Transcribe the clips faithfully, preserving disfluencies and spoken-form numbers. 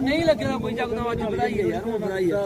नहीं लगे कोई जगदा, अज बधाई है यार, हूं बधाई है।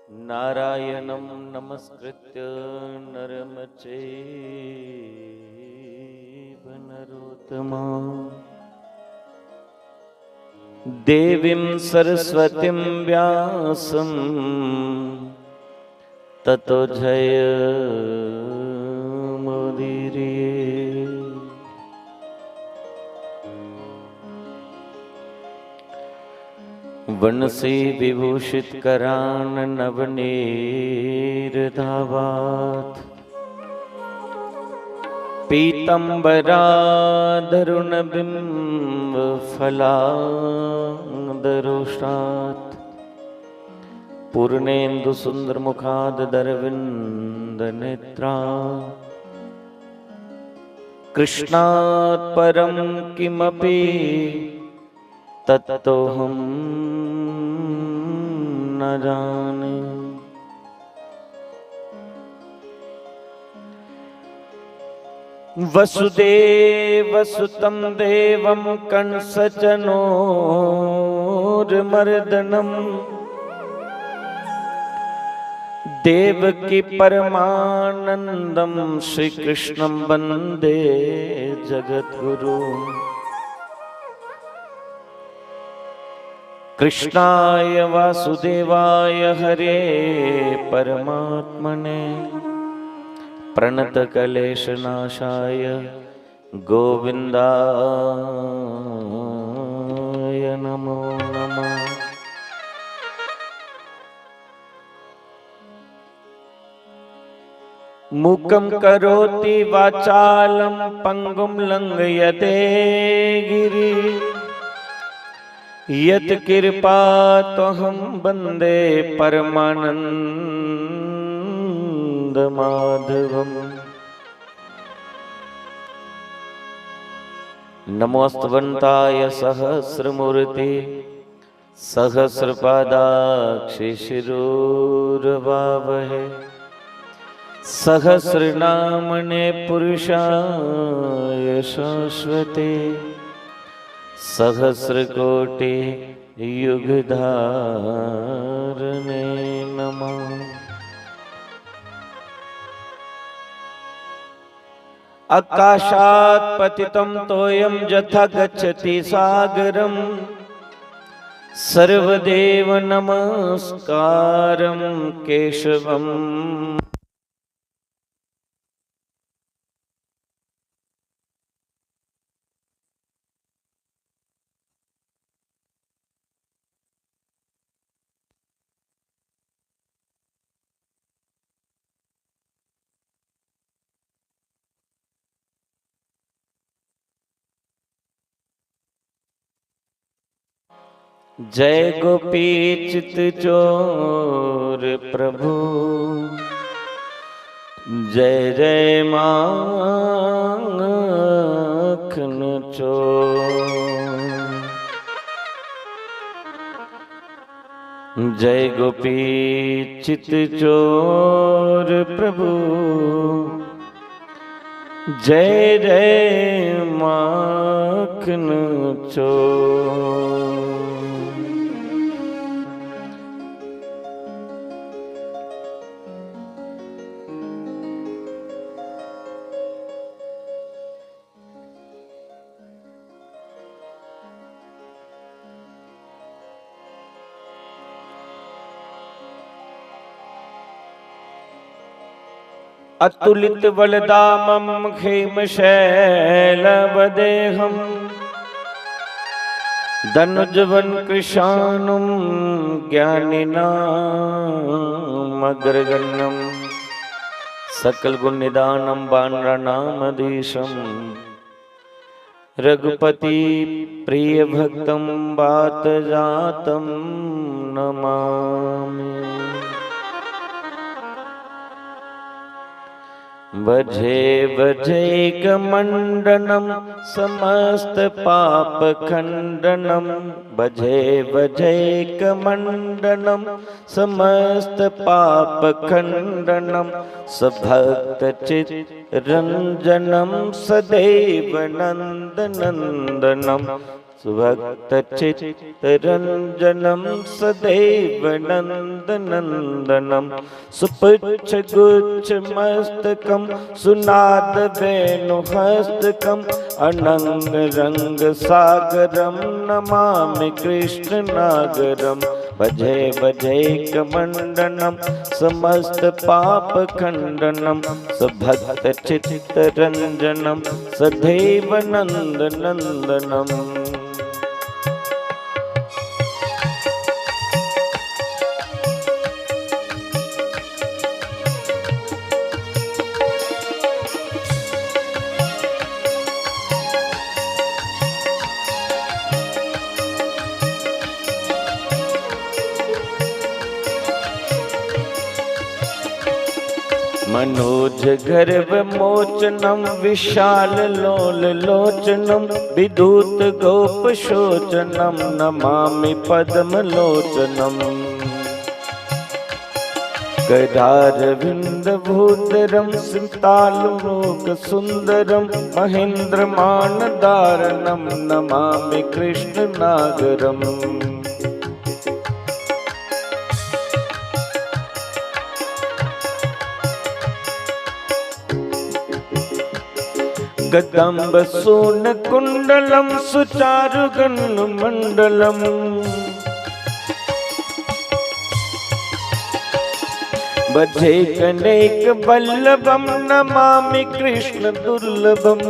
नारायणं नमस्कृत्य नरं चैव नरोत्तमम्। देवीं सरस्वतीं व्यासं ततो जयमुदीरये। वंशीविभूषितकरान्नवनीरदावात् पीताम्बरादरुणबिम्बफलादरोषात् पूर्णेन्दुसुन्दरमुखादरविन्दनेत्रा। कृष्णात् परं किमपि तत्त्वमहं न जाने। वसुदेवसुतं देवं कंसजनोर्मर्दनम्। देवकी परमानन्दं श्रीकृष्णं वन्दे जगद्गुरुम्। कृष्णाय वासुदेवाय हरे परमात्मने प्रणतकलेशनाशाय गोविन्दाय नमो नमः। मूकं करोति वाचालं पंगुं लंघयते गिरि। यत्कृपात्वहं वन्दे परमानन्दमाधवम्। नमोऽस्तु भगवन्ताय सहस्रमूर्ति सहस्रपादाक्षिशिरोर्वावहे। सहस्रनामने पुरुषाय शाश्वते सहस्रकोटि युगधारणे नमः। आकाशात् पतितं तोयं यथा गच्छति सागरम्। सर्वदेव नमस्कारं केशवम्। जय गोपी चित चोर प्रभु, जय जय माखन चोर। जय गोपी चित चोर प्रभु, जय जय माखन चोर। अतुलित बलदामम खेम शैलवदेहम। दनुजवन कृशानुम ज्ञानिनाम अग्रगण्यम। सकल गुण निदानम बानरानाम अधीशम। रघुपति प्रिय भक्तं वात जातं नमामि। भजे भजैकमण्डनं समस्त पाप खण्डनं। भजे भजैकमण्डनं समस्त पाप खण्डनं। सभक्त चित रंजनं सदैव नंद नंदनं। सुभक्तचित्तरञ्जनं सदैव नन्दनन्दनं सुपुच्छगुच्छमस्तकं सुनादवेणुहस्तकं अनङ्गरङ्गसागरं नमामि कृष्णनागरं। भजे भजैकमण्डनं समस्तपापखण्डनं सुभक्तचित्तरञ्जनं सदैव नन्दनन्दनम्। मनोजगर्वमोचनं विशाललोललोचनं विदूतगोपशोचनं नमामि पद्मलोचनम्। करारविन्दभूधरं सितालुलोकसुन्दरं महेन्द्रमानदारणं नमामि कृष्णनागरम्। कदम्बसूनकुण्डलं सुचारुगण्डमण्डलम्। भजे कनैकवल्लभं नमामि कृष्णदुर्लभम्।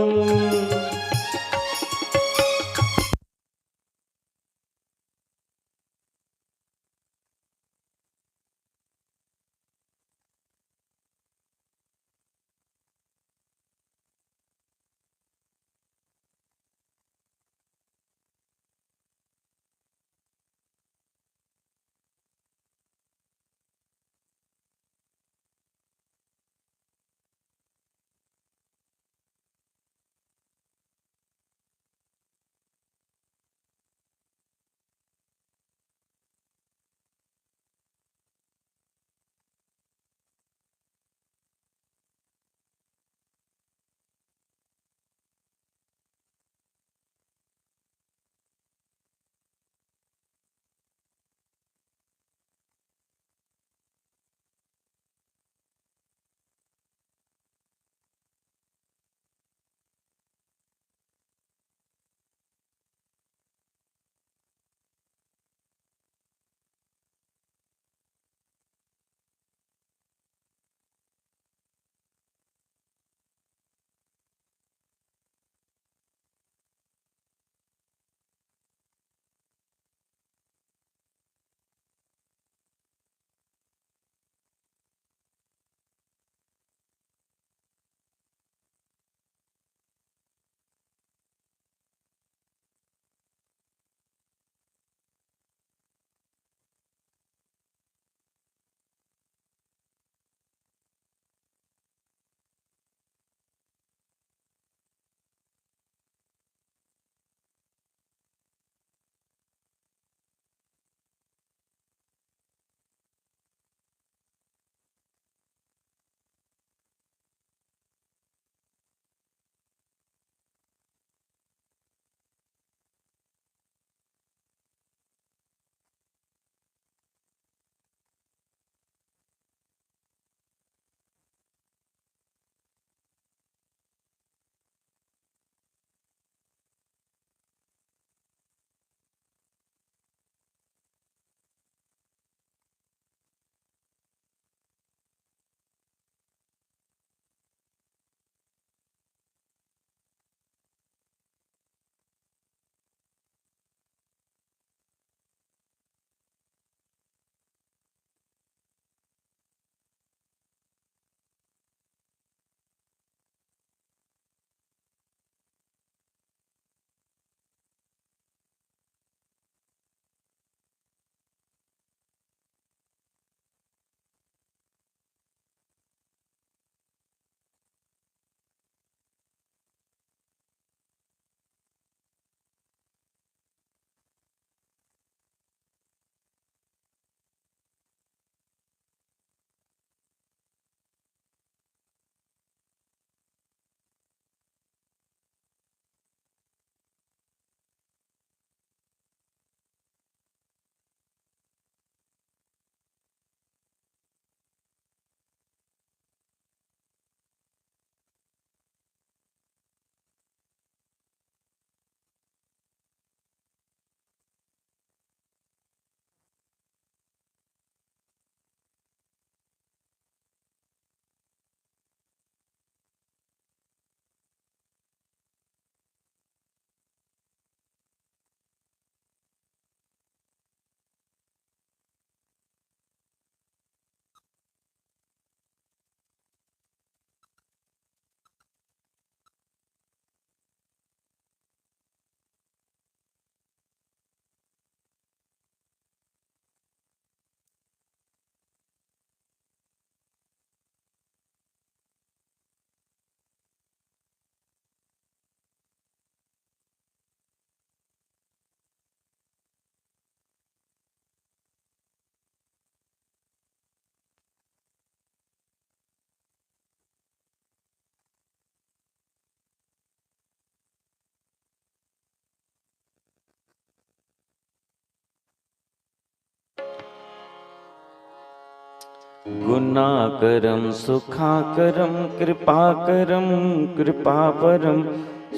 गुणाकरं सुखाकरं कृपाकरं कृपावरं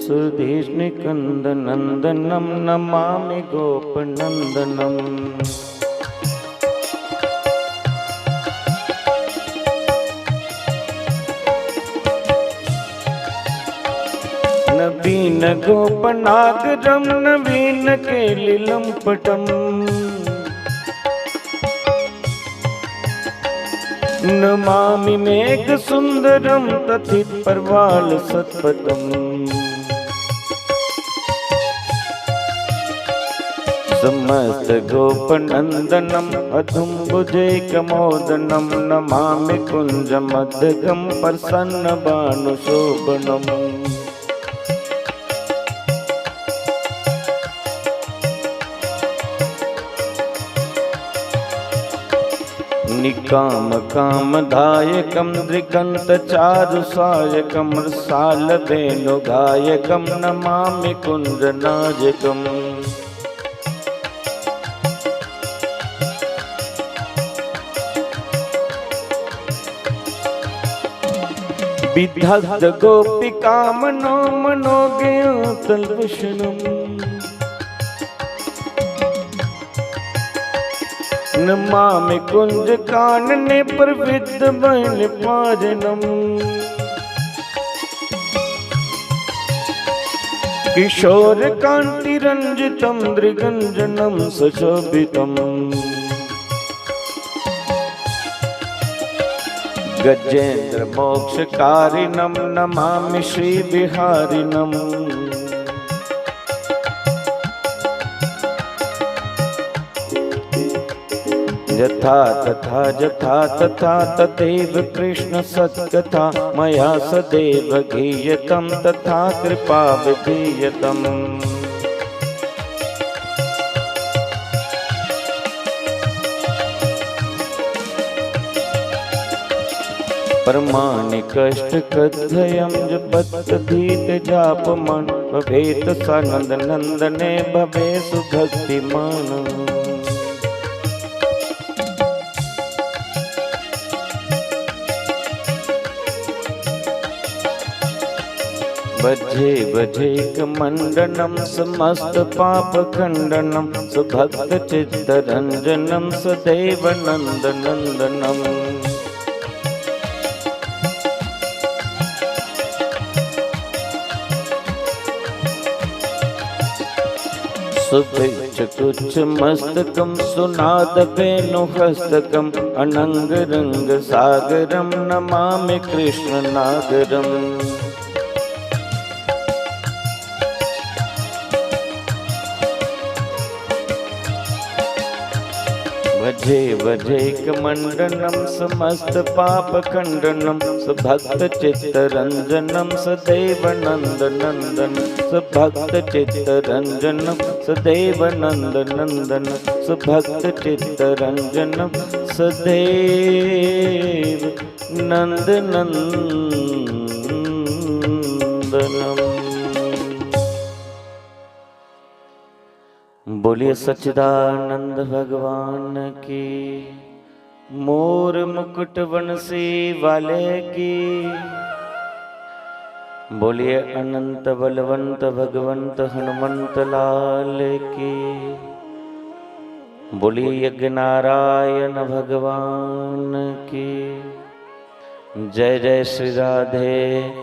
सुधीष्णिकन्दनन्दनं नमामि गोपनन्दनम्। नवीनगोपनागरं नवीनकेलिलम्पटम्। नमामि मेघसुन्दरं तथितपरवालसत्पथम्। समस्तगोपनन्दनम् अधुम्बुजैकमोदनं नमामि कुञ्जमध्यगं प्रसन्नभानुशोभनम्। निकामकामदायकं दृगन्तचारुसायकं रसालवेणुगायकं नमामि कुञ्जनायकम्। विदग्ध गोपिका मनो मनोज्ञातलभूषणम्। नमामि कुञ्ज कानने प्रविद्ध वैन पाजनम्। किशोर कान्ति रञ्जितं दृगञ्जनं सुशोभितम्। गजेन्द्र मोक्षकारिणं नमामि श्री विहारिणम्। यथा तथा जथा तथा तदेव कृष्ण सत्कथा मया सदेव गीयतं तथा कृपा विधीयतम्। प्रमाणिकष्ट कथयं जपत धीत जापमान भवेत सानंद नंदने भवे सुभक्तिमान। भजे भजेक मंडनम समस्त पाप खंडनम सुभक्त चित्त रंजनम सदैव नंद नंदनम। सुभिक्षकुच्छ मस्तकम सुनाद वेणु हस्तकम अनंग रंग सागरम नमामि कृष्ण नागरम। भजे भजेक मंडनम समस्त पाप खंडनम सुभक्त चित्त रंजनम सदैव नंद नंदन। सुभक्त चित्त रंजनम सदैव नंद नंदन। सुभक्त चित्त रंजनम सदैव नंद नंदनम। बोलिए सच्चिदानंद भगवान की, मोर मुकुट वंशी वाले की। बोलिए अनंत बलवंत भगवंत हनुमंत लाल की। बोलिए यज्ञ नारायण भगवान की। जय जय श्री राधे,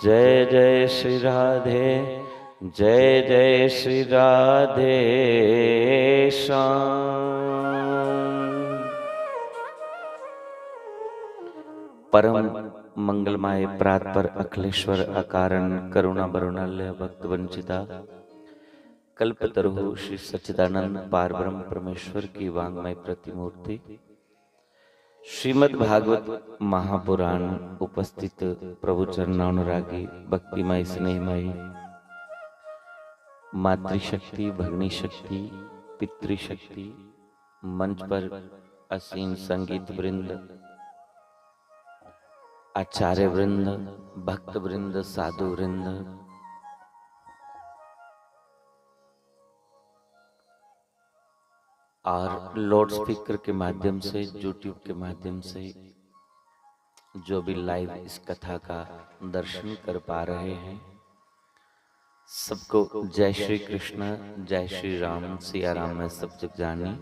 जय जय श्री राधे, जय जय श्री राधे श्याम। परम मंगलमय प्रात पर अखिलेश्वर अकारण करुणा बरुणालय भक्त वंचिता कल्पतरु श्री सच्चिदानंद पारब्रह्म परमेश्वर की वांगमय प्रतिमूर्ति श्रीमद् भागवत महापुराण उपस्थित प्रभु चरणानुरागी भक्तिमय स्नेहमय मातृशक्ति, भगिनी शक्ति, पितृशक्ति, मंच पर आसीन संगीत वृंद, आचार्य वृंद, भक्त वृंद, साधु वृंद, और लाउडस्पीकर के माध्यम से, YouTube के माध्यम से जो भी लाइव इस कथा का दर्शन कर पा रहे हैं, सबको जय श्री कृष्ण, जय श्री राम, सिया राम में सब जग जानी,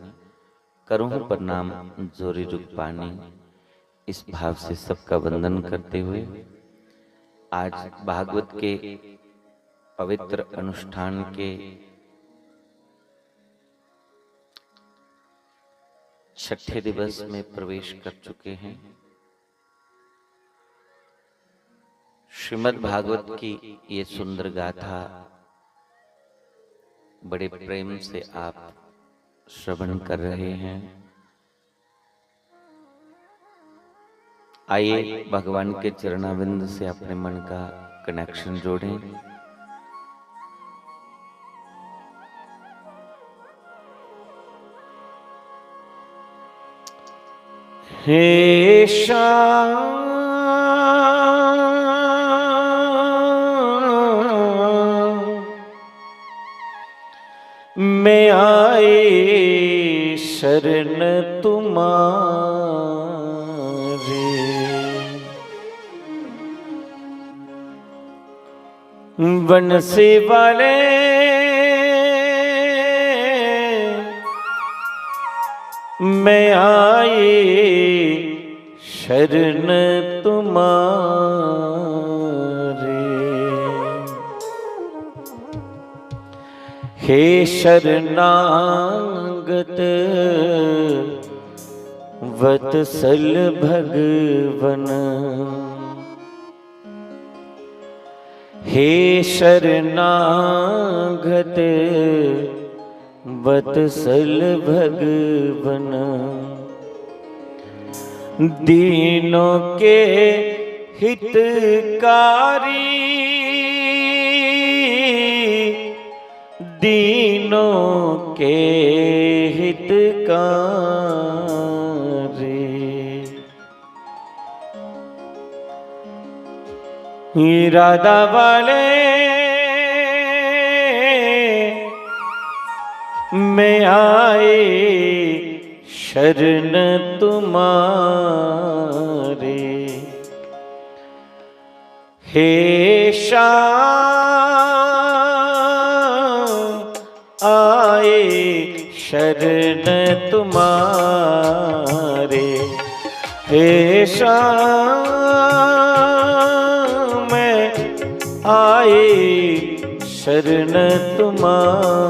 करूँ प्रणाम जोरी जुग पानी। इस भाव से सबका वंदन करते हुए आज भागवत के पवित्र अनुष्ठान के छठे दिवस में प्रवेश कर चुके हैं। श्रीमद् भागवत की ये सुंदर गाथा बड़े प्रेम से आप श्रवण कर रहे हैं। आइए, भगवान के चरणाविंद से अपने मन का कनेक्शन जोड़ें। हे श्याम, मैं आए शरण तुम्हारे। बंसी वाले, मैं आए शरण तुम्हारे। हे शरणागत वत्सल भगवन, हे शरणागत वत्सल भगवन, दीनों के हितकारी, दीनों के हितकारी। राधा वाले, मैं आए शरण तुम्हारे। हे श्याम, आए शरण तुम्हारे। हे श्याम, आए शरण तुम्हारे।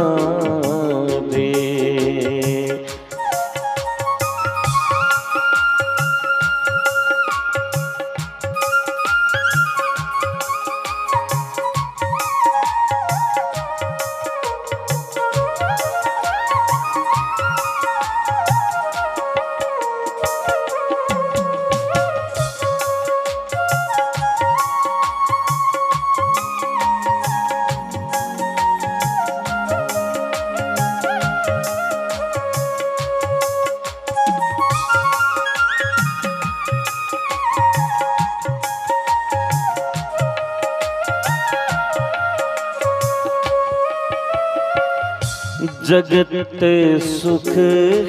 जगत सुख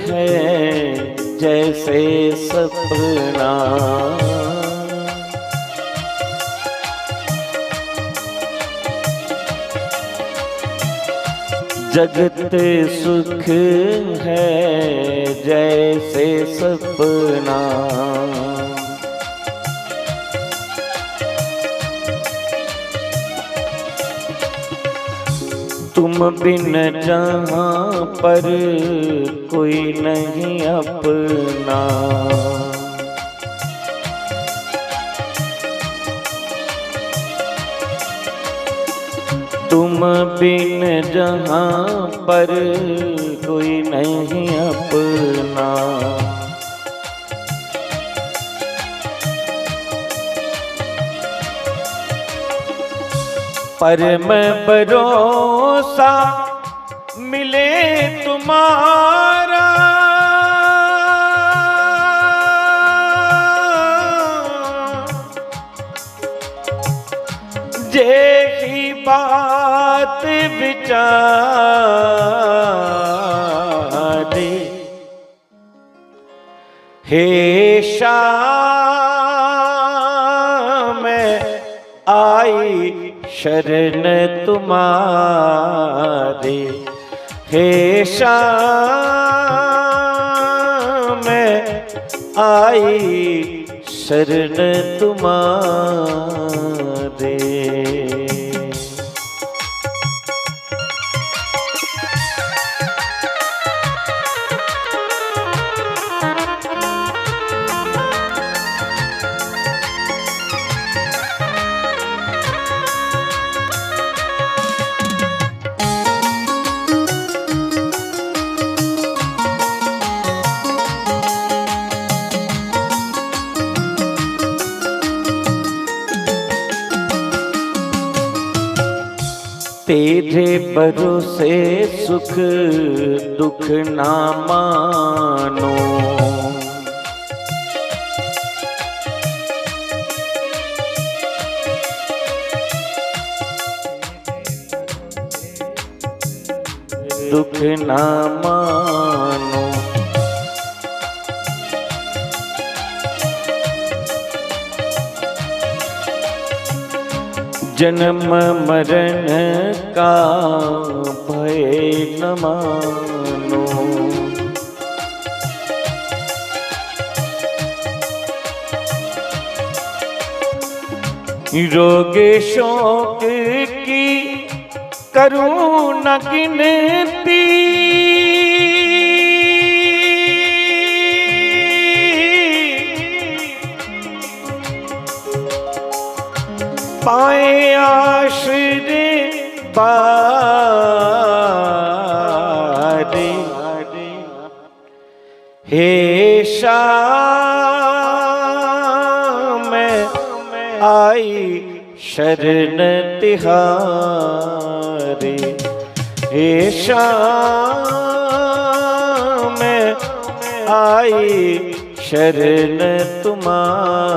है जैसे सपना, जगत सुख है जैसे सपना। तुम बिन जहाँ पर कोई नहीं अपना। तुम बिन जहाँ पर कोई नहीं अपना। परम भरोसा मिले तुम्हारा, जेही बात विचारे। हे श्याम, आई शरण तुम्हारी, हे श्याम, आई शरण तुम्हारी। तेरे भरोसे सुख दुख ना मानो। दुख ना मानो। जन्म मरण का भय न मानो। रोग शोक की करूं न गिनती, पाए आशीर्वाद। हे श्याम, आई शरण तिहारी। हे श्याम, आई शरण तुम्हारी।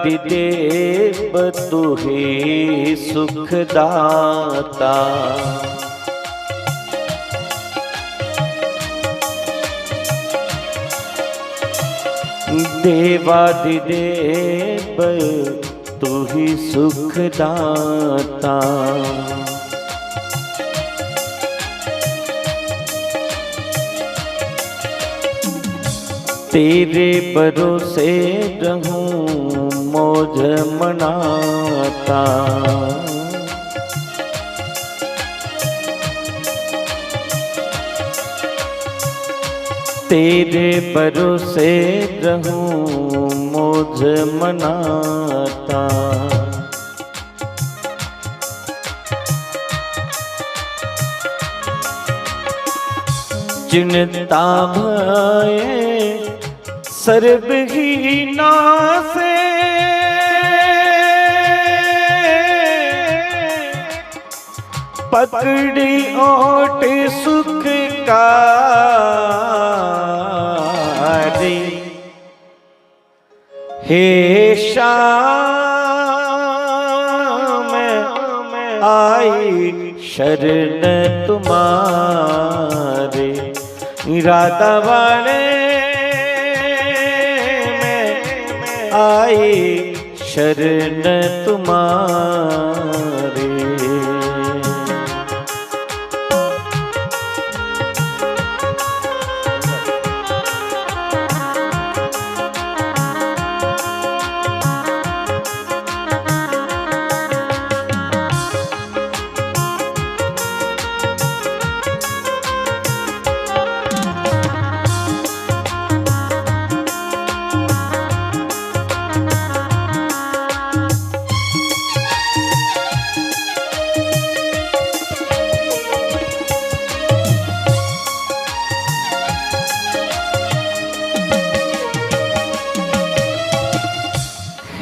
देवादिदेव तू ही सुखदाता। देवादिदेव तू ही सुखदाता। तेरे भरोसे रहूं मौज मनाता। तेरे भरोसे रहूं मौज मनाता। चिंता भय सर्व ही नासे, पकड़ी ओट सुख का रे। हे श्याम, आई शरण तुम्हारी। राधा वाले में आई शरण तुम्हारी।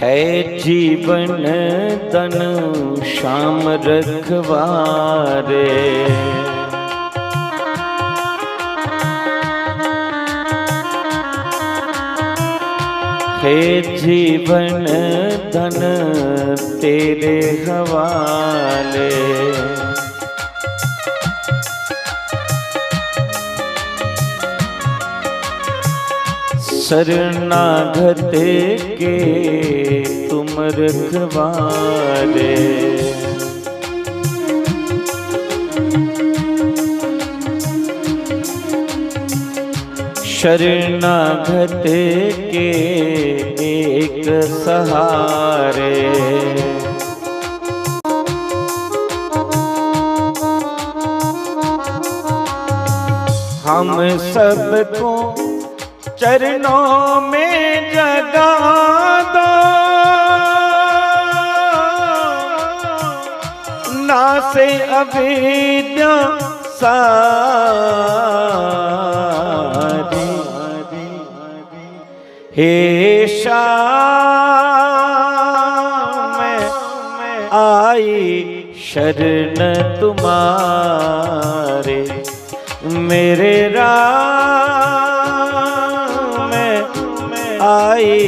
ऐ जीवन धन श्याम रखवारे। हे जीवन धन तेरे हवाले। शरणागत के तुम रखवारे। शरणागत के एक सहारे। हम सबको चरणों में जगा दो, नासे अविद्या सारी। हे श्याम आई शरण तुम्हारे, मेरे राम आई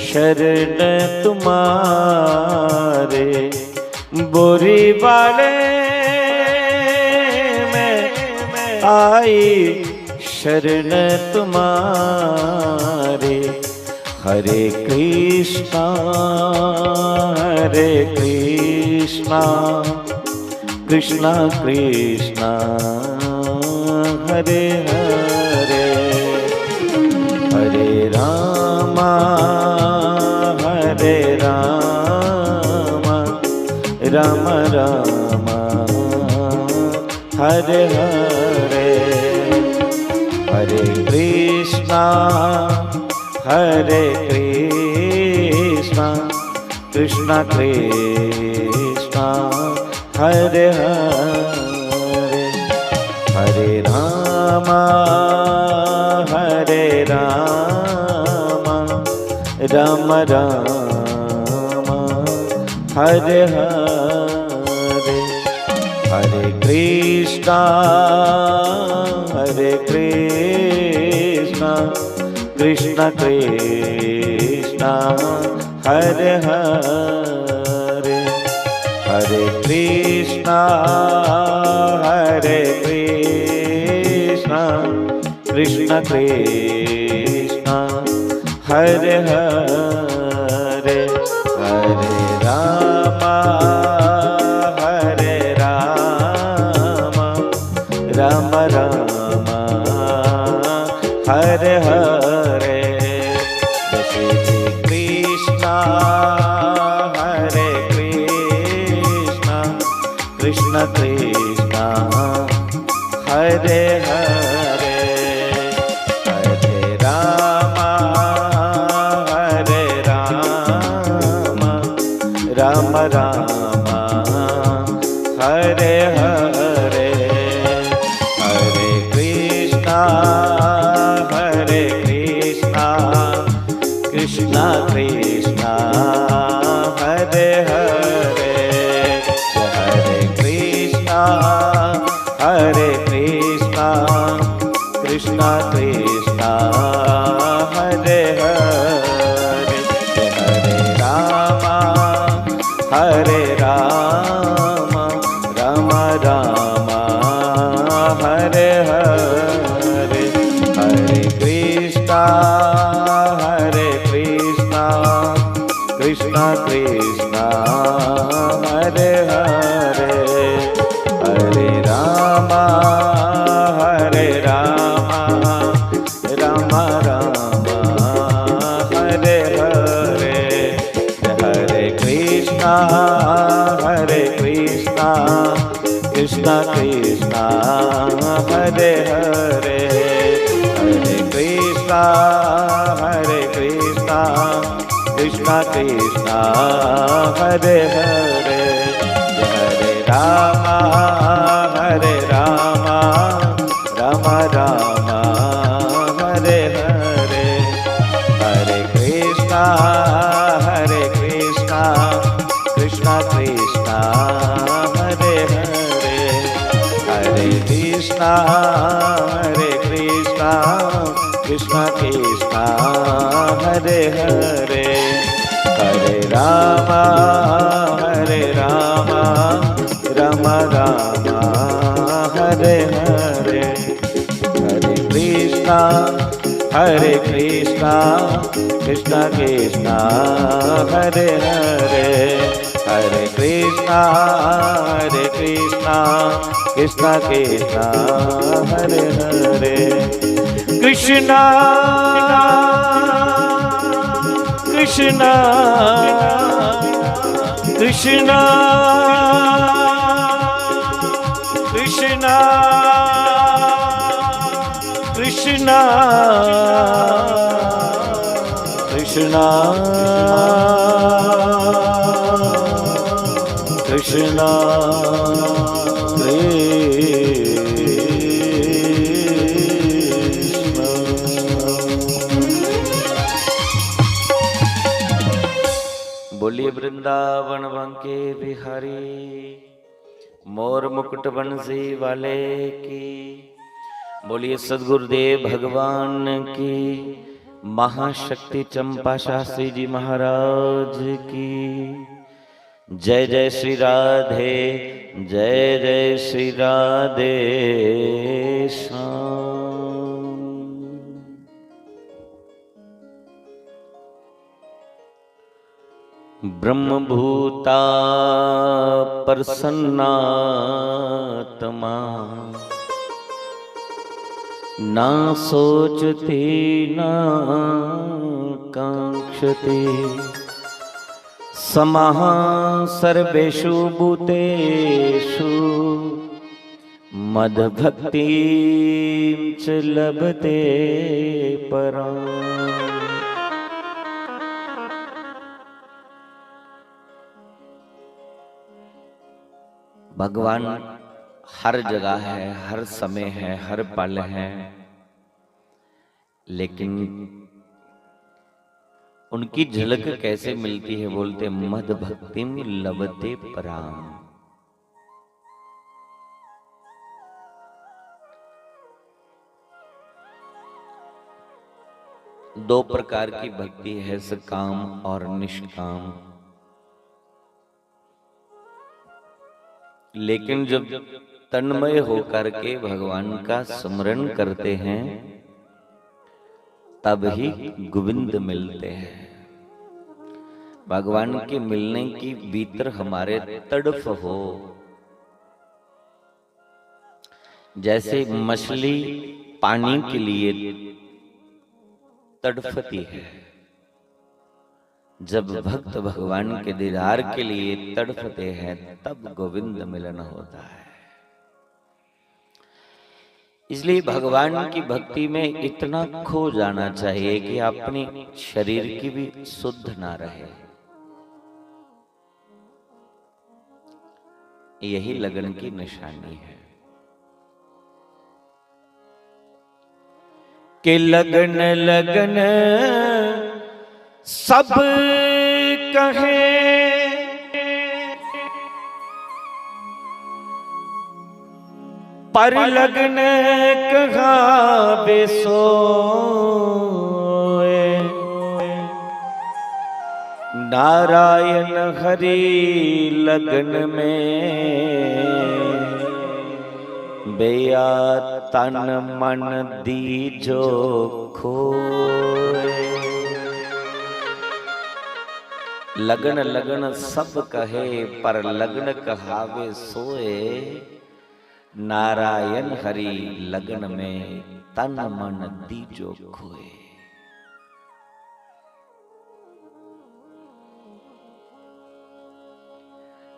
शरण तुम्हारे। बोरी वाले में आई शरण तुम्हारे। हरे कृष्णा, हरे कृष्णा, कृष्णा कृष्णा, हरे हरे। हरे रामा, हरे रामा, राम राम, हरे हरे। हरे कृष्णा, हरे कृष्णा, कृष्णा कृष्णा, हरे हरे। हरे रामा, हरे रामा, राम रामा, हरे हरे। हरे कृष्णा, हरे कृष्णा, कृष्णा कृष्णा, हरे हरे। हरे कृष्णा, हरे कृष्णा, कृष्णा कृष्णा, हरे हरे। हरे रामा, हरे रामा, राम रामा, हरे हरे। जय श्री कृष्णा, हरे कृष्णा, कृष्णा कृष्णा, हरे हरे। हरे रामा, हरे रामा, राम रामा, हरे हरे। हरे कृष्णा, हरे कृष्णा, कृष्णा कृष्णा, हरे हरे। हरे कृष्णा, हरे कृष्णा, कृष्णा कृष्णा, हरे हरे। हरे रामा, हरे रामा, राम रामा, हरे हरे। हरे कृष्णा, हरे कृष्णा, कृष्णा कृष्णा, हरे हरे। हरे रामा, हरे रामा, राम राम, हरे हरे। हरे कृष्णा, हरे कृष्णा, कृष्णा कृष्णा, हरे हरे। हरे कृष्णा, हरे कृष्णा, कृष्णा कृष्णा, हरे हरे। हरे रामा, हरे रामा, राम राम, हरे हरे। हरे कृष्णा, हरे कृष्णा कृष्णा हरे हरे, हरे रामा हरे रामा, रामा रामा हरे हरे। हरे कृष्णा हरे कृष्णा, कृष्णा कृष्णा हरे हरे, हरे कृष्णा हरे कृष्णा, कृष्णा कृष्णा हरे हरे। कृष्णा कृष्णा कृष्णा कृष्णा कृष्णा कृष्णा कृष्णा कृष्णा। बोलिए वृंदावन बांके बिहारी मोर मुकुट बंसी वाले की। बोलिए सदगुरुदेव भगवान की, महाशक्ति चंपा शास्त्री जी महाराज की। जय जय श्री राधे, जय जय श्री राधे श्याम। ब्रह्मभूता प्रसन्नात्मा, ना सोचती ना कांक्षती। समः सर्वेषु भूतेषु मद्भक्तिं च लभते पराम्। भगवान हर जगह है, हर समय है, हर पल है, लेकिन उनकी झलक कैसे मिलती है? बोलते, मद भक्तिम लभते पराम। दो प्रकार की भक्ति है, सकाम और निष्काम। लेकिन जब तन्मय होकर के भगवान का स्मरण करते हैं, तब ही गोविंद मिलते हैं। भगवान के मिलने की भीतर हमारे तड़फ हो, जैसे मछली पानी के लिए तड़फती है, जब भक्त भगवान के दीदार के लिए तड़फते हैं, तब गोविंद मिलन होता है। इसलिए भगवान की भक्ति में इतना खो जाना चाहिए कि अपने शरीर की भी सुध ना रहे। यही लगन की निशानी है। कि लगन लगन सब कहे, पर लगन कहावे सोए। नारायण हरि लगन में, बेया तन मन दीजो खोए। लगन लगन सब कहे, पर लगन कहावे सोए। नारायण हरि लगन में, तन मन दीजो खोए।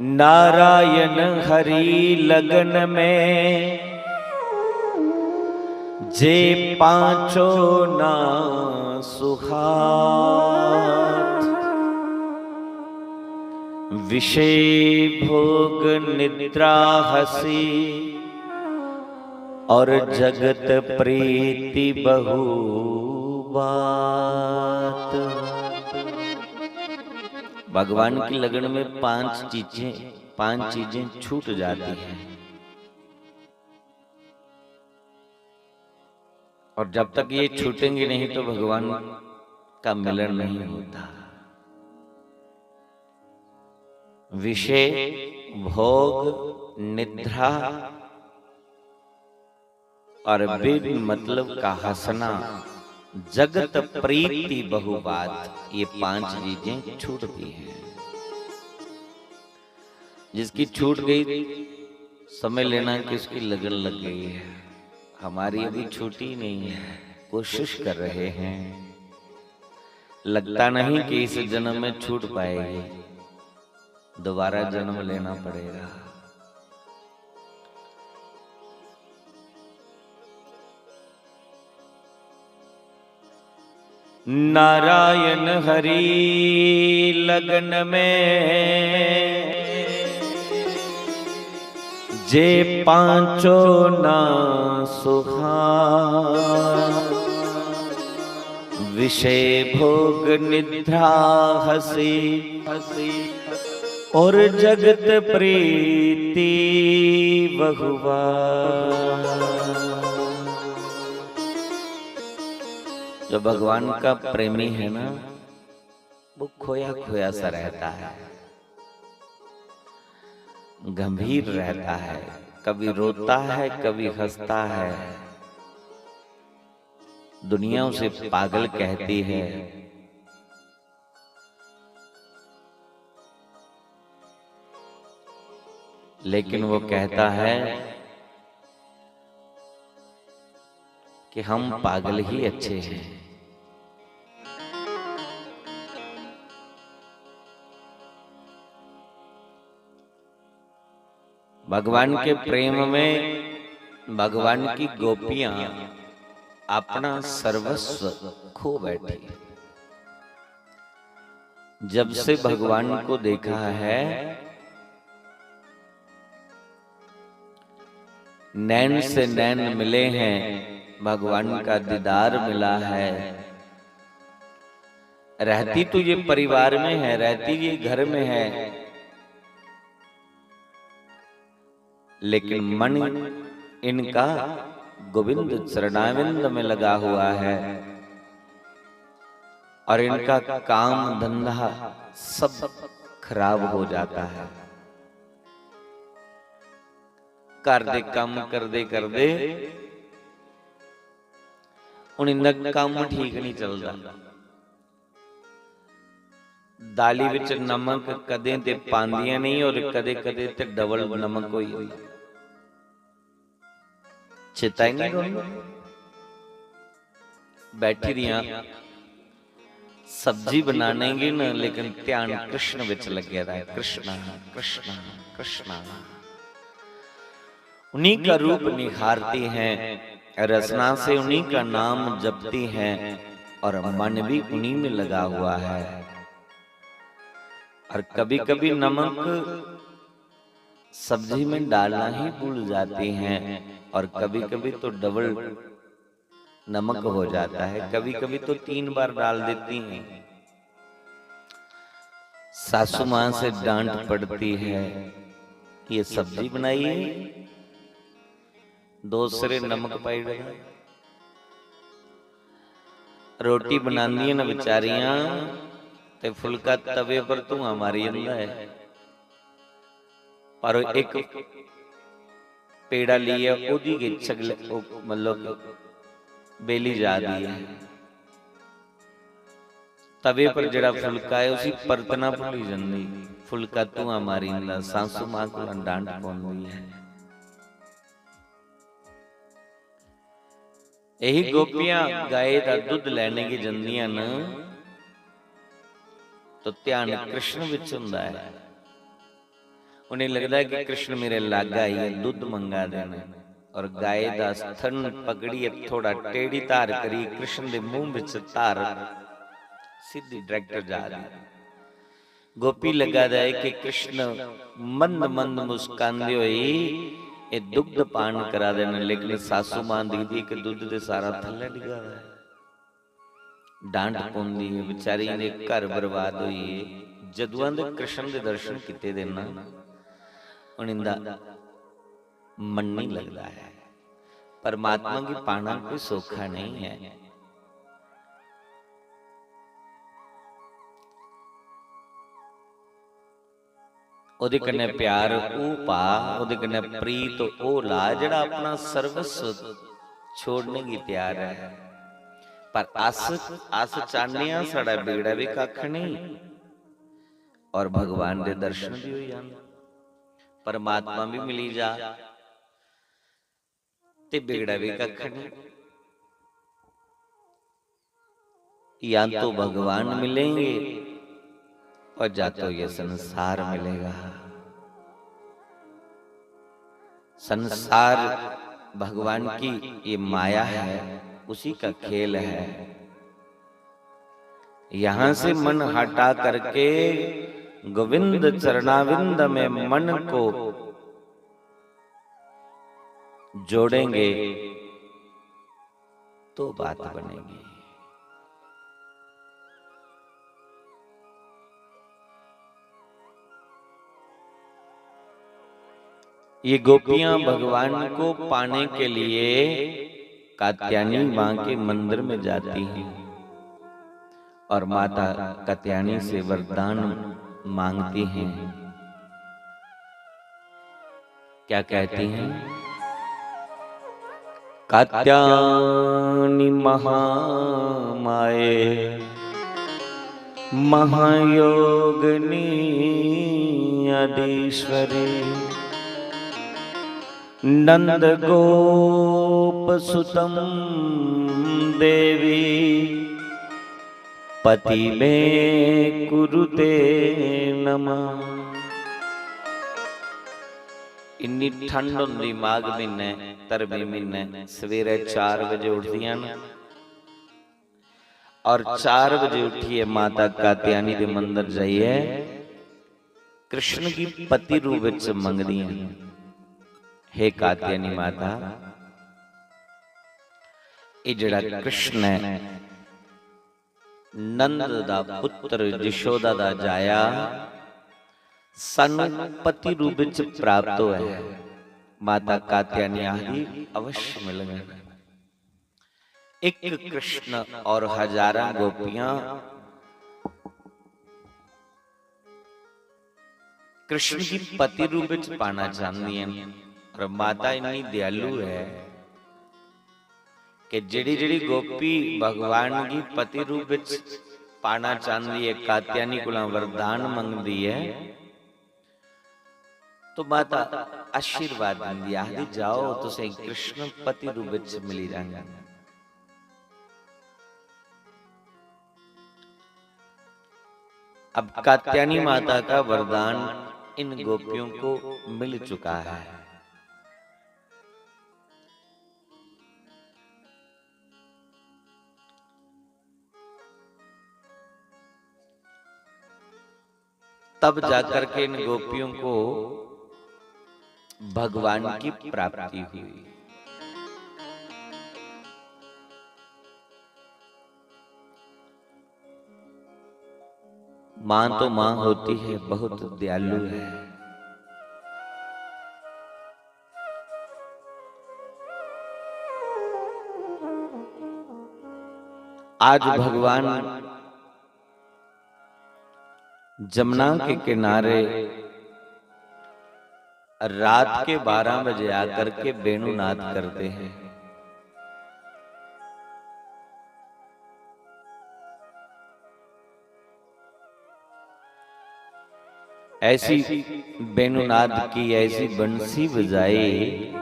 नारायण हरि लगन में, जे पांचो ना सुहात। विषय भोग निद्रा हंसी, और जगत प्रीति बहु बात। भगवान की लगन में पांच चीजें, पांच चीजें छूट जाती हैं। और जब तक ये छूटेंगे नहीं तो भगवान का मिलन नहीं होता। विषय, भोग, निद्रा और बिन मतलब का हंसना, जगत प्रीति बहुबात, ये पांच चीजें छूटती हैं। जिसकी छूट गई, समझ लेना कि उसकी लगन लग गई है। हमारी अभी छूटी नहीं है, कोशिश कर रहे हैं। लगता नहीं कि इस जन्म में छूट पाएगी, दोबारा जन्म लेना पड़ेगा। नारायण हरि लगन में, जे पांचों ना सुहा। विषय भोग निद्रा हंसी, और जगत प्रीति बहुबात। जो भगवान का प्रेमी है ना, वो खोया खोया सा रहता है, गंभीर रहता है, कभी रोता है, कभी हंसता है। दुनिया उसे पागल कहती है, लेकिन वो कहता है कि हम पागल ही अच्छे हैं। भगवान के प्रेम में भगवान की गोपियां अपना सर्वस्व खो बैठी। जब से भगवान को देखा है, नैन से नैन मिले हैं, भगवान का दीदार मिला है। रहती तो ये परिवार में है, रहती ये घर में है, लेकिन मन इनका गोविंद चरणाविंद में लगा हुआ है और इनका काम धंधा सब खराब हो जाता है। घर दे काम करदे करदे हुण इंदा काम ठीक नहीं चलदा। दाली विच नमक कदें ते पांदियां नहीं और कदे कदे ते डबल नमक होई जंदा। चेता ही नहीं रौंदा। बैठी दियां सब्जी बनाने गी न, लेकिन ध्यान कृष्ण विच लग्गे दा है। कृष्ण, कृष्ण, कृष्ण। उन्हीं का रूप निहारती हैं, रसना से उन्हीं का नाम जपती हैं और मन भी उन्हीं में लगा हुआ है। और कभी-कभी नमक सब्जी में डालना ही भूल जाती हैं और कभी-कभी तो डबल नमक हो जाता है, कभी-कभी तो तीन बार डाल देती हैं। सासू मां से डांट पड़ती है, "ये सब्जी बनाई है, दो सिरे नमक पाई डरा।" रोटी बनांदियां न बेचारियां ते फुलका तवे पर धुआं मारी जंदा है, पर एक पेड़ा लेइयै ओह्दी गै छगले, ओह् मतलब बेली जा दी ऐ। तवे पर जेह्ड़ा फुलका ऐ, उसी परतना भुल्ली जंदी। फुलका धुआं मारी जंदा, सासू मां कोला डांट पौंदी ऐ। यही गोपियां गाय दा दुद्ध लैने गी जंदियां न, तो ध्यान कृष्ण विच हुंदा ऐ। उ'नें लगदा ऐ कि कृष्ण मेरे लागै आइयै दुद्ध मंगा दे न, और गाय दा स्तन पकड़ियै थोड़ा टेढ़ी धार करी कृष्ण दे मुंह विच धार सीधी direct जा दी। गोपी लग्गा दा ऐ कि कृष्ण मंद मंद मुस्कांदे होई एह् दुग्ध पान करा दे न, लेकिन सासू मां दिखदी कि दुद्ध ते सारा थल्लै डिग्गा दा ऐ। डांट पौंदी ऐ, बेचारी ने घर बर्बाद होई गे। जदुआं दे कृष्ण दे दर्शन कीते दे ना, हुन इंदा मन नहीं लगदा ऐ। परमात्मा गी पाना कोई सौखा नहीं है। ओह्दे कन्नै प्यार ओह् पा, ओह्दे कन्नै प्रीत ओह् ला, जेह्ड़ा अपना सर्वस्व छोड़ने गी त्यार ऐ। पर अस, अस चाह्न्ने आं, साढ़ा बिगड़ा बी कक्ख नेईं, और भगवान दे दर्शन भी होई जान, परमात्मा भी मिली जा, ते बिगड़ा भी कक्ख नहीं। या तो भगवान मिलेंगे और या तो ये संसार मिलेगा। संसार भगवान की ये माया है, उसी का खेल है। यहाँ से मन हटा करके गोविंद चरणाविंद में मन को जोड़ेंगे तो बात बनेगी। ये गोपियां भगवान को पाने के लिए कात्यायनी मां के मंदिर में जाती हैं और माता कात्यायनी से वरदान मांगती हैं। क्या कहती हैं? कात्यायनी महामाये महायोगिनी अधीश्वरी नंद गोप सुतम देवी पति में कुरुते नमः। इन्नी ठंड होंदी माघ म्हीने, धर्मी म्हीने, सवेरे चार बजे उठदियां न और चार बजे उठियै माता कात्यायनी दे मंदर जाइयै कृष्ण गी पति रूप विच मंगदियां न, "हे कात्यायनी माता, एह् जेह्ड़ा कृष्ण ऐ, नंद दा पुत्र, यशोदा दा जाया, सानू पति रूप विच प्राप्त होया है।" माता कात्यायनी आखदी, "अवश्य मिलगन।" एक कृष्ण और हजारां गोपियां कृष्ण गी पति रूप विच पाना चाहंदियां न, और माता इन्नी दयालु है कि जेह्ड़ी जेह्ड़ी गोपी भगवान गी पति रूप विच पाना चाहंदी है, कात्यायनी कोला वरदान मंगदी है, तो माता आशीर्वाद दिंदी, आखदी, "जाओ, तुसें कृष्ण पति रूप विच मिली जांगन।" अब कात्यायनी माता का वरदान इन गोपियों को मिल चुका है। तब जाकर के इन गोपियों को भगवान की प्राप्ति हुई। माँ तो माँ होती है, बहुत दयालु है। आज भगवान जमुना के किनारे रात के बारह बजे आकर के वेणुनाद करते हैं। ऐसी वेणुनाद की ऐसी बंसी बजाई,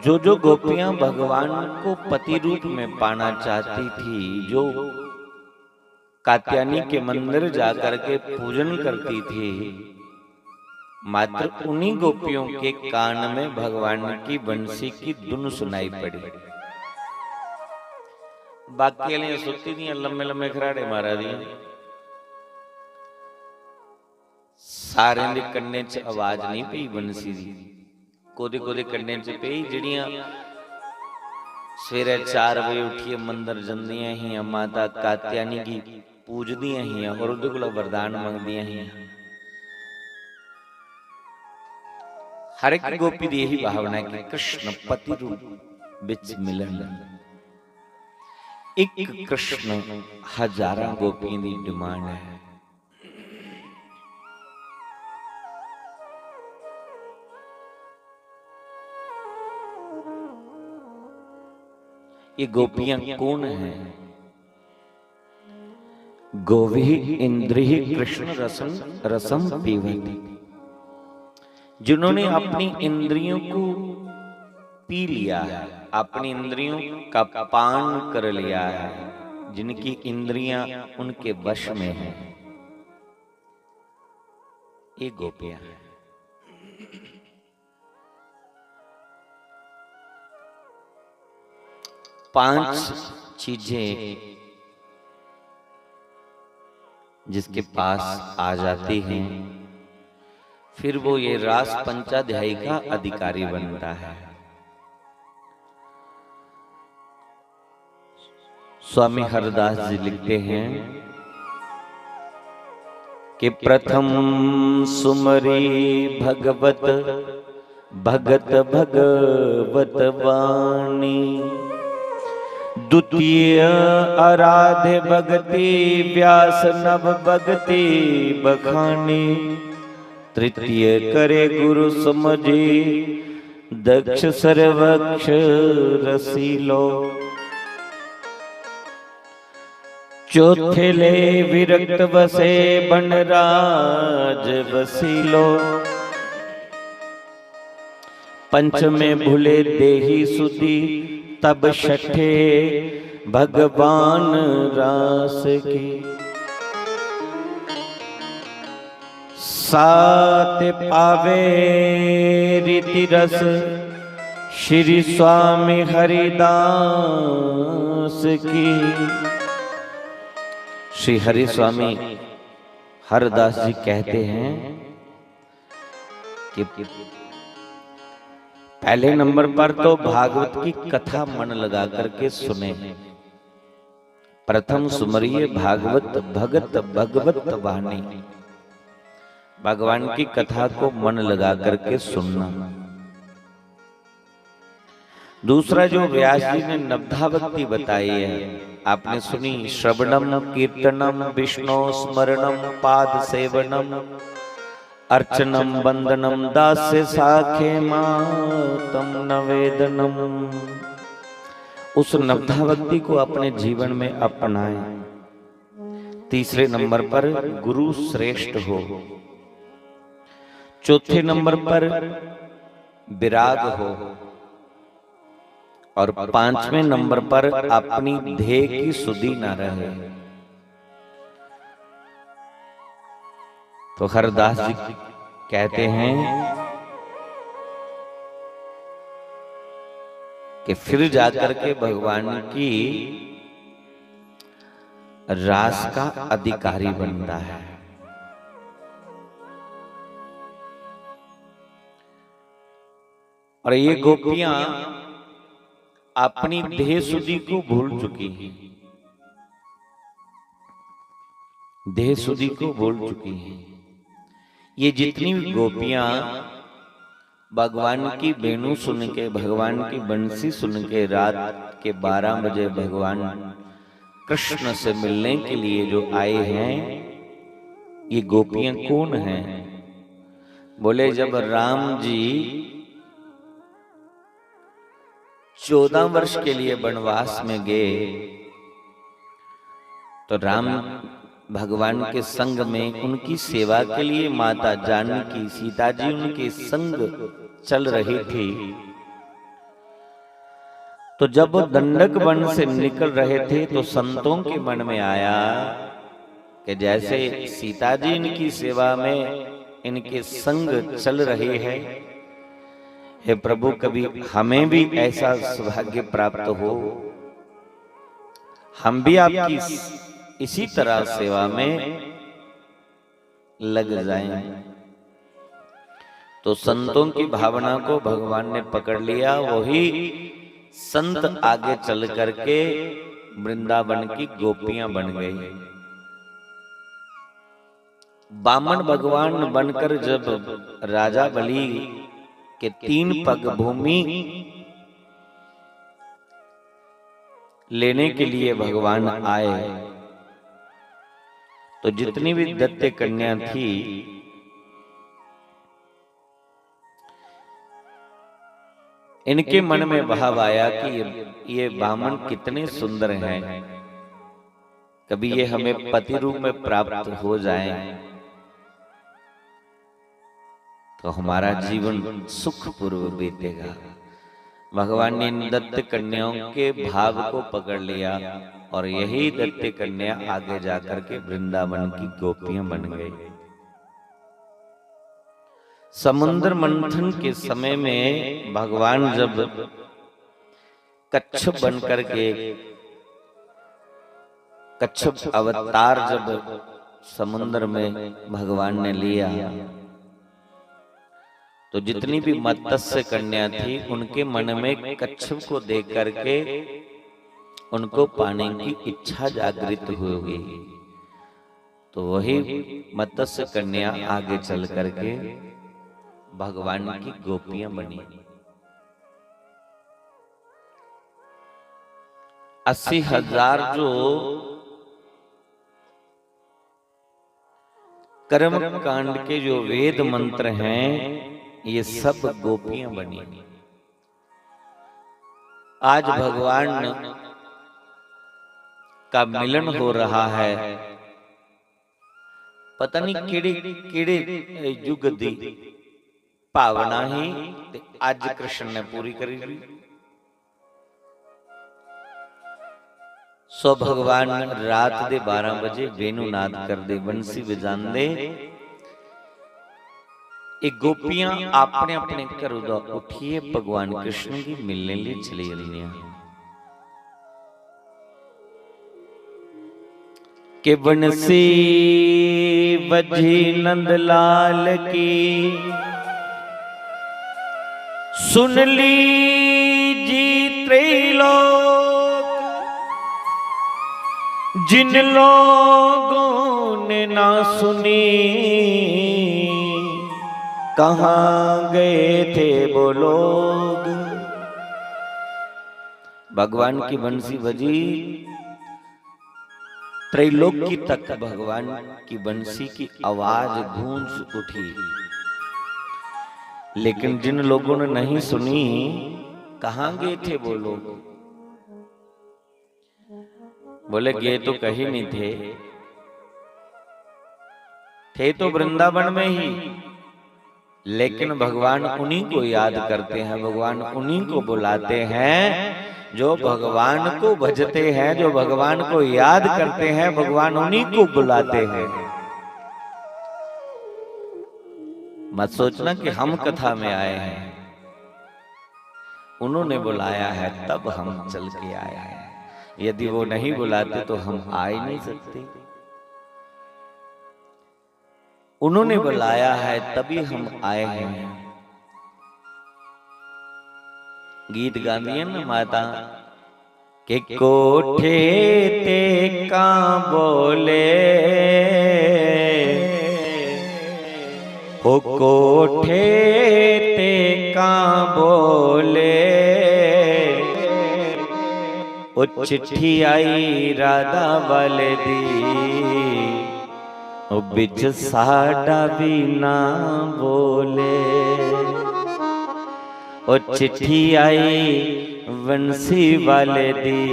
जो जो गोपियां भगवान को पति रूप में पाना चाहती थी, जो कात्यायनी के मंदिर जाकर के पूजन करती थी, मात्र उन्हीं गोपियों के कान में भगवान की बंसी की धुन सुनाई पड़ी। बाकी आह्लियां सुत्ती दियां लम्मे लम्मे खराड़े मारा दियां। सारें दे कन्नें च आवाज नहीं पई बंसी दी। कोदे कोदे कन्नें च पई, जेह्ड़ियां सवेरै चार बजे उठियै मंदर जंदियां हियां, माता कात्यायनी गी पूजदियां हियां और ओह्दे कोला वरदान मंगदियां हियां। हर एक गोपी दी यही भावना है कि कृष्ण पति रूप विच मिलन। एक कृष्ण हजारां गोपियों की डिमांड है। ये गोपियां कौन हैं? गोभी इंद्रिय कृष्ण रसम रसम पीवती, जिन्होंने अपनी इंद्रियों को पी लिया है, अपनी इंद्रियों का पान कर लिया है, जिनकी इंद्रियां उनके वश में हैं, ये गोपियां हैं। पांच चीजें जिसके पास आ जाती हैं, फिर वो ये रास पंचाध्यायी का अधिकारी बनता है। स्वामी हरदास जी लिखते हैं कि प्रथम सुमरी भगवत भगत भगवत वाणी, द्वितीय आराध्य भगति व्यास नव भगति बखानी, तृतीय करे गुरु समझी दक्ष सर्वक्ष रसीलो। चौथे ले विरक्त वसे बनराज वसीलो। पंचमे भूले देही सुधी तब छठे भगवान रास की। सात पावे रीति रस श्री स्वामी हरिदास की। श्री हरि स्वामी हरदास जी कहते हैं कि पहले नंबर पर तो भागवत की कथा मन लगा करके सुने। प्रथम सुमरिये भागवत भगत भगवत वाणी, भगवान की कथा को मन लगा करके सुनना। दूसरा जो व्यास जी ने नवधा भक्ति बताई है, आपने सुनी, श्रवणम कीर्तनम विष्णु स्मरणम पाद सेवनम अर्चनम वंदनम दास्य साखे मातम नवेदनम। उस नवधा भक्ति को अपने जीवन में अपनाएं। तीसरे नंबर पर गुरु श्रेष्ठ हो, चौथे नंबर पर विराग हो, और पांचवें नंबर पर अपनी देह की सुधि ना रहे। तो हरदास जी कहते हैं कि फिर जाकर के भगवान की रास का अधिकारी बनता है। और ये गोपियां अपनी देह सुधि को भूल चुकी हैं, देह सुधि को भूल चुकी हैं। ये जितनी भी गोपियां भगवान की वेणु सुन के, भगवान की बंसी सुन के रात के बारह बजे भगवान कृष्ण से मिलने के लिए जो आए हैं, ये गोपियां कौन हैं? बोले, जब राम जी चौदह वर्ष के लिए वनवास में गए, तो राम भगवान के संग में उनकी सेवा के लिए माता जानकी सीता जी उनके संग चल रही थी। तो जब वो दंडक वन से निकल रहे थे, तो संतों के मन में आया कि जैसे सीता जी इनकी सेवा में, इनके संग चल रही है, हे प्रभु, कभी हमें भी ऐसा सौभाग्य प्राप्त हो, हम भी आपकी इस-, इसी तरह सेवा में लग जाएं। तो संतों की भावना को भगवान ने पकड़ लिया, वही संत आगे चल करके वृंदावन की गोपियां बन गई। बामन भगवान बनकर जब राजा बलि कि तीन पग भूमि लेने के लिए भगवान आए, तो जितनी भी दैत्य कन्या थी, इनके मन में भाव आया कि ये, ये बामन कितने सुंदर हैं, कभी ये हमें पति रूप में प्राप्त हो जाएं, तो हमारा जीवन सुखपूर्व बीतेगा। भगवान ने इन दत्त कन्याओं के भाव को पकड़ लिया और यही दत्त कन्या आगे जाकर के वृंदावन की गोपियां बन गई। समुद्र मंथन के समय में भगवान जब कच्छप बन करके, कच्छप अवतार जब समुद्र में भगवान ने लिया, तो जितनी भी मत्स्य कन्या थी, उनके मन में कच्छप को देख करके उनको पाने की इच्छा जागृत हुई। तो वही मत्स्य कन्या आगे चल करके भगवान की गोपियां बनी। अस्सी हजार जो कर्म कांड के जो वेद मंत्र हैं, ये सब गोपियां बनी। आज भगवान का मिलन हो रहा है। पता नहीं केड़े केड़े युग दी भावना ही ते अज कृष्ण ने पूरी करी ली। सो भगवान रात दे बारह बजे वेणुनाद करदे, बंसी बजांदे। ये गोपियां अपने अपने घरों दा उठिए भगवान कृष्ण गी मिलने लिए चली जंदियां। कि बंसी बजी नंद लाल की, सुन लीजी त्रैलोक। जिन लोगों ने ना सुनी, कहाँ गए थे वो लोग। भगवान की बंसी बजी, त्रैलोकी तक भगवान की बंसी की आवाज गूंज उठी, लेकिन जिन लोगों ने नहीं सुनी, कहाँ गए थे वो लोग? बोले, गए तो कहीं नहीं थे, थे तो वृंदावन में ही, लेकिन भगवान उन्हीं को याद करते हैं, भगवान उन्हीं को बुलाते हैं जो भगवान को भजते हैं, जो भगवान को याद करते हैं, भगवान उन्हीं को बुलाते हैं। मत सोचना कि हम कथा में आए हैं, उन्होंने बुलाया है तब हम चल के आए हैं। यदि वो नहीं बुलाते तो हम आ ही नहीं सकते। उन्होंने बुलाया है तभी हम आए हैं। गीत गांदियां ना माता कि कोठे ते कां बोले, हो कोठे ते कां बोले, ओ चिट्ठी आई राधा वाले दी, ओ बिच साडा भी ना बोले। ओ चिट्ठी आई वंसी वाले दी,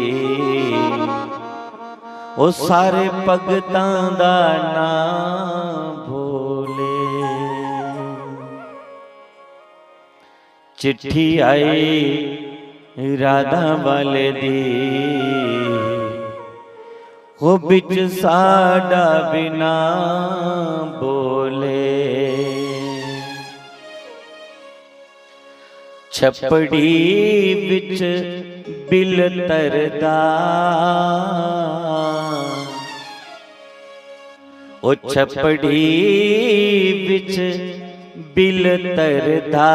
ओ सारे भगतां दा नां बोले। चिट्ठी आई राधा वाले दी, हो बिच साडा भी ना बोले। छपड़ी which bill तरदा, O छपड़ी which bill तरदा,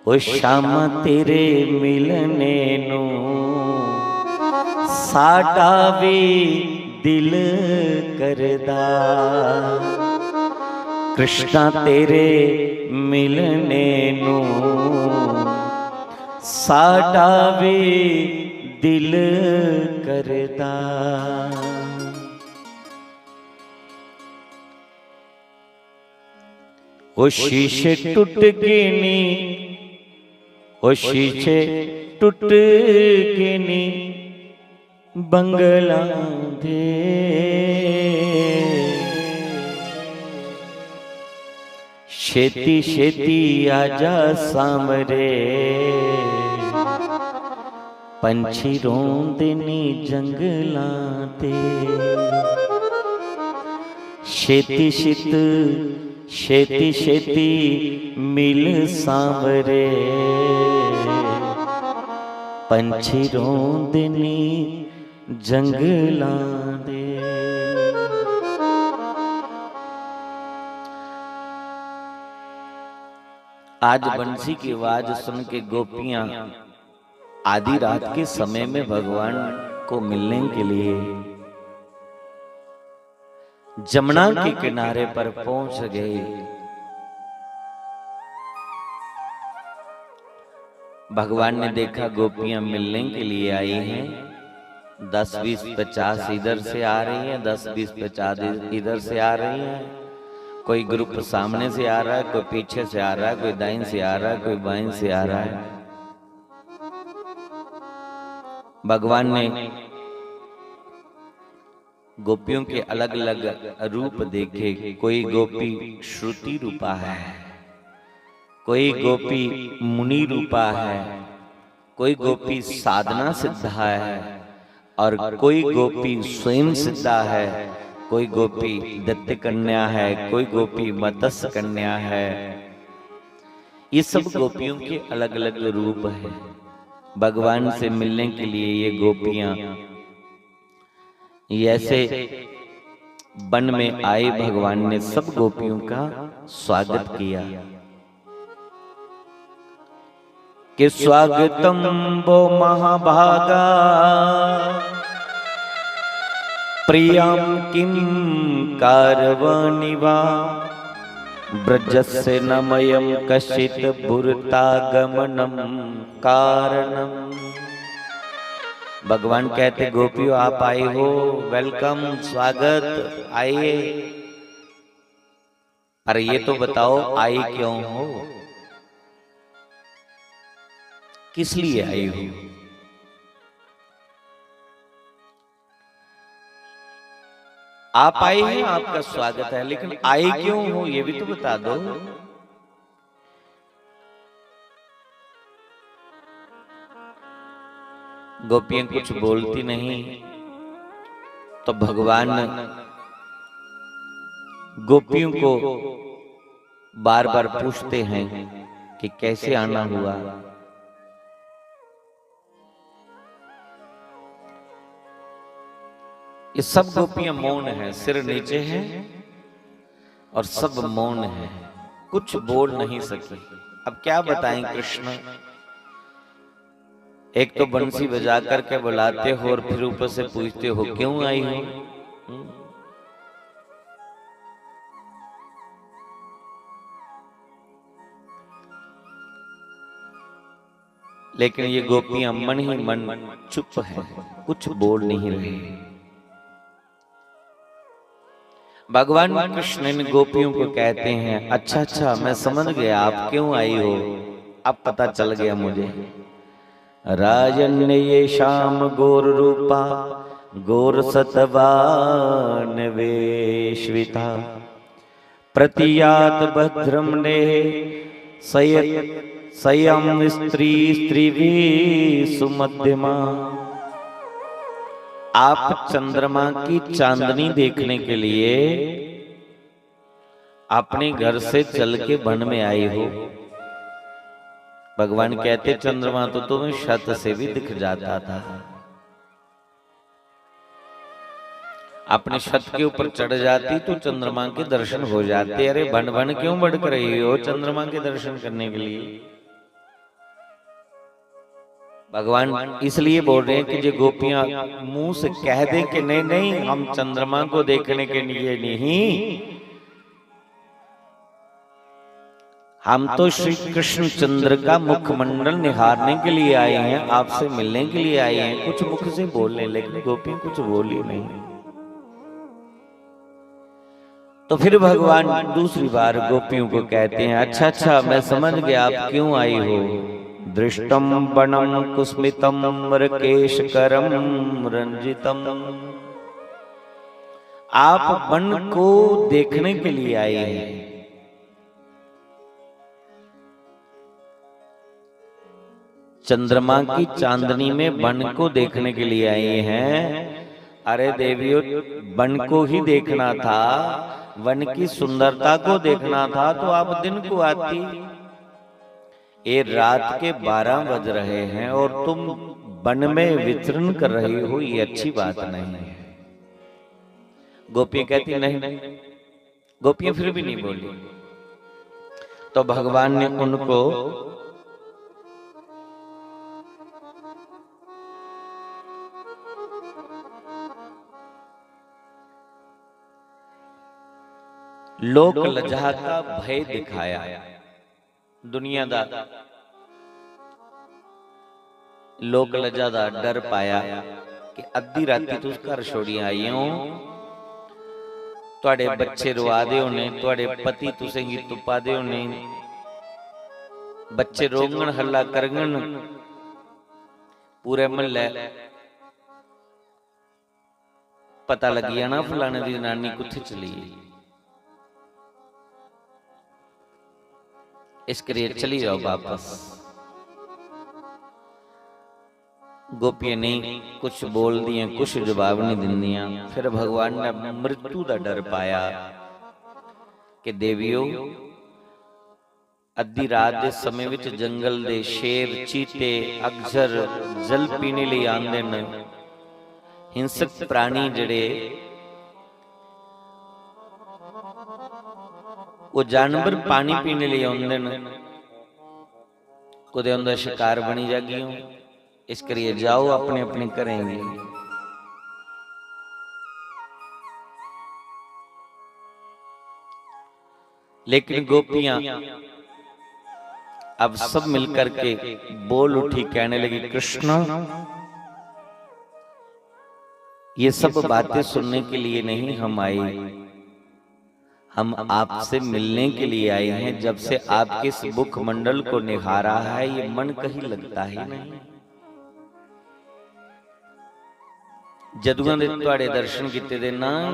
ओ शाम तेरे मिलने नू साडा भी दिल करदा। कृष्णा तेरे मिलने नू साडा भी दिल करदा। ओ शीशे टुट गए नी, ओ शीशे टुट गए नी बंगलां दे। छेती छेती आजा सामरे, पंछी रोंदे नी जंगलां ते। छेती छित, छेती छेती मिल सांवरे, पंछी रोंदे नी जंगलां दे। आज बंसी की आवाज सुन के गोपियां आधी रात के समय में भगवान को मिलने के लिए जमुना के किनारे पर पहुंच गए। भगवान ने देखा गोपियां मिलने के लिए आई हैं, दस बीस पचास इधर से आ रही हैं, दस बीस पचास इधर से आ रही हैं। कोई ग्रुप सामने से आ रहा है, कोई पीछे से आ रहा है, कोई दाईं से आ रहा है, कोई बाईं से आ रहा है। भगवान ने गोपियों के अलग-अलग रूप देखे। कोई गोपी श्रुति रूपा है, कोई गोपी मुनि रूपा है, कोई गोपी साधना सिद्धा है और कोई गोपी स्वयं सिद्धा है, कोई गोपी दत्त कन्या है, कोई गोपी मत्स्य कन्या है। ये सब गोपियों के अलग-अलग रूप हैं। भगवान से मिलने के लिए ये गोपियां ऐसे वन में आई, भगवान ने सब गोपियों का स्वागत किया कि स्वागतम वो महाभागा प्रियम किम कारवाणि वा ब्रजस्य न मयम कश्चित भूरतागमनम कारणम। भगवान कहते, गोपियों, आप आई हो, वेलकम, स्वागत, आइए। अरे, ये तो बताओ, आई क्यों हो, किस लिए आई हो? आप आए हैं, आपका स्वागत है, लेकिन आई क्यों हो, ये भी तो बता दो। गोपियां कुछ बोलती नहीं, तो भगवान गोपियों को बार बार पूछते हैं कि कैसे आना हुआ। ये सब गोपियां मौन हैं, सिर नीचे हैं और सब मौन हैं, कुछ बोल नहीं सकी। अब क्या बताएं कृष्ण, एक तो बंसी बजा करके बुलाते हो और फिर ऊपर से पूछते हो, क्यों आई हो? हम्म। लेकिन ये गोपियां मन ही मन चुप है, कुछ बोल नहीं रही। भगवान कृष्ण इन गोपियों को कहते हैं, अच्छा, अच्छा, मैं समझ गया आप क्यों आई हो, अब पता चल गया मुझे। राजन्य ये श्याम घोर रूपा घोर सतवान वेश्विता। प्रतियात भद्रम ने सय-, सयम स्त्री स्त्रीभिः सुमध्यमा। आप चंद्रमा की चांदनी देखने के लिए अपने घर से चल के वन में आई हो। भगवान कहते, चंद्रमा तो तुम्हें छत से भी दिख जाता था। अपने छत के ऊपर चढ़ जाती तो चंद्रमा के दर्शन हो जाते। अरे, वन वन क्यों भटक रही हो चंद्रमा के दर्शन करने के लिए? भगवान इसलिए बोल रहे हैं कि जो गोपियां मुंह से कह दें कि नहीं, नहीं, हम चंद्रमा को देखने के लिए नहीं, हम तो श्री कृष्ण चंद्र का मुखमंडल निहारने के लिए आए हैं, आपसे मिलने के लिए आए हैं। कुछ मुख से बोल लें, लेकिन गोपियां कुछ बोली नहीं। तो फिर भगवान दूसरी बार गोपियों को कहते हैं, "अच्छा, अच्छा, मैं समझ गया आप क्यों आई हो। दृष्टम बनम कुस्मितम रकेश करम रंजितम।" आप वन को देखने के लिए आए हैं। चंद्रमा की चांदनी में वन को देखने के लिए आए हैं। अरे देवियों, वन को ही देखना था, वन की सुंदरता को देखना था तो आप दिन को आती। ये रात के बारह बज रहे हैं और तुम वन में विचरण कर रही हो, ये अच्छी बात नहीं है। गोपी कहती, "नहीं।" गोपियां फिर भी नहीं बोली। तो भगवान ने उनको लोक लज्जा का भय दिखाया। दुनिया दा लोक लज्जा दा डर पाया कि अद्धी राती तुस घर छोड़ी आई हो, तुहाडे बच्चे रोआ दे होने, तुहाडे पति तुसेंगी तुप्पा दे होने, बच्चे रोंगन, हल्ला करगन, पूरे म्हल्ले पता लगी जाना फलाने दी जनानी कुत्थे चली गेई। इस करियै चली जाओ बापस। गोपियां नहीं कुछ बोलदियां, कुछ जवाब नहीं दिंदियां। फिर भगवान ने मृत्यु का डर पाया कि देवियो, अद्धी रात दे समय विच जंगल दे शेर, चीते, अगजर जल पीने लेई आंदे न। हिंसक प्राणी जेह्ड़े, ओह् जानवर पानी पीने लेई औंदे न। कुतै उं'दा शकार बनी जागियों। इस करियै जाओ अपने अपने घरें गी। लेकिन गोपियां अब सब मिलकर के बोल उठी, कहने लगी, "कृष्ण, ये सब बातें सुनने के लिए नहीं हम आए, हम आपसे मिलने के लिए आए हैं। जब से आपके इस मुखमंडल को निहारा है, ये मन कहीं लगता ही नहीं।" जदुआं दे तुहाडे दर्शन कीते दे ना,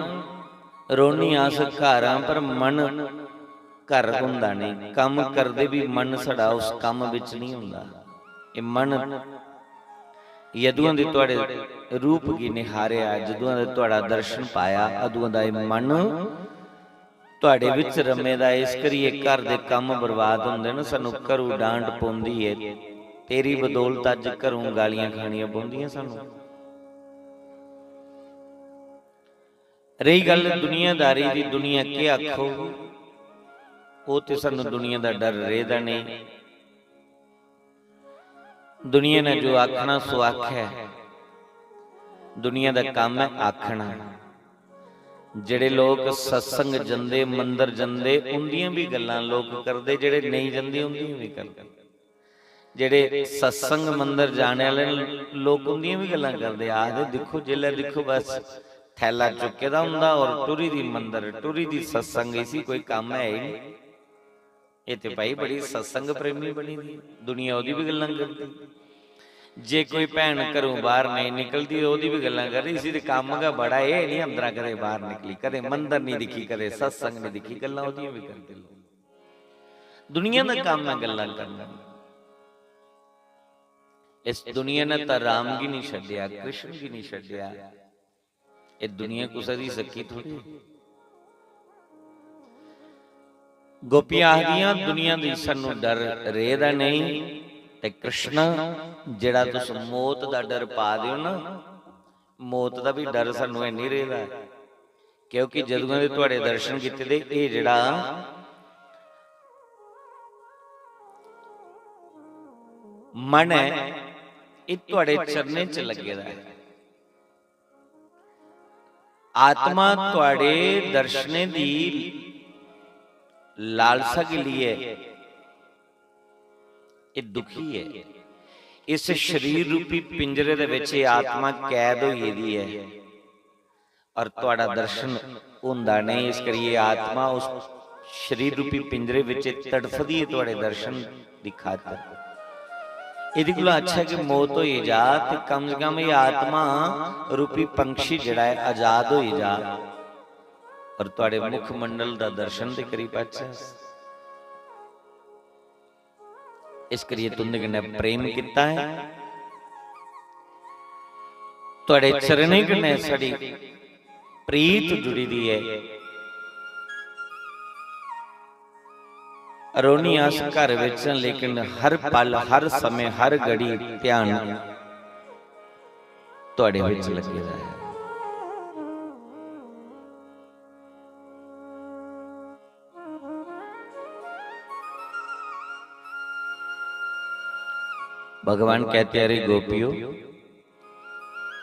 रोनी अस घर आं, पर मन घर होंदा नेईं। कम्म करदे बी मन साढ़ा उस कम्म बिच नेईं होंदा। एह् मन, जदुआं दे तुहाडे रूप गी निहारेआ, जदुआं दे तुहाडा दर्शन पाया, अदुआं दा एह् मन तुहाडे विच रमे दा, इस करियै घर दे कम्म बर्बाद होंदे न। सानू घरू डांट पौंदी ऐ, तेरी बदौलत अज्ज घरू गालियां खानियां पौंदियां सानू। रेही गल्ल दुनियादारी दी, दुनिया केह् आखो, ओह् ते सानू दुनिया दा डर रेह्दा नेईं। दुनिया ने जो आखना सो आखै। दुनिया दा कम्म ऐ आखना। जेह्ड़े लोक सत्संग जंदे, मंदर जंदे, उंदियां बी गल्लां लोक करदे, जेह्ड़े नेईं जंदे उंदियां बी करदे। जेह्ड़े सत्संग मंदर जाने आह्ले लोक उंदियां बी गल्लां करदे, आखदे, "दिक्खो, जिसलै दिक्खो बस थैला चुक्के दा होंदा और टुरी दी मंदर, टुरी दी सत्संग, इसी कोई कम्म है ही नहीं।" एह् ते भाई बड़ी सत्संग प्रेमी बनी दी, दुनिया ओह्दी बी गल्लां करदी। जे कोई भैन घरों बाहर नेईं निकलदी, ओह्दी बी गल्लां करदी, "इसी ते कम्म गै बड़ा, एह् निं अंदरा कदें बाहर निकली, कदें मंदर निं दिक्खी, कदें सत्संग निं दिक्खी।" गल्लां ओह्दियां बी करदे लोक। दुनिया दा कम्म ऐ गल्लां करना। इस दुनिया ने तां राम गी निं छड्डेआ, कृष्ण गी निं छड्डेआ। एह् दुनिया कुसै दी सक्की थोड़ी। गोपियां आखदियां, "दुनिया दी सानू डर रेह्दा नेईं, ते कृष्णा, जेह्ड़ा तुस मौत दा डर पा दे ओ ना, मौत दा बी डर सानू है नहीं रेह्दा, क्योंकि जदुआं दे तुहाडे दर्शन कीते दे, एह् जेह्ड़ा मन ऐ, एह् तुहाडे चरणें च लग्गे दा ऐ।" आत्मा तुहाडे दर्शनें दी लालसा के लिए ये दुखी है। इस शरीर रूपी पिंजरे दे विच ये आत्मा कैद होई गेदी है और तुहाडा दर्शन होंदा नहीं। इस करिए आत्मा उस शरीर रूपी पिंजरे विच तड़फदी है तुहाडे दर्शन दी खातर। इहदे कोला अच्छा कि मौत होई जा ते कम से कम ये आत्मा रूपी पंछी जिहड़ा है आजाद होई जा और तुहाडे मुखमंडल दा दर्शन ते करी पाचै। इस करिए तुंदे कन्नै प्रेम किता है, तुहाडे चरणें कन्नै साडी प्रीत जुड़ी दी है। अरोनी अस घर विच हां, लेकिन हर पल, हर समय, हर घड़ी ध्यान तुहाडे विच लगे दा है। भगवान कहते हैं, "अरे गोपियों,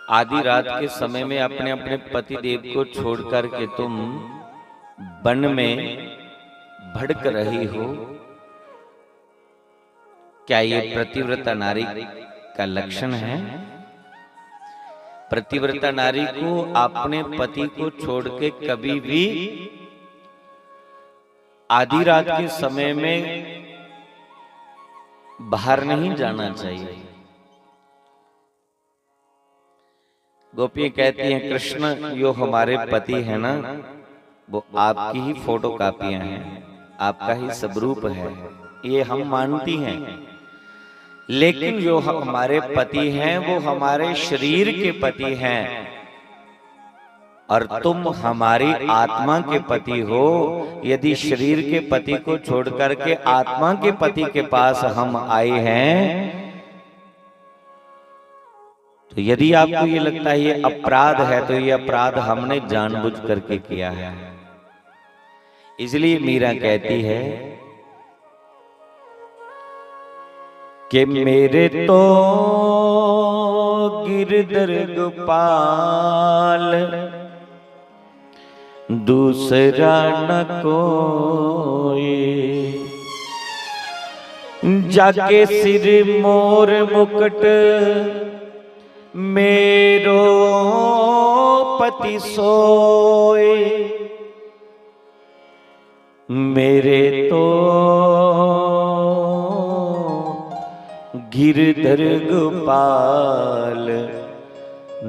आधी रात के समय में अपने अपने पति देव को छोड़ करके तुम वन में भटक रही हो, क्या ये पतिव्रता नारी का लक्षण है?" पतिव्रता नारी को अपने पति को छोड़ के कभी भी आधी रात के समय में बाहर नहीं जाना चाहिए। गोपियां कहती हैं, "कृष्ण, यो हमारे पति है ना, वो आपकी ही फोटो कॉपियां हैं, आपका ही स्वरूप है, ये हम मानती हैं, लेकिन जो हमारे पति हैं, वो हमारे शरीर के पति हैं और तुम हमारी आत्मा के पति हो। यदि शरीर के पति को छोड़ करके आत्मा के पति के पास हम आए हैं, तो यदि आपको ये लगता है ये अपराध है, तो ये अपराध हमने जानबूझ करके किया है।" इसलिए मीरा कहती है कि मेरे तो गिरधर गोपाल दूसरा न कोई, जाके सिर मोर मुकुट मेरो पति सोए। मेरे तो गिरधर गोपाल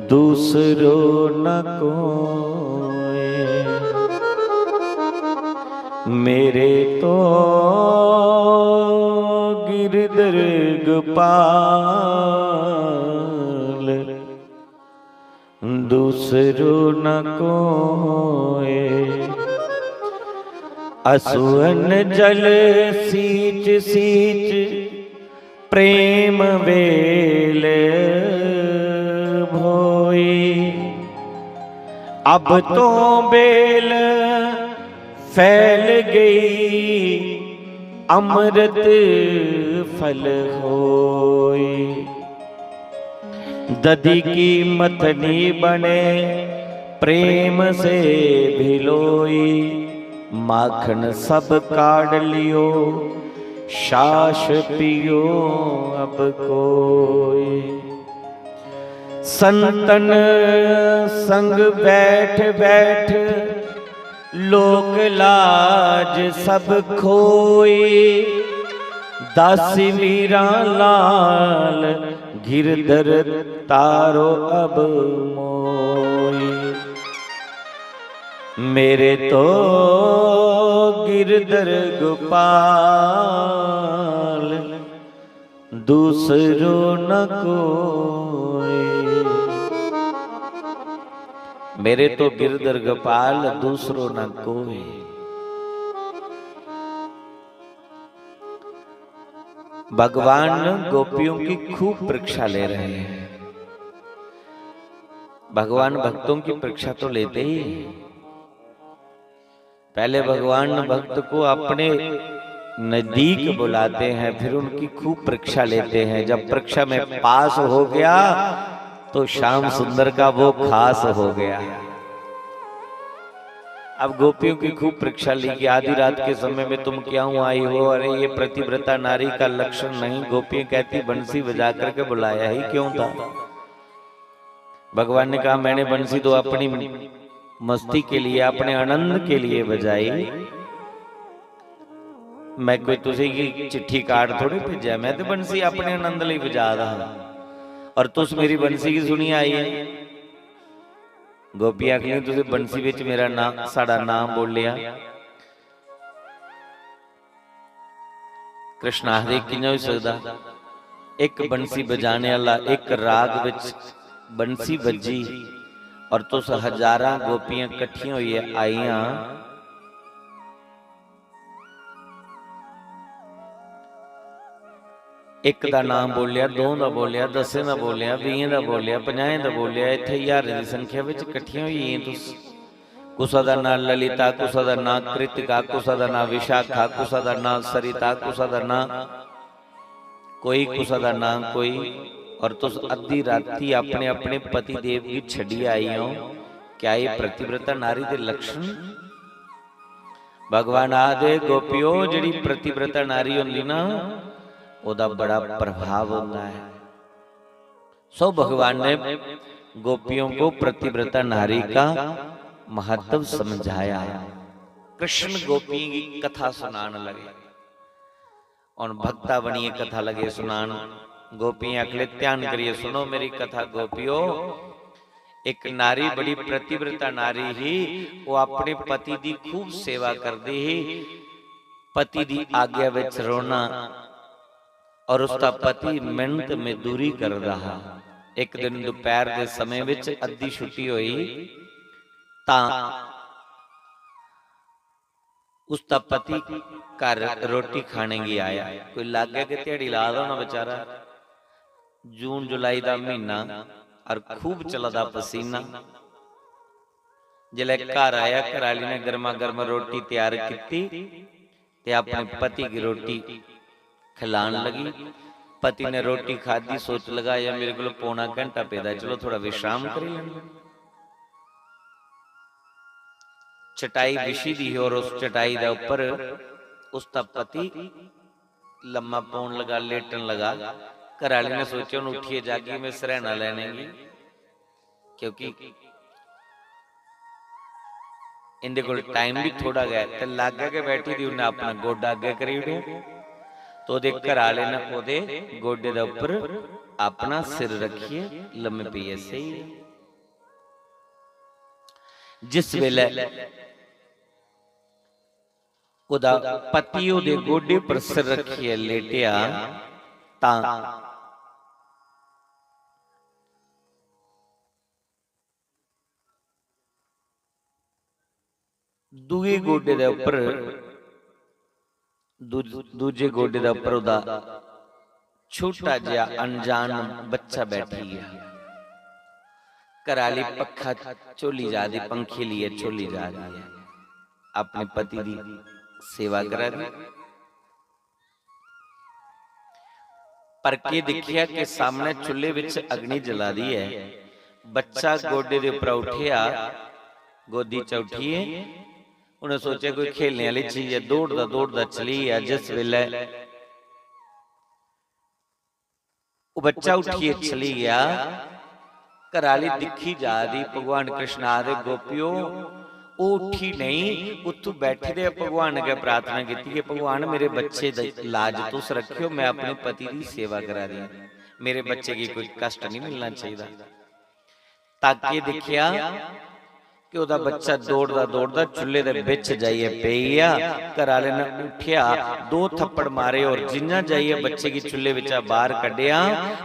दूसरो न कोई। मेरे तो गिरधर गोपाल दूसरो न कोई। असुअन जल सींच सींच प्रेम बेल भोई। अब तो बेल फैल गई अमृत फल होई। दधि की मथनी बने प्रेम से भिलोई। माखन सब काढ़ लियो छाछ पियो अब कोई। संतन संग बैठ बैठ लोक लाज सब खोई। दासी मीरा लाल गिरधर तारो अब मोई। मेरे तो गिरधर गोपाल दूसरो न कोई। मेरे तो गिरधर गोपाल दूसरो न कोई। भगवान गोपियों की खूब परीक्षा ले रहे हैं। भगवान भक्तों की परीक्षा तो लेते ही हैं। पहले भगवान भक्त को अपने नजदीक बुलाते हैं, फिर उनकी खूब परीक्षा लेते हैं। जब परीक्षा में पास हो गया तो श्याम सुंदर का वो खास हो गया। अब गोपियों की खूब परीक्षा ली कि आधी रात के समय में तुम क्यों आई हो? अरे, ये पतिव्रता नारी का लक्षण नहीं। गोपियां कहती, बंसी बजा करके बुलाया ही क्यों था? भगवान ने कहा, मैंने बंसी तो अपनी मस्ती के लिए, अपने आनंद के लिए बजाई। मैं कोई तुसी की चिट्ठी कार्ड थोड़ी भेजा, मैं तो बंसी अपने आनंद लिए बजा रहा। और तुस मेरी बंसी की सुनी आई है। गोपियां आखदियां, तुसी बंसी विच मेरा नाम, साडा नाम बोलिया। कृष्ण आखदे, कि'यां होई सकदा? इक बंसी बजाने आह्ला, इक राग विच बंसी बज्जी और तुस हजारां गोपियां कट्ठियां होइयै आइयां। इक दा नां बोलेआ, दो दा बोलेआ, दसें दा बोलेआ, बीहें दा बोलेआ, पंजाहें दा बोलेआ, इत्थै ज्हारें दी संख्या विच कट्ठियां होई गेइयां तुस। कुसा दा नां ललिता, कुसा दा नां कृतिका, कुसा दा नां विशाखा, कुसा दा नां सरिता, कुसा दा नां कोई, कुसा दा नां कोई। और तुस अद्धी राती अपने, अपने पति देव गी छड्डियै आई हो। क्या ये पतिव्रता नारी दे लक्षण? भगवान आखदे, गोपियो, जेह्ड़ी पतिव्रता नारी होंदी ना, ओह्दा बड़ा प्रभाव होंदा है। सो भगवान ने गोपियों को पतिव्रता नारी का महत्व समझाया। कृष्ण गोपियों की कथा सुनाने लगे। हुन भक्ता बनियै कथा लगे सुनान। गोपियां आखले, ध्यान करियै सुनो मेरी कथा गोपियो। एक नारी बड़ी पतिव्रता नारी ही, वो अपने पति दी खूब सेवा करदी ही। पति दी आज्ञा विच रोना और उसका पति मेहनत मजदूरी करदा हा। एक दिन दोपहर दे समय विच अद्धी छुट्टी होई तां उसदा पति घर रोटी खाने गी आया। कोई लाग्गै गै ध्याड़ी ला दा होना बेचारा। जून जुलाई दा म्हीना और खूब चला दा पसीना। जिसलै घर आया, घर आह्ली ने गर्मा गर्म रोटी त्यार कीती ते अपने पति गी रोटी खिलान लगी। पति ने रोटी खादी, सोच लगा, "यार, मेरे को पौना घंटा पेदा, चलो थोड़ा विश्राम करी लैंदे।" चटाई बिछी दी ही और उस चटाई दे ऊपर उसदा पति लम्मा पौन लगा, लेटन लगा। घर आह्ली ने सोचेआ, "हुन उठियै जागी में सरैना लैने गी, क्योंकि इंदे कोल टाइम भी थोड़ा गै, ते लाग्गै गै बैठी दी, उन्नै अपना गोडा अग्गै करी ओड़ेआ, ते ओह्दे घर आह्ले ने ओह्दे गोडे दे उप्पर अपना सिर रक्खियै लम्मे पेइयै सेई गेआ।" जिस बेलै ओह्दा पति ओह्दे गोडे पर सिर रक्खियै लेटेआ तां दूए गोडे दे उप्पर, दू-, दूजे गोडे दे उप्पर ओह्दा छोटा जेहा अनजान बच्चा बैठी गेआ। घर आह्ली पक्खा झोली जा दी, पंखे लेइयै झोली जा दी ऐ, अपने पति दी सेवा करा दी। पर केह् दिक्खेआ कि सामनै चुल्हे बिच अग्नि जला दी ऐ। बच्चा गोडे दे उप्परा उठेआ, गोदी च उठियै उ'नें सोचेआ कोई खेलने आह्ली चीज ऐ, दौड़दा दौड़दा चली गेआ। जिस बेल्लै ओह् बच्चा उठियै चली गेआ, घर आह्ली दिक्खी जा दी, भगवान कृष्ण आखदे, "गोपियो, ओह् उठी नेईं, उत्थूं बैठे दे भगवान अग्गें प्रार्थना कीती कि भगवान, मेरे बच्चे दा लाज तुस रक्खेओ, में अपने पति दी सेवा करा दी आं, मेरे बच्चे गी कोई कष्ट नहीं मिलना चाहिदा।" ताके दिक्खेआ कि ओह्दा बच्चा दौड़दा दौड़दा चुल्हे दे बिच जाइयै पेई गेआ। घर आह्ले ने उठेआ, दो थप्पड़ मारे और जि'यां जाइयै बच्चे गी चुल्हे बिच्चा बाहर कड्ढेआ,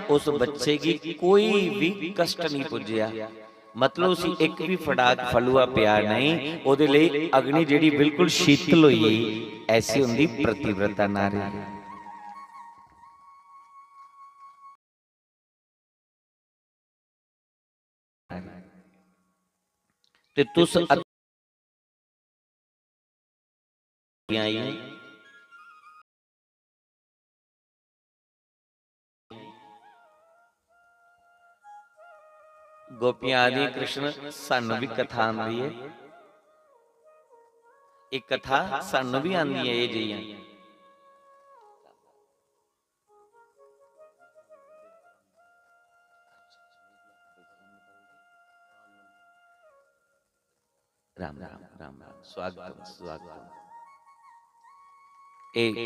उस बच्चे गी कोई भी कष्ट नहीं पुज्जेआ। मतलब उसी इक भी फटाक फलुआ पेआ नहीं। ओह्दे लेई अग्नि जेह्ड़ी बिल्कुल शीतल होई गेई, ऐसी होंदी पतिव्रता नारी। ते तुस अत-, आई। गोपियां आदि कृष्ण, सानू भी कथा आंदी है। एह् कथा सानू बी आंदी ऐ, एह् जेहियां। राम राम, राम राम, स्वागतम, स्वागतम। एह्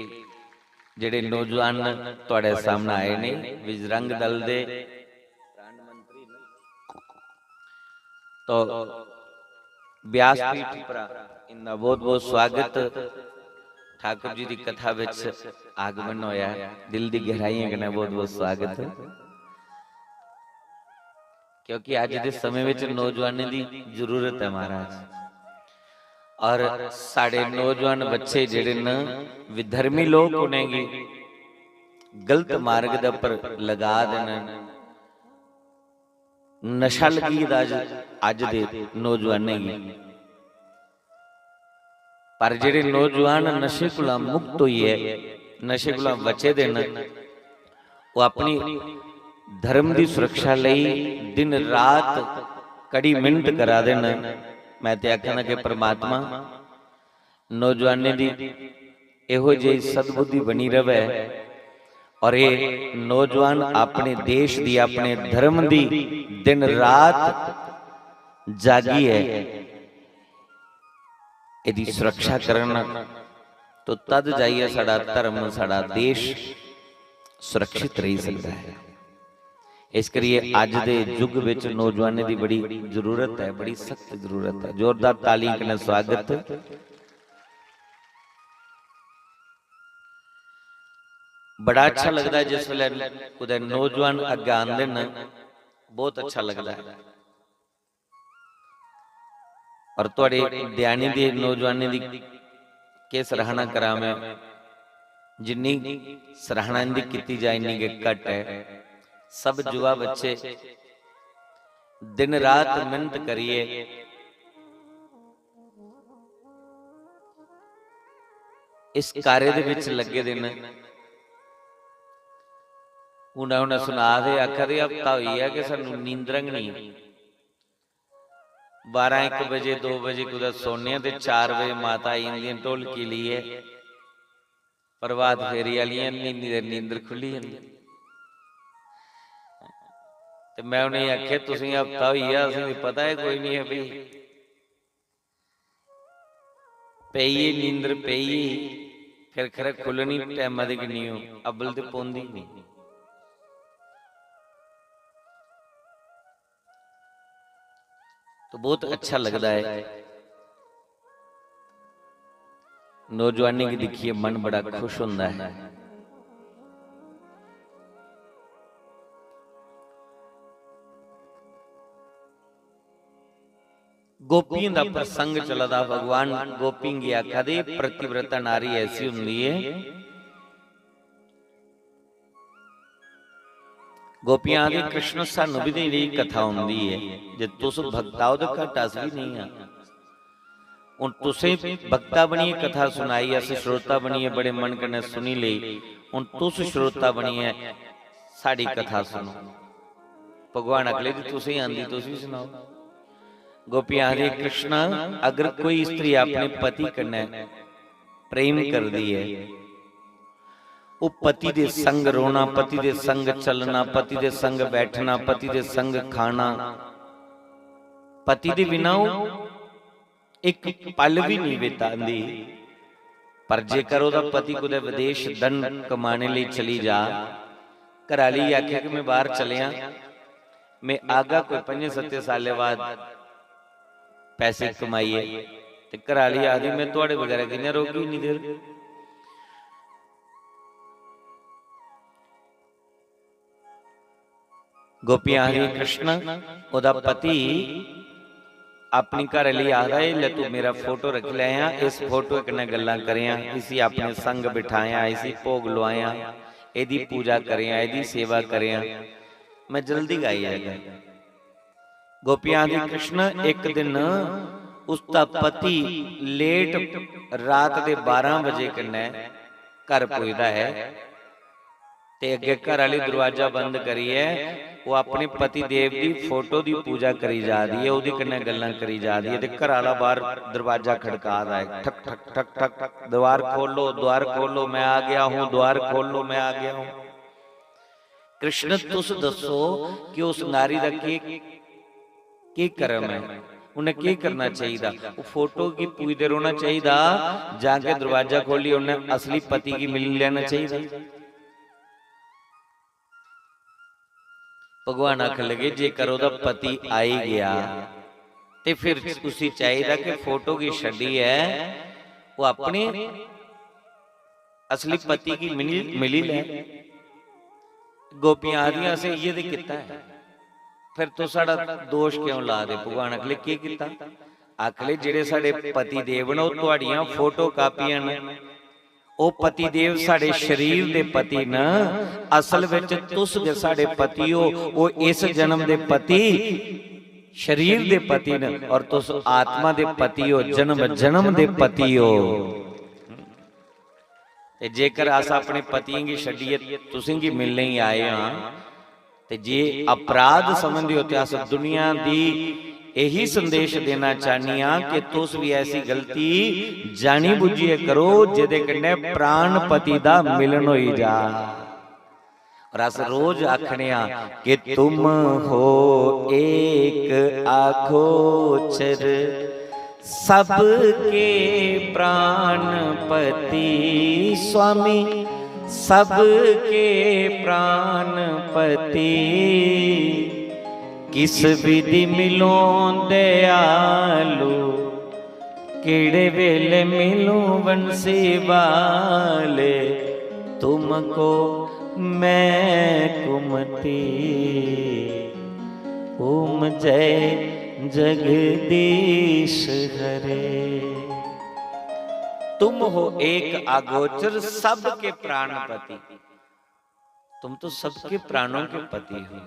जेह्ड़े नौजवान न, थुआढ़े सामने आए ने, बजरंग दल दे, तो व्यासपीठ पर इंदा बहुत बहुत स्वागत। ठाकुर जी दी कथा विच आगमन होया, दिल दी गहराइयें कन्नै बहुत बहुत स्वागत। क्योंकि अज्ज दे समय विच नौजवानें दी जरूरत ऐ महाराज। और साढ़े नौजवान बच्चे जेह्ड़े न, विधर्मी लोक उ'नेंगी गलत मार्ग दे उप्पर लगा दे न। नशा लग्गी गेदा अज्ज, अज्ज दे नौजवानें गी। पर जेह्ड़े नौजवान नशे कोला मुक्त होइयै, नशे कोला बचे दे न, ओह् अपनी धर्म दी सुरक्षा लेई दिन रात कड़ी मेहनत करा दे न। मैं ते आखना कि परमात्मा नौजवानें दी एहो जेही सद्बुद्धि बनी रवै और एह् नौजवान अपने देश दी, अपने धर्म दी दिन रात जागियै एह्दी सुरक्षा करन, तो तद जाइयै साढ़ा धर्म, साढ़ा देश सुरक्षित रेही सकदा ऐ। इस करियै अज्ज दे युग बिच नौजवानें दी बड़ी जरूरत ऐ, बड़ी सख्त जरूरत ऐ। जोरदार तालियें कन्नै स्वागत। बड़ा अच्छा लगदा ऐ जिस बेल्लै कुतै नौजवान अग्गें आंदे न, बहुत अच्छा लगदा ऐ। और थुआढ़े ध्यानी दे नौजवानें दी केह् सराहना करां मैं, जिन्नी सराहना इंदी कीती जाए इन्नी गै घट ऐ। सब युवा बच्चे दिन रात मेहनत करियै इस कार्य दे विच लग्गे दे न। हुन, हुन सुना दे, आखा दे हफ्ता होई गेआ कि सानू नींदर गै नहीं। बारां इक बजे, दो बजे कुतै सोने आं ते चार बजे माता आई जंदियां ढोलकी लेइयै, प्रभात फेरी आह्लियां, नींदी दे नींदर खु'ल्ली जंदी। ते मैं उ'नेंगी आखेआ, "तुसेंगी हफ्ता होई गेआ, असेंगी पता ऐ कोई निं ऐ भई।" पेई नींदर पेई, फिर खरै खु'ल्लनी टैमा दी गै निं ओ, अब्बल ते पौंदी निं। तो बहुत अच्छा लगदा ऐ। नौजवानें गी दिक्खियै मन बड़ा खुश होंदा ऐ। गोपियें दा प्रसंग चला दा, भगवान गोपियें गी आखा दे, "पतिव्रता नारी ऐसी होंदी ऐ।" गोपियां आखदियां, "कृष्ण, सानू भी ते इ'नें कथा होंदी ऐ, जे तुस भक्ता ओ ते घट अस भी नेईं आं।" हुन तुसें भक्ता बनियै कथा सुनाई, अस श्रोता बनियै बड़े मन कन्नै सुनी लेई। हुन तुस श्रोता बनियै साढ़ी कथा सुनो। भगवान अगले दी तुसें आंदी, तुस भी सुनाओ। गोपियां आखदियां, "कृष्णा, अगर कोई स्त्री अपने पति कन्नै प्रेम करदी ऐ, ओह् पति दे संग रोना, पति दे संग चलना, पति दे संग बैठना, पति दे संग खाना, पति दे बिना ओह् इक पल बी नहीं बितांदी।" पर जेकर ओह्दा पति कुतै विदेश धन कमाने लेई चली जा, घर आह्ली आखे कि "मैं बाहर चलेआं, मैं आगा कोई पंजें सत्तें सालें बाद पैसे कमाइयै", ते घर आह्ली आखदी, "मैं थुआढ़े बगैरा कि'यां रौह्गी इन्नी देर?" गोपियां आखदियां, "कृष्ण, ओह्दा पति अपनी घर आह्ली आखदा, 'एह् ले, तू मेरा फोटो रक्खी लैयां, इस फोटो कन्नै गल्लां करेआं, इसी अपने संग बिठायां, इसी भोग लोआयां, एह्दी पूजा करेआं, एह्दी सेवा करेआं, मैं जल्दी गै आई जागा।'" गोपियां आखदियां, "कृष्ण, इक दिन उसदा पति लेट रात दे बारां बजे कन्नै घर पुजदा ऐ ते अग्गें घर आह्ली दरवाजा बंद करियै ओह् अपने पति देव दी फोटो दी पूजा करी जा दी ऐ, ओह्दे कन्नै गल्लां करी जा दी ऐ, ते घर आह्ला बाह्र दरवाजा खड़का दा ऐ, ठक ठक ठक ठक, "दवार खोलो, दवार खोलो, मैं आ गया हूँ, दवार खोलो, मैं आ गया हूँ।" कृष्ण, तुस दस्सो कि उस नारी दा केह्, केह् कर्म ऐ, उन्नै केह् करना चाहिदा? ओह् फोटो गी पूजदे रौह्ना चाहिदा जां कि दरवाजा खोलियै उन्नै असली पति गी मिली लैना चाहिदा? भगवान आखन लगे, जेकर ओह्दा पति आई गेआ ते फिर उसी चाहिदा कि फोटो गी छड्डियै ओह् अपने असली पति गी मिली, मिली लै। गोपियां आखदियां, "असें इ'यै ते कीता ऐ, फिर तुस साढ़ा दोश क्यों ला दे?" भगवान आखले, "केह् कीता?" आखले, "जेह्ड़े साढ़े पति देव न, ओह् तुआड़ियां फोटो कापियां न। ओह् पति देव साढ़े शरीर दे पति न, असल बिच तुस गै साढ़े पति ओ। ओह् इस जन्म दे पति, शरीर दे पति न, और तुस आत्मा दे पति ओ, जन्म जन्म दे पति ओ।" ते जेकर अस अपने पतियें गी छड्डियै तुसें गी मिलने गी आए आं, ते जे अपराध समझदे ओ, ते अस दुनिया दी यही संदेश देना चाहन्ने आं कि तुस भी ऐसी गलती जानी बुझियै करो, जेह्दे कन्नै प्राणपति दा मिलन होई जा। और अस रोज आखने आं कि तुम हो एक अगोचर, सबके प्राणपति स्वामी, सबके प्राणपति। किस विधि मिलो दयालु, केड़े वेले मिलूं बंसी वाले, तुमको मैं कुमती। ओम जय जगदीश हरे। तुम हो एक अगोचर सबके प्राणपति। तुम तो सबके प्राणों के पति हो।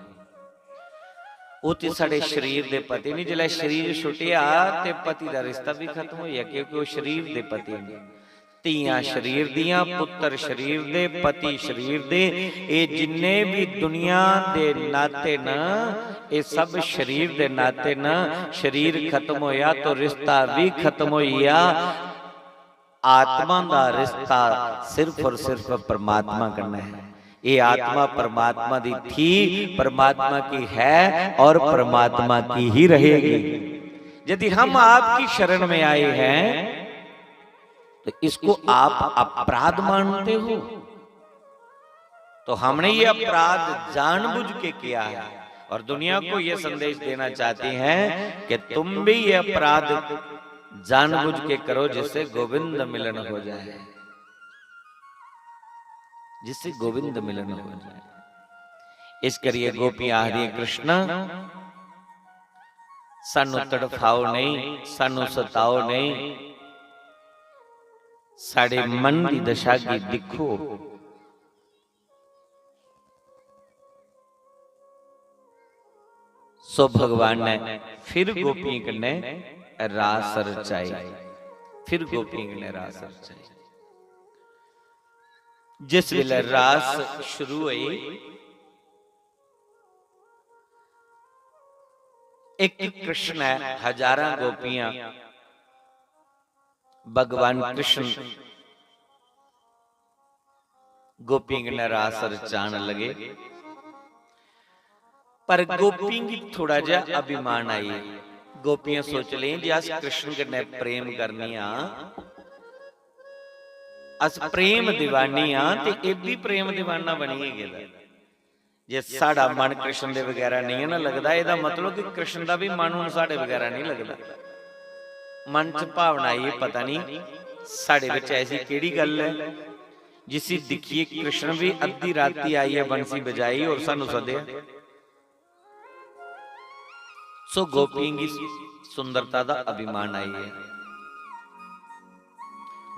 ओह् ते साढ़े शरीर दे पति नहीं, जिसलै शरीर छुट्टेआ ते पति दा रिश्ता भी खत्म होई गेआ, क्योंकि ओह् शरीर दे पति न। धियां शरीर दियां, पुत्तर शरीर दे, पति शरीर दे, एह् जिन्ने भी दुनिया दे नाते न, एह् सब शरीर दे नाते न। शरीर खत्म होया तो रिश्ता भी खत्म होई गेआ। आत्मा दा रिश्ता सिर्फ और सिर्फ परमात्मा कन्नै है। ये आत्मा परमात्मा दी थी, परमात्मा की है और परमात्मा की ही रहेगी। यदि हम आपकी शरण में आए हैं, तो इसको आप अपराध मानते हो? तो हमने ये अपराध जानबूझ के किया है और दुनिया को ये संदेश देना चाहते हैं कि तुम भी ये अपराध जानबूझ के करो, जिससे गोविंद मिलन हो जाए, जिससे गोविंद मिलन हो जाए। इस करिए गोपियां आखदियां, कृष्णा, सानू तड़फाओ नहीं, सानू सताओ नहीं, साढ़े मन दी दशा गी दिक्खो। सो भगवान ने फिर गोपियें कन्नै रास रचाई, फिर गोपियें कन्नै रास रचाई। जिस वेले रास शुरू होई, एक कृष्ण है, हजारां गोपियां, भगवान कृष्ण गोपियें कन्नै रास रचान लगे। पर गोपियें गी थोड़ा जेहा अभिमान आई। गोपियां सोच लेइयां जे अस कृष्ण कन्नै प्रेम करनियां, अस प्रेम दीवानी आं, ते एह् बी प्रेम दीवाना बनियै गेदा। जे साढ़ा मन कृष्ण दे बगैरा नेईं ना लगदा, एह्दा मतलब कि कृष्ण दा बी मन हून साढ़े बगैरा नेईं लगदा। मन च भावना आई, पता नहीं साढ़े बिच ऐसी केह्ड़ी गल्ल ऐ, जिसी दिक्खियै कृष्ण बी अद्धी राती आइयै बंसी बजाई और सानू सद्देआ। सो गोपियें गी सुंदरता दा अभिमान आई गेआ।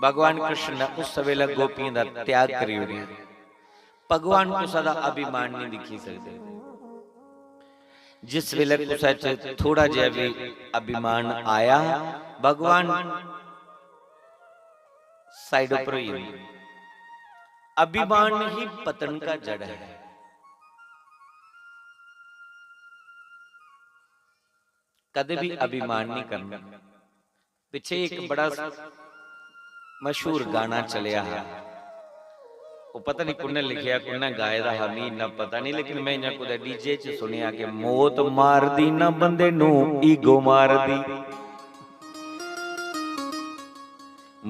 भगवान कृष्ण ने उस वेले गोपियें दा त्याग करी ओड़ेआ। भगवान कुसै दा अभिमान नहीं दिक्खी सकदे। जिस वेले कुसै च थोड़ा जेहा भी अभिमान आया, भगवान साइड उप्पर होई जंदे। अभिमान ही पतन का जड़ है। कदें भी अभिमान नहीं करना। पिच्छे इक बड़ा मशहूर गाना चलेआ हा, ओह् पता नहीं कु'न्नै लिखेआ, कु'न्नै गाए दा हा, मी इन्ना पता नहीं, लेकिन में इ'यां कुतै डीजे च सुनेआ कि "मौत मारदी ना बंदे नू, ईगो मारदी।"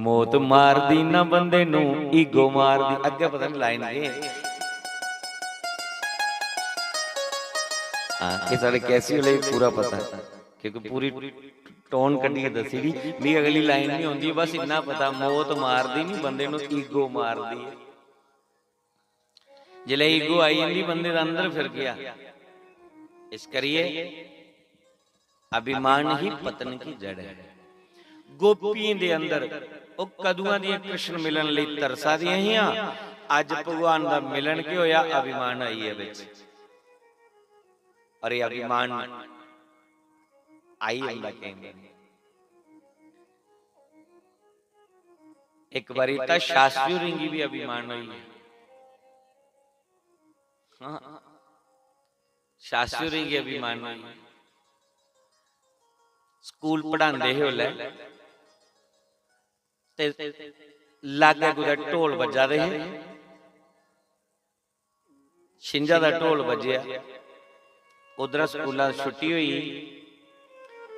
"मौत मारदी ना बंदे नू, ईगो मारदी।" अग्गें पता नहीं लाइन केह्। हां, एह् साढ़े कैसी वाले पूरा पता ऐ, क्योंकि पूरी टोन कड्ढियै दस्सी दी। मी अगली लाइन नहीं औंदी, बस इन्ना पता, "मौत मारदी नहीं बंदे नू, ईगो मारदी ऐ।" जिसलै ईगो आई जंदी बंदे दे अंदर, फिर गेआ। इस करियै अभिमान ही पतन की जड़ ऐ। गोपियें दे अंदर ओह् कदुआं दियां कृष्ण मिलन लेई तरसा दियां हियां, अज्ज भगवान दा मिलन केह् होया, अभिमान आई गेआ बिच। और एह् अभिमान आई जंदा केईं बारी। इक बारी तां शास्त्री होरें गी बी अभिमान होई गेआ। हां, शास्त्री होरें गी अभिमान होई गेआ। स्कूल पढ़ांदे हे उसलै, ते लागै कुतै ढोल बज्जा दे हे, छिंजा दा ढोल बज्जेआ, उद्धरा स्कूला छुट्टी होई।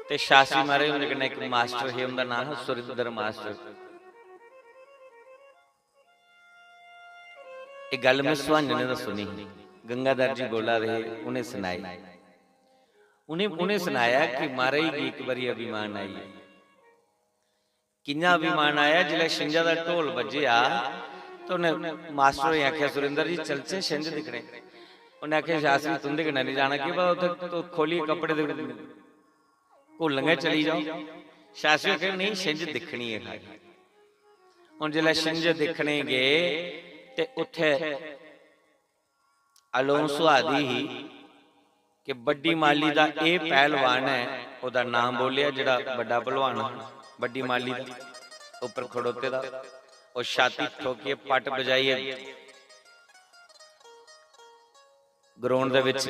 ते शास्त्री महाराज हुंदे कन्नै इक मास्टर हे, उं'दा नांऽ हा सुरिंदर मास्टर। एह् गल्ल में सुहाञने दा सुनी ही, गंगाधर जी बोला दे हे, उ'नें सनाई। उ'नें, उ'नें सनाया कि महाराज गी इक बारी अभिमान आई। कि'यां अभिमान आया? जिसलै छिंजा दा ढोल बज्जेआ, ते उ'नें मास्टर होरें आखेआ, "सुरिंदर जी, चलचै छिंज दिक्खने?" उ'नें आखेआ, "शास्त्री, तुं'दे कन्नै निं जाना, केह् पता उत्थै तुस खोह्लियै कपड़े दे घुल्लन गै चली जाओ।" शास्त्री होरें आखेआ, "नेईं, छिंज दिक्खनी ऐ खाल्ली।" हून जिसलै छिंज दिक्खने गे, ते उत्थै अलोम सुहादी ही कि बड्डी माली दा एह् पैह्लवान ऐ, ओह्दा नांऽ बोलेआ, जेह्ड़ा बड्डा भलवान हा, बड्डी माली उप्पर खड़ोते दा, ओह् छाती ठोकियै, पट बजाइयै ग्राउंड दे बिच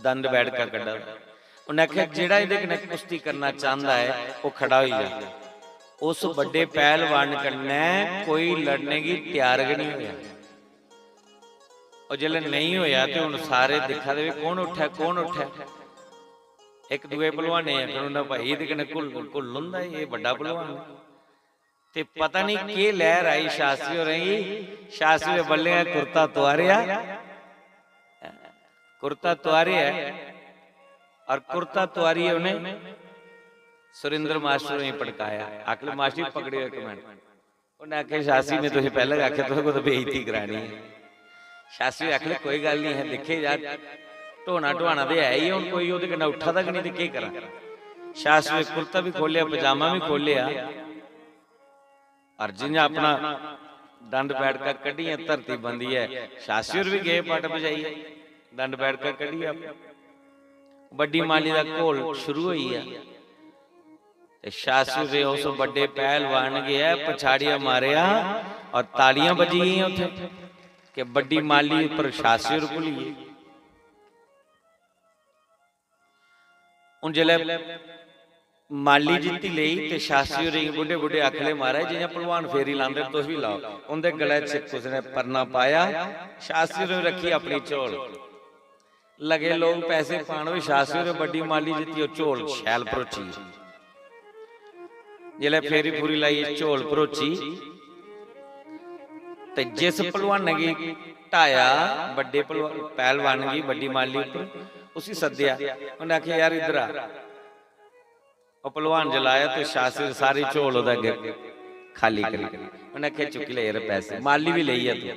दंड बैठका कड्ढा दा। उ'न्नै आखेआ, "जेह्ड़ा एह्दे कन्नै कुश्ती करना चांह्दा ऐ, ओह् खड़ा होई जा।" उस बड्डे पैह्लवान कन्नै कोई लड़ने गी त्यार गै निं होएआ। और जिसलै नेईं होएआ ते हून सारे दिक्खा दे, "कौन उट्ठै, कौन उट्ठै?" इक दूए भलवानें गी आखन, "उ'न्नै भाई, एह्दे कन्नै घुल, घुल होंदा, एह् बड्डा भलवान ऐ।" ते पता निं केह् लैह्र आई शास्त्री होरें गी, शास्त्री होरें बल्लें गै कुर्ता तुआरेआ, कुर्ता तुआरेआ, और कुर्ता तुआरियै उ'नें सुरिंदर मास्टर होरें गी पटकाया। आखन लगे, "मास्टर जी, पकड़ेओ इक मिंट।" उ'न्नै आखेआ, "शास्त्री, में तुसें पैह्लें गै आखेआ, तुसें कुतै बेइज्जती करानी ऐ।" शास्त्री आखन लगे, "कोई गल्ल निं ऐ, दिक्खे यार, ढोना ढोआना ते है ही, हून कोई ओह्दे कन्नै उट्ठा दा गै निं ते केह् करां?" शास्त्री ने कुर्ता बी खोह्लेआ, पजामा बी खोह्लेआ, और जि'यां अपना डंड बैठका कड्ढियै धरती बंदियै शास्त्री होर बी गे पट बजाइयै, डंड बैठका कड्ढियै। बड्डी माली दा घोल शुरू होई गेआ। ते शास्त्री दे उस बड्डे पैहलवान गे ऐ पछाड़ियै मारेआ और तालियां बजी गेइयां उत्थै कि बड्डी माली उप्पर शास्त्री होर भुल्ली गे। हून जिसलै माली जित्ती लेई ते शास्त्री होरें गी बुड्ढे बुड्ढे आखले, "महाराज, जि'यां भलवान फेरी लांदे न, तुस बी लाओ।" उं'दे गलै च कुसै ने परना पाया, शास्त्री होरें रक्खी अपनी झोल। लगे लोक पैसे पान, ओह् शास्त्री होरें बड्डी माली जित्ती, ओह् झोल शैल भरोची। जिसलै फेरी फूरी लाइयै झोल भरोची, ते जिस भलवानै गी ढाया, बड्डे भलवा-, पैहलवान गी बड्डी माली उप्पर, उसी सद्देआ। उ'न्नै आखेआ, "यार, इद्धर आ।" ओह् भलवान जलाया ते शास्त्री सारी झोल ओह्दे अग्गें खाली करी। उ'न्नै आखेआ, "चुक्की लै यार पैसे, माली बी लेई गेआ तूं।"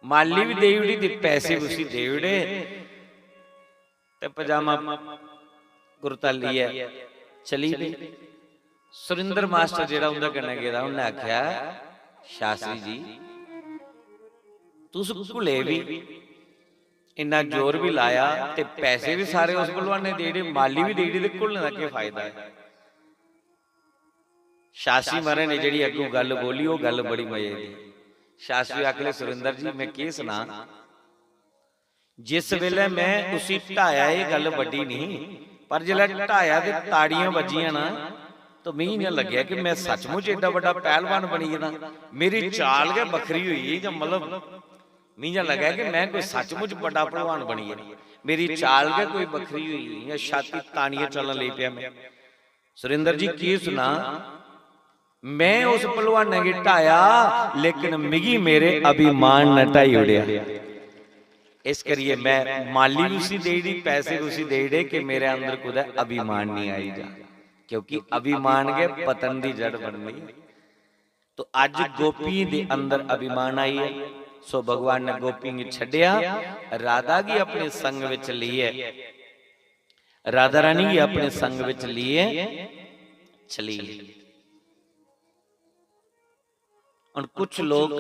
माली बी देई ओड़ी ते पैसे बी उसी देई ओड़े। ते पजामा कुर्ता लेइयै चली पे। सुरिंदर मास्टर जेह्ड़ा उं'दे कन्नै गेदा, उ'न्नै आखेआ, "शास्त्री जी, तुस भुले बी, इन्ना जोर बी लाया ते पैसे बी सारे उस भलवानै देई ओड़े, माली बी देई ओड़ी, ते भुलने दा केह् फायदा ऐ?" शास्त्री महाराज ने जेह्ड़ी अग्गों गल्ल बोली, ओह् गल्ल बड़ी मजे दी। शास्त्री आखले, "सुरिंदर जी, में केह् सनां, जिस बेल्लै में उसी ढाया, एह् गल्ल बड्डी नहीं, पर जिसलै ढाया ते ताड़ियां बज्जियां ना, तो मिगी इ'यां लग्गेआ कि मैं सचमुच एड्डा बड्डा पैहलवान बनी गेदा। मेरी चाल गै बक्खरी होई गेई, जां मतलब मिगी इ'यां लग्गेआ कि मैं कोई सचमुच बड्डा पहलवान बनी गेआ। मेरी चाल गै कोई बक्खरी होई गेई, इ'यां छाती तानियै चलन लगी पेआ मैं। सुरेंद्र जी, की सुना, मैं उस पहलवानै गी ढाया, लेकिन मिगी मेरे अभिमान ने ढाई ओड़ेआ। इस करियै मैं माली बी उसी देई ओड़ी, पैसे बी उसी देई ओड़े कि मेरे अंदर कुतै अभिमान निं आई जा, क्योंकि अभिमान गै पतन दी जड़ बनदी। तो अज्ज गोपियें दे अंदर अभिमान आई है, सो भगवान ने गोपियें गी छड्डेआ, राधा गी अपने संग विच लेइयै, राधा रानी गी अपने संग विच लेइयै चली। हुण कुछ लोक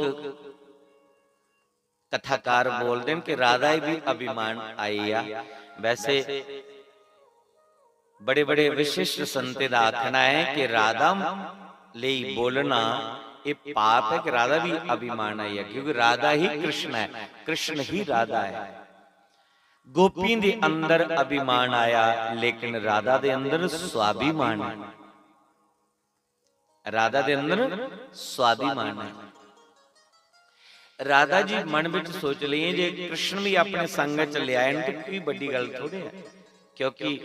कथाकार बोलदे न कि राधा गी भी अभिमान आई आ। वैसे बड़े-बड़े विशिष्ट संतें दा आखना है कि राधा लेई बोलना एह् पाप है कि राधा भी अभिमान आई है, क्योंकि राधा ही कृष्ण है, कृष्ण ही राधा है। गोपियें दे अंदर अभिमान आया, लेकिन राधा दे अंदर स्वाभिमान है। राधा दे अंदर स्वाभिमान है। राधा जी मन विच सोच लेइए, जे कृष्ण भी अपने संग च ले आए न, तो कोई बड़ी गल थोड़े है, क्योंकि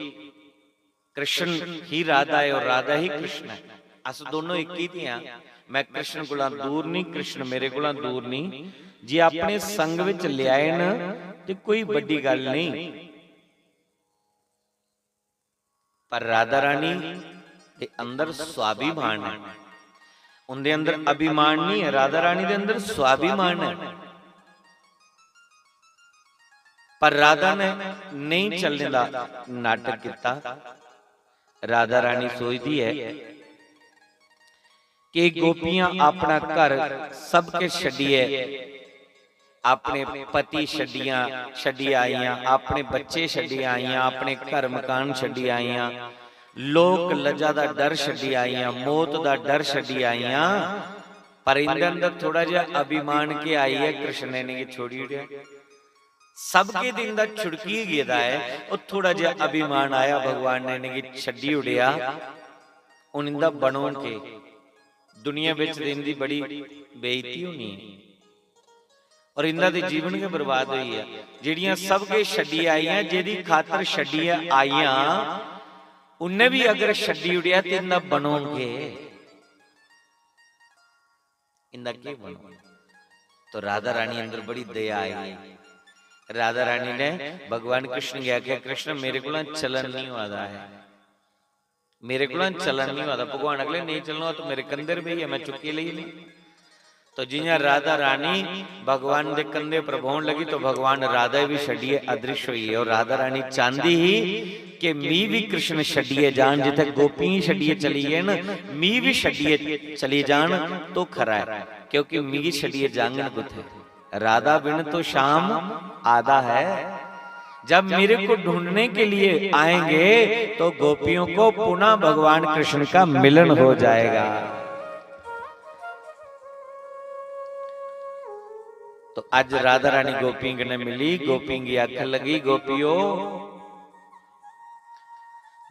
कृष्ण ही राधा है और राधा ही कृष्ण है। अस दोनों एक ही थे हैं। मैं कृष्ण कोला दूर नहीं, कृष्ण मेरे कोला दूर नहीं। जे अपने संग विच ले आए न, ते कोई बड़ी गल नहीं। पर राधा रानी दे अंदर स्वाभिमान है। उंदे अंदर अभिमान नहीं है, राधा रानी दे अंदर स्वाभिमान है। पर राधा ने नहीं चलने दा नाटक किता। राधा रानी सोचदी है कि गोपियां अपना घर सब किश छड्डियै, अपने पति छड्डियां, छड्डी आइयां, अपने बच्चे छड्डी आइयां, अपने घर मकान छड्डी आइयां, लोक लज्जा दा डर छड्डी आइयां, मौत दा डर छड्डी आइयां। पर इंदे अंदर थोड़ा जिहा अभिमान के आई है, कृष्ण ने इ'नेंगी छोड़ी ओड़ेआ। सब के दिन दा छुड़की गेदा है, ओह् थोड़ा जिहा अभिमान आया, भगवान ने इ'नेंगी छड्डी ओड़ेआ। हुन इंदा बनोन के? दुनिया बिच ते इंदी बड़ी बेइज्जती होनी है और इंदा ते जीवन गै बर्बाद होई गेआ। जेह्ड़ियां सब किश छड्डी आइयां, जेह्दी खातर छड्डियै आइयां, उन्नै बी अगर छड्डी ओड़ेआ ते इंदा बनोन के? इंदा केह् बनोन? तो राधा रानी अंदर बड़ी दया आई। राधा रानी ने भगवान कृष्ण गी आखेआ, "कृष्ण, मेरे कोला चलन नहीं होआ दा है, मेरे कोला चलन नहीं होआ दा।" भगवान आखन लगे, "नहीं चलना हो तो मेरे कंधे पर बेही जा, मैं चुक्की लेई।" तो जियां राधा रानी भगवान दे कंधे पर बौहन लगी, तो भगवान राधा भी छड्डियै अदृश्य होई गे। और राधा रानी चाहंदी ही कि मी भी कृष्ण छड्डियै जान, जित्थै गोपियां छड्डियै चली गे न, मी भी छड्डियै चली जान, तो खरा है, क्योंकि मिगी छड्डियै जांगन कुत्थै? राधा बिन तो श्याम आधा है। जब मेरे को ढूंढने के लिए आएंगे, तो गोपियों को पुनः भगवान कृष्ण का मिलन हो जाएगा। तो अज राधा रानी गोपियों कन्नै मिली, गोपियों गी आखन लगी, "गोपियो,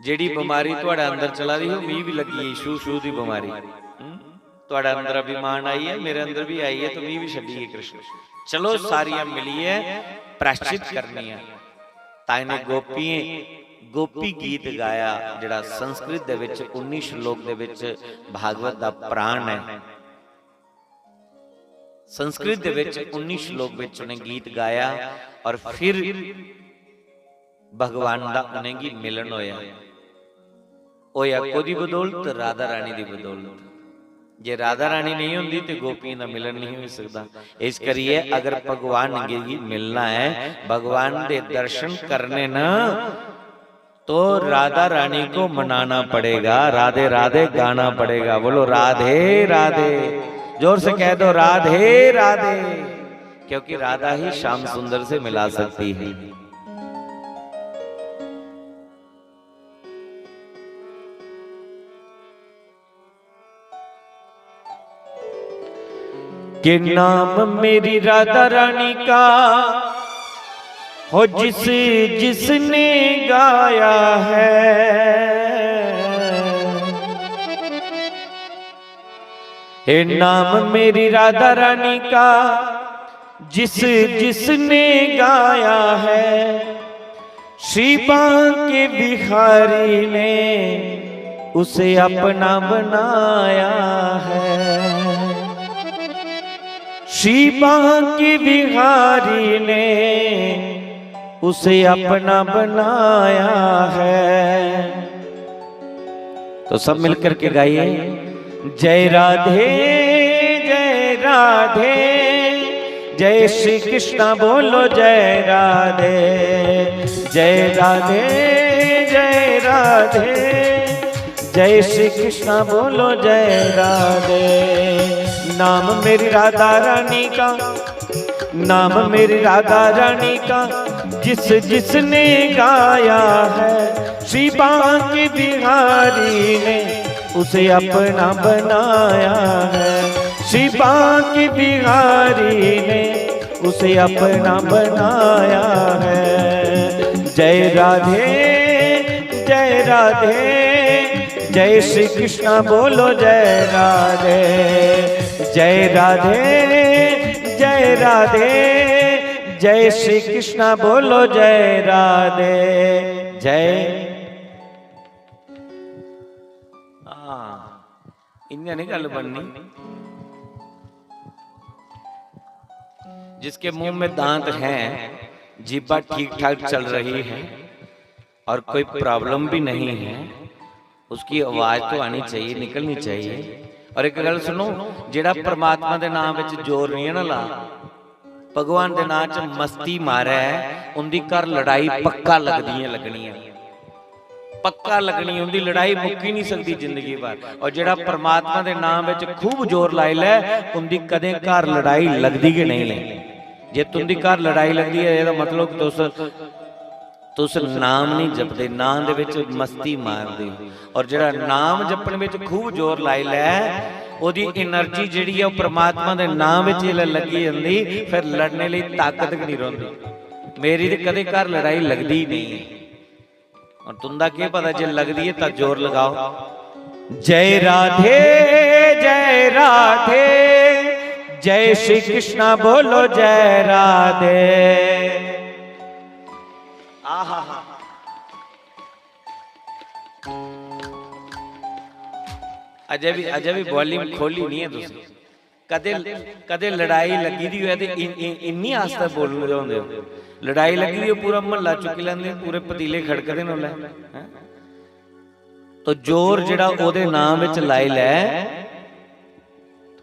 जेह्ड़ी बमारी थुआढ़े अंदर चला दी ही, ओह् मी बी लग्गी गेई, छू छू दी बमारी। हम्म? थुआढ़े अंदर अभिमान आई है, मेरे अंदर भी आई है, तो मी बी छड्डी गे कृष्ण। चलो, सारियां मिलियै प्रायश्चित करनी है।" तां इ'नें गोपियें गोपी गीत गाया, जेह्ड़ा संस्कृत दे विच उन्नी श्लोक दे विच भागवत दा प्राण है। संस्कृत दे विच उन्नी श्लोक विच उ'नें गीत गाया और फिर भगवान दा उ'नेंगी मिलन होया। होया कोदी बदौलत? राधा रानी दी बदौलत। जे राधा रानी नहीं होंदी ते गोपियें दा मिलन नहीं हो सकदा। इस करियै अगर भगवान गी मिलना है, भगवान दे दर्शन करने न, तो राधा रानी को मनाना पड़ेगा, राधे राधे गाना पड़ेगा। बोलो, "राधे राधे।" जोर से कह दो, "राधे राधे।" क्योंकि राधा ही श्याम सुंदर से मिला सकती है। कि नाम मेरी राधा रानी का हो जिस जिसने गाया है, हे नाम मेरी राधा रानी का जिस जिसने गाया है, श्री बांके बिहारी ने उसे अपना बनाया है। श्री बांके बिहारी ने उसे अपना बनाया है। तो सब मिलकर के गाइए, जय राधे, जय राधे, जय श्री कृष्णा बोलो जय राधे। जय राधे, जय राधे, जय श्री कृष्णा बोलो जय राधे। नाम मेरी राधा रानी का, नाम मेरी राधा रानी का जिस जिसने गाया है, श्री बांके बिहारी ने उसे अपना बनाया है। श्री बांके बिहारी ने उसे अपना बनाया है। जय राधे, जय राधे, जय श्री कृष्णा बोलो जय राधे। जय राधे, जय राधे, जय श्री कृष्णा बोलो जय राधे। जय। हाँ, इ'यां नहीं गल्ल बननी। जिसके मुंह में दांत हैं, जीभा ठीक ठाक चल रही है और कोई प्रॉब्लम भी नहीं है, उसकी आवाज तो आनी चाहिए, निकलनी चाहिए। और एक गल्ल सुनो, जेड़ा परमात्मा दे नाम विच जोर नहीं है ना ला, भगवान दे नाम च मस्ती मारै, उंदी घर लड़ाई पक्का लगदी है, लगनी है, पक्का लगनी, उंदी लड़ाई मुक्की नहीं सकदी जिंदगी भर। और जेड़ा परमात्मा दे नाम विच खूब जोर लाई लै, उंदी कदें घर लड़ाई लगदी गै नहीं है। जे तुंदी घर लड़ाई लगदी है, एह्दा मतलब तुस, तुस नाम नहीं जपदे, नाम दे विच मस्ती मारदे हो। और जेड़ा नाम जपण विच खूब जोर लाई लै, ओह्दी एनर्जी जेह्ड़ी ऐ, ओह् परमात्मा दे नाम विच जिसलै लग्गी जंदी, फिर लड़ने लेई ताकत गै नहीं रौंह्दी। मेरी ते कदें घर लड़ाई लगदी ही नहीं है। और तुंदा केह् पता, जे लगदी है तां जोर लगाओ। जय राधे, जय राधे, जय श्री कृष्णा बोलो जय राधे। आहा, अजय भी, अजय भी वॉल्यूम खोली नहीं है तुसी। कदे, कदे लड़ाई लग्गी दी होऐ ते इन-, इन-, इन्नी आस्ता बोलदे होंदे हो। लड़ाई लग्गी दी होऐ, पूरा म्हल्ला चुक्की लैंदे, पूरे पतीले खड़कदे न उसलै, हैं? तो जोर जेह्ड़ा ओह्दे नाम विच लाई लै,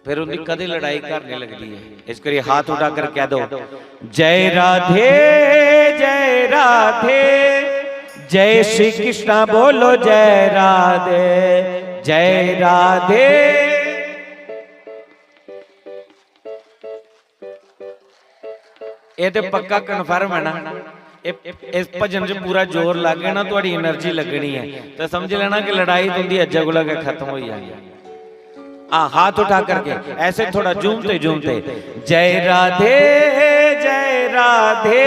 फिर उंदी कदे लड़ाई घर नहीं लगदी है। इस करियै हाथ उठा कर कह दो, जय राधे, जय राधे, जय श्री कृष्णा बोलो जय राधे, जय राधे। ये ते पक्का कन्फर्म है ना, ये, इस भजन च पूरा जोर लागे ना, थोड़ी एनर्जी लगनी है, तो समझ लेना कि लड़ाई तुंदी अज्जै कोला गै खत्म होई जानी है। हाँ, हाथ उठा करके ऐसे थोड़ा झूमते झूमते, जय राधे, जय राधे,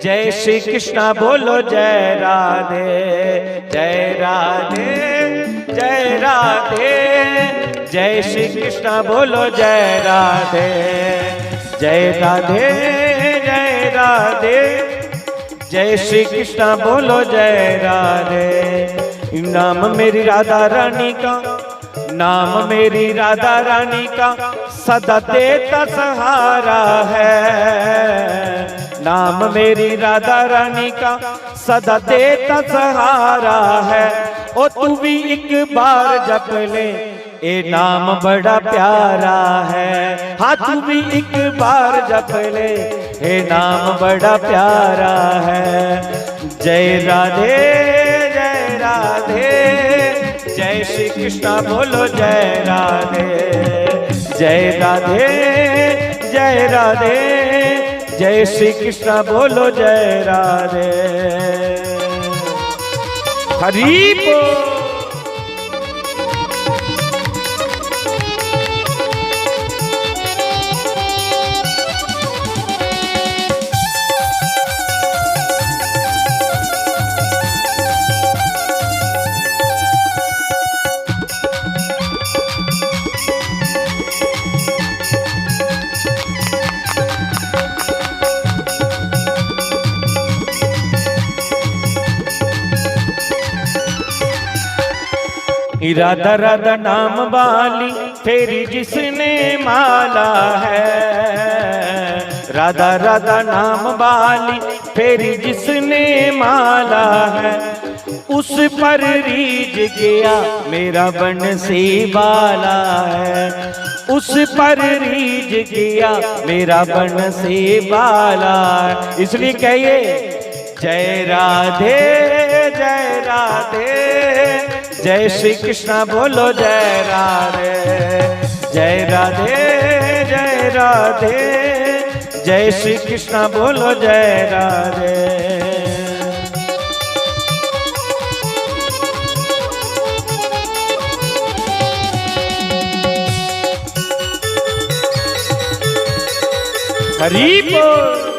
जय श्री कृष्णा बोलो जय राधे, जय राधे, जय राधे, जय श्री कृष्णा बोलो जय राधे, जय राधे, जय राधे, जय श्री कृष्णा बोलो जय राधे। नाम मेरी राधा रानी का, नाम मेरी राधा रानी का सदा देता सहारा है। नाम मेरी राधा रानी का सदा देता सहारा है। ओ तू भी एक बार जप ले, ए नाम बड़ा प्यारा है। हाँ, तू भी एक बार जप ले, ए नाम बड़ा प्यारा है। जय राधे, जय राधे, जय श्री कृष्णा बोलो जय राधे। जय राधे, जय राधे, जय श्री कृष्णा बोलो जय राधे। हरि बोल। राधा राधा नाम वाली फेरी जिसने माला है, राधा राधा नाम वाली फेरी जिसने माला है, उस पर रीझ गया मेरा बंसी वाला है, उस पर रीझ गया मेरा बंसी वाला है। इसलिए कहिए, जय राधे, जय राधे, जय श्री कृष्णा बोलो जय राधे। जय राधे, जय राधे, जय श्री कृष्णा बोलो जय राधे। हरि बोल।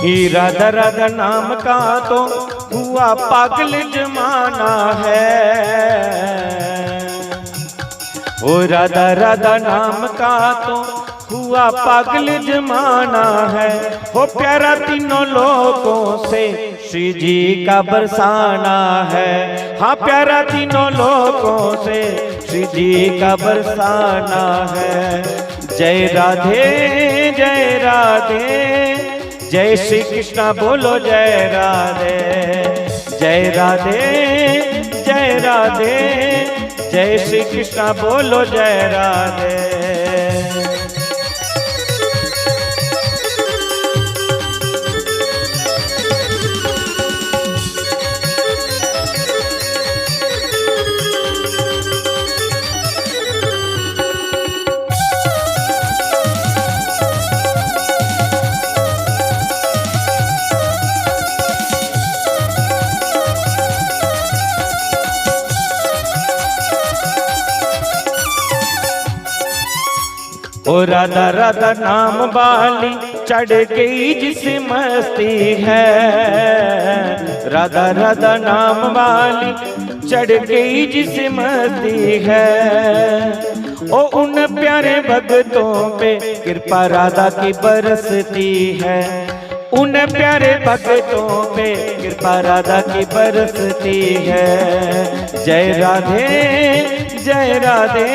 ये राधा राधा नाम का तो हुआ पागल जमाना है। ओ राधा राधा नाम का तो हुआ पागल जमाना है। हो प्यारा तीनों लोकों से श्री जी का बरसाना है। हाँ, प्यारा तीनों लोकों से श्री जी का बरसाना है। जय राधे, जय राधे, जय श्री कृष्णा बोलो जय राधे। जय राधे, जय राधे, जय श्री कृष्णा बोलो जय राधे। ओ राधा राधा नाम वाली चढ़ गई जिस मस्ती है, राधा राधा नाम वाली चढ़ गई जिस मस्ती है। ओ उन प्यारे भक्तों पे कृपा राधा की बरसती है, उन प्यारे भक्तों पे कृपा राधा की बरसती है। जय राधे, जय राधे,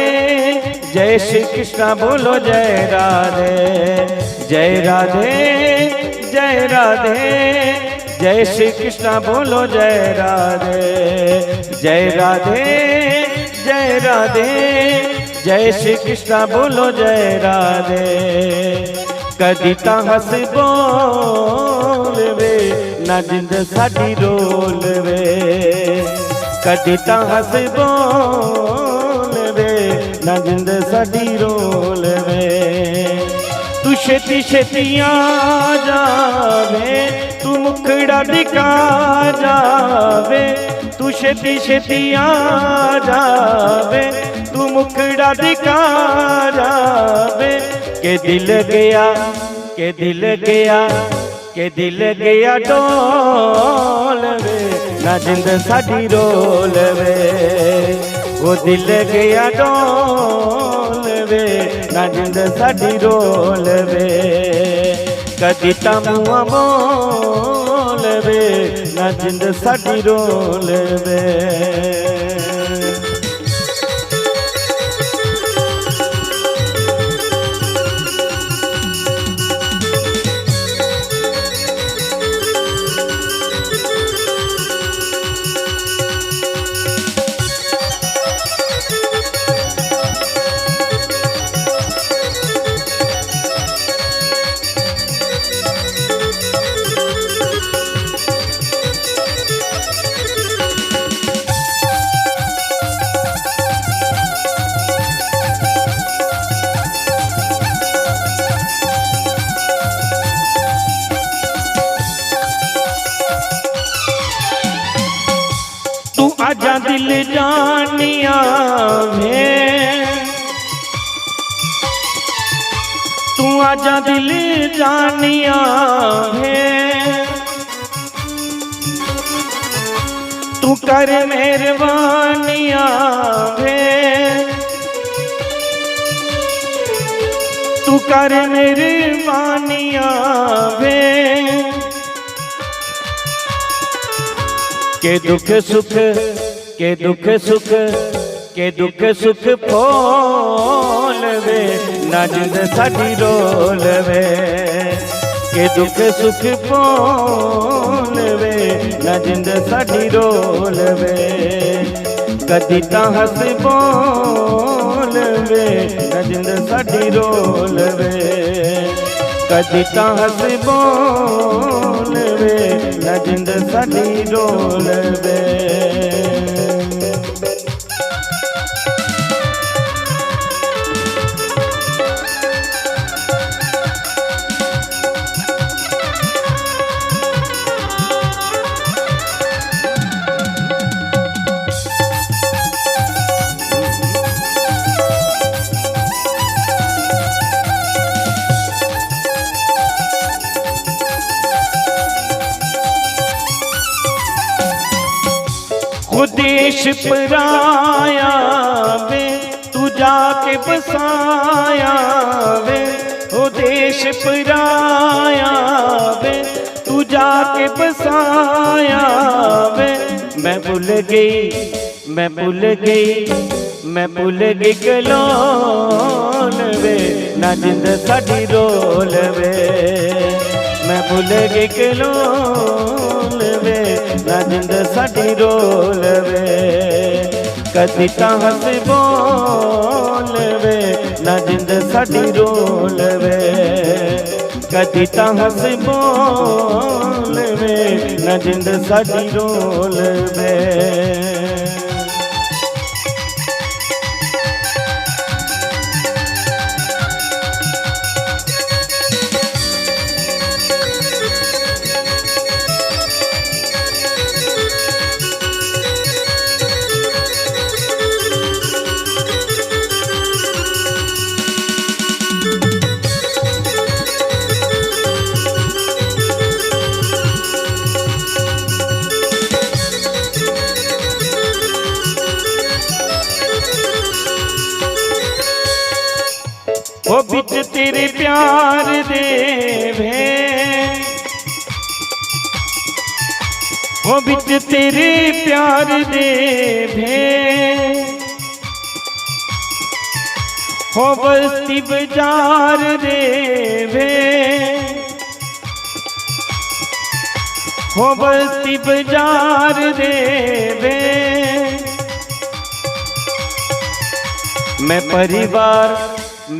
जय श्री कृष्णा बोलो जय राधे। जय राधे, जय राधे, जय श्री कृष्णा बोलो जय राधे। जय राधे, जय राधे, जय श्री कृष्णा बोलो जय राधे। कदी तां हंस बोल वे, ना जिंद साडी रोल वे। कदी तां हंस बोल वे, ना जिंद साडी रोल वे। तू छेती छेती आ जावे, तू मुखड़ा दिखा जावे। तू छेती छेती आ जावे, तू मुखड़ा दिखा जावे। के दिल गया, के दिल गया, के दिल गया डोल वे, ना जिंद साडी रोल वे। ओ दिल गया डोल वे, ना जिंद साडी रोल वे। कदी तां मुआ बोल वे, ना जिंद साडी रोल वे। आजा दिल जानिया वे, तू आजा दिल जानिया वे, तू कर मेहरबानिया वे, तू कर मेहरबानिया वे। के दुख सुख, के दुख सुख, के दुख सुख फोल वे, ना जिंद साडी रोल वे। के दुख सुख फोल वे, ना जिंद साडी रोल वे। कदी तां हस बोल वे, ना जिंद साडी रोल वे। कदी तां हस बोल वे, ना जिंद साडी रोल वे। खुदेश पराया वे, तू जाके बसाया वे। खुदेश पराया वे, तू जाके बसाया वे। मैं भूल गई, मैं भूल गई, मैं भूल गई कलोल वे, ना जिंद साडी रोल वे। मैं भूल गई कलोल वे, ना जिंद साडी रोल वे। कदी तां हस बोल वे, ना जिंद साडी रोल वे। कदी तां हस बोल वे, ना जिंद साडी रोल वे। ओ बिच तेरे प्यार दे वे, ओ बिच तेरे प्यार दे वे, हो बस्ती बाजार दे वे, हो बस्ती बाजार दे वे। मैं परिवार,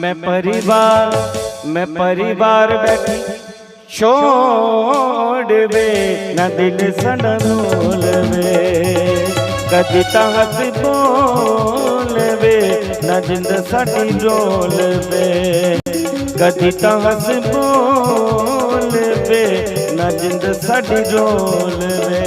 मैं परिवार, मैं परिवार बैठी छोड़ वे, ना दिल साडा रोल वे। कदी तां हस बोल वे, ना जिंद साडी रोल वे। कदी तां हस बोल वे, ना जिंद साडी रोल वे।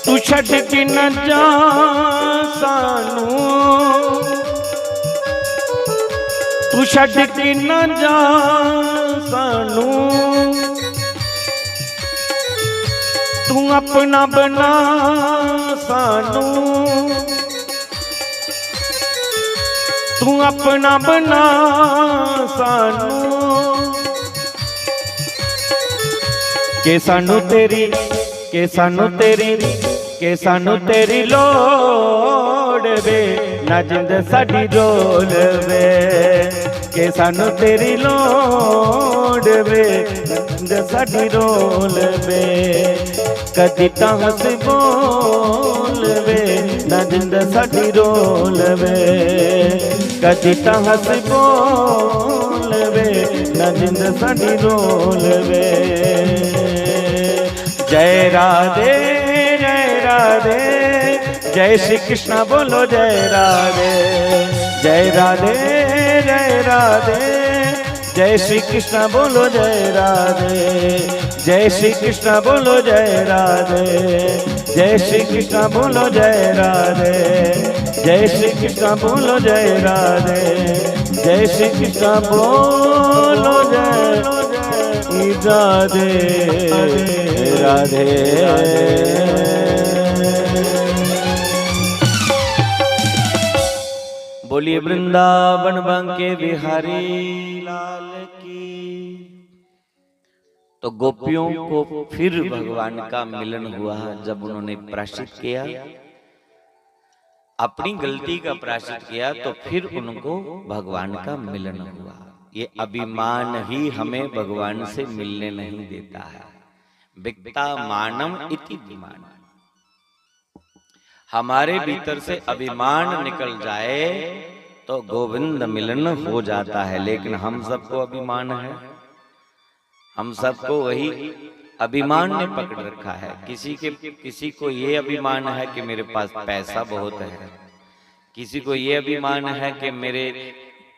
तू छड़ के ना जा सानू, तू छड़ के ना जा सानू, तू अपना बना सानू, तू अपना बना सानू, के सानू तेरी, के सानू तेरी, के सानू तेरी लोड़ वे, ना जिंद साडी डोल वे। के सानू तेरी लोड़ वे, ना जिंद साडी डोल वे। कदी तां हंस बोल वे, ना जिंद साडी डोल वे। कदी तां हंस बोल वे, ना जिंद साडी डोल वे। जय राधे, जय राधे, जय श्री कृष्णा बोलो जय राधे। जय राधे, जय राधे, जय श्री कृष्णा बोलो जय राधे। जय श्री कृष्णा बोलो जय राधे। जय श्री कृष्णा बोलो जय राधे। जय श्री कृष्णा बोलो जय राधे। जय श्री कृष्णा बोलो जय राधे। राधे। बोलिए वृंदावन बांके बिहारी लाल की। तो गोपियों को फिर भगवान का मिलन हुआ जब उन्होंने प्रायश्चित किया, अपनी गलती का प्रायश्चित किया, तो फिर उनको भगवान का मिलन हुआ। ये अभिमान ही हमें भगवान से मिलने नहीं देता है। विकता मानम इति विमान। हमारे भीतर से अभिमान निकल जाए तो गोविंद मिलन हो जाता है, लेकिन हम सबको अभिमान है। हम सबको वही अभिमान ने पकड़ रखा है। किसी के, किसी को ये अभिमान है कि मेरे पास पैसा बहुत है, किसी को ये अभिमान है कि मेरे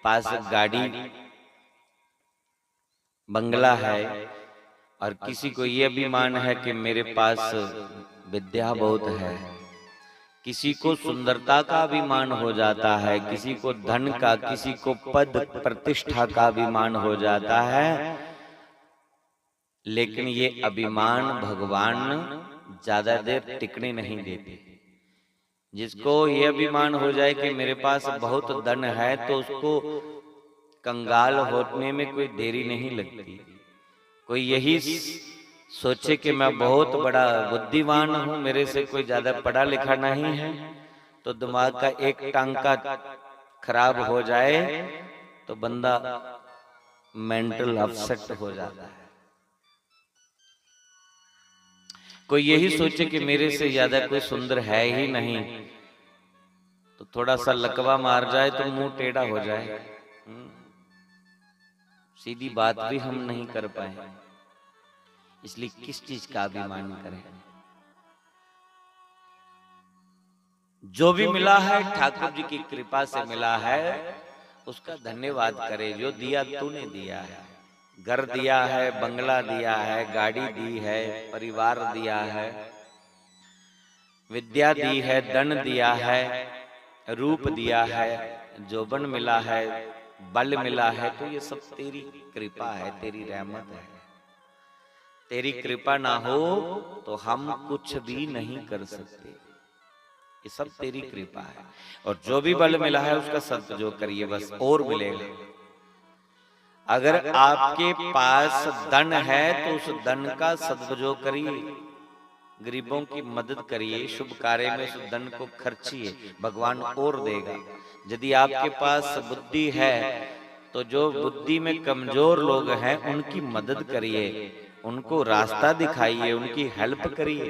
पास गाड़ी बंगला है, और किसी को ये अभिमान है कि मेरे पास विद्या बहुत है, किसी को सुंदरता का अभिमान हो जाता है, किसी को धन का, किसी को पद प्रतिष्ठा का अभिमान हो जाता है। लेकिन ये अभिमान भगवान ज्यादा देर टिकने नहीं देते। जिसको ये अभिमान हो जाए कि मेरे पास बहुत धन है, तो उसको कंगाल होने में कोई देरी नहीं लगती। कोई यही सोचे कि मैं बहुत बड़ा बुद्धिमान हूँ, मेरे से कोई ज्यादा पढ़ा लिखा नहीं है, तो दिमाग का एक टांका खराब हो जाए तो बंदा मेंटल अपसेट हो जाता है। कोई यही सोचे कि मेरे से ज्यादा कोई सुंदर है ही नहीं, तो थोड़ा सा लकवा मार जाए तो मुंह टेढ़ा हो जाए। हम्म। सीधी बात भी हम नहीं कर पाए, इसलिए किस चीज का अभिमान करें? जो भी मिला है ठाकुर जी की कृपा से मिला है, उसका धन्यवाद करे। जो दिया तूने दिया है, घर दिया है, बंगला दिया है, गाड़ी दी है, परिवार दिया है, विद्या दी है, धन दिया है, रूप दिया है, जोबन मिला है, बल मिला है, तो ये सब तेरी कृपा है, तेरी रहमत है। तेरी कृपा ना हो तो हम कुछ भी नहीं कर सकते। ये सब तेरी कृपा है। और जो भी बल मिला है उसका सदुपयोग करिए, बस और मिलेगा। अगर आपके पास धन है तो उस धन का सदुपयोग करिए, गरीबों की मदद करिए, शुभ कार्य में उस धन को खर्चिए, भगवान और देगा। यदि आपके पास बुद्धि है तो जो बुद्धि में कमजोर लोग हैं उनकी मदद करिए, उनको रास्ता दिखाइए, उनकी हेल्प करिए,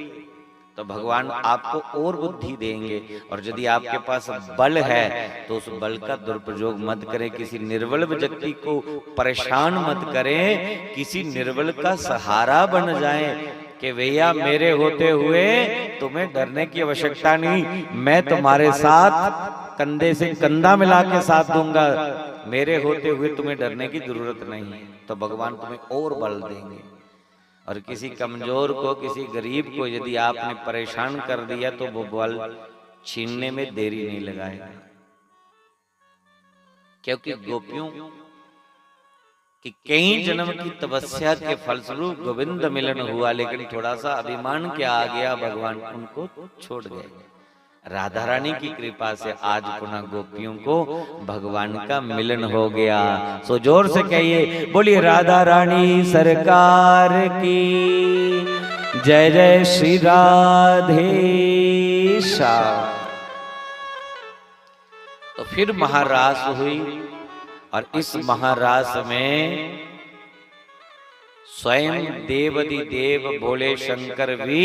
तो भगवान आपको और बुद्धि देंगे। और यदि आपके पास बल है तो उस बल का दुरुपयोग मत करें, किसी निर्बल व्यक्ति को परेशान मत करें, किसी निर्बल का सहारा बन जाएं कि भैया मेरे होते हुए तुम्हें डरने की आवश्यकता नहीं, मैं तुम्हारे साथ कंधे से कंधा मिला के साथ दूंगा, मेरे होते हुए तुम्हें डरने की जरूरत नहीं है। तो भगवान तुम्हें और बल देंगे। और किसी कमजोर को, किसी गरीब को यदि आपने परेशान कर दिया तो वो बल छीनने में देरी नहीं लगाएगा, क्योंकि गोपियों कि कई जन्म की तपस्या के फलस्वरूप गोविंद मिलन हुआ, लेकिन थोड़ा सा अभिमान के आ गया, भगवान उनको छोड़ गए। राधा रानी की कृपा से आज पुनः गोपियों को भगवान का मिलन हो गया। सो जोर से कहिए, बोलिए राधा रानी सरकार की जय, जय श्री राधे श्याम। तो फिर महारास हुई और इस महारास में स्वयं देवाधिदेव भोले शंकर भी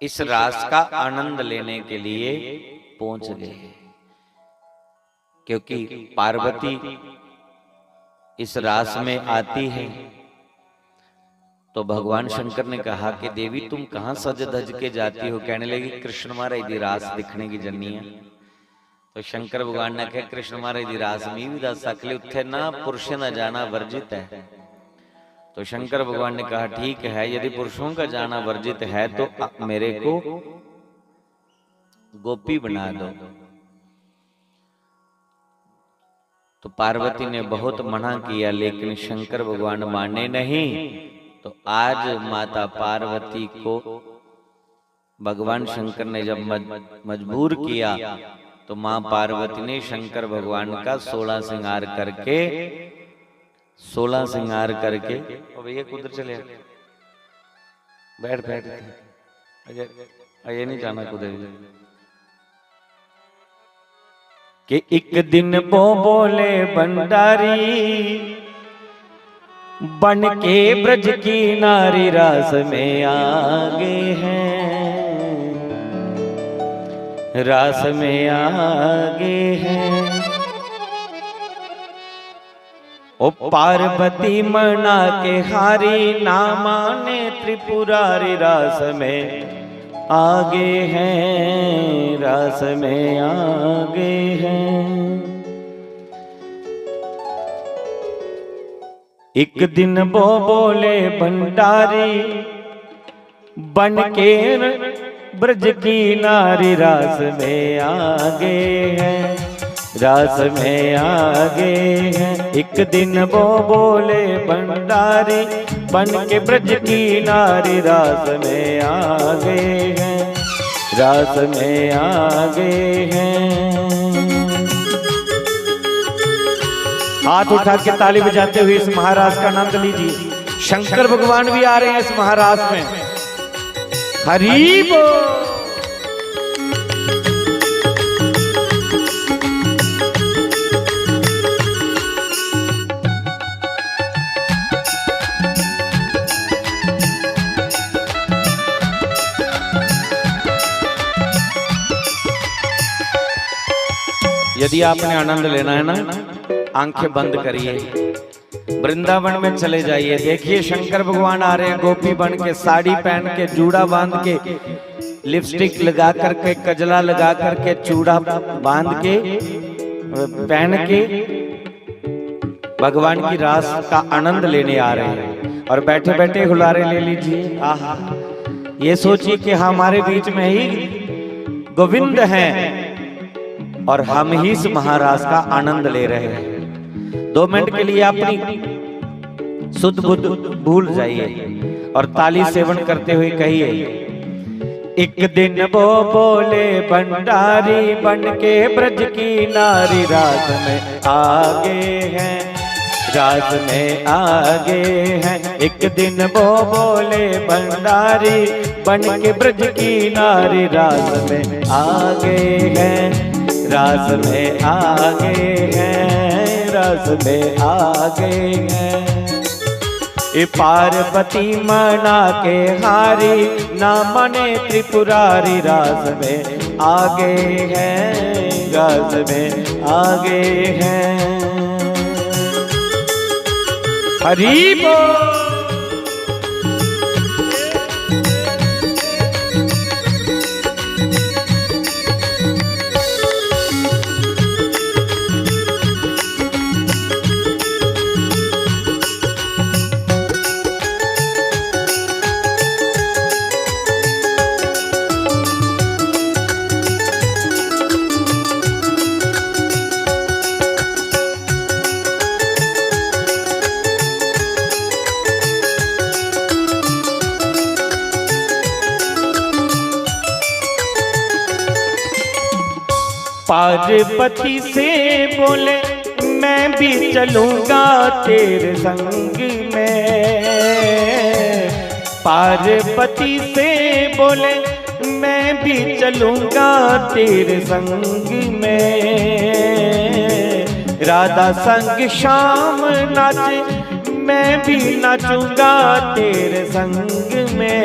इस रास का आनंद लेने के लिए पहुंच गए, क्योंकि पार्वती इस रास में आती है। तो भगवान शंकर ने कहा कि देवी, तुम कहाँ सज धज के जाती हो? कहने लगी, कृष्ण महाराज दी रास दिखने की जन्नी है। तो शंकर भगवान ने कहा, कृष्ण महाराज दी रास मी भी दस, आखले उत्थे ना पुरुषों का जाना वर्जित है। तो शंकर भगवान ने कहा, ठीक है, यदि पुरुषों का जाना वर्जित है तो आप मेरे को गोपी बना दो। तो पार्वती ने बहुत मना किया, लेकिन शंकर भगवान माने नहीं। तो आज माता पार्वती को भगवान शंकर ने जब मज-, मजबूर किया, तो माँ पार्वती ने शंकर भगवान का सोलह श्रृंगार करके, सोलह श्रृंगार करके, ओ भैया, कुधर चले? बैठ, बैठ। अजय, अजय नहीं जाना कुधर भी। कि एक दिन वो बोले भंडारी, बन के ब्रज की नारी रास में आ गए हैं, रास में आ गए हैं। ओ पार्वती मना के हारी, ना माने त्रिपुरारी, रास में आ गए हैं, रास में आ गए हैं। एक दिन वो बोले भंडारी, बन के ब्रज की नारी रास में आ गए हैं, रास में आ गए हैं। एक दिन वो बोले भंडारी, बन के ब्रज की नारी रास में आ गए हैं, रास में आ गए हैं। हाथ उठा के ताली बजाते हुए इस महारास का आनंद लीजिए। शंकर भगवान भी आ रहे हैं इस महारास में। हरि बोल। यदि आपने आनंद लेना है ना, आंखें बंद करिए, वृंदावन में चले जाइए। देखिए, शंकर भगवान आ रहे हैं गोपी बन के, साड़ी पहन के, जूड़ा बांध के, लिपस्टिक लगा करके, कजला लगा करके, चूड़ा बांध के, पहन के भगवान की रास का आनंद लेने आ रहे हैं। और बैठे बैठे हुलारे ले लीजिए। आहा, ये सोचिए कि हमारे बीच में ही गोविंद हैं और हम ही इस महारास का आनंद ले रहे हैं। दो मिनट के लिए अपनी सुध बुध भूल जाइए और ताली सेवन करते हुए कहिए, एक दिन वो बोले भंडारी, बन के ब्रज की नारी रास में आ गए हैं, रास में आ गए हैं। एक दिन वो बोले भंडारी, बन के ब्रज की नारी रास में आ गए हैं, रास में आ गए हैं, रास में आ गए हैं। ए पार्वती मना के हारी, ना मने त्रिपुरारी, रास में आ गए हैं, रास में आ गए हैं। हरि बोल। पार्वती से बोले, मैं भी चलूंगा तेरे संग में। पार्वती से बोले, मैं भी चलूंगा तेरे संग में। राधा संग श्याम नाचे, मैं भी नाचूंगा तेरे संग में।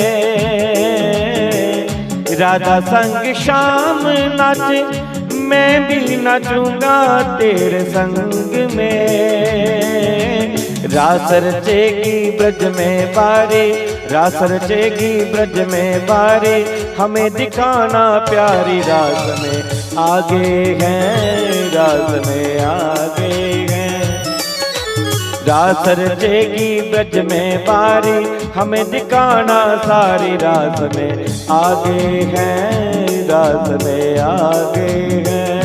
राधा संग श्याम नाचे, मैं भी नाचूंगा तेरे संग में। रास रचेगी ब्रज में बारी, रास रचेगी ब्रज में बारी, हमें दिखाना प्यारी। रास में आगे हैं, रास में आगे हैं। रास रचेगी ब्रज में बारी, हमें दिखाना सारी। रास में आगे हैं, रास में आगे हैं।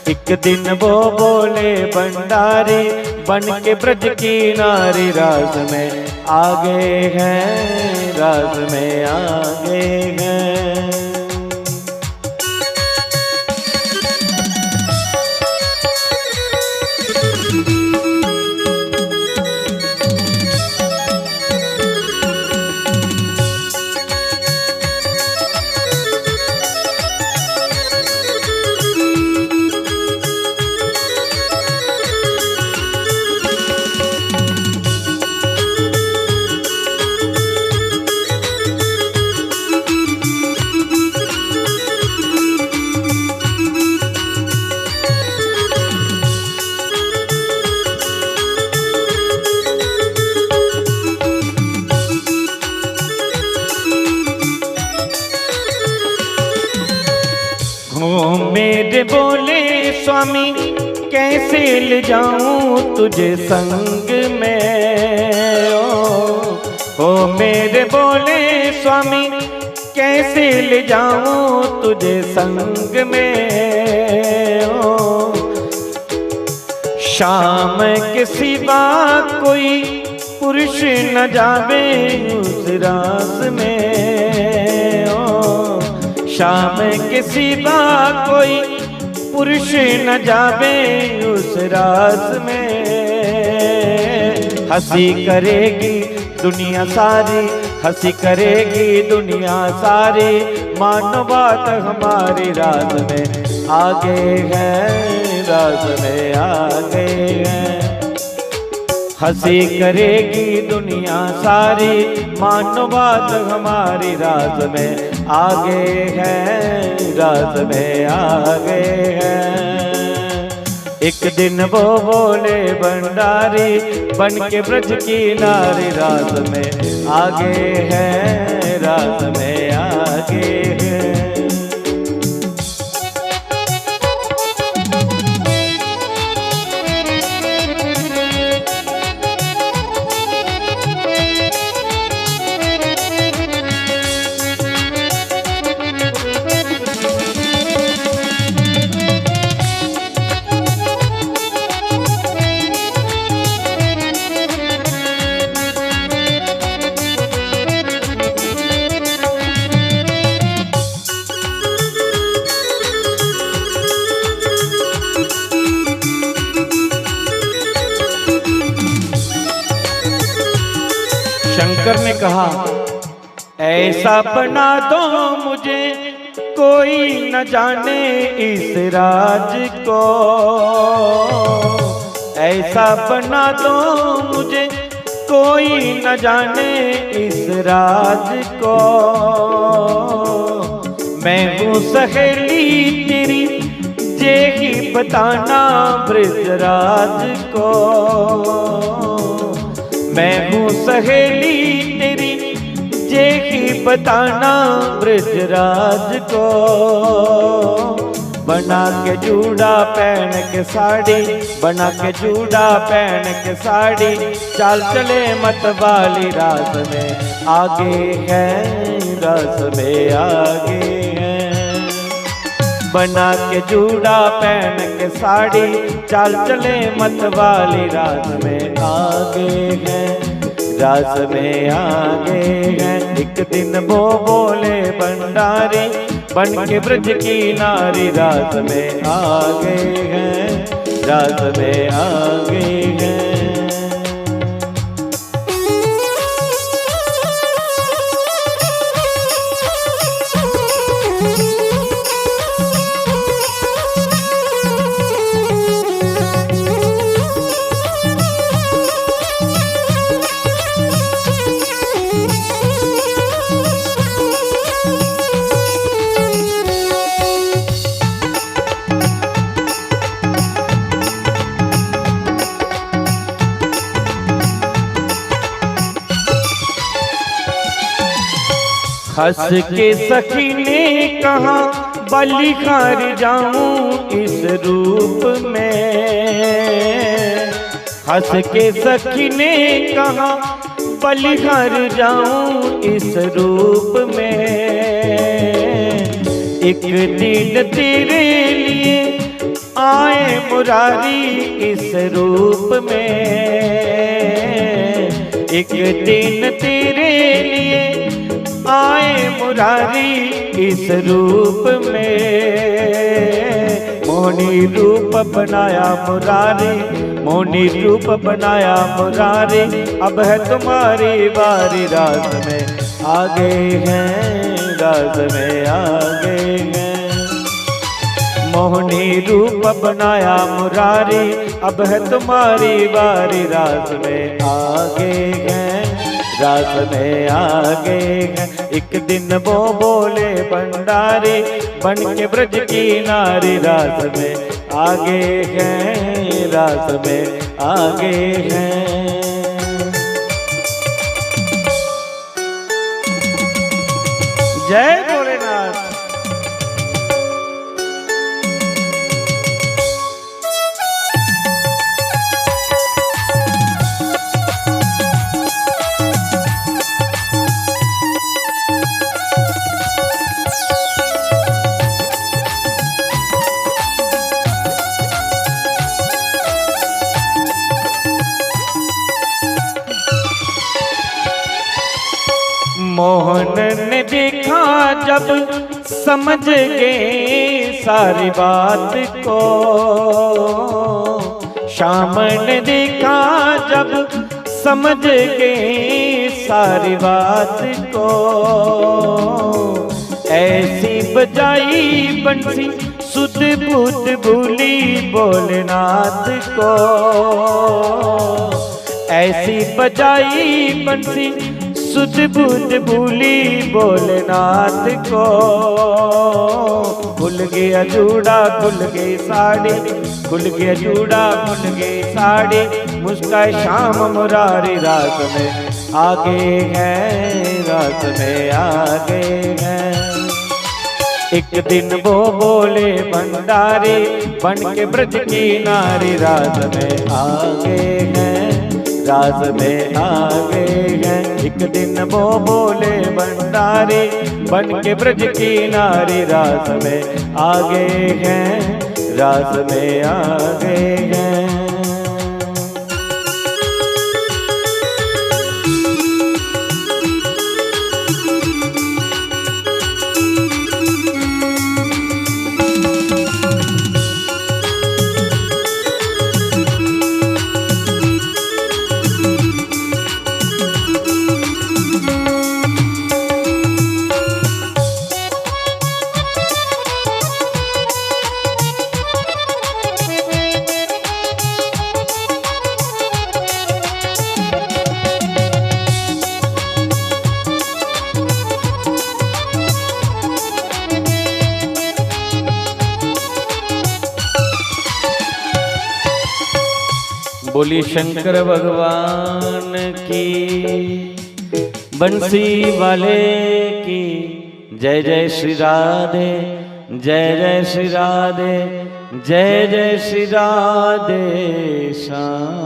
एक दिन वो बोले भंडारी, बन के ब्रज की नारी। रास में आगे हैं, रास में आगे हैं। हो मेरे बोले स्वामी, कैसे ले जाऊं तुझे संग में? ओ, ओ मेरे बोले स्वामी, कैसे ले जाऊं तुझे संग में? ओ, श्याम के सिवा कोई पुरुष न जावे उस रास में। ओ, श्याम के सिवा कोई पुरुष न जावे उस रास में। हंसी करेगी दुनिया सारी, हंसी करेगी दुनिया सारी, मानो बात हमारी। रास में आगे हैं, रास में आगे हैं। हंसी करेगी दुनिया सारी, मानो बात हमारी। रास में आगे हैं, रास में आगे हैं। एक दिन वो बोले भंडारी, बन के ब्रज की नारी। रास में आगे हैं, रास में आगे हैं। शंकर ने कहा, ऐसा बना दो मुझे, कोई न जाने इस राज को। ऐसा बना दो मुझे, कोई न जाने इस राज को। मैं हूँ सहेली तेरी, जे ही बताना ब्रजराज को। मैं हूँ सहेली तेरी, जे ही बताना ब्रजराज को। बना के जूड़ा पहन के साड़ी, बना के जूड़ा पहन के साड़ी, चाल चले मत वाली। रास में आगे हैं, रास में आगे हैं। बना के जूड़ा पहन के साड़ी, चाल चले मत वाली। रास में आगे हैं, रास में आगे हैं। एक दिन वो बोले भंडारी, बन के ब्रज की नारी रास में आ गए हैं, रास में आ गए हैं। हंस के सखी ने कहा, बलिहार जाऊं इस रूप में। हंस के सखी ने कहा, बलिहार जाऊं इस रूप में। एक दिन तेरे लिए आए मुरारी इस रूप में। एक दिन तेरे लिए आए मुरारी इस रूप में। मोहनी रूप बनाया मुरारी, मोहनी रूप बनाया मुरारी। अब है तुम्हारी बारी, रास में आ गए हैं, रास में आ गए हैं। मोहनी रूप बनाया मुरारी, अब है तुम्हारी बारी, रास में आ गए हैं, रास में आ गए हैं। एक दिन वो बोले भंडारी, बन के ब्रज की नारी, रास में आ गए हैं, रास में आ गए हैं। जय भोलेनाथ। मोहन ने देखा जब समझ गए सारी बात को, श्याम ने देखा जब समझ गए सारी बात को। ऐसी बजाई बंसी सुध बुध भूली भोलेनाथ को। ऐसी बजाई बंसी सुध बुध भूली भोलेनाथ को। खुल गया जूड़ा, खुल गई साड़ी, खुल गया जूड़ा, खुल गई साड़ी। मुस्काए श्याम मुरारी, रास में आ गए हैं, रास में आ गए हैं। एक दिन वो बोले भंडारी, बन के ब्रज की नारी, रास में आ गए हैं, रास में आ गए हैं। एक दिन वो बोले भंडारी, बन के ब्रज की नारी, रास में आ गए हैं, रास में आ गए हैं। बोली शंकर भगवान की, बंसी वाले की। जय जय श्री राधे, जय जय श्री राधे, जय जय श्री राधे श्याम।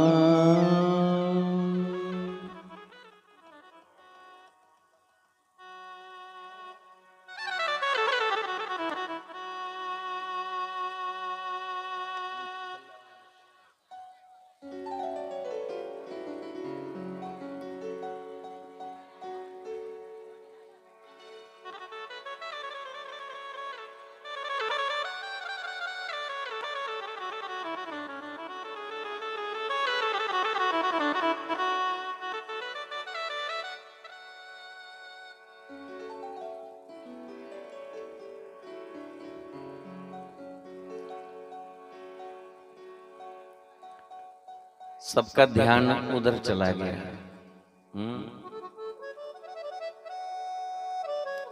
सबका ध्यान उधर चला गया। हम्म,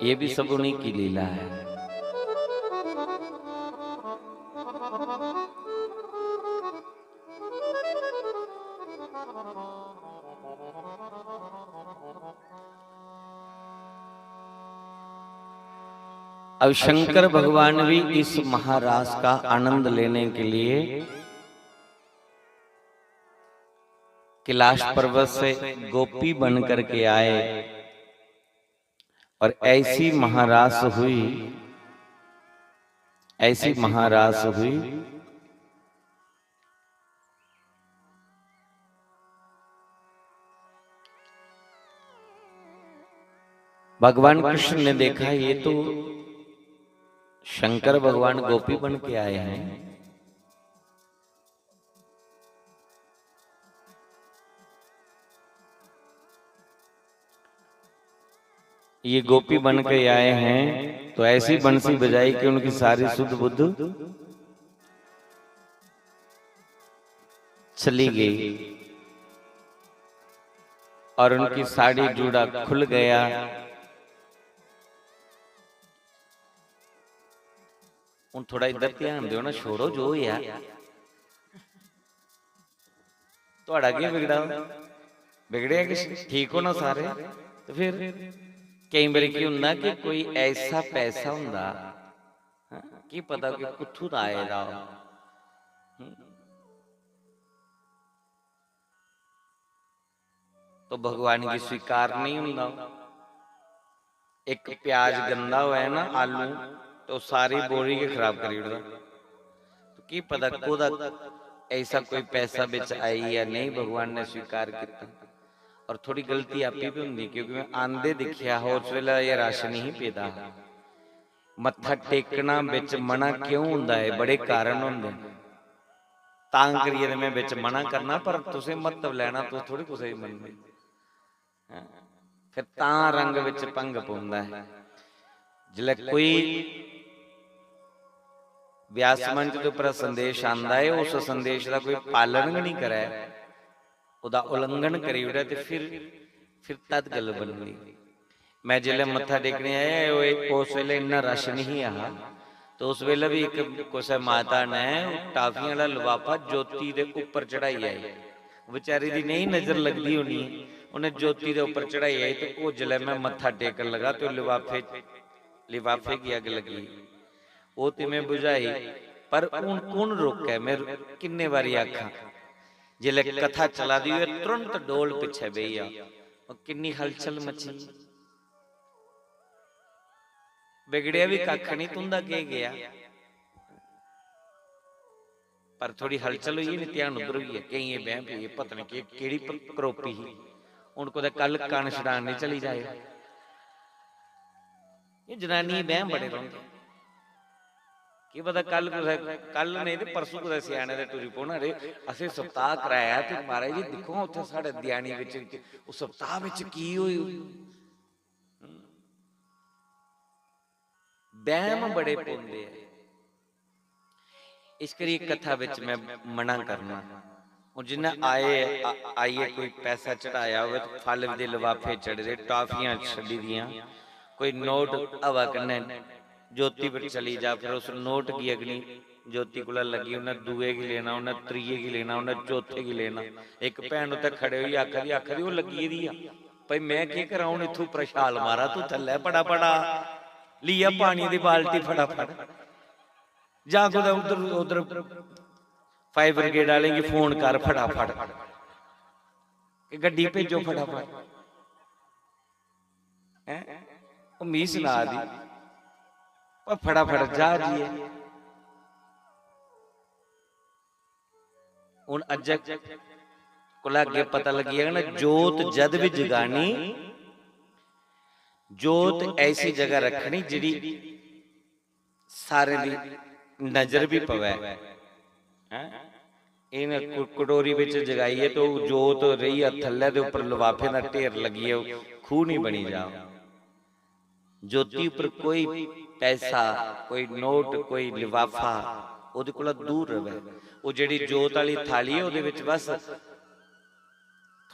ये भी सब उन्हीं की लीला है। अब शंकर भगवान भी इस महारास का आनंद लेने के लिए कैलाश पर्वत से गोपी बन करके आए और ऐसी महारास हुई, ऐसी महारास हुई। भगवान कृष्ण ने देखा, ये तो शंकर भगवान गोपी बन के आए हैं। ये गोपी बन के आए हैं, तो ऐसी बंसी बजाई कि उनकी सारी सुध बुध चली गई और उनकी साड़ी जूड़ा खुल गया। हुण थोड़ा इधर ध्यान दियो ना, छोड़ो जो होया। थुआढ़ा केह् बिगड़ा? बिगड़ेआ किश? ठीक हो ना सारे? ते फिर केईं बारी केह् होंदा कि कोई ऐसा पैसा होंदा, हां, केह् पता कि कुत्थूं दा आए दा हो। हम्म। तो भगवान गी स्वीकार नहीं होंदा। एक प्याज गंदा होऐ ना, आलू, तो सारी बोरी गै खराब करी ओड़दा। तो की पता कोदा ऐसा कोई पैसा बिच आई या नहीं, भगवान ने स्वीकार किया। और थोड़ी गलती आपी भी होंदी, क्योंकि मैं आंदे दिखया हा, उस वेले ये राशन ही पेदा हा। मत्था टेकना बिच मना क्यों होंदा है? बड़े कारण होंदे न। तां करियै ते मैं बिच मना करना, पर तुसें म्हत्तव लैना, तुस थोड़ी कुसै दी मनदे। हां, फिर तां रंग बिच भंग पौंदा है। जिसलै कोई व्यास मंच दे उप्पर संदेश आंदा है, उस संदेश दा कोई पालन गै नहीं करै, ओह्दा उल्लंघन करी ओड़ै, ते फिर, फिर तद गल्ल बनदी। मैं जिसलै मत्था टेकने आया, ओह्, उस वेले इन्ना रश नहीं हा, तो उस वेले भी इक कुसै माता ने टाफियां आह्ला लफाफा ज्योति दे उप्पर चढ़ाई आई। बेचारी दी नेईं नजर लगदी होनी, उन्हें ज्योति दे उप्पर चढ़ाई आई, ते ओह् जिसलै मैं मत्था टेकन लगा, ते ओह् लफाफे, लफाफे गी अग्ग लगी। ओह् ते मैं बुझाई, पर हुन कु'न रोकै? मैं किन्ने बारी आखां, जिसलै कथा चला दी होऐ, तुरंत डोल पिच्छे बेही जा। ओह् किन्नी हलचल मची। बिगड़ेआ बी कक्ख निं, तुं'दा केह् गेआ? पर थोड़ी हलचल होई, निं ध्यान उद्धर होई गेआ। केइयें बैंह् पी, पता निं केह्, केह्ड़ी प-, करोपी ही। हुन कुतै कल कन्न छड़ान निं चली जाए। एह् जनानियें बैंह् बड़े रौंह्दे। केह् पता कल कुसै, कल नेईं ते परसों कुतै स्याने दे टुरी पौना, "रे, असें सप्ताह कराया ते महाराज जी दिक्खो हां उत्थै साढ़े देआनी बिच, ओह् सप्ताह बिच की होई?" बैह्म बड़े पौंदे ऐ। इस करियै कथा बिच में मना करना। हून जिन्ना आए, आ-, आइयै कोई पैसा चढ़ाया होवे ते फल दे लफाफे चढ़े दे, टाफियां छड्डी दियां, कोई नोट हवा कन्नै ज्योति पर चली जा, फिर उस नोट गी अग्नि ज्योति कोला लग्गी, उन्नै दूए गी लेना, उन्नै त्रिये गी लेना, उन्नै चौथे गी लेना। इक भैन उत्थै खड़े होइयै आखा दी, आखा दी, "ओह् लग्गी गेदी आ, भाई में केह् करां, हून इत्थूं उप्परा छाल मारां, तूं थल्लै फटाफट आ, लेई आ पानी दी बाल्टी फटाफट, जां कुतै उद्धर, उद्धर फायर ब्रिगेड आह्लें गी फोन कर फटाफट, कि गड्डी भेजो फटाफट।" हैं? ओह् मी सना दी, पर फटाफट जा जाइयै। हून अज्जै कोला अग्गें पता लग्गी जाग ना, जोत जद बी जगानी, जोत ऐसी जगह रक्खनी जेह्ड़ी सारें दी नजर बी पवै। हैं? इ'नें कु-, कटोरी बिच जगाइयै ते ओह् जोत रेही जा थल्लै ते उप्पर लफाफें दा ढेर लग्गियै ओह् खूह् निं बनी जा। ज्योति उप्पर कोई पैसा, कोई नोट, कोई लफाफा ओह्दे कोला दूर र'वै। ओह् जेह्ड़ी जोत आह्ली थाली ऐ, ओह्दे बिच बस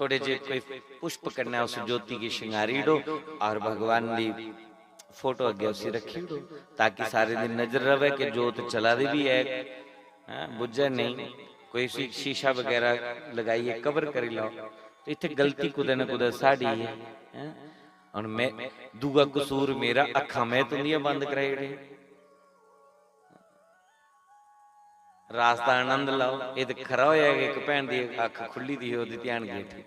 थोड़े जे कोई पुष्प कन्नै उस ज्योति गी शंगारी ओड़ो और भगवान दी फोटो अग्गें उसी रखी ओड़ो, ताकि सारे दी नजर रवे कि जोत चला दी भी है, हैं, बुझै नेईं। कोई उसी शीशा बगैरा लगाइयै कवर करी लैओ। ते इत्थै गलती कुतै ना कुतै साढ़ी ऐ, हैं। हुन में, दूआ कसूर मेरा, अक्खां में तुंदियां बंद कराई ओड़ियां। रास दा आनंद लैओ। एह् ते खरा होआ कि इक भैन दी अक्ख खु'ल्ली दी ही, ओह्दी ध्यान गेई उठी।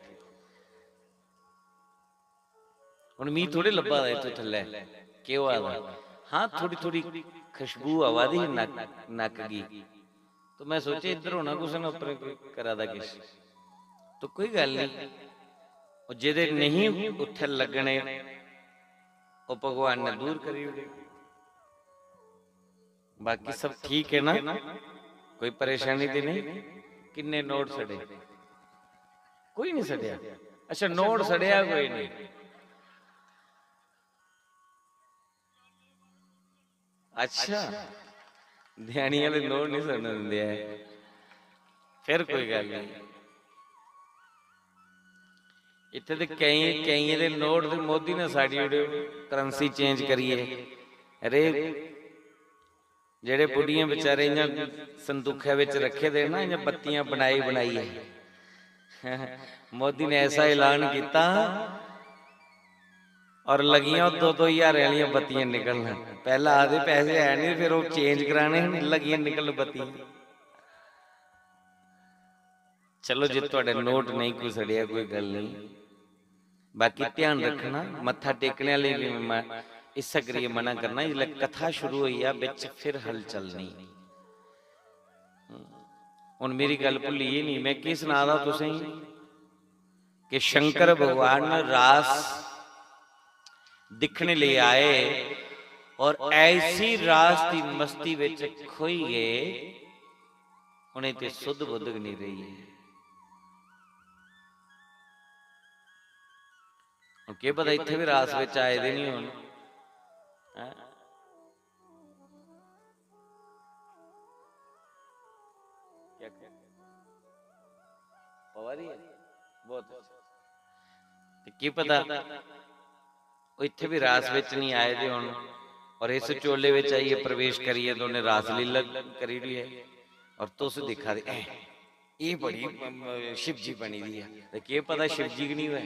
हुन मी थोड़े लब्भा दा इत्थूं थल्लै केह् होआ दा। हां, थोड़ी थोड़ी खुशबू आवा दी ही नक, नक गी। तो में सोचेआ, इद्धर होना कुसै ने उप्पर कोई करा दा किश। तो कोई गल्ल निं, ओह् जेह्दे नेईं उत्थै लग्गने, ओह् भगवान ने दूर करी ओड़े। बाकी सब ठीक है ना? कोई परेशानी ते नहीं? किन्ने नोट सड़े? कोई नहीं सड़ेआ। अच्छा, नोट सड़ेआ कोई नहीं। अच्छा, ध्यानी आह्ले नोट नहीं सड़न दिंदे ऐ। फिर कोई गल्ल नहीं। इत्थै ते केईं, केइयें दे नोट ते मोदी ने साड़ी ओड़े, currency change करियै। अरे, जेह्ड़े बुड्ढियें बेचारे इ'यां संदूखै बिच रक्खे दे ना, इ'यां बत्तियां बनाई बनाइयै, मोदी ने ऐसा ऐलान कीता और लगियां ओह् दो दो ज्हारें आह्लियां बत्तियां निकलन। पैह्लें आखदे पैसे है नहीं, फिर ओह् change कराने हे, लगियां निकलन बत्तियां। चलो, जे तुहाडे नोट नेईं कोई सड़ेआ, कोई गल्ल नेईं। बाकी ध्यान रखना, मत्था टेकने आह्ले बी म-, इस्सै करियै मना करना, जिसलै कथा शुरू होई जा, बिच फिर हलचल नेईं। हून मेरी गल्ल भुल्ली गेई निं, में केह् सना दा तुसेंगी कि शंकर भगवान रास दिक्खने लेई आए और ऐसी रास दी मस्ती बिच खोई गे, उ'नें ते सुध बुध गै निं रेही। हून केह् पता इत्थै बी रास बिच आए दे निं होन। हैं? क्या, क्या? पवा दी है? बहुत अच्छा। ते केह् पता ओह् इत्थै बी रास बिच निं आए दे होन और इस चोले बिच आइयै प्रवेश करियै ते उ'नें रासलीला करी ओड़ी ऐ और तुस दिक्खा दे, "ऐ, एह् बड़ी, म, म, शिवजी बनी दी ऐ।" ते केह् पता शिवजी गै निं होऐ।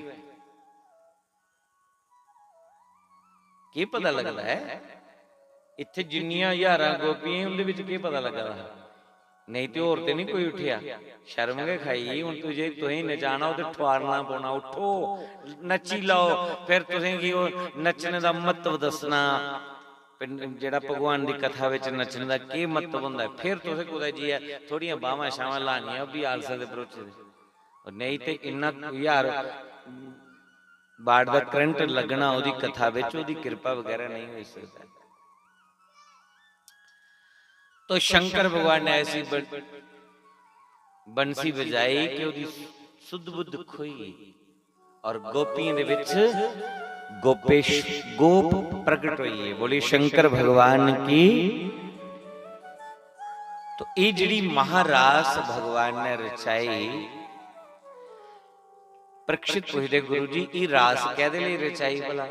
केह् पता लगदा ऐ? इत्थै जिन्नियां ज्हारां गोपियां, उं'दे बिच केह् पता लग्गा दा हा? नेईं ते होर ते निं कोई उट्ठेआ। शर्म गै खाई। हून तू जे तुसें नचाना हो ते ठुआरना पौना, उट्ठो, नच्ची लैओ। फिर तुसें गी ओह् नच्चने दा म्हत्तव दस्सना, फिर जेह्ड़ा भगवान दी कथा बिच नच्चने दा केह् म्हत्तव होंदा ऐ। फिर तुसें कुतै जाइयै थोह्ड़ियां बाह्मां शाह्मां लानियां, ओह् बी आलसे दे भरोचे दे। और नेईं ते इन्ना ज्हार वाट दा करंट लग्गना ओह्दी कथा बिच, ओह्दी किरपा बगैरा नेईं होई सकदा। तो शंकर भगवान ने ऐसी बन-, बंसी बजाई कि ओह्दी सुध बुध खोई गेई और गोपियें दे बिच गोपेश, गोप प्रगट होई गे। बोलिए शंकर भगवान की। तो ये जेह्ड़ी महारास भगवान ने रचाई, परीक्षित पुछदे, "गुरु जी, एह् रास कैह्दे लेई रचाई भला?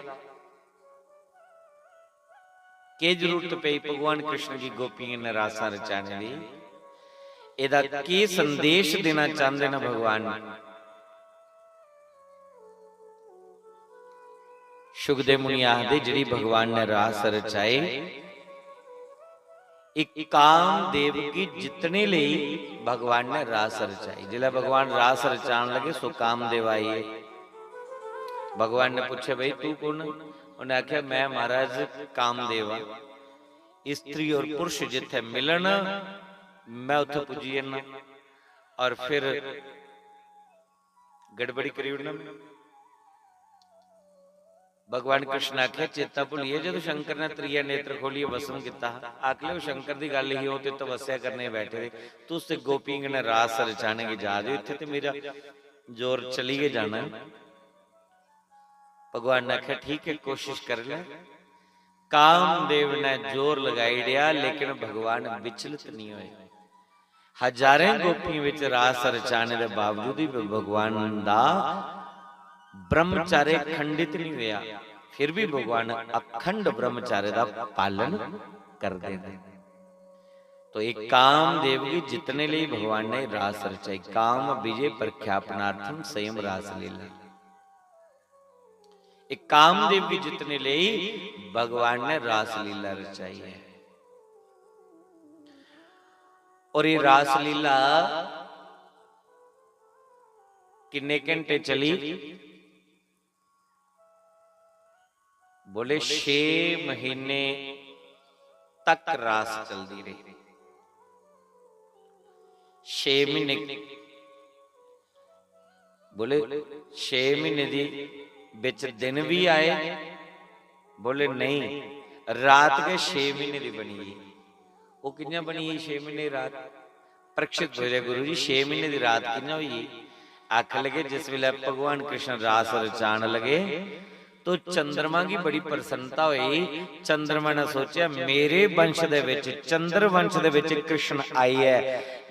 केह् जरूरत पेई भगवान कृष्ण गी गोपियें कन्नै रासां रचाने दी? एह्दा केह् संदेश देना चांह्दे न भगवान?" शुकदेव मुनि आखदे, "जेह्ड़ी भगवान ने रास रचाए, इक कामदेव गी जितने लेई भगवान ने रास रचाई।" जिसलै भगवान रास रचान लगे, सो कामदेव आई गे। भगवान ने पुच्छेआ, "भाई, तू कु'न?" उ'नें आखेआ, "मैं महाराज कामदेव आं। स्त्री और पुरुष जित्थै मिलन, मैं उत्थै पुज्जी जन्ना और फिर गड़बड़ी करी ओड़ना।" भगवान कृष्ण आखेआ, "चेता भुल्ली गेआ जदूं शंकर ने त्रिया नेत्र खोलियै भस्म कीता हा?" आख ले, ओह् शंकर दी गल्ल ही, ओह् ते तपस्या करने गी बैठे दे, तुस ते गोपियें कन्नै रास रचाने गी जा दे ओ, इत्थै ते मेरा जोर चली गै जाना ऐ। भगवान ने आखेआ, "ठीक ऐ, कोशिश करी लै।" कामदेव ने जोर लगाई ओड़ेआ, लेकिन भगवान विचलित नहीं होए। हजारें गोपियें विच रास रचाने दे बावजूद भी भगवान दा ब्रह्मचार्य खंडित नहीं होया, फिर भी भगवान अखंड ब्रह्मचार्य दा पालन करदे ने। तो एक कामदेव गी जितने लिए भगवान ने रास रचाई, काम विजय प्रख्यापनार्थम स्वयं रासलीला। एक कामदेव गी जितने लिए भगवान ने रासलीला रचाई है। और ये रासलीला किन्ने घंटे चली? बोले, छे महीने तक रास चलदी रही। छे महीने, बोले, छे महीने दी बिच दिन भी आए? बोले, नहीं, रात गै छे महीने दी बनी गेई। ओह् कि'यां बनी गेई छे महीने दी रात? परीक्षित पुछदे, "गुरु जी, छे महीने दी रात कि'यां होई गेई?" आखन लगे, जिस बेल्लै भगवान कृष्ण रास रचान लगे, तो चंद्रमा गी बड़ी प्रसन्नता होई। चंद्रमा ने सोचेआ, "मेरे वंश दे विच, चंद्र वंश दे विच कृष्ण आई है,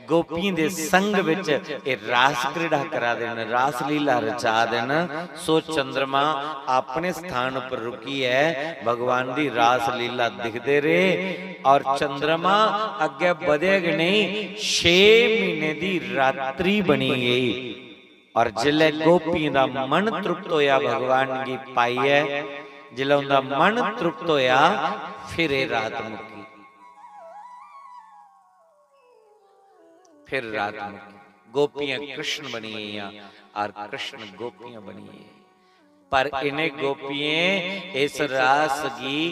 गोपियें दे संग विच एह् रास क्रीड़ा करा दे न, रासलीला रचा दे न।" सो चंद्रमा अपने स्थान पर रुकियै भगवान दी रासलीला दिखदे रेह् और चंद्रमा अग्गै बधेआ गै नेईं, छे महीने दी रात्रि बनी गेई। और जिसलै गोपियें दा मन तृप्त होया भगवान गी पाइयै, जिसलै उंदा मन तृप्त होया, फिर एह् रात मुक्की। फिर रात मुक्की। गोपियां कृष्ण बनी गेइयां और कृष्ण गोपियां बनी गए। पर इन्हें गोपियें इस रास गी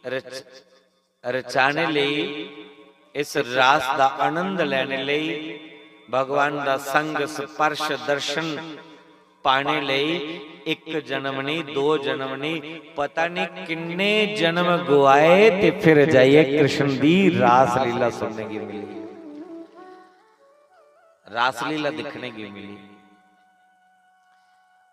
रच-, रचाने लेई, इस रास दा आनंद लेने लेई, भगवान दा संग स्पर्श दर्शन पाने लेई एक जन्म नहीं, दो जन्म नहीं, पता नहीं किन्ने जन्म गुआए ते फिर जाइए कृष्ण दी रासलीला सुनने की मिली, रासलीला दिखने की मिली।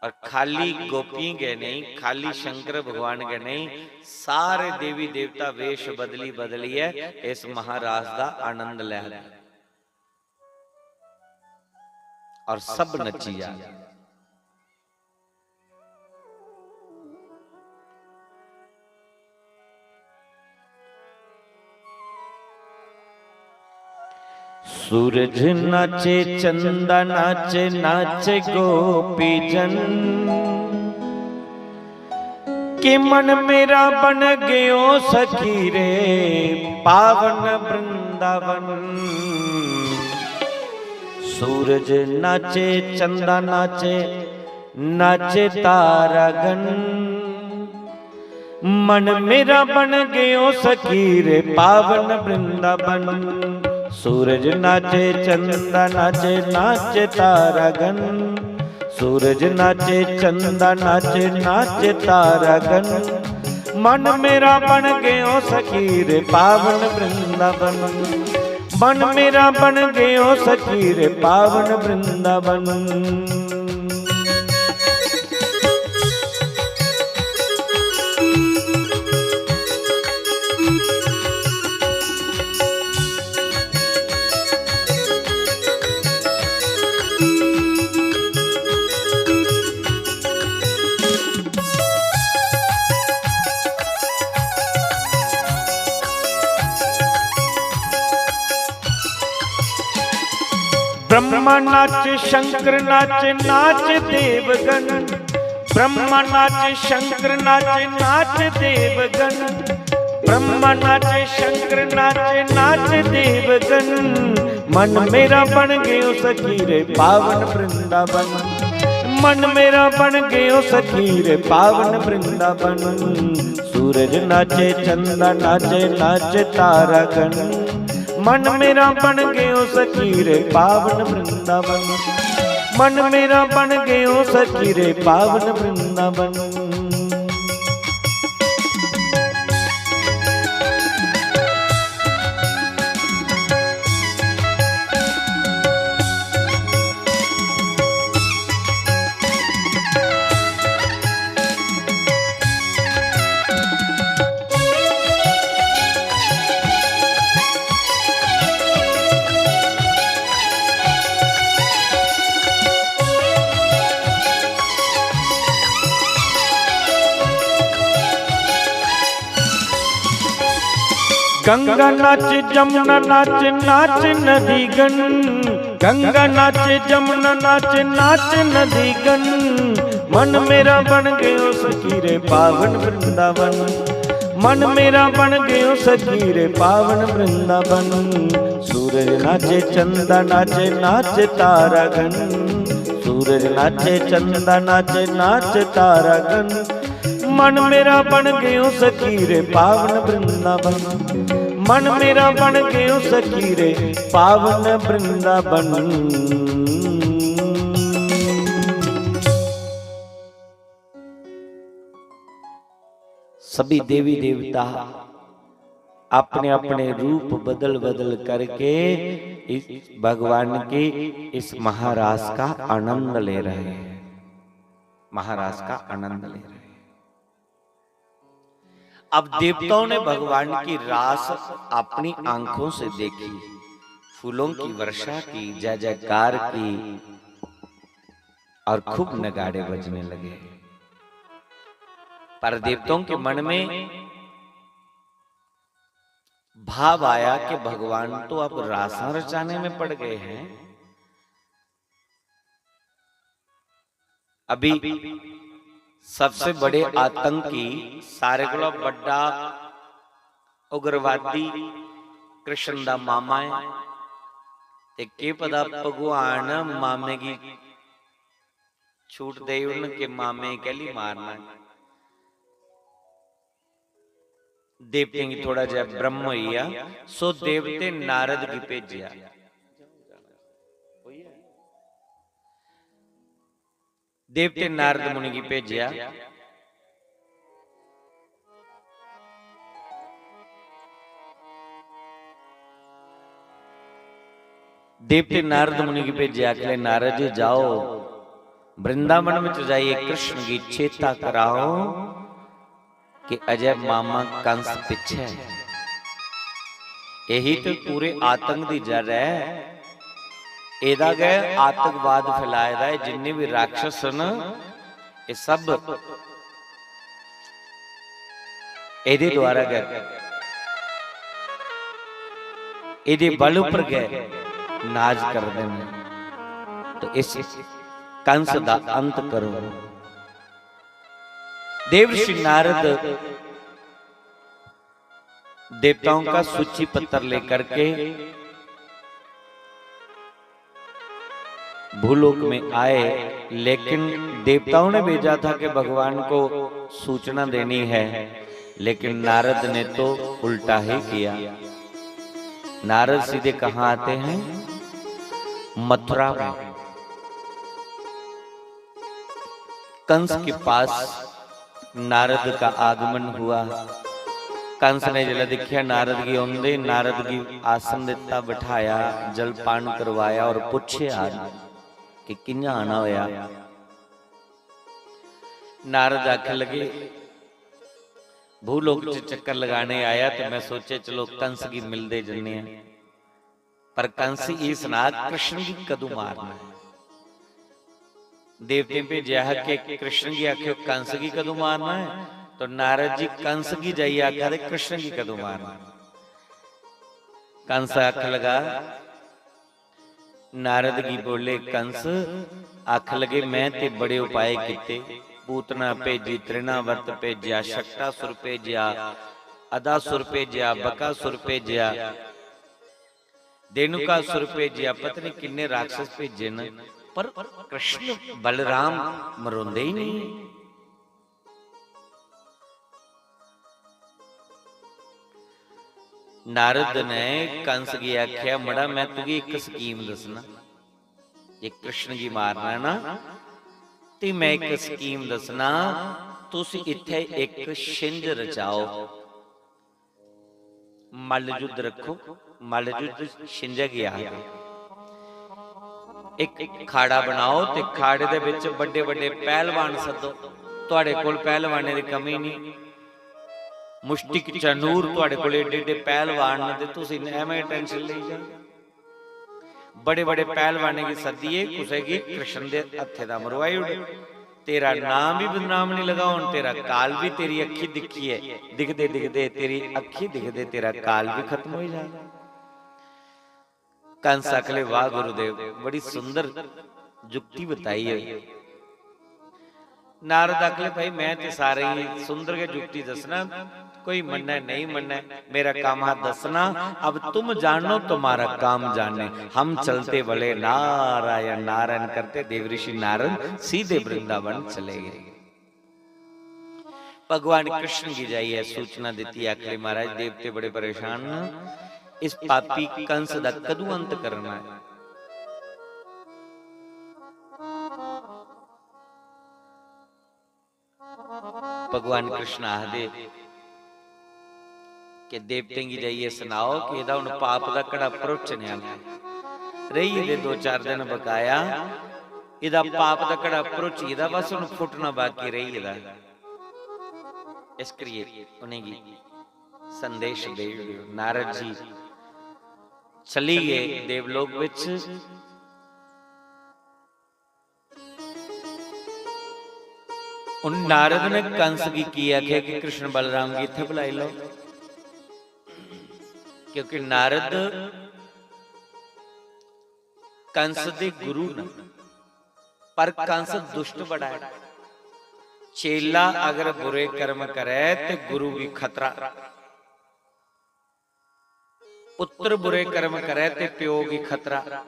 और खाली गोपियां गै नहीं, खाली शंकर भगवान गै नहीं, सारे देवी देवता वेश बदली बदलियै इस महारास दा आनंद लै दे और सब नच्ची जा। सूरज नाचे, चंदा नाचे, नाचे गोपी जन। कि मन मेरा बन गयो सखी रे, पावन वृंदावन। सूरज नाचे, चंदा नाचे, नाचे तारागण। मन मेरा बन गयो सखी रे, पावन वृंदावन। सूरज नाचे, चंदा नाचे, नाचे तारागण। सूरज नाचे, चंदा नाचे, नाचे तारागण। मन मेरा बन गयो सखी रे, पावन वृंदावन। मन मेरा बन गयो सखी रे, पावन वृंदावन। ब्रह्मा नाच, शंकर नाच, नाच देवगण। ब्रह्मा नाच, शंकर नाच, नाच देवगण। ब्रह्मा नाच, शंकर नाच, नाच देवगण। मन मेरा बन गयो सखी रे, पावन वृंदावन। मन मेरा बन गयो सखी रे, पावन वृंदावन। सूरज नाचे, चंदा नाचे, नाचे तारागण। मन मेरा बन गयो सखी रे, पावन वृंदावन। मन मेरा बन गयो सखी रे, पावन वृंदावन। गंगा नाचे, जमुना नाचे, नाच नदीगन। गंगा नाचे, जमुना नाचे, नाच नदीगन। मन मेरा बन गयो सखी रे पावन वृंदावन। मन मेरा बन गयो सखी रे पावन वृंदावन। सूरज नाचे, चंदा नाचे, नाच तारागण। सूरज नाचे, चंदा नाचे, नाच तारागण। मन मेरा बन गयो सखी रे पावन वृंदावन। मन मेरा बन गयो सखी रे पावन वृंदावन। सभी देवी देवता अपने अपने रूप बदल बदल करके इस भगवान की, इस महारास का आनंद ले रहे हैं, महारास का आनंद ले रहे हैं। अब देवताओं ने भगवान की रास अपनी आंखों से देखी, फूलों की वर्षा की, जय जयकार की और खूब नगाड़े बजने लगे। पर देवताओं के मन में भाव आया कि भगवान तो अब रासां रचाने में पड़ गए हैं। अभी सबसे बड़े आतंकी, सारे कोला बड़ा उग्रवादी कृष्ण दा मामा है। ते केह् पता भगवान मामे गी छूट देई ओड़न कि मामे गी कैह्ली मारना ऐ। देवतें गी थोड़ा जेहा भ्रम होई गेआ, सो देवतें नारद गी भेजेआ। देवतें नारद मुनि गी भेजेआ। देवतें नारद मुनि गी भेजेआ, आखले, "नारद जी, जाओ, वृंदावन विच जाइए कृष्ण गी चेता कराओ कि अजय मामा कंस पिच्छे है।" यही तो पूरे आतंक दी जड़ है। एदा गै आतंकवाद फैलाए दा है। जिन्ने भी राक्षस न, एह् सब एह्दे द्वारा गै, एह्दे बल उप्पर गै नाज करदे न। तो इस कंस दा अंत करो। देवर्षि नारद देवताओं का सूची पत्र लेकर के भूलोक में आए, लेकिन देवताओं ने भेजा था कि भगवान को सूचना देनी है, लेकिन नारद ने तो उल्टा ही किया। नारद सीधे कहाँ आते हैं? मथुरा में। कंस के पास नारद का आगमन हुआ। कंस ने जिसलै दिक्खेआ नारद गी औंदे, नारद गी आसन दित्ता, बठाया, जलपान करवाया और पुच्छेआ कि कि'यां आना होया। नारद आखन लगे, "भूलोक च चक्कर लगाने आया ते मैं सोचेआ चलो कंस गी मिलदे जन्ने आं।" पर कंस गी सना, कृष्ण गी कदूं मारना है? देवतें भेजेआ हा कि कृष्ण गी आखेओ कंस गी कदूं मारना है, तो नारद जी कंस गी जाइए आखा दे कृष्ण गी कदूं मारना है? कंस आख लगा, नारद गी बोले कंस, आख लगे, "मैं ते बड़े उपाय कीते, पूतना भेजी, तृणावर्त भेजेआ, शक्टासुर भेजेआ, अदासुर भेजेआ, बकासुर भेजेआ, धेनुकासुर भेजेआ, पता नहीं किन्ने राक्षस भेजे न, पर कृष्ण बलराम मरोंदे ही नहीं।" नारद ने कंस गी आखेआ, "मड़ा, मैं तुगी इक स्कीम दस्सना, जे कृष्ण गी मारना है ना, ते मैं इक स्कीम दस्सना, तुस इत्थै इक छिंज रचाओ।" मल्ल युद्ध रक्खो, मल्ल युद्ध छिंजा गी आखदे। इक खाड़ा बनाओ ते खाड़े दे बिच बड्डे बड्डे पैहलवान सद्दो। थुआड़े कोल पैहलवानें दी कमी नहीं। मुश्तिक चनूर थुआड़े कोल एड्डे एड्डे पैहलवान न ते तुस इन्ने एवें tension लेई जाओ। बड़े बड़े पैहलवानें गी सद्दियै कुसै गी कृष्ण दे हत्थे दा मरवाई ओड़ो। तेरा नाम भी बदनाम नहीं लगा होन, तेरा काल भी, तेरी अक्खी दिखियै, दिखदे दिखदे, तेरी अक्खी दिखदे तेरा काल भी खत्म हो जाएगा। कंस आखले, "वाह गुरुदेव, बड़ी सुंदर जुक्ति बताई है।" नारद आखले, "भाई, मैं ते सारे ही सुंदर गै जुक्ति दसना, कोई मन्ने नहीं मन्ने, मेरा काम हा दसना। अब तुम जानो, तुम्हारा काम जाने। हम चलते बले नारायण नारायण करते देव ऋषि नारद सीधे वृंदावन चले गए।" भगवान कृष्ण गी जाइयै सूचना दित्ती, आखले, "महाराज, देवते बड़े परेशान न, इस पापी कंस दा कदूं अंत करना है?" भगवान कृष्ण आखदे कि देवतें गी जाइयै सनाओ कि एह्दा हून पाप दा घड़ा भरोचने आह्ला ऐ। रेही गेदे दो चार दिन बकाया, एह्दा पाप दा घड़ा भरोची गेदा, बस हून फुट्टना बाकी रेही गेदा। इस करियै उ'नेंगी संदेश देई ओड़ेओ। नारद जी चली गे देवलोक बिच। उन नारद ने कंस गी की आखेआ कि कृष्ण बलराम गी इत्थै बुलाई लैओ, क्योंकि नारद कंस दे गुरु न, पर कंस दुष्ट बड़ा है। चेला अगर बुरे कर्म करे ते गुरु गी खतरा, पुत्र बुरे कर्म करे ते प्यो गी खतरा।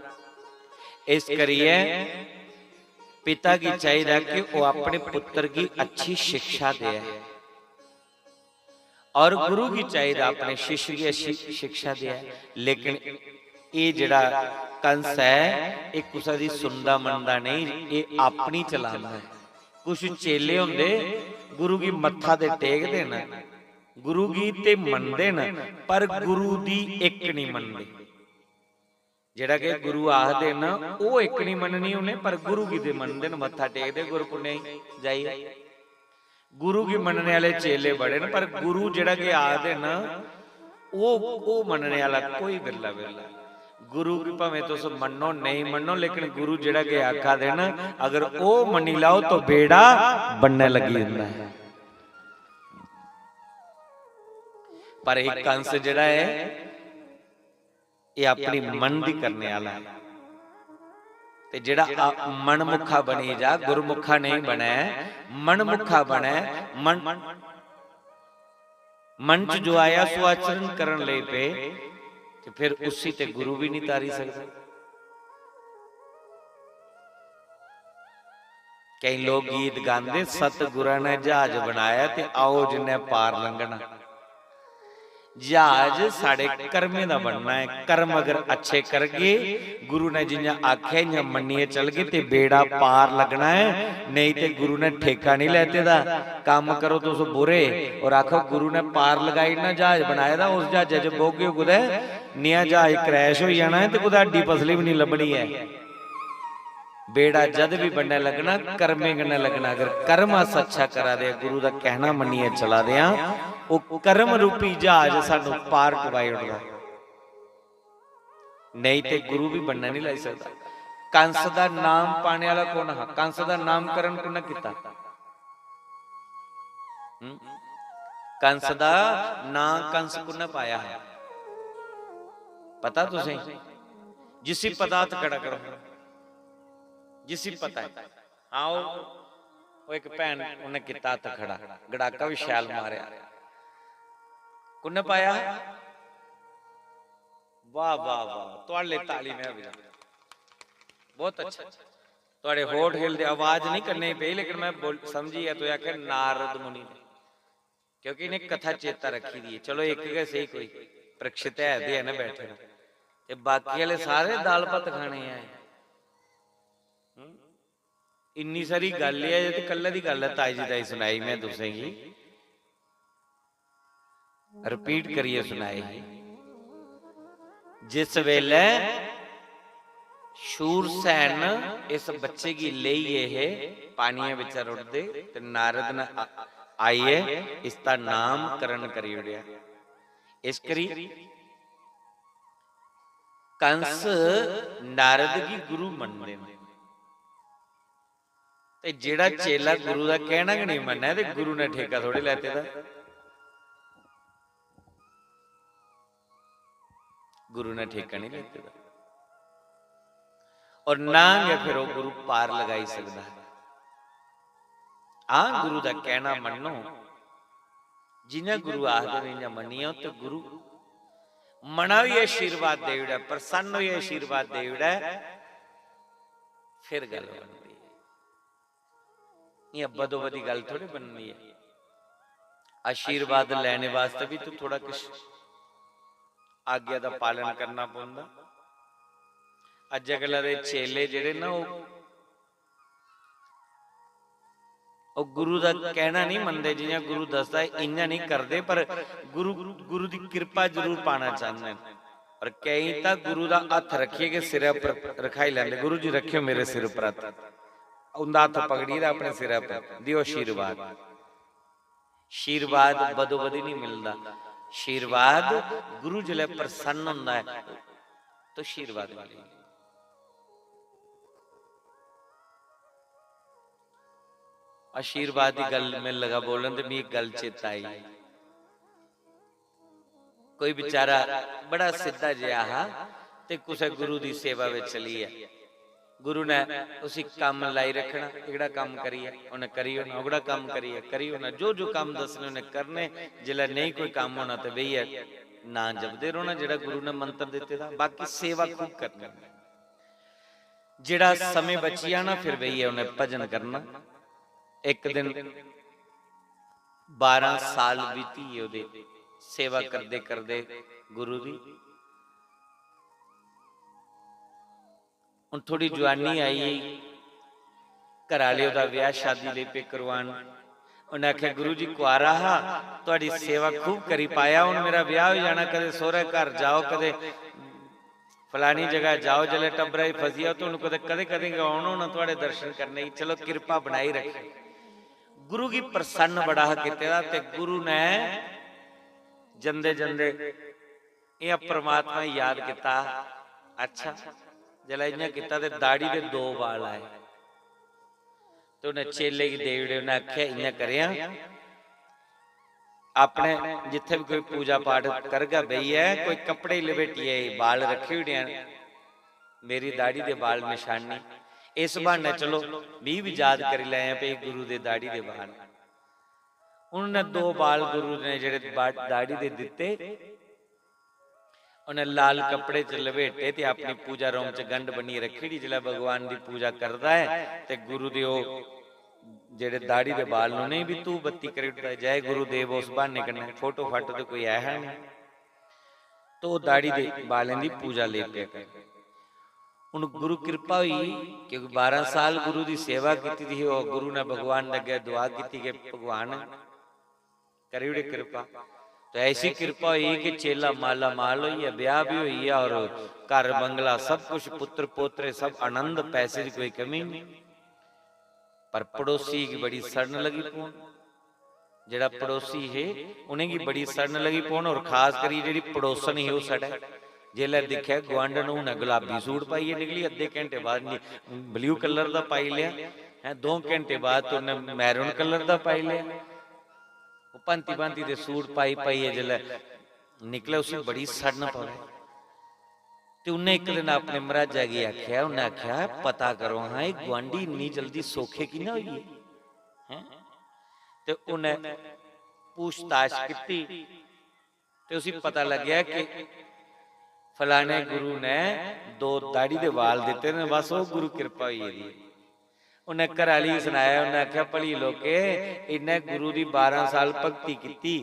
इस करियै पिता गी चाहिदा कि ओह् अपने पुत्र गी अच्छी शिक्षा देऐ और गुरु गी चाहिदा अपने शिष्य गी अच्छी शिक्षा देऐ। लेकिन एह् जेह्ड़ा कंस ऐ, एह् कुसै दी सुनदा मनदा नेईं, एह् अपनी चलांदा ऐ। कुछ चेले होंदे, गुरु गी मत्था ते टेकदे न, गुरु गी ते मनदे न, पर गुरु दी इक निं मनदे। जेह्ड़ा कि गुरु आखदे न, ओह् इक निं मननी उ'नें, पर गुरु गी ते मनदे न, मत्था टेकदे गुरु पुन्ने जाइयै। गुरु गी मनने आह्ले चेले बड़े न, पर गुरु जेह्ड़ा कि आखदे न, ओह्, ओह् मनने आह्ला कोई बिरला बिरला। गुरु गी भामें तुस मन्नो नेईं मन्नो, लेकिन गुरु जेह्ड़ा कि आखा दे न, अगर ओह् मन्नी लैओ तो बेड़ा बन्ने लग्गी जंदा ऐ। पर एह् कंस जेह्ड़ा ऐ, एह् अपनी मन दी करने आह्ला ऐ। ते जेह्ड़ा आ-, मनमुखा बनी जा, गुरमुखा नेईं बनै, मनमुखा बनै, मन, मन च जो आया सो आचरण करन लगी पे, ते फिर उसी ते गुरु भी नहीं तारी सकदा। केईं लोक गीत गांदे, "सतगुरां ने ज्हाज बनाया ते आओ जिन्ने पार लंघना।" ज्हाज साढ़े कर्में दा बनना ऐ। कर्म अगर अच्छे करगे, गुरु ने जियां आखेआ इयां मन्नियै चलगे ते बेड़ा पार लगना ऐ, नेईं ते गुरु ने ठेका नहीं लैते दा। कम्म करो तुस बुरे और आखो गुरु ने पार लगाई ना, ज्हाज बनाए दा, उस ज्हाजै च बौह्गे ओ कुतै, नेहा ज्हाज crash होई जाना ऐ ते कुतै हड्डी पसली बी नहीं लब्भनी ऐ। बेड़ा जद बी बन्ने लग्गना, कर्में कन्नै लग्गना। अगर कर्म अस अच्छा करा दे, गुरु दा कहना मन्नियै चला दे आं, ओह् कर्म रूपी ज्हाज सानू पार टुपाई ओड़दा, नेईं ते गुरु बी बन्ने नहीं लाई सकदा। कंस दा नाम पाने आह्ला कु'न हा? कंस दा नामकरण कु'न्नै कीता? हम्म? कंस दा नां कंस कु'न्नै पाया हा? पता तुसें? जिसी पता, हत्थ खड़ा करो। जिसी पता है। आओ, ओह् इक भैन, उन्नै कीता हत्थ खड़ा, गड़ाका बी शैल मारेआ। कु'न्नै पाया? वाह, वाह, वाह, तुआढ़े लेई ताली में बजां। बहुत अच्छा। तुआढ़े होठ हिलदे, आवाज नहीं कन्नै पेई, लेकिन मैं बोल-, समझी गेआ, तुसें आखेआ नारद मुनि ने। क्योंकि इ'नें कथा चेता रक्खी दी ऐ। चलो, इक गै सेही कोई, परीक्षित है ते है ना बैठे दे। ते बाकी आह्ले सारे दाल भत्त खाने आए। हम्म? इन्नी सारी गल्ल ऐ, ते कल्लै दी गल्ल ऐ, ताजी ताजी सनाई में तुसें गी, repeat करियै सनाई ही। जिस बेल्लै शूरसैन इस बच्चे गी लेई गे हे, पानियै बिच रुड़दे, ते नारद ने आ-, आइयै इसदा नामकरण करी ओड़ेआ। इस करी कंस नारद गी गुरु मनदे न। ते जेह्ड़ा चेला गुरु दा कहना गै नेईं मन्नै ते गुरु ने ठेका थोड़े लैते दा। गुरु ने ठेका नहीं लैते दा। और ना गै फिर ओह् गुरु पार लगाई सकदा। हां, गुरु दा कहना मन्नो, जियां गुरु आखदे ने इयां मन्नियै, ते गुरु मना होई आशीर्वाद देई ओड़ै, प्रसन्न होई आशीर्वाद देई ओड़ै, फिर गल्ल बनदी ऐ। इयां बदोबदी गल्ल थोड़ी बननी ऐ। आशीर्वाद लैने वास्तै भी तो थोड़ा किश आज्ञा दा पालन करना पौंदा। अज्जै कल्लै दे चेले जेह्ड़े ना, ओह्, ओह् गुरु दा कहना नहीं मनदे, जियां गुरु दसदा ऐ, इयां नहीं करदे, पर गुरु, गुरु दी किरपा जरूर पाना चांह्दे न। पर केईं तां गुरु दा हत्थ रक्खियै गै सिरै उप्पर रखाई लैंदे, "गुरु जी, रक्खेओ मेरे सिर उप्पर हत्थ।" उं'दा हत्थ पकड़ी दा अपने सिरै उप्पर, "देओ आशीर्वाद।" आशीर्वाद बदोबदी नहीं मिलदा। आशीर्वाद गुरु जिसलै प्रसन्न होंदा ऐ, तो आशीर्वाद मिलदा। आशीर्वाद दी गल्ल में लगा बोलन ते मिगी गल्ल चेता आई। कोई बेचारा बड़ा सिद्धा जेहा हा ते कुसै गुरु दी सेवा बिच चली गेआ। गुरु ने उसी कम्म लाई रखना, एह्कड़ा कम्म करियै उन्नै करी ओड़ना, ओह्कड़ा कम्म करियै करी ओड़ना, जो जो कम्म दस्सने उन्नै करने। जिसलै नेईं कोई कम्म होना ते बेहियै नांऽ जपदे रौह्ना जेह्ड़ा गुरु ने मंत्र दित्ते दा, बाकी सेवा खूब करनी। जेह्ड़ा समें बची जाना, फिर बेहियै उन्नै भजन करना। इक दिन बारां साल बीती गे ओह्दे सेवा करदे करदे गुरु दी। हून थोड़ी जुआनी आई, घरै आह्ले ओह्दा ब्याह शादी लेई पे करवान। उन्नै आखेआ, "गुरु जी, कुआरा हा, थुआढ़ी सेवा खूब करी पाया, हून मेरा ब्याह होई जाना, कदें सौह्रै घर जाओ, कदें फलानी जगह जाओ, जिसलै टब्बरै च फसी जाओ, ते हून कुतै कदें-कदें गै औना होना थुआढ़े दर्शन करने गी, चलो, किरपा बनाई रक्खो।" गुरु गी प्रसन्न बड़ा हा कीते दा, ते गुरु ने जंदे-जंदे इ'यां परमात्मा गी याद कीता। अच्छा, जिसलै इ'यां कीता ते दाढ़ी दे दो बाल आए। ते उ'नें चेले गी देई ओड़े। उ'नें आखेआ, "इ'यां करेआं, अपने जित्थै बी कोई पूजा पाठ करगा बेहियै, कोई कपड़े लपेटियै बाल रक्खी ओड़ेआं, मेरी दाढ़ी दे बाल नशानी। इस ब्हानै चलो, मी बी याद करी लैएआं भई गुरु दे दाढ़ी दे बाल।" उ'नें दो बाल गुरु ने जेह्ड़े बा-, दाढ़ी दे दित्ते, उ'नें लाल कपड़े च लपेटे ते अपनी पूजा रूम च गंढ बन्नियै रक्खी ओड़ी। जिसलै भगवान दी पूजा करदा ऐ ते गुरु दे ओह् जेह्ड़े दाढ़ी दे बाल न, उ'नेंगी बी धूफ बत्ती करी ओड़दा ऐ। जय गुरुदेव, उस ब्हाने कन्नै फोटो फाटो ते कोई ऐ हा निं, तो ओह् दाढ़ी दे बालें दी पूजा लेई पेआ कर। हून गुरु किरपा होई, क्योंकि बारां साल गुरु दी सेवा कीती दी ही, ओह् गुरु ने भगवान दे अग्गें दुआ कीती कि भगवान करी ओड़े किरपा। तो ऐसी किरपा होई कि चेला माला माल होई गेआ, ब्याह भी होई गेआ और घर बंगला सब कुछ, पुत्र पोतरे सब, आनंद, पैसे दी कोई कमी नहीं। पर पड़ोसी गी बड़ी सड़न लगी पौन। जेह्ड़ा पड़ोसी हे, उ'नेंगी बड़ी सड़न लगी पौन और खास करियै जेह्ड़ी पड़ोसन ही, ओह् सड़ै। जेल्लै दिक्खेआ गुआंढन हून गुलाबी सूट पाइयै निकली, अद्धे घैंटे बाद नि-, blue colour दा पाई लेआ, हैं, दो घैंटे बाद ते उ'न्नै maroon colour दा पाई लेआ। ओह् भांति-भांति दे सूट पाई-पाइयै जेल्लै निकले, उसी बड़ी सड़न पवै। ते उ'न्नै इक दिन अपने मर्हाजै गी आखेआ, उ'न्नै आखेआ, "पता करो हां, एह् गुआंढी इन्नी जल्दी सौखे कि'यां होई गे?" हैं? ते उ'न्नै पूछताछ कीती ते उसी पता लग्गेआ कि फलाने गुरु ने दो दाढ़ी दे बाल दित्ते न, बस ओह् गुरु किरपा होई गेदी ऐ। उन्नै घरै आह्ली गी सनाया, उन्नै आखेआ, "भली लोके, इन्नै गुरु दी बारां साल भक्ति कीती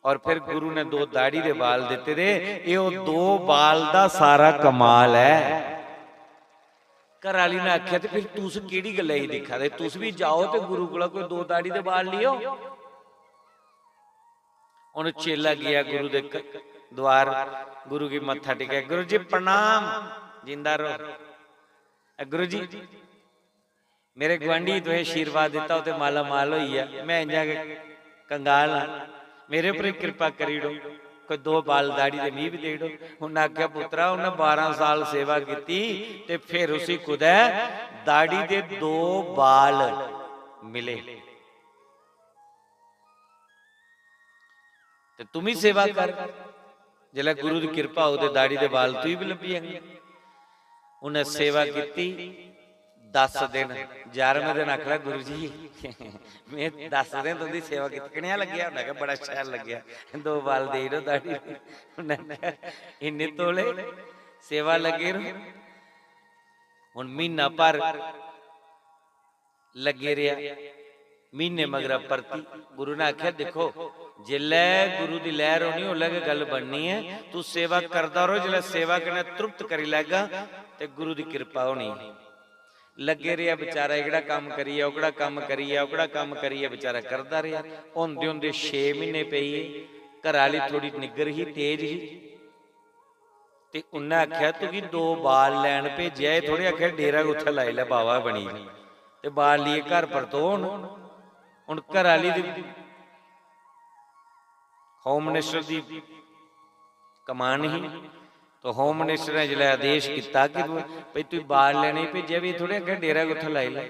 और फिर गुरु ने दो दाढ़ी दे बाल दित्ते दे, एह् ओह् दो बाल दा सारा कमाल ऐ।" घरै आह्ली ने आखेआ, "ते फिर तुस केह्ड़ी गल्लै गी दिक्खा दे? तुस बी जाओ ते गुरु कोला कोई दो दाढ़ी दे बाल लेओ।" हून चेला गेआ गुरु दे क-, द्वार, गुरु गी मत्था टेकेआ, "गुरु जी प्रणाम, जिंदा रहो। अ, गुरु जी, मेरे गुआंढी तुसें आशीर्वाद दित्ता, ओह् ते माला माल होई गेआ, में इ'यां गै कंगाल आं, मेरे उप्पर किरपा करी ओड़ो।" कोई दो बाल दाढ़ी दे मी बी देई ओड़ो। उन्नै आखेआ, "पुत्तरा, उन्नै बारां साल सेवा कीती ते फिर उसी कुतै दाढ़ी दे दो बाल मिले। ते तूं बी सेवा कर, जिसलै गुरु दी किरपा होग ते दाढ़ी दे बाल तुगी बी लब्भी जाङन।" उन्नै सेवा कीती दस दिन। ग्यारहवें दिन आखदा, "गुरु जी, में दस दिन तुं'दी सेवा कीती, कनेहा लग्गेआ?" उन्नै आखेआ, "बड़ा शैल लग्गेआ, दो बाल देई ओड़ो दाढ़ी।" उन्नै आखेआ, "इन्ने तौले सेवा लग्गे र'वो।" हुन म्हीना भर लग्गे रेहा। म्हीने मगरा परती गुरु ने आखेआ, "दिक्खो, जिसलै गुरु दी लैह्र होनी, उसलै गै गल्ल बननी ऐ। तूं सेवा करदा रौह्, जिसलै सेवा कन्नै तृप्त करी लैगा, ते गुरु दी किरपा होनी।" लग्गे रेहा बेचारा, एह्कड़ा कम्म करियै, ओह्कड़ा कम्म करियै, ओह्कड़ा कम्म करियै बेचारा करदा रेहा। होंदे होंदे छे म्हीने पेई गे। घरै आह्ली थोह्ड़ी निग्गर ही, तेज ही। ते उन्नै आखेआ, "तुगी दो बाल लैन भेजेआ, एह् थोह्ड़े आखेआ डेरा गै उत्थै लाई लै, बावा बनी जा। ते बाल लेइयै घर परतो।" हुन, हुन घरै आह्ली दी, होम मिनिस्टर दी कमान ही, तो होम मिनिस्टर ने जिसलै आदेश कीता कि भई तुगी बाल लैने गी भेजेआ, भी थोह्ड़े आखेआ डेरा गै उत्थै लाई लै।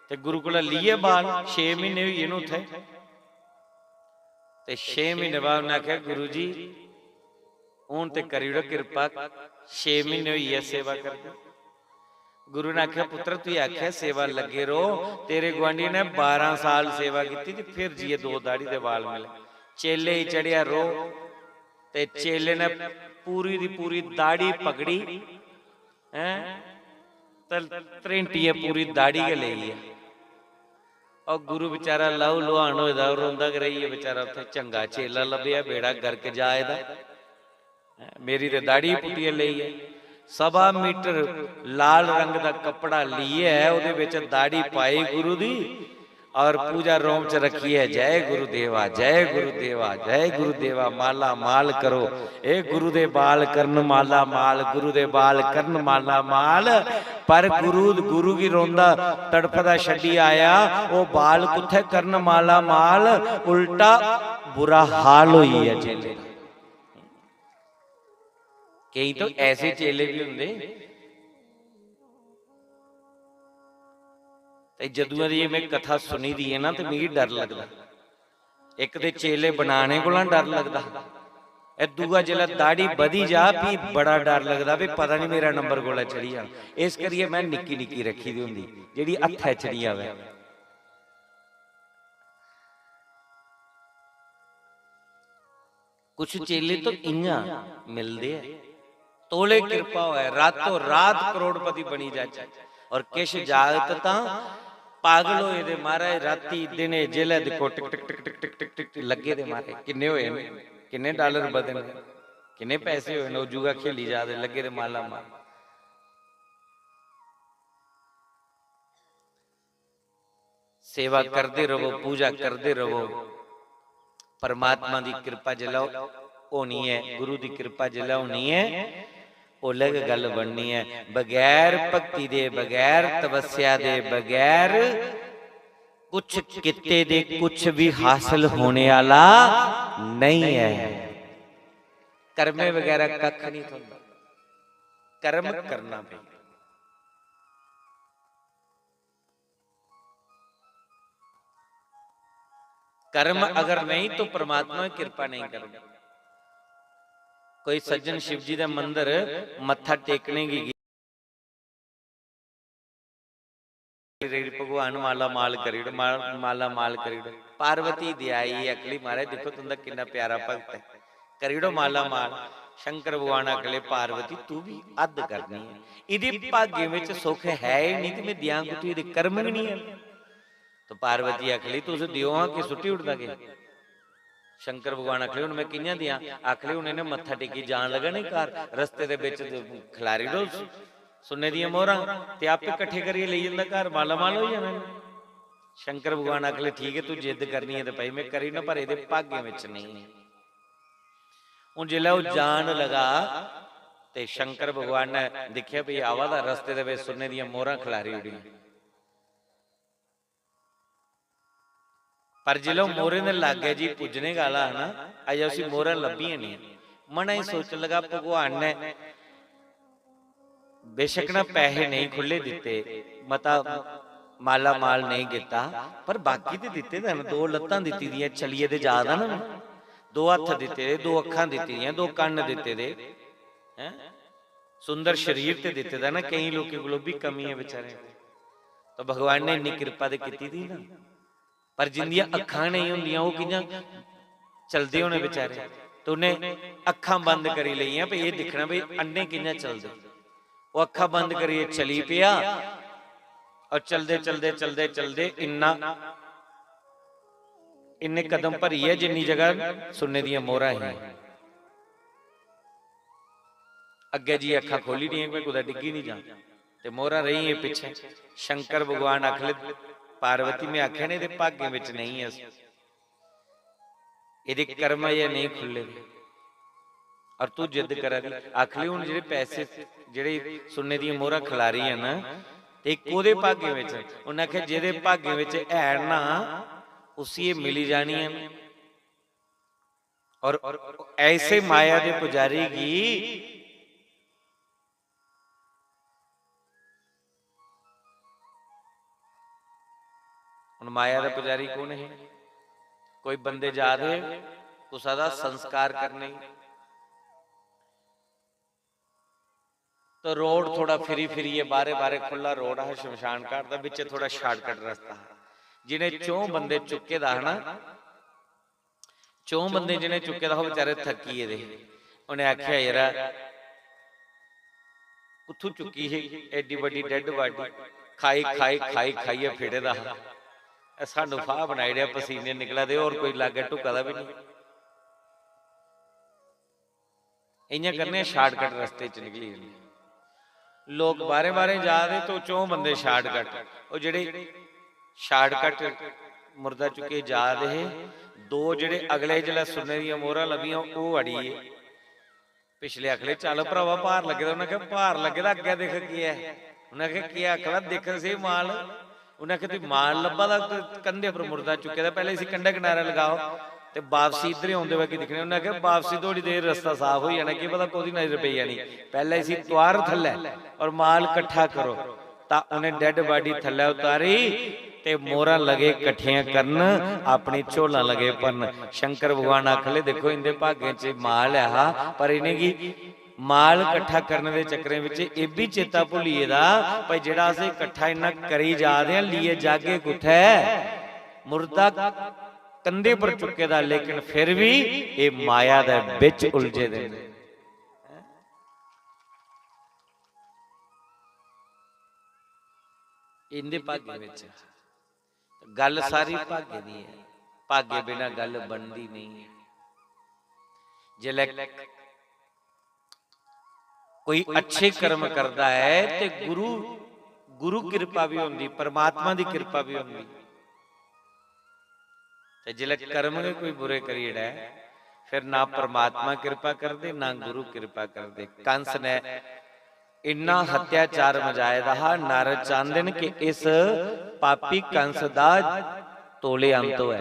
ते गुरु कोला लेइयै बाल, छे म्हीने होई गे न उत्थै। ते छे म्हीने बाद उन्नै आखेआ, "गुरु जी, हून ते करी ओड़ो किरपा, छे म्हीने होई गे सेवा करदे।" गुरु ने आखेआ, "पुत्तर, तुगी आखेआ सेवा लग्गे र'वो।" तेरे गुआंढी ने बारां साल सेवा कीती ते फिर जाइयै दो दाढ़ी दे बाल मिले। चेले गी चढ़ेआ रोह्, ते चेले ने पूरी दी पूरी दाढ़ी पकड़ी, हैं, ते त्रेंटियै पूरी दाढ़ी गै लेई ऐ। और गुरु बेचारा लहू लुहान होए दा, रोंदा गै रेही गेआ बेचारा। उत्थै चंगा चेला लब्भेआ, बेड़ा गर्क जाए दा। मेरी ते दाढ़ी पुट्टियै लेई ऐ। सवा मीटर लाल रंग दा कपड़ा लेइयै ओह्दे बिच दाढ़ी पाई गुरु दी, और पूजा रूम च रखियै, "जय गुरुदेवा, जय गुरुदेवा, जय गुरुदेवा, माला माल करो, ए गुरु दे बाल करन माला माल, गुरु दे बाल करन माला माल।" पर गुरु, गुरु गी रोंदा तड़फदा छड्डी आया, ओह् बाल कुत्थै करन माला माल, उल्टा बुरा हाल होई गेआ चेले दा। केईं तो ऐसे चेले भी होंदे। ते जदुआं दी एह् में कथा सुनी दी ऐ ना, ते मिगी डर लगदा। इक ते चेले बनाने कोला डर लगदा, एह् दूआ जिसलै दाढ़ी बधी जा, फ्ही बड़ा डर लगदा, भी पता निं मेरा नंबर कोलै चढ़ी जाना। इस करियै में निक्की निक्की रक्खी दी होंदी, जेह्ड़ी हत्थै च निं आवै। कुछ चेले तो इ'यां मिलदे ऐ, तौले किरपा होऐ, रातों रात करोड़पति बनी जाचै। और किश जागत तां पागल होए दे, महाराज, राती दिने जेल्लै दिक्खो, टिक टिक टिक टिक टिक टिक टिक लग्गे दे, महाराज, किन्ने होए न, किन्ने डालर बधे न, किन्ने पैसे होए न, ओह् जुआ खेली जा दे, लग्गे दे माला माल। सेवा करदे रवो, पूजा करदे रवो। परमात्मा दी किरपा जिसलै होनी ऐ, गुरु दी किरपा जिसलै होनी ऐ, ओल्लै गै गल्ल बननी ऐ। बगैर भक्ति दे, बगैर तपस्या दे, बगैर कुछ कीते दे कुछ भी हासल होने आह्ला नेईं ऐ। कर्में बगैरा कक्ख निं थ्होंदा, कर्म करना पेई। कर्म अगर नहीं तो परमात्मा किरपा नहीं करदा। कोई सज्जन शिव जी दे मंदर मत्था टेकने गी गे, "भगवान माला माल करी ओड़, मा-, माला माल करी ओड़।" पार्वती दया आई, आखली, "महाराज, दिक्खो तुं'दा किन्ना प्यारा भक्त ऐ, करी ओड़ो माला माल।" शंकर भगवान आखले, "पार्वती, तू भी हद करनी है, इ'दे भाग्य बिच सुख है ही नहीं, ते में दियां कुत्थूं, इ'दे कर्म गै नहीं है।" तो पार्वती आखली, "तुस दियो हां, कि सुट्टी उड़दा के?" शंकर भगवान आखले, "हुन में कि'यां दियां?" आखले, "हुन इ'नें मत्था टेकी जान लगा नहीं घर, रस्ते दे बिच खलारी ओड़ो सुन्ने दियां मोहरां, ते आपे कट्ठे करियै लेई जंदा घर, माला माल होई जाना।" शंकर भगवान आखले, "ठीक ऐ, तू जिद्द करनी ऐ ते भाई में करी ना, पर इ'दे भाग्य बिच नहीं।" हुन जिसलै ओह् जान लगा ते शंकर भगवान ने दिक्खेआ, "भी आवा दा, रस्ते दे बिच सुन्ने दियां मोहरां खलारी ओड़ियां।" पर जिसलै ओह् मोहरें दे लागै जी पुज्जने गै आह्ला हा ना, अजें उसी मोहरां लब्भियां नेईं। मनै च सोचन लगा, भगवान ने बेशक ना पैसे नेईं खु'ल्ले दित्ते, मता माला माल नेईं कीता, पर बाकी ते दित्ते दे न। दो लत्तां दित्ती दियां, चलियै ते जा दा ना, दो हत्थ दित्ते दे, दो अक्खां दित्ती दियां, दो कन्न दित्ते दे, हैं? सुंदर शरीर ते दित्ते दा ना, केईं लोकें कोल ओह् बी कमी ऐ बेचारे। तो भगवान ने इन्नी किरपा ते कीती दी ना। पर जिंदियां अक्खां नेईं होंदियां, ओह् कि'यां चलदे होने बेचारे? ते उ'नें अक्खां बंद करी लेइयां, भई एह् दिक्खना भई अंडे कि'यां चलदे। ओह् अक्खां बंद करियै चली पेआ, और चलदे, चलदे, चलदे, चलदे इन्ना, इन्ने कदम भरियै जिन्नी जगह सुन्ने दियां मोहरां हियां। अग्गें जी अक्खां खोली दियां, मैं कुतै डिग्गी निं जां। ते मोहरां रेहियां पिच्छें। शंकर भगवान आखले, "पार्वती, में आखेआ निं, एह्दे भागें बिच नेईं ऐ, एह्दे कर्म अजें नेईं खु'ल्ले दे।" और तू जिद्द करा दी, आखले, "हून जेह्ड़े पैसे, जेह्ड़े सुन्ने दियां मोहरां खलारी ऐ ना, ते कोह्दे भागें बिच?" उ'न्नै आखेआ, "जेह्दे भागें बिच है ना, उसी एह् मिली जानियां न।" और ऐसे माया दे पुजारी गी, हुन माया दा पुजारी कु'न हे? कोई बंदे जा दे कुसा दा संस्कार करने गी, तो रोड थोड़ा फिरी फिरियै, बारे बारे खु'ल्ला रोड हा शमशान घाट दा, बिच्चे थोड़ा shortcut रस्ता हा। जि'नें चौं बंदे चुक्के दा हा ना, चौं बंदे जि'नें चुक्के दा हा, बेचारे थक्की गेदे हे। उ'नें आखेआ, "यरा, कुत्थूं चुक्की ही एड्डी बड्डी dead body? खाई, खाई, खाई, खाइयै फिटे दा हा। एह् सानू फाह् बनाई ओड़ेआ, पसीने निकला दे, होर कोई लागै ढुका दा बी निं।" इ'यां करने आं, shortcut रस्ते च निकली जन्ने आं। लोक बाह्रें बाह्रें जा दे, तो चौं बंदे shortcut। ओह् जेह्ड़े shortcut मुर्दा चुक्कियै जा दे हे, दो जेह्ड़े अगले जिसलै सुन्ने दियां मोहरां लभियां, ओह् अड़ी गे। पिछले आखले, "चल भ्रावा, भार लग्गे दा।" उ'नें आखेआ, "भार लग्गे दा, अग्गें दिक्ख केह् ऐ।" उ'नें आखेआ, "केह् आखला, दिक्ख ते स्हेई माल।" उ'नें आखेआ, "तुगी माल लब्भा दा, कंधे पर मुर्दा चुक्के दा, पैह्लें इसी कंढे कनारे लगाओ ते बापसी इद्धर औंदे बाकी दिक्खने।" उ'नें आखेआ, "बापसी थोड़ी देर रस्ता साफ होई जाना, केह् पता कोह्दी नजर पेई जानी, पैह्लें इसी तुआर थल्लै और माल कट्ठा करो।" तां उ'नें dead body थल्लै उतारी ते मोहरां लगे कट्ठियां करन, अपनी झोलां लगे भरन। शंकर भगवान आखले, "दिक्खो, इं'दे भागें च माल ऐ हा, पर इ'नेंगी माल कट्ठा करने दे चक्करें बिच एह् बी चेता भुल्ली गेदा, भाई, जेह्ड़ा अस इकट्ठा इन्ना करी जा दे आं, लेइयै जागे कुत्थै? मुर्दा कंधे पर चुक्के दा, लेकिन फिर बी एह् माया दे बिच उलझे दे न।" इं'दे भागें बिच गल्ल सारी भाग्य दी ऐ, भाग्य बिना गल्ल बनदी नेईं ऐ। जिसलै कोई अच्छे कर्म करदा ऐ ते गुरु, गुरु किरपा बी होंदी, परमात्मा दी किरपा बी होंदी। ते जिसलै कर्म गै कोई बुरे करी ओड़ै, फिर ना परमात्मा किरपा करदे, ना गुरु किरपा करदे। कंस ने इन्ना अत्याचार मचाए दा हा, नारद चांहदे न कि इस पापी कंस दा तौले अंत होऐ,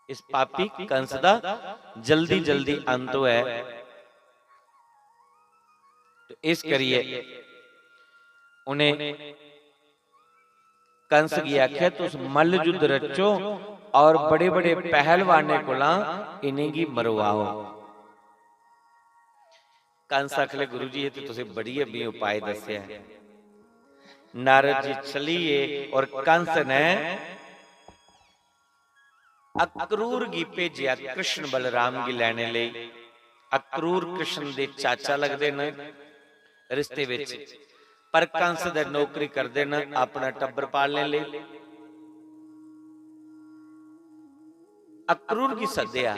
इस पापी कंस दा जल्दी जल्दी अंत होऐ। ते इस करियै उ'नें कंस गी आखेआ, "तुस मल्ल युद्ध रचो और बड़े-बड़े पहलवानें कोला इ'नेंगी मरवाओ।" कंस आखले, "गुरु जी, एह् ते तुसें बड़ी अम्मी उपाय दस्सेआ ऐ।" नारद जी चली गे और कंस ने अक्रूर गी भेजेआ कृष्ण बलराम गी लैने लेई। अक्रूर कृष्ण दे चाचा लगदे न रिश्ते बिच, पर कंस दे नौकरी करदे न अपना टब्बर पालने लेई। अक्रूर गी सद्देआ,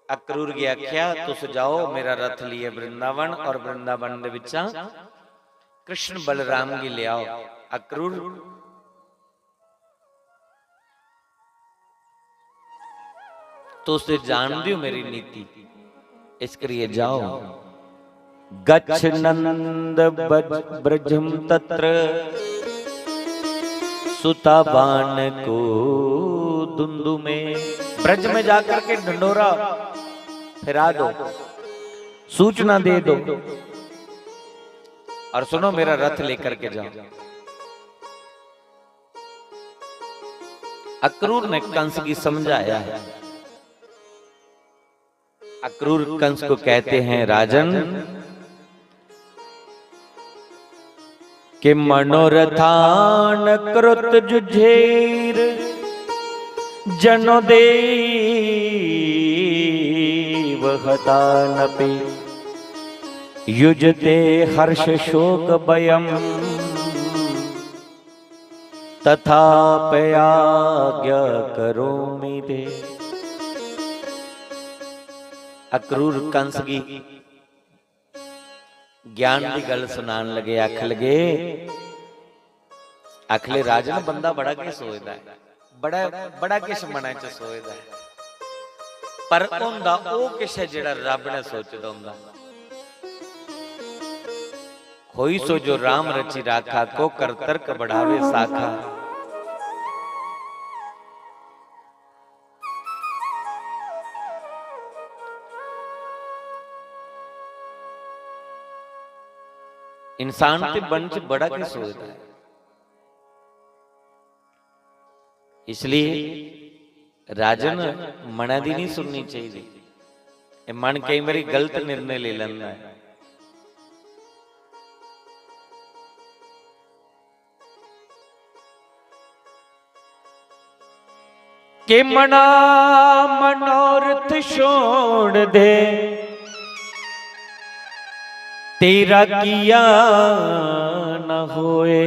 अक्रूर गी आखेआ, "तुस जाओ मेरा रथ लेइयै वृंदावन और वृंदावन दे बिच्चा कृष्ण बलराम गी लेआओ।" अक्रूर तुस ते जानदे ओ मेरी नीति, इस करियै जाओ। गच्छ नंद बज-, ब्रजम तत्र सुता बान को दुंदु में। ब्रज में जाकर के ढंडोरा फिरा दो, सूचना दे दो और सुनो, मेरा रथ लेकर के जाओ। अक्रूर ने कंस की समझाया है। अक्रूर कंस को कहते हैं, राजन, कि मनोरथान कृत जुझेर जनो देव हतानपि युजते हर्ष शोक भयम तथापयाज्ञा करोमि ते। अक्रूर कंस की ज्ञान की गल सुनान लगे, आख लगे, आखले राजन, बंदा बड़ा किश सोचदा ऐ, बड़ा, बड़ा किश मनै च सोचदा ऐ, पर होंदा ओह किश ऐ जेड़ा रब ने सोचे दा होंदा। होई सो जो राम रचि राखा, को कर तर्क बढ़ावे साखा। इंसान ते मन च बड़ा किश सोचदा ऐ, इसलिए राजन, मनै दी नहीं सुननी चाहिए। ये मन कई बारी गलत निर्णय ले लेंदा है। के मना मनोरथ छोड़ दे, तेरा किया न होए।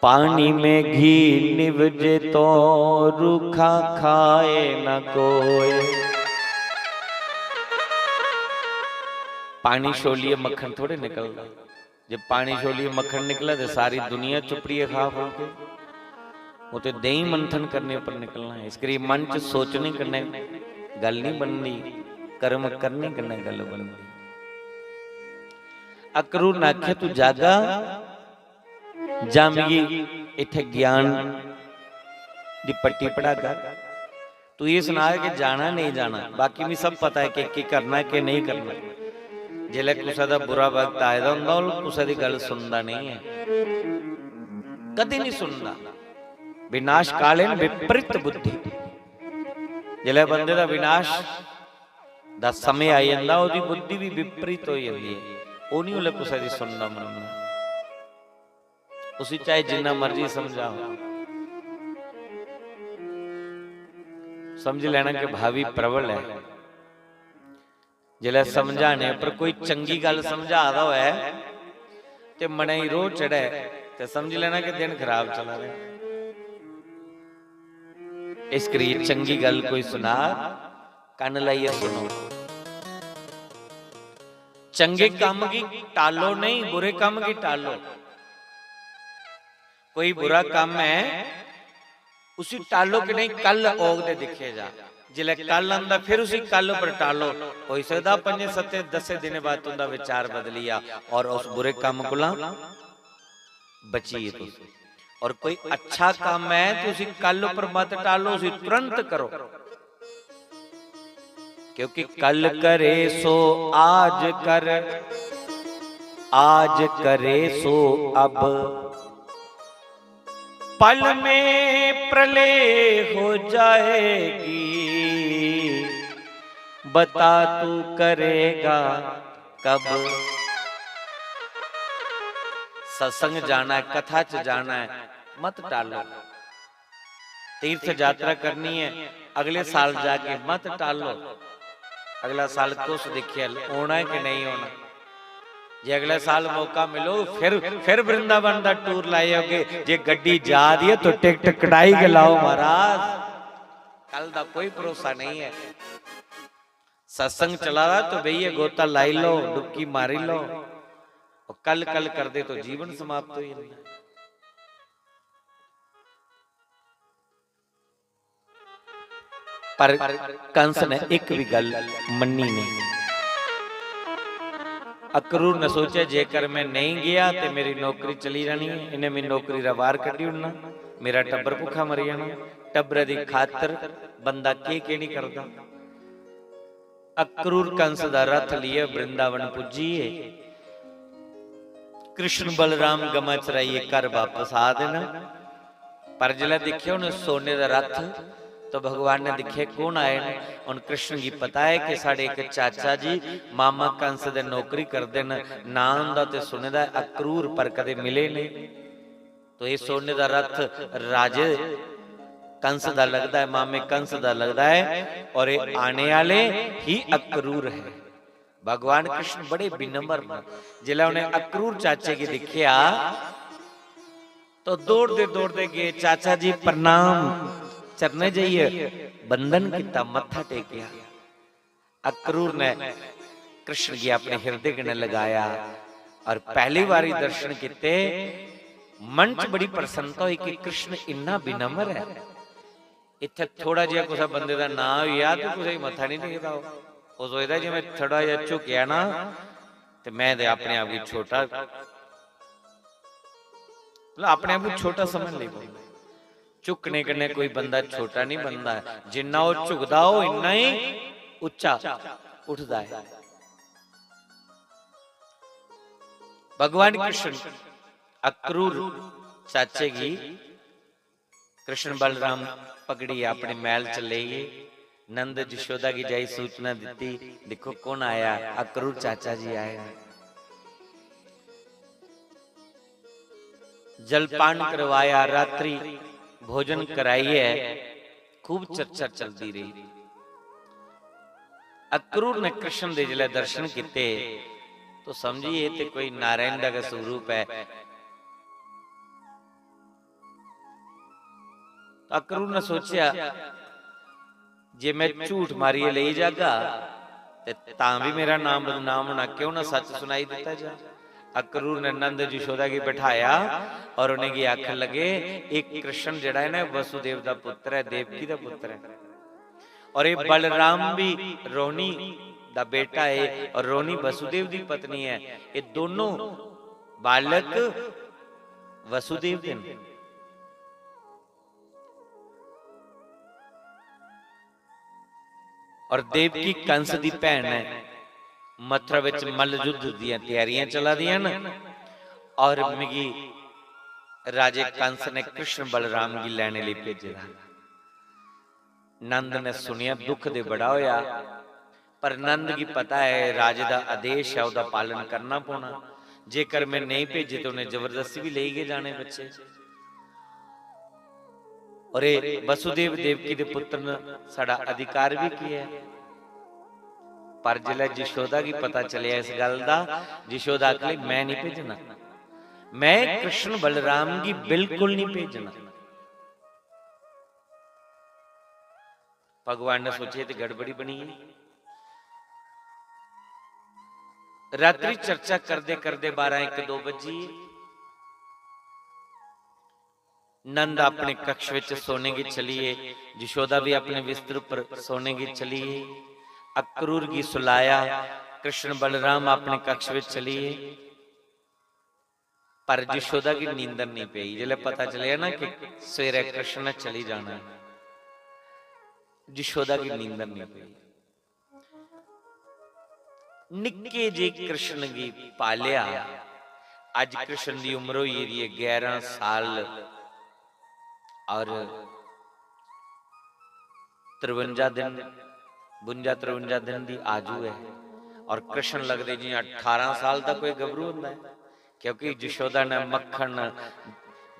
पानी में घी निवजे तो रूखा खाए न कोय। पानी छोलिए मक्खन थोड़े निकलदा। जे पानी छोलिए मक्खन निकले तो सारी दुनिया चुपड़िए खा खुल के। वो तो देही मंथन करने पर निकलना है। इस करिए मन च सोचने कन्नै गल नहीं बनदी, कर्म करने कन्नै गल बनदी। अक्रूर ने आखेआ, तू जागा जां मिगी इत्थै ज्ञान दी पट्टी पढ़ागा। तू एह् सना कि जाना नेईं जाना, बाकी मिगी सब पता ऐ कि केह् करना ऐ, केह् नेईं करना। जिसलै कुसै दा बुरा वक्त आए दा होंदा, ओह् कुसै दी गल्ल सुनदा नेईं ऐ, कदें नेईं सुनदा। विनाश काले न विपरीत बुद्धि। जिसलै बंदे दा विनाश दा समें आई जंदा, ओह्दी बुद्धि बी विपरीत होई जंदी ऐ, ओह् निं उसलै कुसै दी सुनदा मनदा। उसी चाहे जिन्ना मर्जी समझाओ, समझ लेना कि भावी प्रबल ऐ। जिसलै समझाने पर कोई चंगी गल्ल समझा दा होऐ ते मनै गी रोह चढ़े ते समझ लेना कि दिन खराब चला दे। इस करियै चंगी गल्ल कोई सुना, कन्न लाइयै सुनो। चंगे कम्म गी टालो नहीं, बुरे कम्म गी टालो। कोई बुरा कम्म ऐ, उसी टालो कि नेईं, कल औग ते दिक्खेआ जा। जिसलै कल आंदा, फिर उसी कल पर टालो। होई सकदा पंजे सत्ते दस्से दिनें बाद तुंदा विचार बदली जा और उस बुरे कम्म कोला बचिए तुस। और कोई अच्छा कम्म है तो उसी कल पर मत टालो, उसी तुरंत करो। क्योंकि कल करे सो आज कर, आज करे सो अब, पल में प्रलय हो जाएगी। बता तू करेगा कब। सत्संग जाना है, कथा च जाना है, मत टालो। तीर्थ यात्रा करनी है, अगले साल जाके मत टालो। अगला साल तुस दिक्खेआ, होना है कि नहीं होना। जे अगले साल मौका मिलो, फिर, फिर वृंदावन दा टूर लाई आओगे। जे गड्डी जा दी है तो टिकट कटाई के लाओ महाराज, कल दा कोई भरोसा नहीं है। सत्संग चला रहा तो बेहियै गोता लाई लो, डुबकी मारी लो, और कल कल करदे तो जीवन समाप्त हो जाता है। पर कंस ने इक भी गल मन्नी नहीं। अक्रूर ने सोचा, जेकर मैं नहीं गया ते मेरी नौकरी चली जानी है, इन्हें मेरी नौकरी रा बाहर कड्ढी ओड़ना, मेरा टब्बर भुक्खा मरी जाना। टब्बरै दी खातर बंदा केह् केह् निं करदा। अक्रूर कंस दा रथ लेइयै वृंदावन पुज्जियै कृष्ण बलराम गमां चराइयै घर बापस आ दे न। पर जिसलै दिक्खेआ उ'नें सोने दा रथ, तो भगवान ने दिक्खेआ कौन आए न। हून कृष्ण गी पता ऐ कि साढ़े इक चाचा जी मामा कंस दे नौकरी करदे न, नांऽ उं'दा ते सुने दा ऐ, अक्रूर, पर कदे मिले नेईं। तो ये सोने दा रथ राजे कंस दा लगदा है, मामे कंस दा लगदा है, और ये आने वाले ही अक्रूर है। भगवान कृष्ण बड़े विनम्र न। जिसलै उ'नें अक्रूर चाचे गी दिक्खेआ, तो दौड़दे दौड़दे गे, "चाचा जी प्रणाम।" चरणे जाइयै बंदन किता, मत्था टेकेआ। अक्रूर ने कृष्ण गी अपने हिरदे कन्नै लगाया और पहली बारी दर्शन कीते। मन च बड़ी प्रसन्नता हुई कि कृष्ण इन्ना विनम्र है। इत्थै थोड़ा जिहा कुसै बंदे दा नांऽ होई जा ते कुसै गी मत्था निं टेकदा ओह्। ओह् सोचदा जे में थोड़ा जिहा झुकेआ ना ते में ते अपने आप गी छोटा, मतलब अपने आप गी छोटा समझ लेई पौंदा। झुकने कन्नै कोई बंदा छोटा निं बनदा ऐ, जिन्ना ओह् झुकदा ओह् इन्ना ही उच्चा उठदा ऐ। भगवान कृष्ण अक्रूर चाचे गी कृष्ण बलराम पकड़ियै अपने मैह्ल च लेई गे। नंद जशोदा गी जाई सूचना दित्ती, "दिक्खो कौन आया, अक्रूर चाचा जी आए न।" जलपान करवाया, रात्रि भोजन कराइयै खूब चर्चा चलदी रही। अक्रूर ने कृष्ण दे जिसलै दर्शन कीते तो समझिए ते कोई नारायण दा गै स्वरूप ऐ। अक्रूर ने सोचेआ, "जे मैं झूठ मारियै लेई जागा ते तां भी मेरा नाम बदनाम होना, क्यों ना सच सुनाई दित्ता जा।" अक्रूर ने नंद जशोदा गी बैठाया और उ'नेंगी आखन लगे, "एह् कृष्ण जेह्ड़ा ऐ ना, वसुदेव दा पुत्र ऐ, देवकी दा पुत्र ऐ, और एह् बलराम भी रोहिणी दा बेटा ऐ और रोहिणी वसुदेव दी पत्नी ऐ। एह् दोनों बालक वसुदेव दे न।" और देवकी कंस दी भैन ऐ। मथुरा विच मल्ल युद्ध दियां त्यारियां चला दियां न और मिगी राजे कंस ने कृष्ण बलराम गी लैने लेई भेजे दा। नंद ने सुनिया, दुख दे बड़ा होया, पर नंद गी पता है राजे दा आदेश है, ओह्दा पालन करना पौना। जेकर मैं नेईं भेजे ते उ'नें जबरदस्ती भी लेई गै जाने बच्चे। और एह् वसुदेव देवकी दे पुत्र न, साढ़ा अधिकार भी केह् ऐ? पर जिसलै जशोदा गी पता चलेआ इस गल्ल दा, जशोदा आखन लगी, "मैं नहीं भेजना, मैं कृष्ण बलराम गी बिल्कुल नहीं भेजना।" भगवान ने सोचे, "ते गड़बड़ी बनी है।" रात्रि चर्चा करदे करदे बारह इक दो बजी। नंद अपने कक्ष विच सोने गी चली गे, जशोदा भी अपने बिस्तर पर सोने गी चली गई। अक्रूर गी सुलाया, कृष्ण बलराम अपने कक्ष विच चली गे। पर जशोदा गी नींदर नहीं पई। जिसलै पता चलेआ ना कि सवेरै कृष्ण ने चली जाना है, जशोदा गी नींदर नहीं पई। निक्के जे कृष्ण गी पालेआ। अज कृष्ण दी उम्र होई गेदी ऐ ग्यारह साल और तिरवंजा दिन, बुंजा तिरवंजा दिन दी आजू है और कृष्ण लगदे जियां अठारह साल दा कोई गभरू होंदा है, क्योंकि जशोदा ने मक्खन,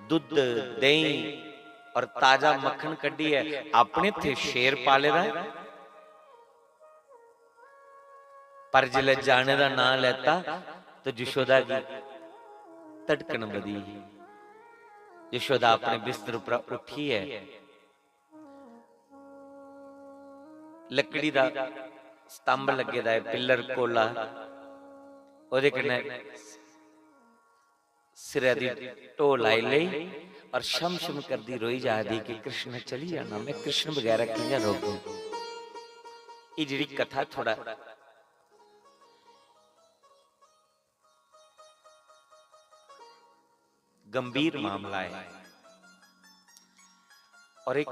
दुद्ध, देहीं और ताजा मक्खन कड्ढियै अपने इत्थै शेर पाले दा ऐ। पर जिसलै जाने दा नांऽ लैता तो जशोदा गी धड़कन बधी ही। जशोदा अपने बिस्तर उप्परा उट्ठियै लकड़ी दा स्तंभ लग्गे दा ऐ, पिल्लर कोला, ओह्दे कन्नै सिरै दी ढो लाई लेई और शम शम करदी रोई जा दी कि कृष्ण ने चली जाना, मैं कृष्ण बगैरा कि'यां रौह्गी? एह् जेह्ड़ी कथा थोड़ा गंभीर मामला ऐ। और एक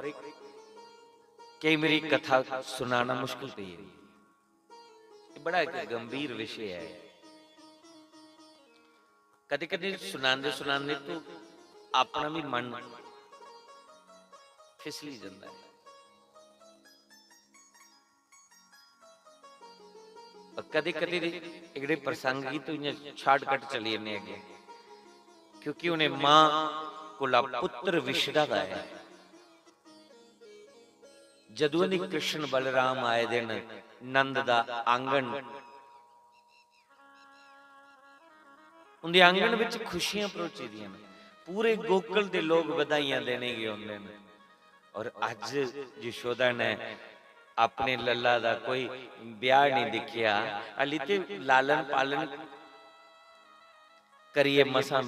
केई मेरी कथा सुनाना मुश्किल पेई जंदी। एह् बड़ा इक गंभीर विशे ऐ। कदें-कदें सुनांदे-सुनांदे तो अपना भी मन फिसली जंदा ऐ। और कदें-कदें दे एह्कड़े प्रसंग गी तो इ'यां shortcut चली जन्ने अग्गें, क्योंकि उ'नें मां कोला पुत्र विछड़ा दा ऐ। जदुआं दी कृष्ण बलराम आए दे न नंद दा आंगन, उंदे आंगन विच खुशियां भरोची दियां न। पूरे गोकुल दे लोक बधाइयां देने गी औंदे न। और अज्ज यशोदा ने अपने लल्ला दा कोई ब्याह नहीं दिक्खेआ, हाली ते लालन पालन करियै मसां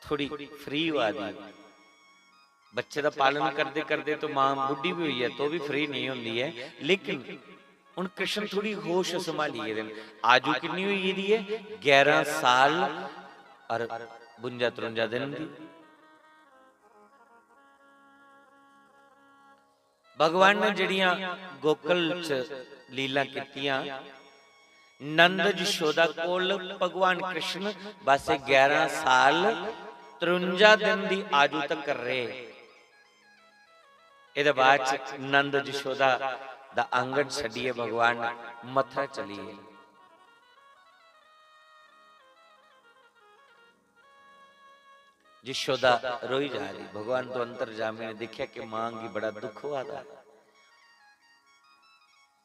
थोड़ी free होआ दी। बच्चे दा पालन करदे करदे तो मां बुड्ढी भी होई है, तो भी free नहीं होंदी है। लेकिन हुन कृष्ण थोड़ी होश संभाली गेदे न। आजू किन्नी होई गेदी ऐ? ग्यारह साल और बुंजा त्रुंजा दिन दी। भगवान ने जेह्ड़ियां गोकुल च लीलां कीतियां, नंद यशोदा कोल भगवान कृष्ण बस ग्यारह साल त्रुंजा दिन दी आजू तक रेह्। एह्दे बाद च नंद यशोदा दा आंगन छड्डियै भगवान मथुरा चली गे। यशोदा रोई जा रही। भगवान तो अंतर्जामी ने दिक्खेआ कि मां गी बड़ा दुख होआ दा।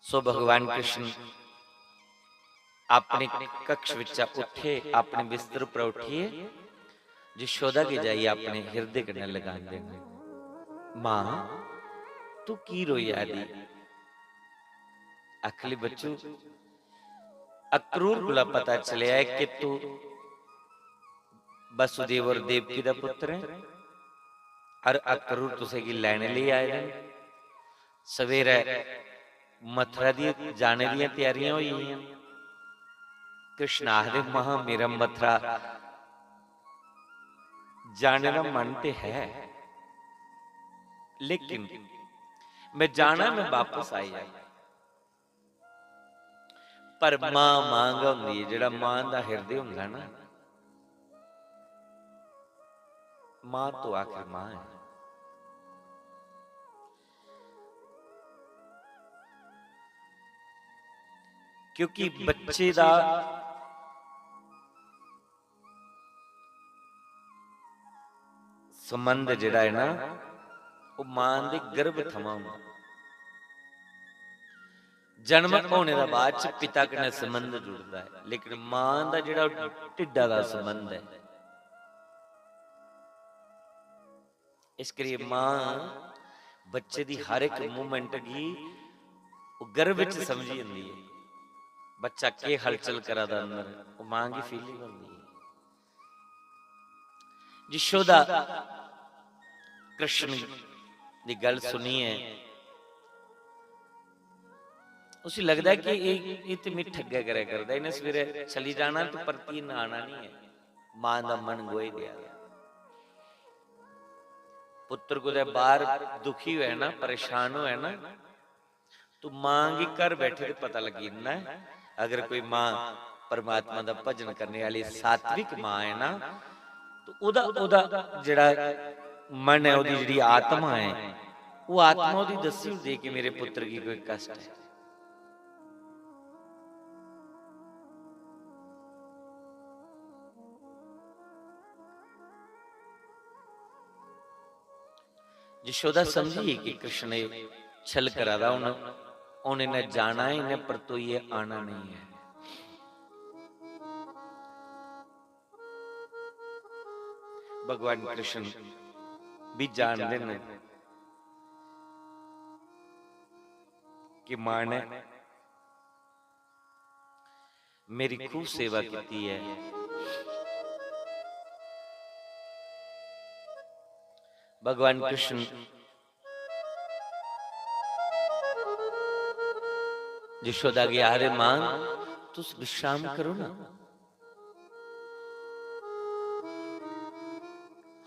सो भगवान कृष्ण अपने कक्ष बिच्चा उठे, अपने बिस्तर पर उठिए यशोदा गी जाइयै अपने हिरदे कन्नै लगांदे न, "मां, तू की रोई आ दी?" आखली, "बच्चू, अक्रूर कोला पता चलेआ ऐ कि तू वसुदेव और देवकी दा पुत्र ऐ, और अक्रूर तुसेंगी लैने लेई आए दे न। सवेरै मथुरा दी जाने दियां त्यारियां होई गेइयां न।" कृष्ण आखदे, "मां, मेरा मथुरा जाने दा मन ते है, लेकिन मैं जाना, मैं वापस आई जाना।" पर मां मां गै होंदी ऐ, जेह्ड़ा मां दा हिरदे होंदा ना, मां तो आखिर मां ऐ। क्योंकि बच्चे दा संबंध जेह्ड़ा ऐ ना, ओह् मां दे गर्भ थमां होंदा। जन्म होने दे बाद च पिता कन्नै संबंध जुड़दा ऐ, लेकिन मां दा जेह्ड़ा ढिड्डा दा संबंध ऐ, इस करियै मां बच्चे दी हर इक movement गी ओह् गर्भ च समझी जंदी ऐ। बच्चा केह् हलचल करा दा अंदर, ओह् मां गी feeling होंदी ऐ। यशोदा कृष्ण दी गल्ल सुनियै उसी लगदा ऐ कि एह्, एह् ते मिगी ठग्गै करै करदा, इ'न्नै सवेरै चली जाना ते परतियै आना निं ऐ। मां दा मन गोई देआ दा। पुत्तर कुतै बाह्र दुखी होऐ ना, परेशान होऐ ना, तो मां गी घर बैठे ते पता लग्गी जंदा ऐ। अगर कोई मां परमात्मा दा भजन करने आह्ली सात्विक मां ऐ ना, तो ओह्दा, ओह्दा जेह्ड़ा मन ऐ, ओह्दी जेह्ड़ी आत्मा ऐ, ओह् आत्मा ओह्दी दस्सी ओड़दी ऐ कि मेरे पुत्तर गी कोई कश्ट ऐ। यशोदा समझी गेई कि कृष्ण एह् छल करा दा, हून, हून इ'न्नै जाना ऐ, इ'न्नै परतोइयै आना नेईं ऐ। भगवान कृष्ण भी जानदे न कि मां ने मेरी खूब सेवा कीती ऐ। भगवान कृष्ण यशोदा गी आखदे, "मां, तुस विश्राम करो ना।"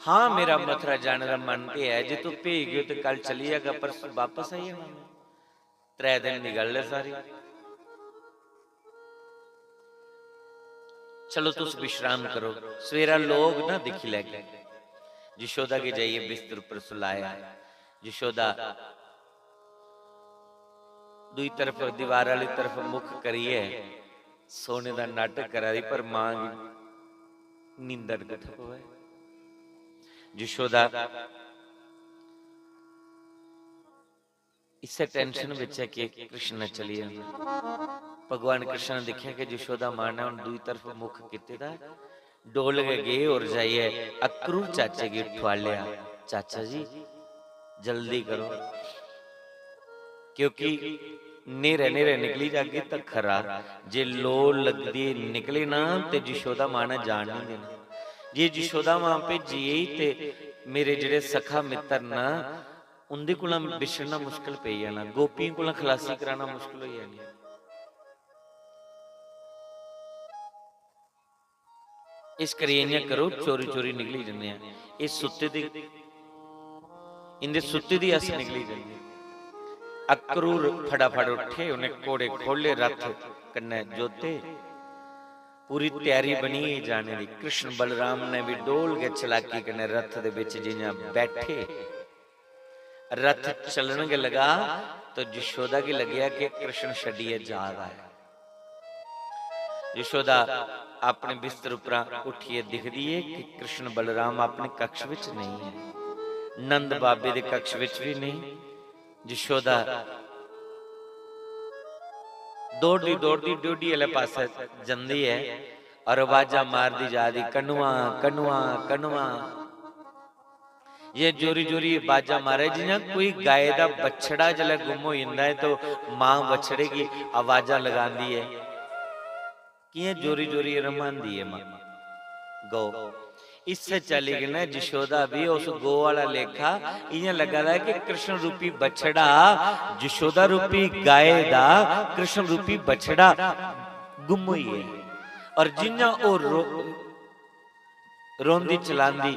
हां, मेरा मथुरा जाने दा मन ते है, जे तू भेजगे ते कल चली जागा, परसों बापस आई जाना। त्रै दिन दी गल्ल ऐ सारी। चलो, तुस विश्राम करो, सवेरा लोग ना दिक्खी लैगे। यशोदा गी जाइयै बिस्तर उप्पर सुलाया। यशोदा दूई तरफ, दीवार आह्ली तरफ मुख करियै सोने दा नाटक करा दी, पर मां गी नींदर कुत्थै पवै। यशोदा इस्सै tension बिच ऐ कि कृष्ण ने चली जाना। भगवान कृष्ण ने दिक्खेआ कि यशोदा मां ने हून दूई तरफ मुख कीते दा ऐ। डोल गै गे और जाइयै अक्रूर चाचे गी ठुआलेआ, "चाचा जी, जल्दी करो, क्योंकि न्हेरे न्हेरे निकली जागे तां खरा, जे लो लगदी निकले ना ते यशोदा मां ने जान नहीं देना। जे यशोदा मां भेजी गेई ते मेरे जेह्ड़े सखा मित्तर ना, उं'दे कोला बिछड़ना मुश्कल पेई जाना, गोपियें कोला खलासी कराना मुश्कल होई जानी।" इस करियै इ'यां करो, चोरी चोरी निकली जन्ने आं। एह् सुत्ते दे, इं'दे सुत्ते दी अस निकली जन्ने आं। अक्रूर फटाफट उट्ठे, उ'नें घोड़े खोह्ल्ले, रथ कन्नै जोते, पूरी त्यारी बनी गेई जाने दी। कृष्ण बलराम ने बी डोल गै चलाकी कन्नै रथ दे बिच जि'यां बैठे, रथ चलन गै लगा, तो यशोदा गी लग्गेआ कि कृष्ण छड्डियै जा दा ऐ। यशोदा अपने बिस्तर उप्परा उठियै दिखदी ऐ कि कृष्ण बलराम अपने कक्ष विच नेईं ऐ, नंद बाबे दे कक्ष विच भी नेईं। यशोदा दौड़दी दौड़दी ड्योढ़ी आह्ले पासै जंदी ऐ और अवाजां मारदी जा दी, "कनुआ, कनुआ, कनुआ।" ये जोरी जोरी अवाजां मारे, जि'यां कोई गाय दा बछड़ा जिसलै गुम होई जंदा ऐ तो मां बछड़े गी अवाजां लगांदी ऐ। कि'यां जोरी जोरी रम्हांदी ऐ मां गौ। इस्सै चाल्ली कन्नै यशोदा बी उस गौ आह्ला लेखा इ'यां लग्गा दा ऐ कि कृष्ण रूपी बछड़ा, यशोदा रूपी गाय दा कृष्ण रूपी बछड़ा गुम होई गेआ। और जि'यां ओह् रो-, रोंदी चलांदी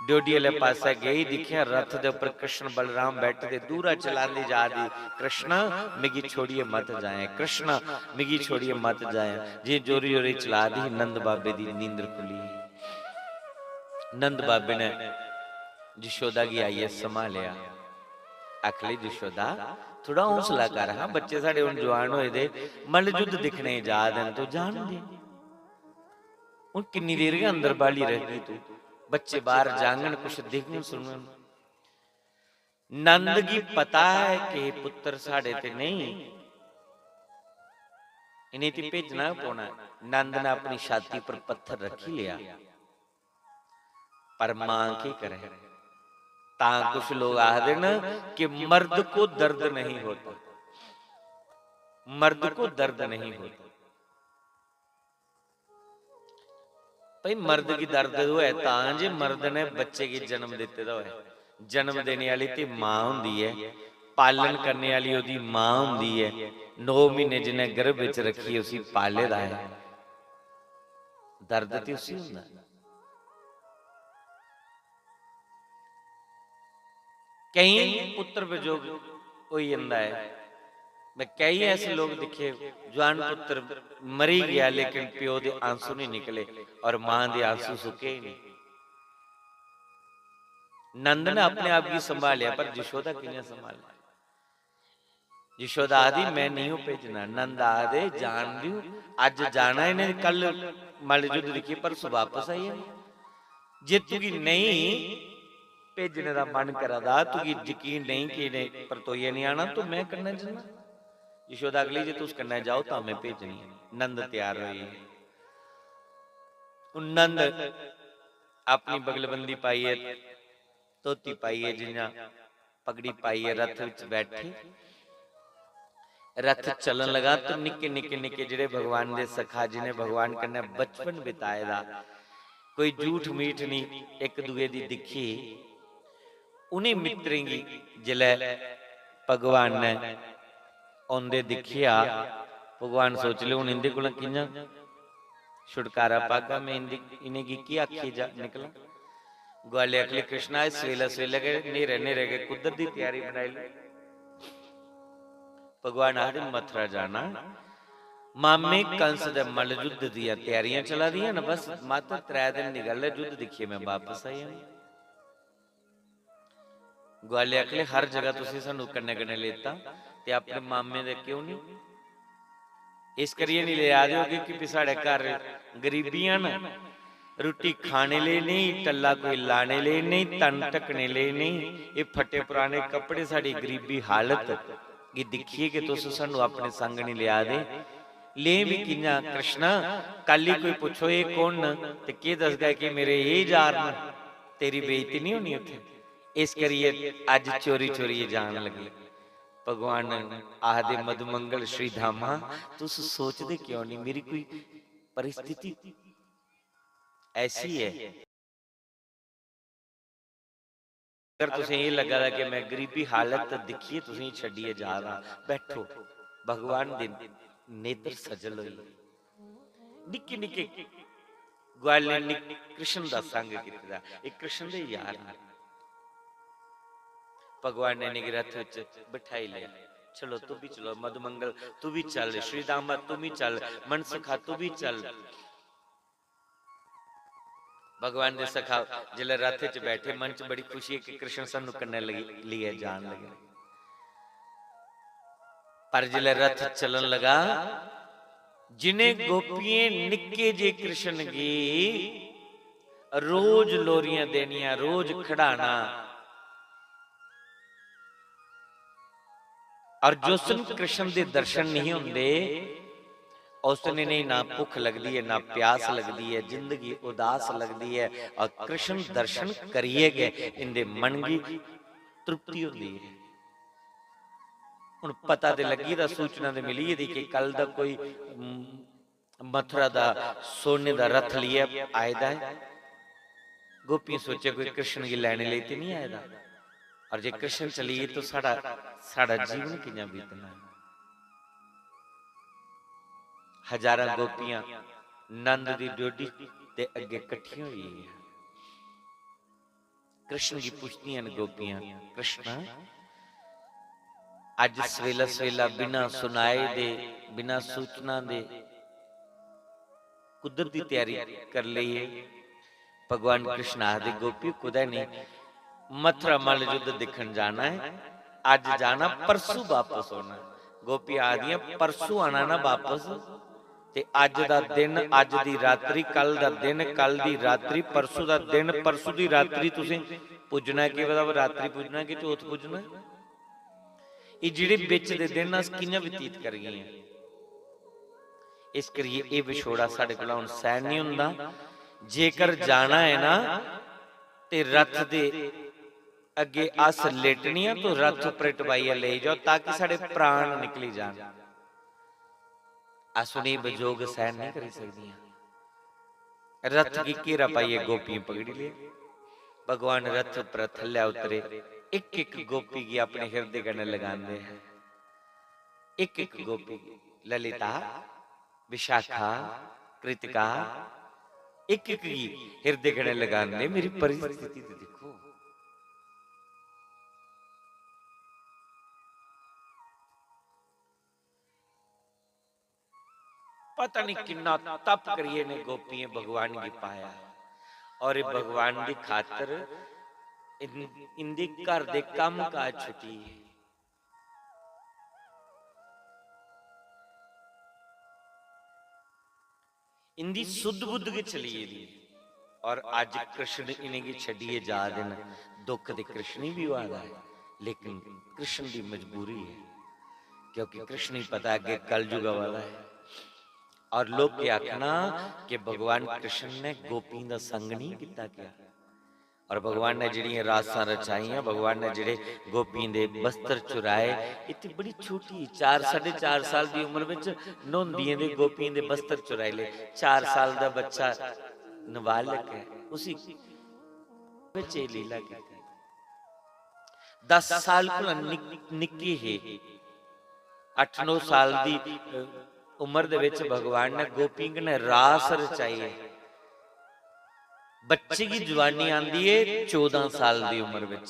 ड्योढ़ी आह्ले पासै गेई, दिक्खेआ रथ दे उप्पर कृष्ण बलराम बैठे दे, दूरा चलांदी जा दी, "कृष्ण, मिगी छोड़ियै मत जाएं, कृष्ण, मिगी छोड़ियै मत जाएं।" जे जोरी जोरी चला दी ही, नंद बाबे दी नींदर खुल्ली। नंद बाबे ने यशोदा गी आइयै संभालेआ। आखली, "यशोदा, थोड़ा हौसला कर हां, बच्चे साढ़े हुन जुआन होए दे, मल्ल युद्ध दिक्खने गी जा दे न, तू जान दे।" हून किन्नी देर गै अंदर बाली रैहगी तू? बच्चे बाहर जांगन, कुछ दिखगन, सुनगन। नंद गी पता ऐ कि पुत्र साढ़े ते नेईं, इ'नें ते भेजना गै पौना ऐ। नंद ने अपनी छाती पर पत्थर रखी लेआ, पर मां केह् करै? तां कुछ लोग आखदे न कि मर्द को दर्द नहीं होता, मर्द को दर्द नहीं होता। भाई, मर्द गी दर्द होऐ तां जे मर्द ने बच्चे गी जन्म दित्ते दा होऐ। जन्म देने आह्ली ते मां होंदी ऐ, पालन करने आह्ली ओह्दी मां होंदी ऐ। नौ म्हीने जिन्ने गर्भ बिच रक्खियै उसी पाले दा ऐ, दर्द ते उसी होंदा ऐ। केईं पुत्र वियोग होई जंदा ऐ। मैं केईं ऐसे लोक दिक्खे, जुआन पुत्र मरी गया लेकिन प्यो दे आंसू नहीं निकले और मां दे आंसू सुक्के ही नहीं। नंद ने अपने आप गी संभालेआ, पर यशोदा कि'यां संभालेआ? यशोदा आखदी, "मैं नहीं हूं भेजना।" नंद आखदे, "जान दियो, अज्ज जाना इ'नें, कल मल्ल युद्ध दिक्खियै परसों बापस आई जाना। जे तुगी नेईं भेजने दा मन करा दा, तुगी यकीन नेईं कि इ'नें परतोइयै निं आना, तो में कन्नै जन्ना।" यशोदा आखली, "जे तुस कन्नै जाओ तां में भेजनी आं।" नंद त्यार होई गे। हून नंद अपनी बगलबंदी पाइयै, धोती पाइयै, जि'यां पगड़ी पाइयै रथ विच बैठे। रथ चलन लगा तो निक्के, निक्के, निक्के जेह्ड़े भगवान दे सखा, जि'नें भगवान कन्नै बचपन बिताए दा, कोई झूठ मीठ निं, इक दूए दी दिक्खी। उ'नें मित्तरें गी जिसलै भगवान ने औंदे दिक्खेआ, भगवान सोची ले, "हून इं'दे कोला कि'यां छुटकारा पागा मैं इंदी, इ'नेंगी केह् आखियै जा निकलां? ग्वाले आखले, "कृष्णा, इस सवेला सवेला गै, न्हेरे न्हेरे गै कुद्धर दी त्यारी बनाई लेई?" भगवान आखदे, "मथुरा जाना, मामे कंस दे मल्ल युद्ध दियां त्यारियां चला दियां न, बस मात्र त्रै दिन दी गल्ल ऐ, युद्ध दिक्खियै मैं बापस आई जाना।" ग्वाले आखले, "हर जगह तुसें सानू कन्नै कन्नै लेता, ते अपने मामे दे क्यों नहीं? इस करियै नहीं लेआ दे होगे कि भी साढ़े घर गरीबियां न, रुट्टी खाने लेई नहीं, टल्ला कोई लाने लेई नहीं, तन ढकने लेई नहीं, ये फट्टे पुराने कपड़े, साढ़ी गरीबी हालत गी दिक्खियै कि तुस सानू अपने संग नहीं लेआ दे। ले भी कि'यां कृष्णा, कल ही कोई पुच्छो, "एह् कौन न ते केह् दसगा कि मेरे एह् यार न?" तेरी बेइज्जती नहीं होनी उत्थै? इस करियै अज्ज चोरी चोरी जान लगे।" भगवान आखदे, "मधुमंगल श्रीधामा, तुस सोचदे क्यों नहीं? मेरी कोई परिस्थिति ऐसी है, अगर तुसें एह् लग्गा दा कि मैं गरीबी हालत दिक्खियै तुसें छड्डियै जा दा, बैठो।" भगवान दे नेत्र सजल होई गे। निक्के निक्के ग्वाले ने निक-, कृष्ण दा संग कीते दा, एह् कृष्ण दे यार न। भगवान ने इ'नेंगी रथ च बठाई लेआ। "चलो, तू भी चलो, मधुमंगल, तू भी चल, श्रीदामा, तू भी चल, मनसुखा, तू भी चल।" भगवान दे सखा जिसलै रथ च बैठे, मन च बड़ी खुशी है कि कृष्ण सानू कन्नै लगी, लेइयै जान लगे। पर जिसलै रथ चलन लगा, जिनें गोपियें निक्के जे कृष्ण गी रोज लोरियां देनियां, रोज खिडाना, और जिस दिन कृष्ण दे दर्शन नहीं होंदे, उस दिन इ'नेंगी ना भुख लगदी है, ना प्यास लगदी है, जिंदगी उदास लगदी है, और कृष्ण दर्शन करियै गै इंदे मन गी तृप्ति होंदी है। हुन पता ते लग्गी दा, सूचना ते मिली गेदी कि कल दा कोई, उम, मथुरा दा सोने दा रथ लेइयै आए दा ऐ। गोपियें सोचेआ, "कोई कृष्ण गी लैने लेई ते नहीं आए दा, और जे कृष्ण चली गे तो साढ़ा, साढ़ा जीवन कि'यां बीतना ऐ?" हजारां गोपियां नंद दी डोडी दे अग्गे कट्ठियां होई गेइयां। कृष्ण गी पुछदियां न गोपियां, "कृष्ण, अज्ज सवेला सवेला बिना सुनाए दे, बिना सूचना दे कुद्धर दी त्यारी कर लेई है?" भगवान कृष्ण आखदे, "गोपी, कुदै नहीं, मथुरा मल्ल युद्ध दिक्खन जाना है, अज्ज जाना, परसू बापस औना है।" गोपी आखदियां, "परसू आना ना बापस, ते अज्ज दा दिन, अज्ज दी रात्रि, कल दा दिन, कल दी रात्रि, परसू दा दिन, परसू दी रात्रि तुसें पुज्जना ऐ, केह् पता रात्रि पुज्जना ऐ कि चौथ पुज्जना ऐ। एह् जेह्ड़े बिच दे दिन अस कि'यां बतीत करगे?" इस करियै एह् विछोड़ा साढ़े कोला हुन सैह्न निं होंदा। जेकर जाना ऐ ना, ते रथ दे अग्गे अस लेटने आं, तो रथ उप्पर टपाइयै लेई जाओ, ताकि साढ़े प्राण निकली जान। अस उ'नें बजोग सैह्न नेईं करी सकदियां। रथ गी घेरा पाइयै गोपियां पकड़ी लेआ। भगवान रथ उप्पर थल्लै उतरे, इक इक गोपी गी अपने हिरदे कन्नै लगांदे हैं। इक इक गोपी गी, ललिता, विशाखा, कृतिका, इक इक गी हिरदे कन्नै लगांदे, मेरी परिस्थिति ते दिक्खो। पता नहीं किन्ना तप करियै इ'नें गोपियें भगवान गी पाया, और एह् भगवान दी खातर इन-, इंदे घर दे कम्म काज छुट्टी गे। इंदी सुध बुध गै चली गेदी। और अज्ज कृष्ण इ'नेंगी छड्डियै जा दे न। दुख ते कृष्ण गी बी होआ दा ऐ, लेकिन कृष्ण दी मजबूरी ऐ, क्योंकि कृष्ण गी पता ऐ अग्गें कलयुग आवा दा ऐ। और लोकें आखना कि भगवान कृष्ण ने गोपियें दा संग नहीं कीता क्या? और भगवान ने जेह्ड़ियां रासां रचाइयां, भगवान ने जेह्ड़े गोपियें दे बस्तर चुराए, इत्थै बड़ी छोटी, चार, साढ़े चार साल दी उम्र बिच न्होंदियें दे, गोपियें दे बस्तर चुराई ले। चार साल दा बच्चा नाबालग ऐ, उसी बिच एह् लीला कीती। दस साल कोला निक-, निक्के हे, अट्ठ नौ साल दी, अ, उम्र दे विच भगवान ने गोपियें कन्नै रास रचाई ऐ। बच्चे गी जवानी आंदी ऐ चौदां साल दी उम्र विच।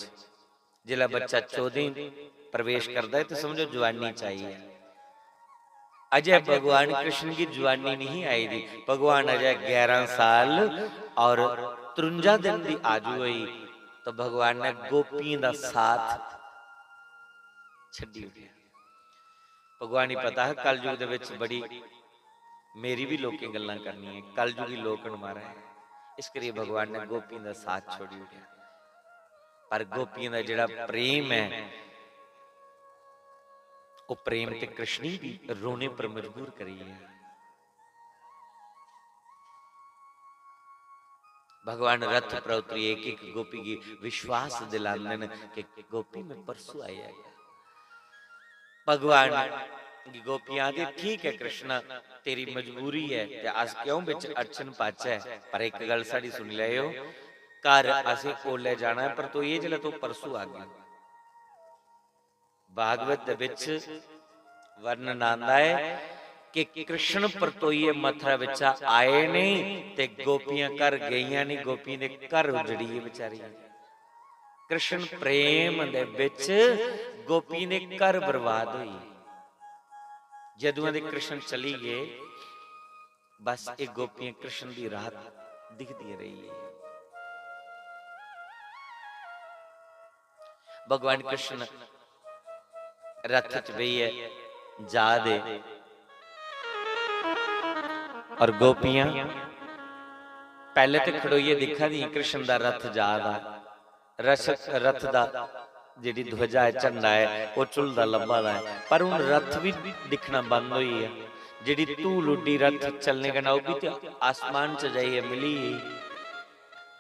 जिसलै बच्चा चौदां प्रवेश करदा है तो समझो जवानी च आई है। अजय भगवान कृष्ण की जवानी नहीं आई थी, भगवान अजय ग्यारह साल और तिरंजा दिन की आजू हुई, तो भगवान ने गोपियों का साथ छड्डी उठिया। भगवान ही पता है, कलयुग दे विच बड़ी मेरी भी लोकें गल्लां करनियां, कलयुगी लोक न महाराज। इस करियै भगवान ने गोपियों का साथ छोड़ी उठिया। पर गोपियों का जेड़ा प्रेम है, वो प्रेम ते कृष्ण ही भी रोने पर मजबूर करी है। भगवान रथ पर उतरी एक एक गोपी की विश्वास दिलांदे न कि गोपी, मैं परसों आया। भगवान की गोपियां आखदी, ठीक है कृष्णा, तेरी मजबूरी है ते अस क्यों बिच अड़चन पाचै, पर एक गल साड़ी सुनी लैओ, घर असें ओल्लै जाना है, पर तू ये जिसलै तू परसों आगे। भागवत दे विच वर्णन आंदा है कि कृष्ण परतोइयै मथुरा बिचा आए नहीं ते गोपियां घर गईयां नहीं, गोपियां दे घर उजड़ी गे बेचारी। कृष्ण प्रेम दे विच गोपियां दे घर बर्बाद होई। जदुआं दे कृष्ण चली गए, बस ये गोपियां कृष्ण दी राह दिखदियां रही है। भगवान कृष्ण रथ च बेहियै जा दे और गोपियां पहले ते खड़ोइयै दिक्खा दियां कृष्ण दा रथ जा दा, रथ, रथ दा जेह्ड़ी ध्वजा है, झंडा है, ओह् झुलदा लब्भा दा है, पर हून रथ बी दिक्खना बंद होई गेआ। जेह्ड़ी धूल उड्डी रथ चलने कन्नै, ओह् बी ते आसमान च जाइयै मिली गेई,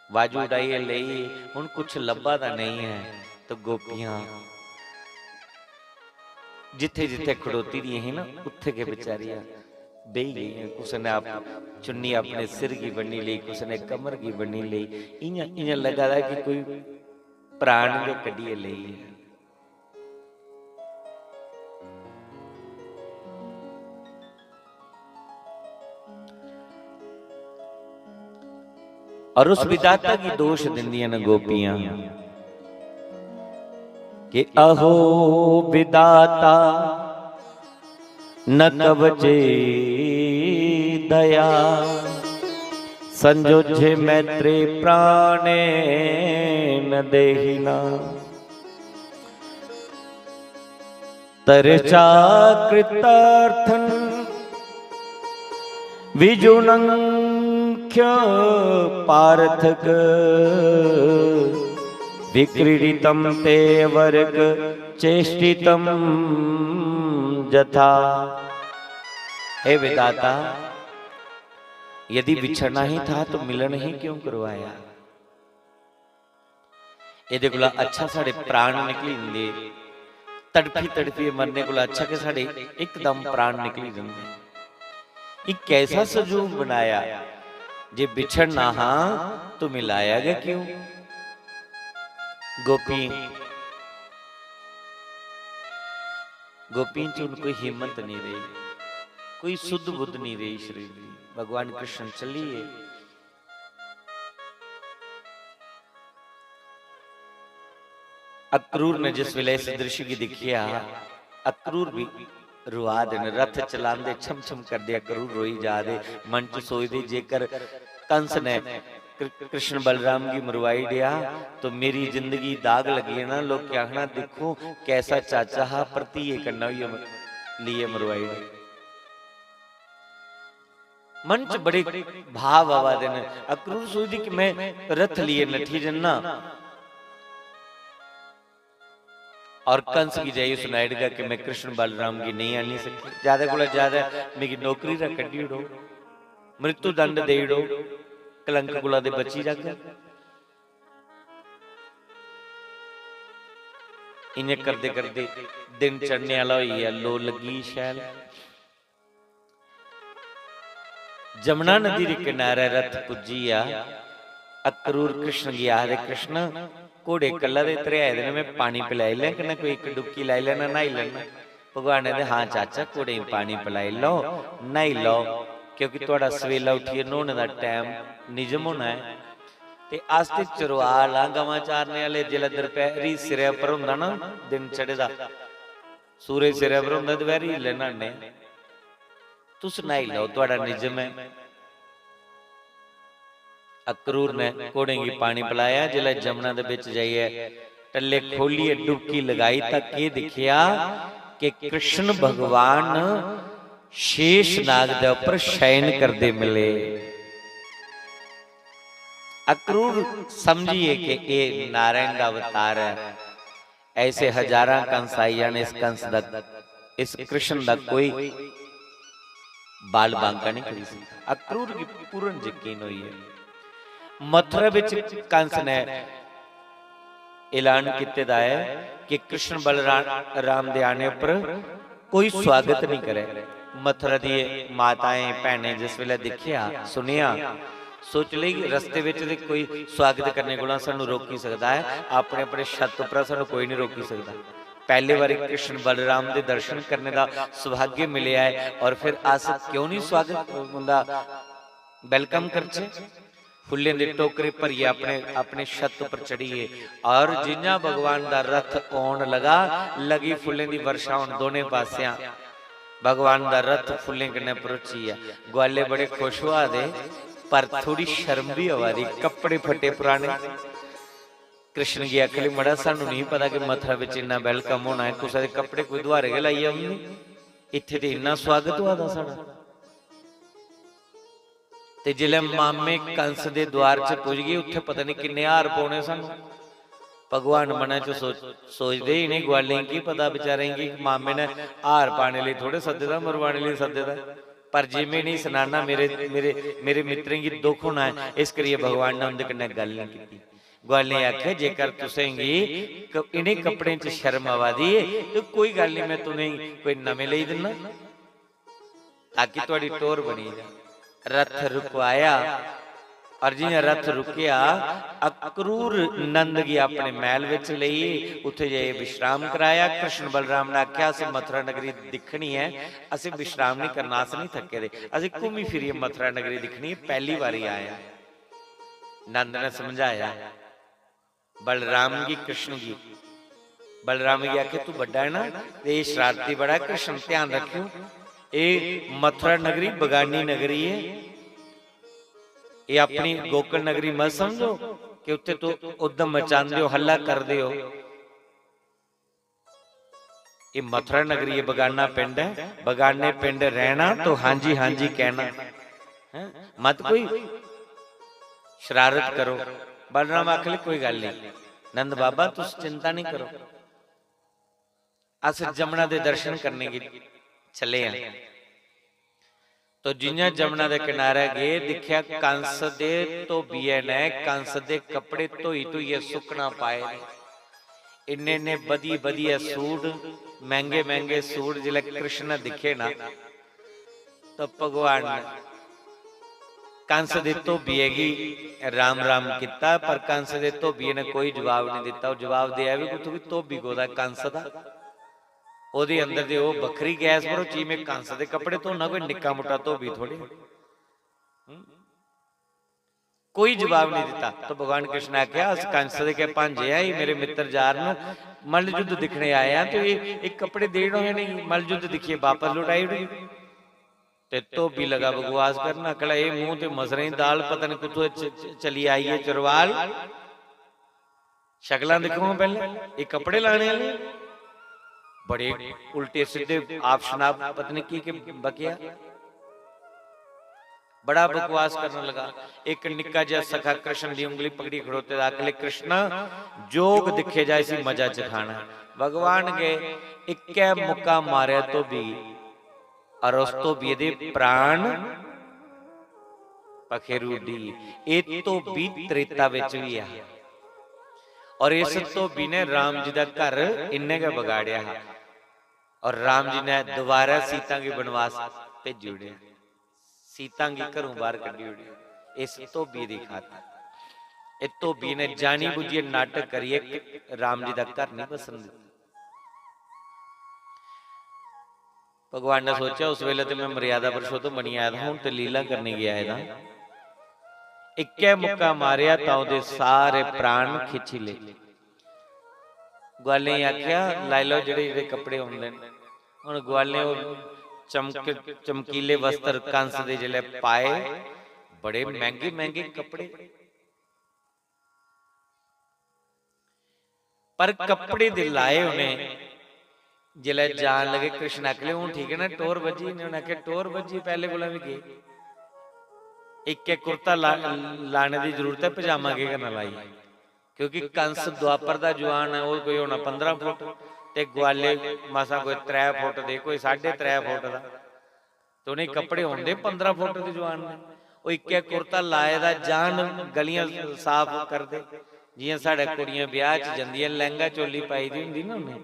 बाजू उडाइयै लेई, हून कुछ लब्भा दा नेईं ऐ। तो गोपियां जित्थे जित्थे खड़ोती दियां ही ना, उत्थे गै बेचारियां बेही गेइयां। कुसै ने आप-, चुन्नी अपने सिर गी बन्नी लेई, कुसै ने कमर गी बन्नी लेई। इ'यां, इ'यां लग्गा दा कि कोई प्राण गै कड्ढियै लेई गेआ। और उस विधाता गी दोश दिंदियां न गोपियां कि अहो विधाता न कवचे दया, संजोझे मैत्रे प्राणे न देहिना। तरे चा कृतार्थन विजुनंख्य पार्थक, विक्रीडितम ते वर्ग चेष्टितम जथा। हे विधाता, यदि बिछड़ना ही था तो मिलन ही क्यों करवाया? एह्दे कोला अच्छा साढ़े प्राण निकली जंदे। तड़फी तड़फियै मरने कोला अच्छा कि साढ़े इकदम प्राण निकली जंदे। एह् कैसा संजोग बनाया, जे बिछड़ना हा तो मिलाया गै क्यों? गोपियें, गोपियें च हून कोई हिम्मत नहीं रेही, कोई सुध बुध नहीं रेही शरीर दी। भगवान कृष्ण चली गे। अक्रूर ने जिस वेले इस दृश्य गी दिक्खेआ, अक्रूर भी रोआ दे न। रथ चलांदे छम छम करदे अक्रूर रोई जा दे। मन च सोचदे, जेकर कंस ने कृ-, कृष्ण बलराम गी मरवाई दिया तो मेरी जिंदगी दाग लगी जाना। लोकें आखना, दिक्खो कैसा चाचा हा, भरतिये कन्नै होइयै म-, लेइयै मरवाई ओड़े। मन च बड़े भाव आवा दे न। अक्रूर सोचदी कि मैं रथ लिए नठी जन्ना और कंस गी जाइयै सनाई ओड़गा कि मैं कृष्ण बलराम गी नेईं आनी सकी। ज्यादा कोला ज्यादा मिगी नौकरी दा कड्ढी ओड़ो, मृत्यु दंड देई ओड़ो, कलंक कोला ते बची जागा। इ'यां करदे करदे दिन चढ़ने आह्ला होई गेआ, लो लग्गी शैल। जमुना नदी दे किनारे रथ पुज्जी गेआ। अक्रूर कृष्ण गी आखदे, "कृष्ण, घोड़े कल्ला दे त्रेहाए दे न, में पानी पलाई लैं, कन्नै कोई इक डुबकी लाई लैना, न्हाई लैना।" भगवान ने आखेआ, "हां चाचा, घोड़ें गी पानी पलाई लैओ, न्हाई लैओ, क्योंकि थुआढ़ा सवेला उट्ठियै न्हौने दा टैम निजम होना ऐ।" ते अस ते चरवाल आं, गवां चारने आह्ले, जिसलै दपैह्री सिरै पर होंदा ना, दिन चढ़े दा, सूरज सिरै पर होंदा, दपैह्री लै न्हाने। "तुस न्हाई लैओ, थुआढ़ा निजम ऐ।" अक्रूर ने घोड़ें गी पानी पलाया। जिसलै जमुना दे बिच जाइयै टल्ले खोलियै डुबकी लगाई तां केह् दिक्खेआ कि कृष्ण भगवान शेष नाग दे उप्पर शयन करदे मिले। अक्रूर समझिए कि एह् नारायण दा अवतार ऐ। ऐसे हजारां कंस आई जान, इस कंस दा, इस कृष्ण दा कोई बाल बांका नहीं करी सकता। अक्रूर गी पूर्ण यकीन होई है। मथुरा विच कंस ने ऐलान कीते दा है कि कृष्ण बलराम राम दे आने उपर कोई स्वागत नहीं करे। मथुरा दी माताएं भैनें जिस वेले दिखेआ सुनेआ, सोच लेई रस्ते विच ते कोई स्वागत करने कोला सानू रोकी सकदा है, अपने अपने छत उप्परा सानू कोई नहीं रोकी सकदा। पहले बारी कृष्ण बलराम दे दर्शन करने दा सौभाग्य मिलेआ है और फिर अस क्यों नहीं स्वागत उंदा welcome करचे? फुल्लें दे टोकरे भरियै अपने, अपने छत पर चढ़ियै और जियां भगवान दा रथ औन लगा, लगी फुल्लें दी वर्षा होन दोनें पासेआं। भगवान दा रथ फुल्लें कन्नै भरोची गेआ। ग्वाले बड़े खुश होआ दे, पर थोड़ी शर्म भी आवा दी, कपड़े फटे पुराने। कृष्ण गी आखन लगे, "मड़ा, सानू नहीं पता कि मथुरा बिच इन्ना welcome होना है, कुसै दे कपड़े कोई दुहारे गै लाइयै औंदे, इत्थै ते इन्ना स्वागत होआ दा साढ़ा।" ते जिसलै मामे कंस दे द्वार च पुज्ज गे, उत्थै पता नहीं किन्ने हार पौने सानू। भगवान मनै च सोच-, सोचदे, "इ'नें ग्वालें गी पता, बेचारें गी मामे ने हार पाने लेई थोड़े सद्दे दा, मरवाने लेई सद्दे दा।" पर जे में इ'नेंगी सनाना, मेरे, मेरे, मेरे मित्रें गी दुख होना ऐ, इस करियै भगवान ने उं'दे कन्नै गल्ल नेईं कीती। ग्वालें आखेआ, "जेकर तुसेंगी क-, इ'नें कपड़ें च शर्म आवा दी ऐ, ते कोई गल्ल नेईं, में तुसेंगी कोई नमें लेई दिन्ना।" ताकि थुआढ़ी टोर बनी जा। रथ रुकवाया और जियां रथ रुकेआ, अक्रूर नंद गी अपने मैहल विच लेई उत्थे जाइयै विश्राम कराया। कृष्ण बलराम ने आखेआ, "अस मथुरा नगरी दिक्खनी ऐ, असें विश्राम नहीं करना, अस नहीं थक्के दे, असें घूमी फिरियै मथुरा नगरी दिक्खनी ऐ, पहली बारी आए आं।" नंद ने समझाया। बलराम गी, कृष्ण गी। बलराम गी आखे, "तू बड्डा है ना, ते एह् शरारती बड़ा है, कृष्ण, ध्यान रखियो। एह् मथुरा नगरी बगानी नगरी है, एह् अपनी गोकुल नगरी मत समझो कि उत्थे तुस उद्दम मचांदे हो, हल्ला करदे हो।" एह् मथुरा नगरी ऐ, बगाना पिंड ऐ, बगाने पिंड रैह्ना तो हां जी हां जी कैह्ना। हैं? मत कोई शरारत करो। बलराम आखन लगे, "कोई गल्ल नेईं, नंद बाबा, तुस चिंता नेईं करो, अस जमुना दे दर्शन करने गी चले आं।" तो जियां जमुना दे किनारे गे, दिक्खेआ कंस दे धोबिये ने कंस दे कपड़े धोई धोइयै सुक्कना पाए दे। इन्ने इन्ने बधियै बधियै सूट, मैंह्गे मैंह्गे सूट जिसलै कृष्ण ने दिक्खे ना, तो भगवान ने कंस दे धोबिये गी राम राम कीता, पर कंस दे धोबिये ने कोई जवाब नहीं दिता। ओह् जवाब देआ बी कुत्थूं, कि धोबी कोह्दा, कंस दा। ओह्दे अंदर ते ओह् बक्खरी गैस भरोची, "में कंस दे कपड़े धोना, कोई निक्का मुट्टा धोबी थोड़े।" हम्म? कोई जवाब नहीं दिता। तो भगवान कृष्ण ने आखेआ, "अस कंस दे गै भांजे आ, एह् मेरे मित्तर यार न, मल्ल युद्ध दिक्खने आए आं, ते एह्, एह् कपड़े देई ओड़ो इ'नेंगी, मल्ल युद्ध दिक्खियै बापस लौटाई ओड़ो।" ते धोबी लगा बकवास करन, आखन लगा, "एह् मूंह ते मसरें दी दाल, पता नहीं कुत्थों च-, च-, चली आई ऐ चरवाल।" शकलां दिक्खो हां पैह्लें, एह् कपड़े लाने आह्ले बड़े उल्टे सिद्धे, आप शनाप पता नहीं की के बकेआ। बड़ा बकवास करन लगा। इक निक्का जेहा सखा कृष्ण दी उंगली पकड़ी खड़ोते दा, आखन लगे, "कृष्ण, जोग दिक्खे जा, इसी मजा चखाना।" भगवान गए, इक्कै मुक्का मारेआ धोबी गी। और उस धोबिये दे प्राण पखेरू उड्डी गे। एह् धोबी त्रेता बिच बी ऐ हा। और इस धोबी ने राम जी दा घर इन्ने गै बगाड़ेआ हा। और राम जी ने दोबारा सीता गी वनवास भेजी ओड़ेआ। सीता गी घरों बाहर कड्ढी ओड़ेआ इस धोबी दी खातर। एह् धोबी ने जानी बुज्झियै नाटक करियै राम जी दा घर नहीं बसन दित्ता। भगवान ने सोचेआ, "उस बेले ते मैं मर्यादा पुरुषोत्तम बनी आया था, हून ते लीला करने गी आए दा।" इक्कै मुक्का मारेआ तां ओह्दे सारे प्राण खिच्ची ले। ग्वालें गी आखेआ, "लाई लैओ जेह्ड़े जेह्ड़े कपड़े होंदे न।" हून ग्वालें ओह् चमक-, चमकीले वस्त्र कंस दे जिसलै पाए, बड़े मैंह्गे मैंह्गे कपड़े, पर कपड़े दे लाए उ'नें जिसलै जान लगे, कृष्ण आखले, "हून ठीक ऐ ना, टोर बज्जी?" इ'नें उ'नें आखेआ, "टोर बज्जी, पैह्ले कोला बी गे।" इक इक कुर्ता ला-, लाने दी जरूरत ऐ, पजामा केह् करना लाइयै? क्योंकि कंस द्वापर दा जुआन ऐ, ओह् कोई होना पंदरां फुट, ते ग्वाले मसां कोई त्रै फुट दे, कोई साढ़े त्रै फुट दा। ते उ'नें कपड़े होंदे पंदरां फुट दे जुआन दे। ओह् इक्कै कुर्ता लाए दा, जान गलियां साफ करदे। जि'यां साढ़े कुड़ियां ब्याह् च जंदियां, लैंह्गा चोली पाई दी होंदी ना उ'नें,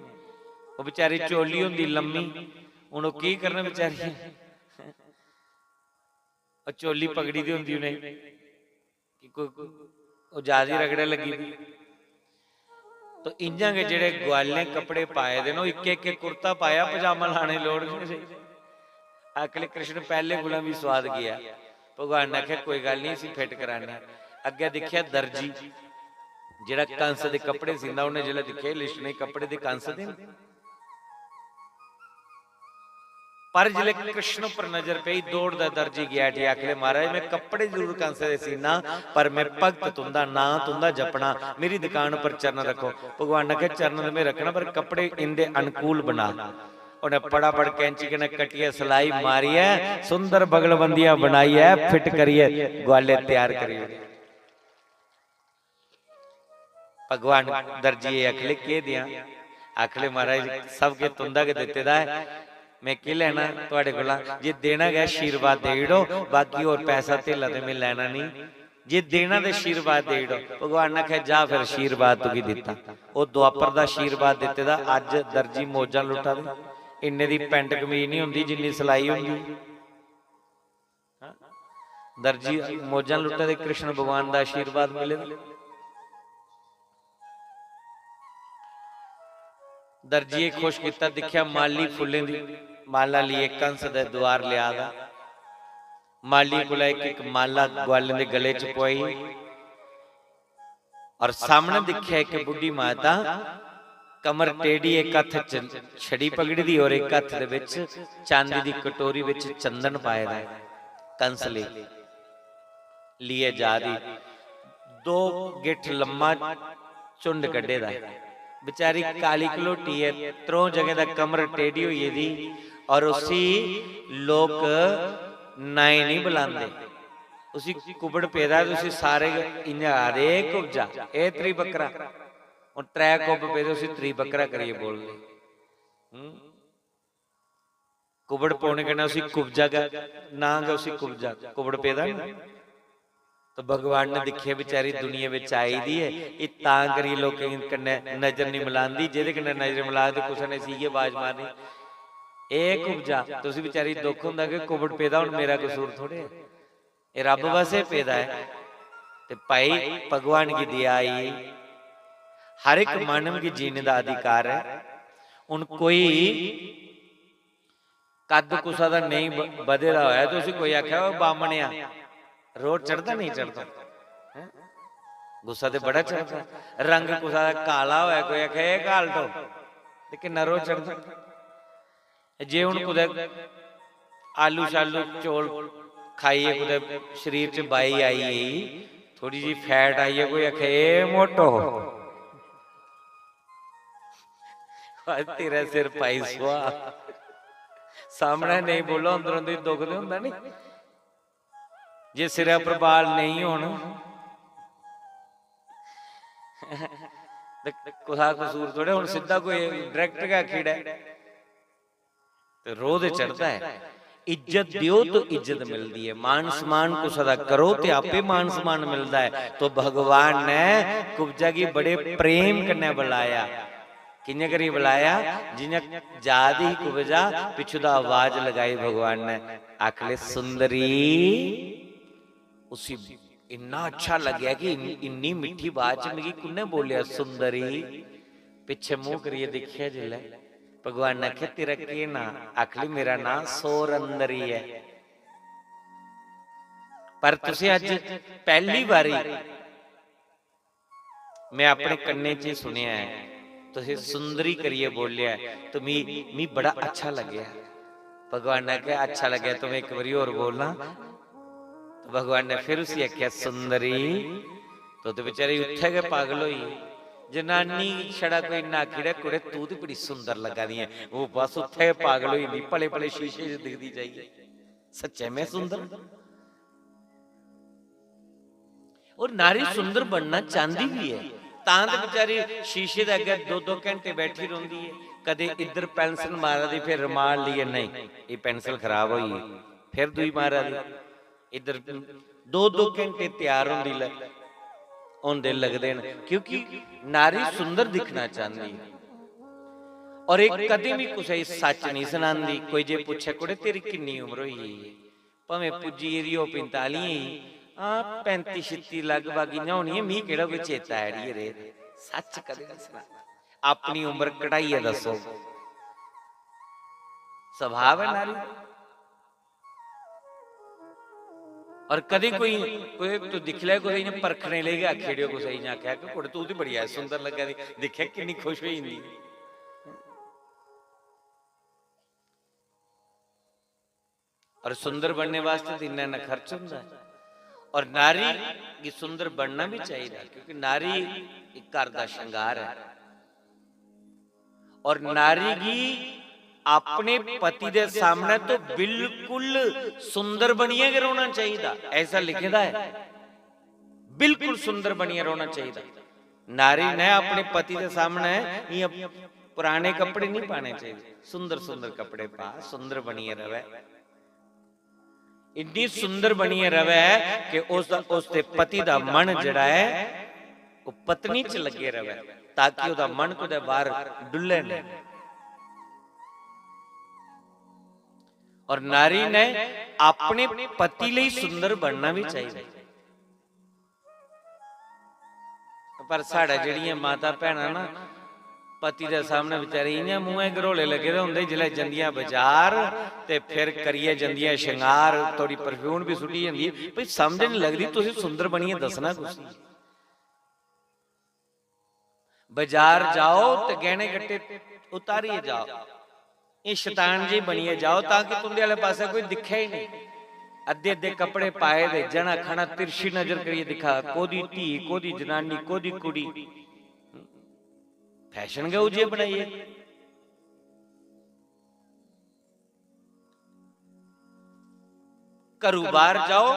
ओह् बेचारी चोली होंदी लम्मी, हून ओह् केह् करन बेचारियां? ओह् चोली पकड़ी दी होंदी उ'नें कि कोई, ओह् ज्यादा ही रगड़ै लग्गी दी। तो इ'यां गै जेह्ड़े ग्वालें कपड़े पाए दे न, ओह् इक्कै इक्कै कुर्ता पाया, पजामा लाने दी लोड़ गै नेईं। आखले कृष्ण पैह्ले कोला बी सोआद गेआ। भगवान ने आखेआ, "कोई गल्ल निं, इसी फिट कराने आं।" अग्गें दिक्खेआ दर्जी, जेह्ड़ा कंस दे कपड़े सींदा, उ'न्नै जिसलै दिक्खेआ, "लिशने कपड़े ते कंस दे न।" पर जिसलै कृष्ण पर नजर पेई, दौड़दा दर्जी गेआ उठी, आखले, "महाराज, में कपड़े जरूर कंस दे सीना, पर में भक्त तुं'दा, नांऽ तुं'दा जपना, मेरी दुकान पर चरण रक्खो।" भगवान ने आखेआ, "चरण ते में रक्खना, पर कपड़े इं'दे अनुकूल बना।" उ'नें फटाफट कैंची कन्नै कट्टियै, सलाई मारियै, सुंदर बगलबंदियां बनाइयै, फिट करियै ग्वाले त्यार करी ओड़े। भगवान दर्जिये आखले, "केह् देआं?" आखले, "महाराज, सब किश तुं'दा गै दित्ते दा ऐ, में केह् लैना थुआढ़े कोला? जे देना गै, आशीर्वाद देई ओड़ो, बाकी होर पैसा धेला ते में लैना नेईं। जे देना ते आशीर्वाद देई ओड़ो।" भगवान ने आखेआ, "जा फिर, आशीर्वाद तुगी दित्ता।" ओह् द्वापर दा आशीर्वाद दित्ते दा, अज्ज दर्जी मौजां लुट्टा दे। इन्ने दी पैंट कमीज निं होंदी जिन्नी सलाई होंदी। हां? दर्जी मौजां लुट्टा दे, कृष्ण भगवान दा आशीर्वाद मिले दा। दर्जिये खुश कीता, दिक्खेआ माली फुल्लें दी माला लेइयै कंस दे द्वार लेआ दा। माली कोला इक इक माला ग्वालें दे गले च पोआई। और सामने दिक्खेआ इक बुड्ढी माता, कमर टेढ़ी, इक हत्थ च छड़ी पकड़ी दी और इक हत्थ दे बिच चांदी दी कटोरी बिच चंदन पाए दा ऐ। कंस लेई लेइयै जा दी, दो गिट्ठ लम्मा झुंड कड्ढे दा ऐ। बेचारी काली घलोटी ऐ, त्रौं जगहें दा कमर टेढ़ी होई गेदी और उसी लोक नाई निं बुलांदे। उसी कुबड़ पेदा ऐ ते उसी सारे गै इ'यां आखदे, "एह् कुब्जा, एह् त्रिबक्करा।" हून त्रै कुब्ब पेदे, उसी त्रिबक्करा करियै बोलदे। हूं? कुबड़ पौने कन्नै उसी कुब्जा गै, नां गै उसी कुब्जा, कुबड़ पेदा ना। तो भगवान ने दिक्खेआ, बेचारी दुनिया बिच आई दी ऐ, एह् तां करियै लोकें कन्नै नजर निं मलांदी, जेह्दे कन्नै नजर मलाग ते कुसै ने इसी इ'यै अवाज मारनी, "एह् कुब्जा।" ते उसी बेचारी गी दुख होंदा कि कुबड़ पेदा, हून मेरा कसूर थोड़े ऐ, एह् रब वैसे पेदा ऐ। ते भाई, भगवान गी दया आई, हर इक मानव गी जीने दा अधिकार ऐ। हून कोई कद कुसै दा नेईं ब-, बधे दा होऐ ते उसी कोई आखै, "ओ बामनेआ, रोह् चढ़दा नेईं चढ़दा?" हैं? गुस्सा ते बड़ा चढ़दा। रंग कुसै दा काला होऐ, कोई आखै, "ए कालटो, ते किन्ना रोह् चढ़दा?" जे हून कुतै आलू शालू चौल खाइयै कुतै शरीर च बाई आई गेई, थोड़ी जी फैट आई ऐ, कोई आखै, "ए मोटो, आज तेरा सिर पाई सुआ।" सामनै नेईं बोलो, अंदर अंदर दुख ते होंदा नी। जे सिरै उप्पर बाल नेईं होन ते कुसा कसूर थोड़े, हून सिद्धा कोई direct गै आखी ओड़ै। ते रोह् ते चढ़दा ऐ। इज्जत देओ तो इज्जत मिलदी ऐ। मान सम्मान कुसै दा करो ते आपे मान सम्मान मिलदा ऐ। तो भगवान ने कुब्जा गी बड़े प्रेम कन्नै बुलाया। कि'यां करियै बुलाया? जि'यां जा दी ही कुब्जा, पिच्छू दा आवाज लगाई भगवान ने, आखले, "सुंदरी।" उसी इन्ना अच्छा लग्गेआ कि इन-, इन्नी मिट्ठी बाज च मिगी कुन्नै बोलेआ, "सुंदरी?" पिच्छे मूंह करियै दिक्खेआ जिसलै, भगवान ने आखेआ, "तेरा केह् नांऽ?" आखली, "मेरा नांऽ सौरंदरी ऐ।" पर तुसें अज्ज पैह्ली बारी में अपने कन्नें च ही सुनेआ ऐ, तुसें सुंदरी करियै बोलेआ ऐ, तो मी, मी बड़ा अच्छा लग्गेआ। भगवान ने आखेआ, "अच्छा लग्गेआ, तो में इक बारी होर बोलना।" तो भगवान ने फिर उसी आखेआ, "सुंदरी।" तो ते बेचारी उत्थै गै पागल होई। जनानी छड़ा कोई इन्ना आखी ओड़ै, "कुड़े, तू ते बड़ी सुंदर लग्गा दी ऐ।" ओह् बस उत्थै गै पागल होई जंदी, भले भले शीशे च दिखदी जाइयै, "सच्चै में सुंदर?" और नारी सुंदर बनना चांहदी भी ऐ, तां ते बेचारी शीशे दे अग्गें दो दो घैंटे बैठी रौंहदी ऐ। कदे इद्धर पेंसिल मारा दी, फिर रुमाल लेइयै, "नहीं, एह् पेंसिल खराब होई गेई," फिर दूई मारा दी। इद्धर दो दो घैंटे त्यार होंदी ल-, होंदे लगदे न, क्योंकि नारी सुंदर दिक्खना चांहदी ऐ। और एह् कदें बी कुसै गी सच्च नेईं सनांदी। कोई जे पुच्छै, "कुड़े, तेरी किन्नी उम्र होई गेई ऐ?" भामें पुज्जी गेदी होऐ पंजतालियें गी, हां, पैंती छित्ती लगभग इ'यां होनी ऐ, मिगी केह्ड़ा कोई चेता ऐ, अड़िये, रेह्। सच्च कदें निं सनांदी। अपनी उम्र घटाइयै दस्सो। स्वभाव ऐ नारी दा। और कदें कोई, कोई तू दिक्खी लै, कुतै इ'यां परखने लेई गै आखी ओड़ेओ कुसै गी, इ'यां आखेआ कि, "कुड़े, तू ते बड़ी ऐ सुंदर लग्गा दी, दिक्खेआ किन्नी खुश होई जंदी।" और सुंदर बनने वास्तै ते इन्ना, इन्ना खर्च होंदा ऐ। और नारी गी सुंदर बनना भी चाहिदा, क्योंकि नारी इक घर दा श्रृंगार ऐ। और नारी गी अपने पति दे सामने तो बिल्कुल सुंदर बनियै गै रौह्ना चाहिदा, ऐसा लिखे दा ऐ। बिल्कुल सुंदर बनियै रौह्ना चाहिदा। नारी ने अपने पति दे सामने इ'यां पुराने कपड़े नहीं पाने चाहिए, सुंदर सुंदर कपड़े पा, सुंदर बनियै रवै। इन्नी सुंदर बनियै रवै कि उस, उसदे पति दा मन जेह्ड़ा ऐ, ओह् पत्नी च लग्गे रवै, ताकि ओह्दा मन कुतै बाहर डुल्लै नेईं। और नारी ने अपने पति लेई सुंदर बनना भी चाहिए। पर साढ़े जेह्ड़ियां माता भैनां ना, पति दे सामने बेचारे इ'यां मूंहै गरोले लग्गे दे होंदे, जिसलै जंदियां बजार ते फिर करियै जंदियां श्रृंगार, थोड़ी परफ्यूम बी सुट्टी जंदी, भई समझ निं लगदी तुसें सुंदर बनियै दस्सना कुसी। बजार जाओ ते गैह्ने गट्टे उतारियै जाओ। एह् शतान जी बनियै जाओ, तां कि तुं'दे आह्ले पासै कोई दिक्खै ही नेईं। अद्धे अद्धे कपड़े पाए दे, जना खना तिरछी नजर करियै दिक्खा, कोह्दी धी, कोह्दी जनानी, कोह्दी कुड़ी। फैशन गै उ'ऐ जेह् बनाइयै। घरू बाहर जाओ,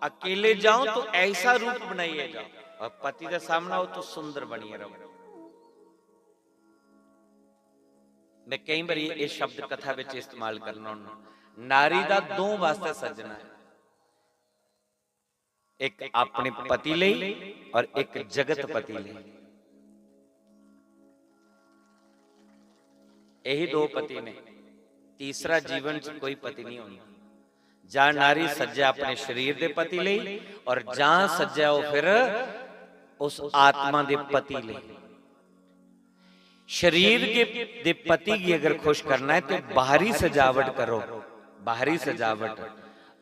अकेले जाओ तो ऐसा रूप बनाइए जाओ, और पति का सामना हो तो सुंदर बनिए रहो। मैं कई बारी ये शब्द कथा विच इस्तेमाल करना हुन्ना। नारी दा दो वास्ते सज्जना है, एक अपने पति लेई और एक जगत पति लेई। यही दो पति ने, तीसरा जीवन च कोई पति नहीं होना। जां नारी सज्जै अपने शरीर दे पति लेई और जां सज्जै ओह् फिर उस आत्मा दे पति लेई। शरीर के, दे पति गी अगर खुश करना है तो बाहरी सजावट करो, बाहरी सजावट,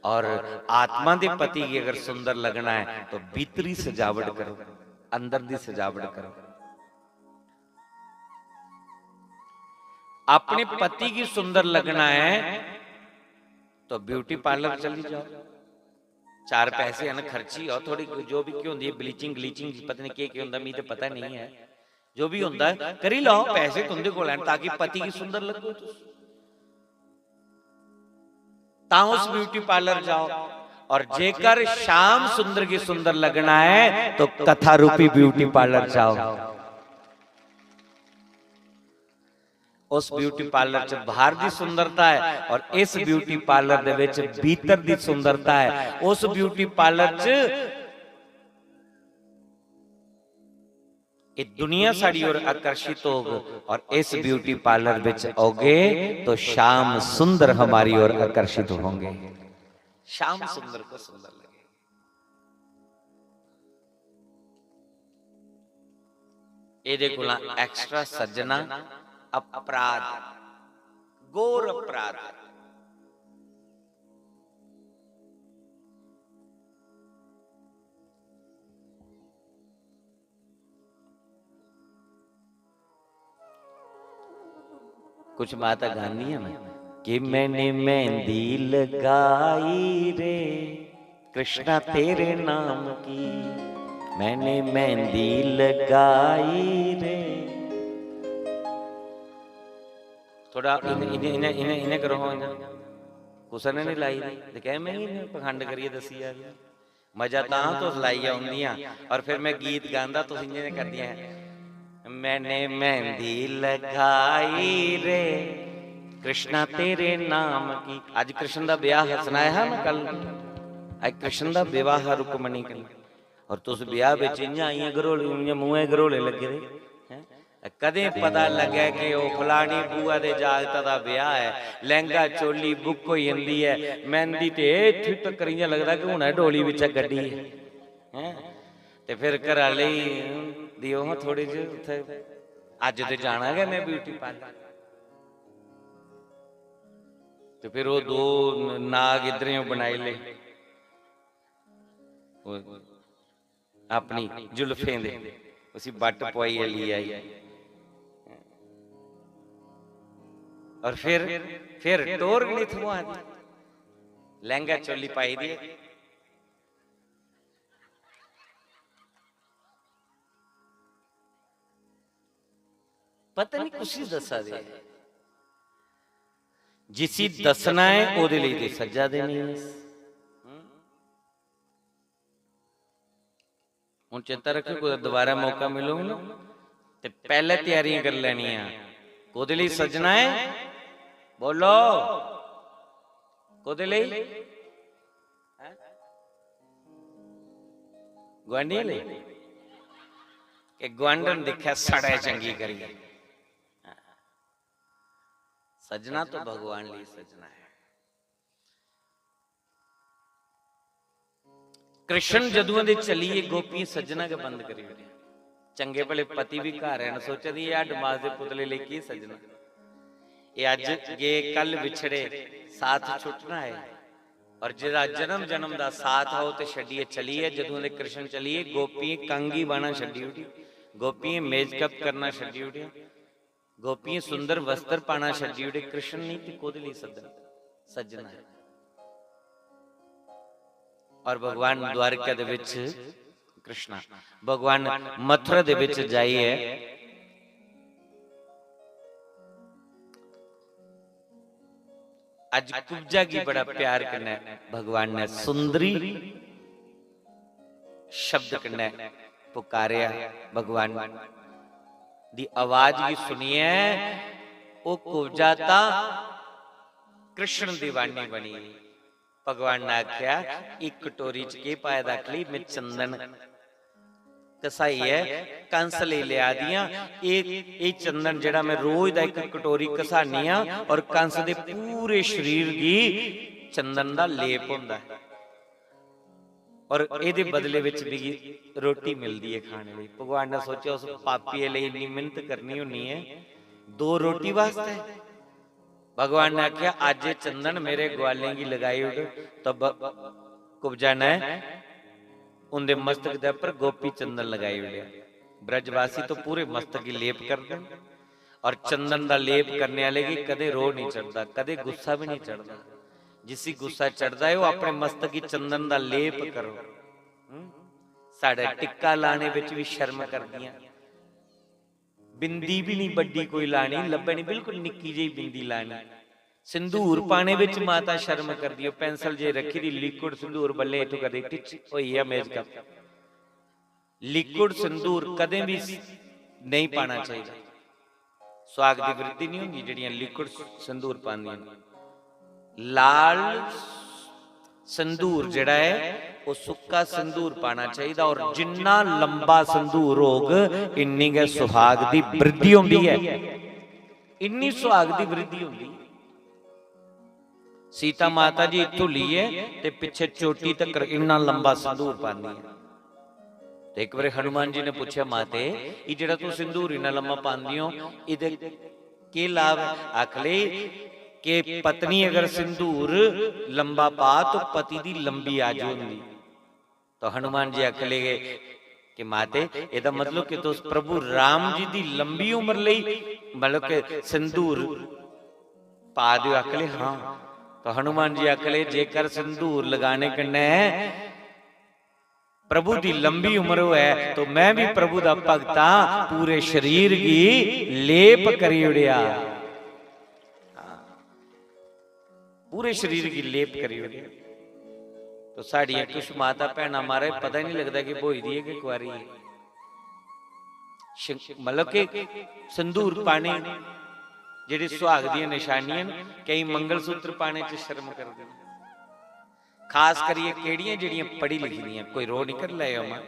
और आत्मा दे पति गी अगर सुंदर लगना है तो भीतरी सजावट करो, अंदर दी सजावट करो। अपने पति गी सुंदर लगना है तो ब्यूटी पार्लर चली जाओ, चार पैसे हैं ना, खर्ची आओ थोड़ी, जो भी क्यों होंदी है, ब्लीचिंग ग्लीचिंग, पता नहीं केह् केह् होंदा, मिगी ते पता नहीं है। जो भी होंदा है, करी लाओ, पैसे तुंदे कोल हैन, ताकि पति गी सुंदर लगो तुस। तां उस ब्यूटी पार्लर जाओ। और जेकर श्याम सुंदर गी सुंदर लगना है, तो कथा रूपी ब्यूटी पार्लर जाओ। उस ब्यूटी पार्लर च बाहर दी सुंदरता है और इस ब्यूटी पार्लर दे विच भीतर दी सुंदरता है। उस ब्यूटी पार्लर च ये दुनिया साड़ी ओर आकर्षित होग और इस ब्यूटी पार्लर विच आओगे तो श्याम सुंदर हमारी ओर आकर्षित होंगे। श्याम सुंदर को सुंदर लगे। एदे कोला एक्स्ट्रा सज्जना अपराध, घोर अपराध। कुछ माता गांदियां ना कि मैंने मेहंदी लगाई रे कृष्णा तेरे नाम की, मैंने मेहंदी लगाई रे। थोड़ा इ'यां, इ'यां, इ'यां, इ'यां, इ'यां करो हां, इ'यां। कुसै ने नहीं लाई दी, ते कह मैं ही इ'यां पखंड करियै दस्सी जा दी। मजा तां तुस लाइयै औंदियां, और फिर मैं गीत गांदा, तुस इ'यां गै करदियां हैं, "मैंने मेहंदी लगाई रे कृष्णा तेरे नाम की।" अज्ज कृष्ण दा ब्याह हा, सनाया हा मैं कल, अज्ज कृष्ण दा विवाह हा रुक्मणी कन्नै। और तुस ब्याह बिच इ'यां आइयां घरोले, इ'यां मुंहै घरोले लग्गे दे, हैं? कदें पता लग्गै कि ओह् फलानी बुआ दे जागता दा ब्याह ऐ, लैंह्गा चोली book होई जंदी ऐ, मैंह्दी ते इत्थूं तक्कर इ'यां लगदा कि हुनै डोली बिच्चा कड्ढी ऐ, हैं? ते फिर घरै आह्ले गी देओ हां थोह्ड़े जेह् उत्थै, अज्ज ते जाना गै में beauty parlour। ते फिर ओह् दो नाग इद्धरें ओह् बनाई ले, ओह् अपनी जुल्फें दे उसी बट्ट पुआइयै लेई आई। और फिर, फिर टोर गै निं थ्होआ दी। लैंह्गा चोली पाई दी। पता निं कुसी दस्सा दे। जिसी दस्सना ऐ, ओह्दे लेई ते सज्जा दे निं। हून चेता रक्खेओ, कुतै दोबारा मौका मिलग ना, ते पैह्ले त्यारियां करी लैनियां। कोह्दे लेई सज्जना ऐ? बोलो, कोह्दे लेई? हैं? गुआंढियें लेई? कि गुआंढन दिक्खै सड़ै चंगी करियै। सज्जना तो भगवान लेई सज्जना ऐ। कृष्ण जदुआं दे चलियै गोपियें सज्जना गै बंद करी ओड़ेआ। चंगे भले पति बी घर हैन, सोचा दी, "एह् हड्ड मास दे पुतले लेई की सज्जना?" एह् अज्ज गे, कल बिछड़े, साथ छुट्टना ऐ। और जेह्दा जन्म जन्म दा साथ हा, ओह् ते छड्डियै चलियै, जदुआं दे कृष्ण चलियै, गोपियें कंघी बाह्ना छड्डी ओड़ी, गोपियें मेजकप करना छड्डी ओड़ेआ। गोपियें सुंदर वस्त्र पाना छड्डी ओड़े, कृष्ण नहीं ते कोह्दे लेई सद्दन, सज्जना ऐ। और भगवान द्वारका दे विच कृष्णा, भगवान मथुरा दे विच जाइयै अज कुब्जा गी बड़ा प्यार कन्नै भगवान ने सुंदरी शब्द कन्नै पुकारेआ। भगवान दी आवाज गी सुनियै ओह् कुब्जा तां कृष्ण दीवानी बनी। भगवान ने आखेआ, "इक कटोरी च केह् पाए दा आखली? में चंदन घसाइयै कंस लेई लेआ दियां। एह्, एह् चंदन जेह्ड़ा में रोज दा इक कटोरी घसानी आं और कंस दे पूरे शरीर गी चंदन दा लेप होंदा ऐ।" और एह्दे बदले विच मिगी रोटी मिलदी ऐ खाने लेई। भगवान ने सोचेआ, उस पापिये लेई इन्नी मेहनत करनी होनी ऐ दो रोटी वास्तै। भगवान ने आखेआ, "अज्ज एह् चंदन मेरे ग्वालें गी लगाई ओड़।" तो ब-, कुब्जा ने उंदे मस्तक दे उप्पर गोपी चंदन लगाई ओड़ेआ। ब्रजवासी तो पूरे मस्तक गी लेप करदे न। और चंदन दा लेप करने आह्ले गी कदें रोह् निं चढ़दा, कदें गुस्सा बी निं चढ़दा। जिसी गुस्सा चढ़दा ऐ, ओह् अपने मस्तक गी चंदन दा लेप करो। हम्म? साढ़े टिक्का लाने बिच बी शर्म करदियां। बिंदी बी निं बड्डी कोई लानी, लब्भै निं, बिल्कुल निक्की जेही बिंदी लानी। संदूर पाने बिच माता शर्म करदी, ओह् pencil जे रक्खी दी, liquid संदूर बल्लें इत्थूं करदी, टिच होई गेआ मेजकप। Liquid संदूर कदें बी नेईं पाना चाहिदा। सुहाग दी वृद्धि नहीं होंदी जेह्ड़ियां liquid संदूर पांदियां न। लाल संदूर जेह्ड़ा ऐ, ओह् सुक्का संदूर पाना चाहिदा और जिन्ना लंबा संदूर होग, इन्नी गै सुहाग दी वृद्धि होंदी ऐ। इन्नी सुहाग दी वृद्धि होंदी। सीता माता जी इत्थों लेइयै ते पिच्छे चोटी तकर इन्ना लंबा संदूर पांदी ऐ। ते इक बारी हनुमान जी ने पुच्छेआ, "माते, एह् जेह्ड़ा तू संदूर इन्ना लम्मा पांदी हो, एह्दे केह् लाभ ऐ? आखले कि पत्नी अगर सिंदूर लंबा पा तो पति दी लंबी आयु होंदी। तो हनुमान जी आखले कि माते, एह्दा मतलब कि तुस प्रभु राम जी दी लंबी उम्र लेई, मतलब कि सिंदूर पा दियो? आखले, हाँ। तो हनुमान जी आखले, जेकर सिंदूर लगाने कन्नै प्रभु दी लंबी उम्र होऐ तो मैं भी प्रभु दा भगत आं, पूरे शरीर गी लेप करी ओड़ेआ। हाँ, पूरे शरीर गी लेप करी ओड़ेआ। तो साढ़ियां कुछ माता भैनां, महाराज, पता ही नहीं लगदा कि ब्होई दी ऐ कि कुआरी ऐ। श-, मतलब कि संदूर पाने जेह्ड़े सुहाग दियां निशानियां न, केईं मंगलसूत्र पाने च शर्म करदे न। खास करियै केह्ड़ियां जेह्ड़ियां पढ़ी लिखी दियां, कोई रोह् निं करी लैएओ मां,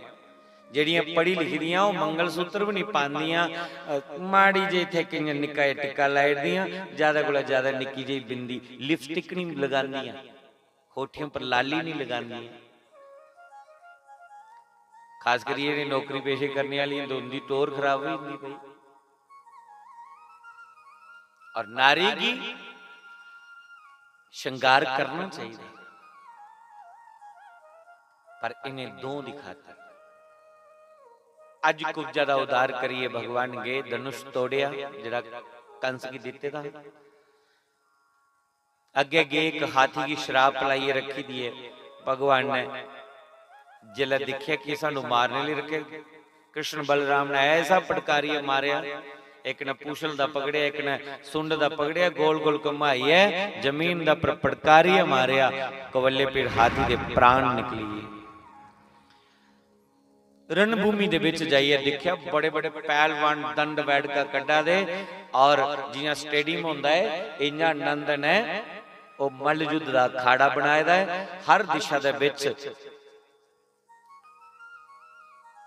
जेह्ड़ियां पढ़ी लिखी दियां, ओह् मंगलसूत्र बी निं पांदियां, अ, माड़ी जेही इत्थै कि'यां निक्का जेहा टिक्का लाई ओड़दियां, जैदा कोला जैदा निक्की जेही बिंदी, लिपस्टिक निं लगांदियां, होठें पर लाली निं लगांदियां। खास करियै जेह्ड़ी नौकरी पेशे करने आह्ली, उं'दी टौह्र खराब होई जंदी भाई। और नारी गी श्रृंगार करना चाहिए, पर इन्हें दो दी खातर अज कुब्जा दा उद्धार करिए भगवान गे धनुष तोड़िया, जेड़ा कंस गी दिते दा। अगे गे एक हाथी की श्राप पलाइए रखी दी है। भगवान ने जिसलै दिक्खेआ कि सानू मारने लेई रखे, कृष्ण बलराम ने ऐसा पटकारियै मारेआ, इक ने पूछल दा पकड़ेआ, इक ने सुंड दा पकड़ेआ, गोल गोल घुमाइयै जमीन दा पर पटकारियै मारेआ। कवल्ले पीड़ हाथी दे प्राण निकली गे। रणभूमि दे बिच जाइयै दिक्खेआ, बड़े बड़े पहलवान दंड बैठका कड्ढा दे, और जियां स्टेडियम होंदा है, इयां नंद ने ओह मल्ल युद्ध दा अखाड़ा बनाए दा है। हर दिशा दे बिच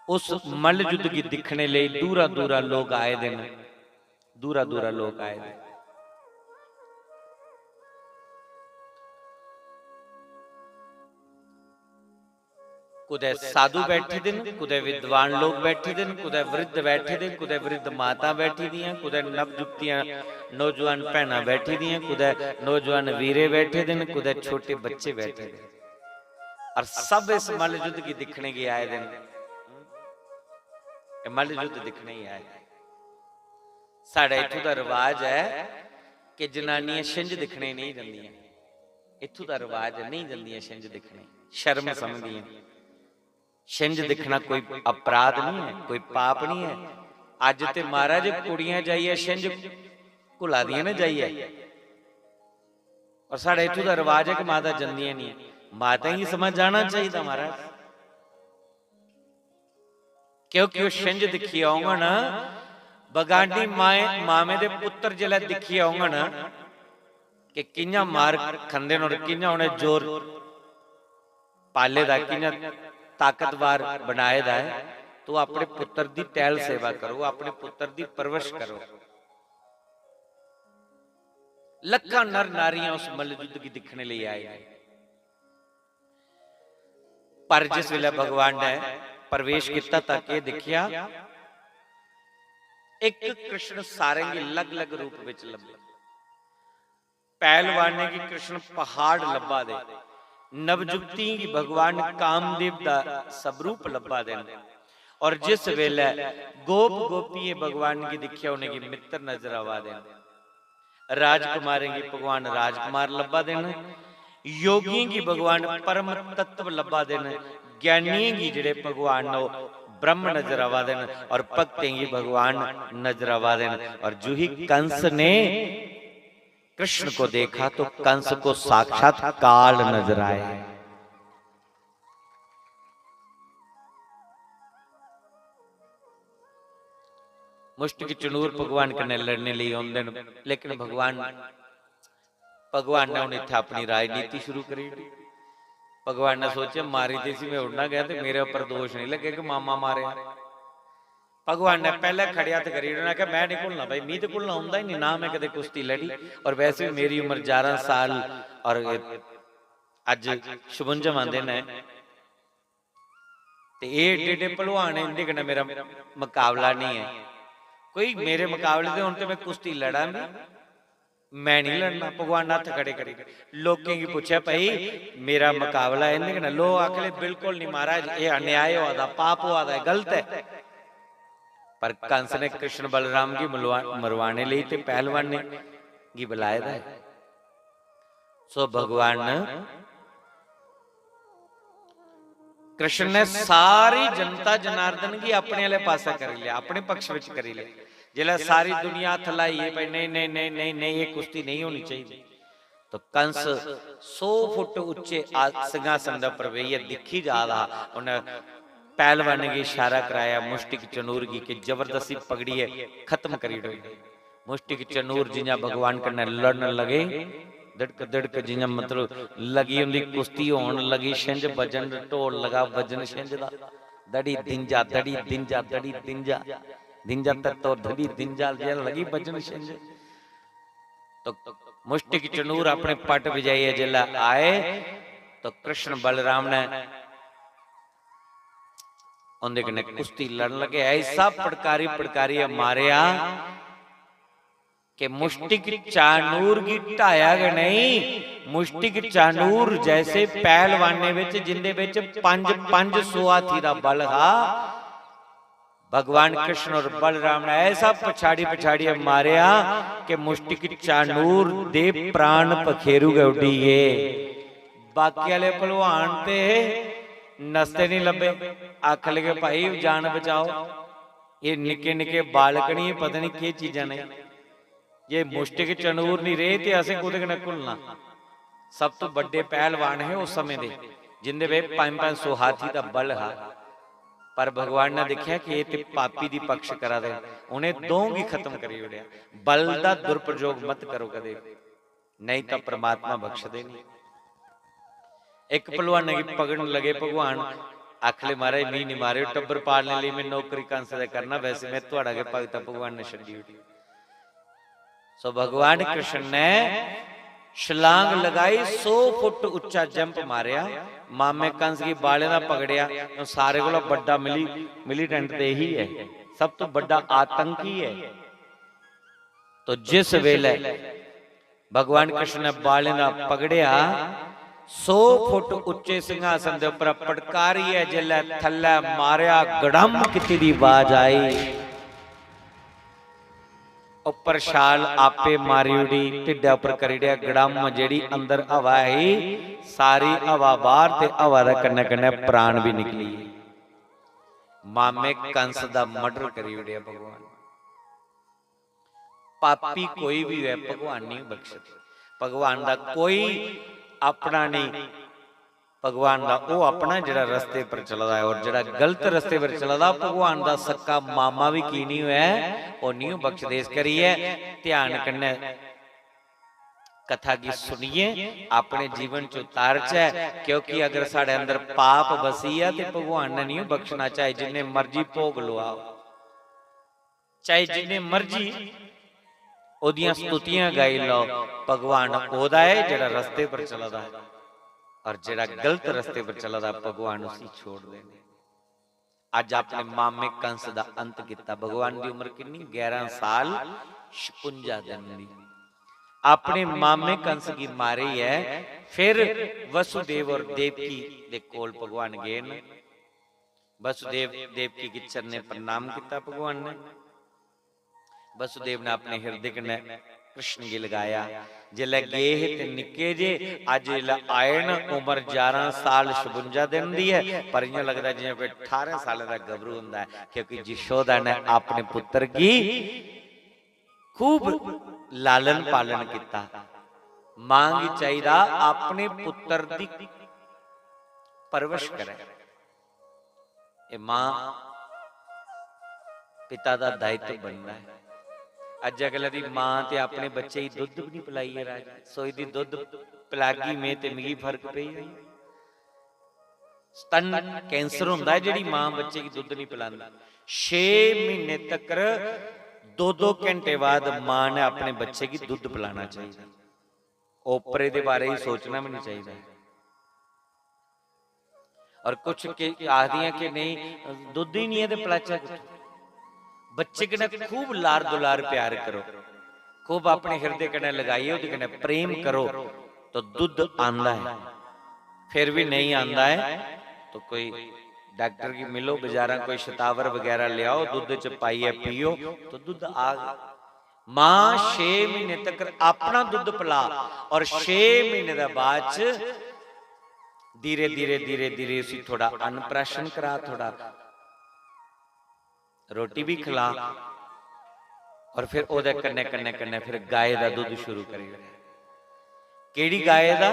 उस मल्ल युद्ध गी दिक्खने लेई दूरा दूरा लोक आए दे न, दूरा दूरा लोक आए दे। कुदै साधु बैठे दे न, कुदै विद्वान लोक बैठे दे न, कुदै वृद्ध बैठे दे न, कुदै वृद्ध माता बैठी दियां, कुदै नवजुवतियां नौजवान भैनां बैठी दियां, कुदै नौजवान वीरे बैठे दे न, कुदै छोटे बच्चे बैठे दे न। और सब इस मल्ल युद्ध गी दिक्खने गी आए दे न। एह् मल्ल युद्ध दिक्खने गी आए दे। साढ़े इत्थूं दा रवाज ऐ कि जनानियां छिंज दिक्खने नेईं जंदियां। इत्थूं दा रवाज ऐ, नेईं जंदियां छिंज दिक्खने, शर्म समझदियां। छिंज दिक्खना कोई अपराध नहीं है, कोई पाप नहीं है। अज्ज ते महाराज कुड़ियां जाइयै छिंज घुला दियां ना जाइयै। और साढ़े इत्थूं दा रवाज है कि माता जंदियां नहीं है। माता गी समां जाना चाहिदा महाराज, क्योंकि ओह् छिंज दिक्खी औङन, बगानी माए, मामे दे पुत्तर जिसलै दिक्खी औङन कि कि'यां मार खंदे न और कि'यां उ'नें जोर पाले दा, कि'यां ताकतवर बनाए दा ऐ, तो अपने पुत्तर दी टैह्ल सेवा करो, अपने पुत्तर दी परवरिश करो। लक्खां नर नारियां उस मल्ल युद्ध गी दिक्खने लेई आए। पर जिस वेले भगवान ने प्रवेश किया तां केह् दिक्खेआ? इक कृष्ण सारें गी अलग-अलग रूप विच लब्भे। पहलवानें गी कृष्ण पहाड़ लब्भा दे, नवजुवतियें गी भगवान कामदेव दा स्वरूप लब्भा दे न। और जिस वेले गोप गोपियें भगवान गी दिक्खेआ, उ'नेंगी मित्र नजर आवा दे न। राजकुमारें गी भगवान राजकुमार लब्भा दे न, योगियें गी भगवान परम तत्व लब्भा दे न, ज्ञानियें गी जेह्ड़े भगवान न ओह् ब्रह्म नजर आवा दे न और भक्तें गी भगवान नजर आवा दे न। और जूही कंस ने कृष्ण को देखा तो कंस को साक्षात काल नजर आए। मुश्तक चनूर भगवान कन्नै लड़ने लेई औंदे न, लेकिन भगवान, भगवान ने हून इत्थै अपनी राजनीति शुरू करी ओड़ी। भगवान ने सोचेआ, मारी ते इसी में ओड़ना गै, ते मेरे उप्पर दोश नहीं लग्गे कि मामा मारेआ। भगवान ने पैह्ले खड़े हत्थ करी ओड़ना कि मैं नहीं घुलना भाई, मी ते घुलना औंदा ही नहीं, ना मैं कदे कुश्ती लड़ी, और वैसे भी मेरी उम्र ग्यारह साल और अज्ज छपुंजा आंदे न। ते एह् एड्डे एड्डे भलवान, इं'दे कन्नै मेरा मकाबला निं ऐ। कोई मेरे मुकाबले ते हुन ते मैं कुश्ती लड़ां भी, मैं नहीं लड़ना। भगवान ने हत्थ खड़े करी दित्ते। लोकें गी पुच्छेआ, "भाई, मेरा मुकाबला ऐ इंदे कन्नै?" लोक आखन लगे, "बिल्कुल नहीं महाराज, एह् अन्याय होआ दा, पाप होआ दा, एह् गलत ऐ।" पर कंस ने कृष्ण बलराम गी मलवा-, मरवाने लेई ते पहलवानें गी बुलाए दा ऐ। सो भगवान कृष्ण ने सारी जनता जनार्दन गी अपने आह्ले पासै करी लेआ, अपने पक्ष विच करी लेआ। जिसलै सारी दुनिया हत्थ लाई, "भाई, नेईं, नेईं, नेईं, नेईं, नेईं, एह् कुश्ती नेईं होनी चाहिदी।" तो कंस सौ फुट उच्चे आ-, सिंहासन दे उप्पर बेहियै दिक्खी जा दा हा। उन्नै पहलवान गी इशारा कराया, मुष्टिक चनूर गी, कि जबरदस्ती पकड़ियै खत्म करी ओड़ो। मुष्टिक चनूर जियां भगवान कन्नै लड़न लगे, दड़क दड़क जियां मतलब लगी उंदी कुश्ती होन लगी, छिंज बजन, ढोल लगा बजन छिंज दा, दड़ी दिंजा, दड़ी दिंजा, दड़ी दिंजा, दिंजा तत्तो दड़ी दिंजा, जियां लगी बजन छिंज। तो मुष्टिक चनूर अपने पट बजाइयै जिसलै आए तो कृष्ण बलराम ने उंदे कन्नै कुश्ती लड़न लगे। ऐसा पड़कारी पड़कारियै मारेआ कि मुष्टिक चानूर गी ढाया गै नहीं, मुष्टिक चानूर जैसे पहलवानें विच, जिंदे विच पंज पंज सौ हाथी दा बल हा, भगवान कृष्ण और बलराम ने ऐसा पछाड़ी पछाड़ियै मारेआ कि मुष्टिक चानूर दे प्राण पखेरू गै उड्डी गे। बाकी आह्ले भलवान ते नसदे नहीं लब्भे। आखन लगे, "भाई, जान बचाओ, एह् निक्के निक्के बालक नहीं, पता नहीं केह् चीजां ने।" जे मुष्टिक चनूर नहीं रेह् ते असें कोह्दे कन्नै घुलना? सब तो बड्डे पहलवान हे उस समें दे, जिंदे वे पंज पंज सौ हाथी दा बल हा। पर भगवान ने दिक्खेआ कि एह् ते पापी दी पक्ष करा दे न, उ'नें दौं गी खत्म करी ओड़ेआ। बल दा दुरुपयोग मत करो कदे, नेईं तां परमात्मा बख्शदे नहीं। इक पहलवानै गी पकड़न लगे भगवान, आखले, "महाराज, मी निं मारेओ, टब्बर पालने लेई में नौकरी कंस दे करना, वैसे में थुआढ़ा गै भगत आं।" भगवान ने छड्डी ओड़ी। सो भगवान कृष्ण ने छलांग लगाई, सौ फुट उच्चा जंप मारेआ, मामे कंस गी बालें दा पकड़ेआ। सारे कोला बड्डा मिली-, मिलिटेंट ते यही ऐ, सब तो बड्डा आतंकी ऐ। तो जिस वेले भगवान कृष्ण ने बालें दा पकड़ेआ, सौ फुट उच्चे सिंहासन दे उप्पर पटकारियै जिसलै थल्लै मारेआ, गड़म कीती दी आवाज आई। उप्पर छाल आपे मारी ओड़ी, ढिड्डै उप्पर करी ओड़ेआ गड़म, जेह्ड़ी अंदर हवा ही, सारी हवा बाहर ते हवा दे कन्नै कन्नै प्राण बी निकली गे। मामे कंस दा मर्डर करी ओड़ेआ भगवान। पापी कोई भी होऐ, भगवान नहीं बख्शदे। भगवान दा कोई अपना नहीं, भगवान दा ओह् अपना जेह्ड़ा रस्ते पर चला दा ऐ, और जेह्ड़ा गलत रस्ते पर चला दा, भगवान दा सक्का मामा बी की नहीं होऐ, ओह् नहीं बख्शदे। इस करियै ध्यान कन्नै कथा गी सुनियै अपने जीवन च उतारचै, क्योंकि अगर साढ़े अंदर पाप बसी गेआ ते भगवान ने नहीं बख्शना, चाहे जिन्ने मर्जी भोग लुआओ, चाहे जिन्ने मर्जी ओह्दियां स्तुतियां गाई लैओ, भगवान ओह्दा ऐ जेह्ड़ा रस्ते पर चला दा ऐ, और जेह्ड़ा गलत रस्ते पर चला दा, भगवान उसी छोड़दे न। अज्ज अपने मामे कंस दा अंत कीता। भगवान दी उम्र किन्नी? ग्यारह साल छपुंजा दिन दी। अपने मामे कंस गी मारियै फिर वसुदेव और देवकी दे कोल भगवान गे न। वसुदेव देवकी गी चरणें प्रणाम कीता भगवान ने। वसुदेव ने अपने हिरदे कन्नै कृष्ण गी लगाया। जिसलै गे हे ते निक्के जे, अज्ज जिसलै आए न, उम्र ग्यारह साल छपुंजा दिन दी ऐ, पर इ'यां लगदा जि'यां कोई ठारां सालें दा गभरू होंदा ऐ, क्योंकि यशोदा ने अपने पुत्र गी खूब लालन पालन कीता। मां गी चाहिदा अपने पुत्र दी परवरिश करै। एह् मां पिता दा दायित्व बनदा ऐ। अज्जकल दी मां ते अपने बच्चे गी दुद्ध बी निं पलाई ऐ, राज। सोचदी, "दुद्ध पलागी में ते मिगी फर्क पेई जाना।" स्तन कैंसर होंदा ऐ जेह्ड़ी मां बच्चे गी दुद्ध निं पलांदी। छे म्हीने तक्कर दो दो घैंटे बाद मां ने अपने बच्चे गी दुद्ध पलाना चाहिदा। ओपरे दे बारे च सोचना बी निं चाहिदा। और कुछ के आखदियां कि नेईं, दुद्ध ही निं ऐ ते पलाचै कुत्थूं? बच्चे कन्नै खूब लार दुलार प्यार करो, खूब अपने हिरदे कन्नै लगाइयै ओह्दे कन्नै प्रेम करो, तो दुद्ध आंदा है। फिर भी नहीं आंदा है तो कोई डॉक्टर गी मिलो, बाजारा कोई शतावर वगैरह ले आओ, दुद्ध च पाइयै पियो तो दुद्ध आ। मां छे महीने तक अपना दुद्ध पिला और छे महीने दे बाद च धीरे धीरे धीरे धीरे उसी थोड़ा अन्नप्राशन करा, थोड़ा रोटी भी खिला और फिर ओह्दे कन्नै कन्नै कन्नै फिर गाय दा दुद्ध शुरू करी ओड़े। केह्ड़ी गाय दा?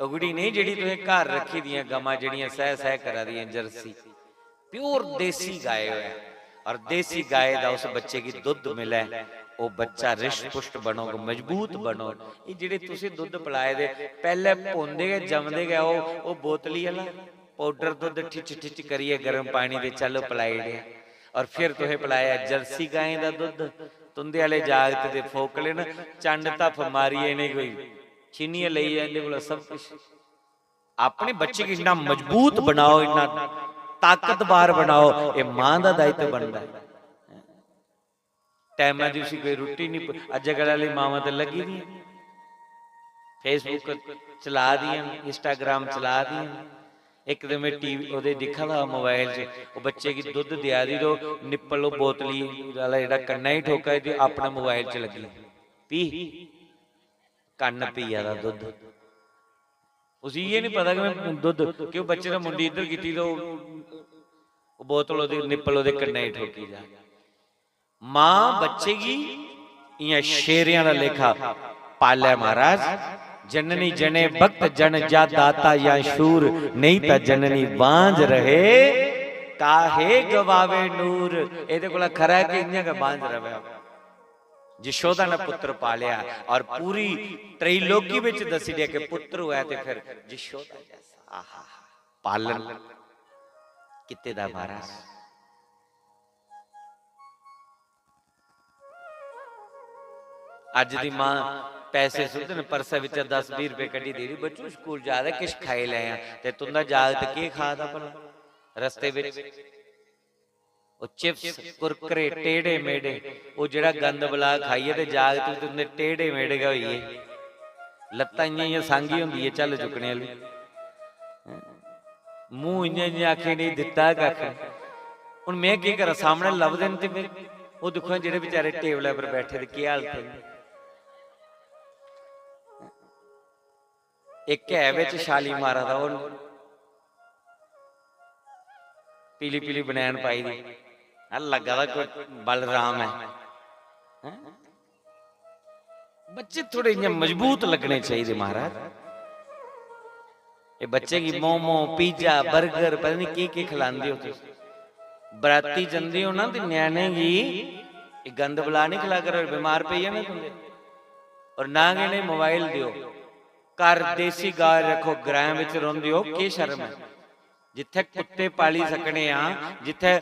उगड़ी नहीं, जेह्ड़ी तुसें घर रक्खी दियां गमां, जेह्ड़ियां सह सह करा दियां, जर्सी, प्योर देसी गाय होऐ और देसी गाय दा उस बच्चे गी दुद्ध मिलै, ओह् बच्चा रिश्ट पुष्ट बनोग, मजबूत बनोग। एह् जेह्ड़े तुसें दुद्ध पलाए दे, पैह्ले पौंदे गै, जमदे गै ओह्, ओह् बोतली आह्ला पाउडर दुद्ध ठिच ठिच करियै गर्म पानी दे चलो पलाई ओड़ेआ। और फिर तुसें पलाया जर्सी गायें दा दुद्ध। तुंदे आह्ले जागत दे फोकले न, चंड धफ्फ मारियै इ'नें कोई छीनियै लेई जंदे कोला सब किश। अपने बच्चे गी इन्ना मजबूत बनाओ, इन्ना ताकतवर बनाओ, एह् मां दा दायित्व बनदा ऐ। टैमा दी उसी कोई रुट्टी निं प-, अज्जकल आह्ली मावां ते लग्गी दियां, Facebook चला दियां न, Instagram चला दियां न। इक दिन में टीवी ओह्दे दिक्खा दा हा मोबाइल च, ओह् बच्चे गी दुद्ध देआ दी, ते ओह् निप्पल, ओह् बोतली आह्ला जेह्ड़ा कन्नै ही ठोका दी, अपना मोबाइल च लग्गी। पी, कन्न पिया दा दुद्ध। उसी इ'यै निं पता कि में दुद्ध, क्यों बच्चे ने मुंडी इद्धर कीती ते ओह्, ओह् बोतल ओह्दी, निप्पल ओह्दे कन्नै ही ठोकी जा। मां बच्चे गी इ'यां शेरें दा लेखा पालै महाराज। जननी जने भक्त जन जा दाता या शूर, नेईं ता जननी बांझ रहे, काहे गवावे नूर। एह्दे कोला खरा ऐ कि इ'यां गै बांझ रवै। यशोदा ने पुत्र पालेआ और पूरी त्रैलोकी बिच दस्सी दिया कि पुत्र होऐ ते फिर यशोदा जैसा। आहा, पालन कीते दा महाराज। अज्ज दी मां पैसे सुद्ध न, पर्सा बिच्चा दस बीह् रपेऽ कड्ढी देई ओड़ी, "बच्चू, स्कूल जा दे, किश खाई लैयां।" ते तुं'दा जागत केह् खा दा भला रस्ते बिच? ओह् चिप्स, कुरकुरे, टेढ़े मेढ़े, ओह् जेह्ड़ा गंद बला खाइयै ते जागत बी तुं'दे टेढ़े मेढ़े गै होई गे। लत्तां इ'यां, इ'यां सांगी होंदी ऐ झल्ल चुक्कने आह्ली। मूंह इ'यां, इ'यां आखे, "नेईं दित्ता कक्ख।" हून में केह् करां, सामनै लभदे न ते में, ओह् दिक्खो हां जेह्ड़े बेचारे टेबलै पर बैठे दे, केह् हालत ऐ। इक है बिच छाली मारा दा, ओह् पीली पीली बनैन पाई दी, हां, लग्गा दा कोई बलराम ऐ, हैं? बच्चे थोड़े इ'यां मजबूत लग्गने चाहिदे महाराज। एह् बच्चे गी मोमो, पिज्जा, बर्गर, पता निं केह् केह् खलांदे ओ तुस। बराती जंदे ओ ना ते ञ्याणें गी एह् गंद बला निं खला करो, बमार पेई जाने तुं'दे। और ना गै इ'नें मोबाइल देओ। घर देसी गाय रक्खो, ग्राएं बिच रौंह्दे ओ, केह् शर्म ऐ? जित्थै कुत्ते पाली सकने आं, जित्थै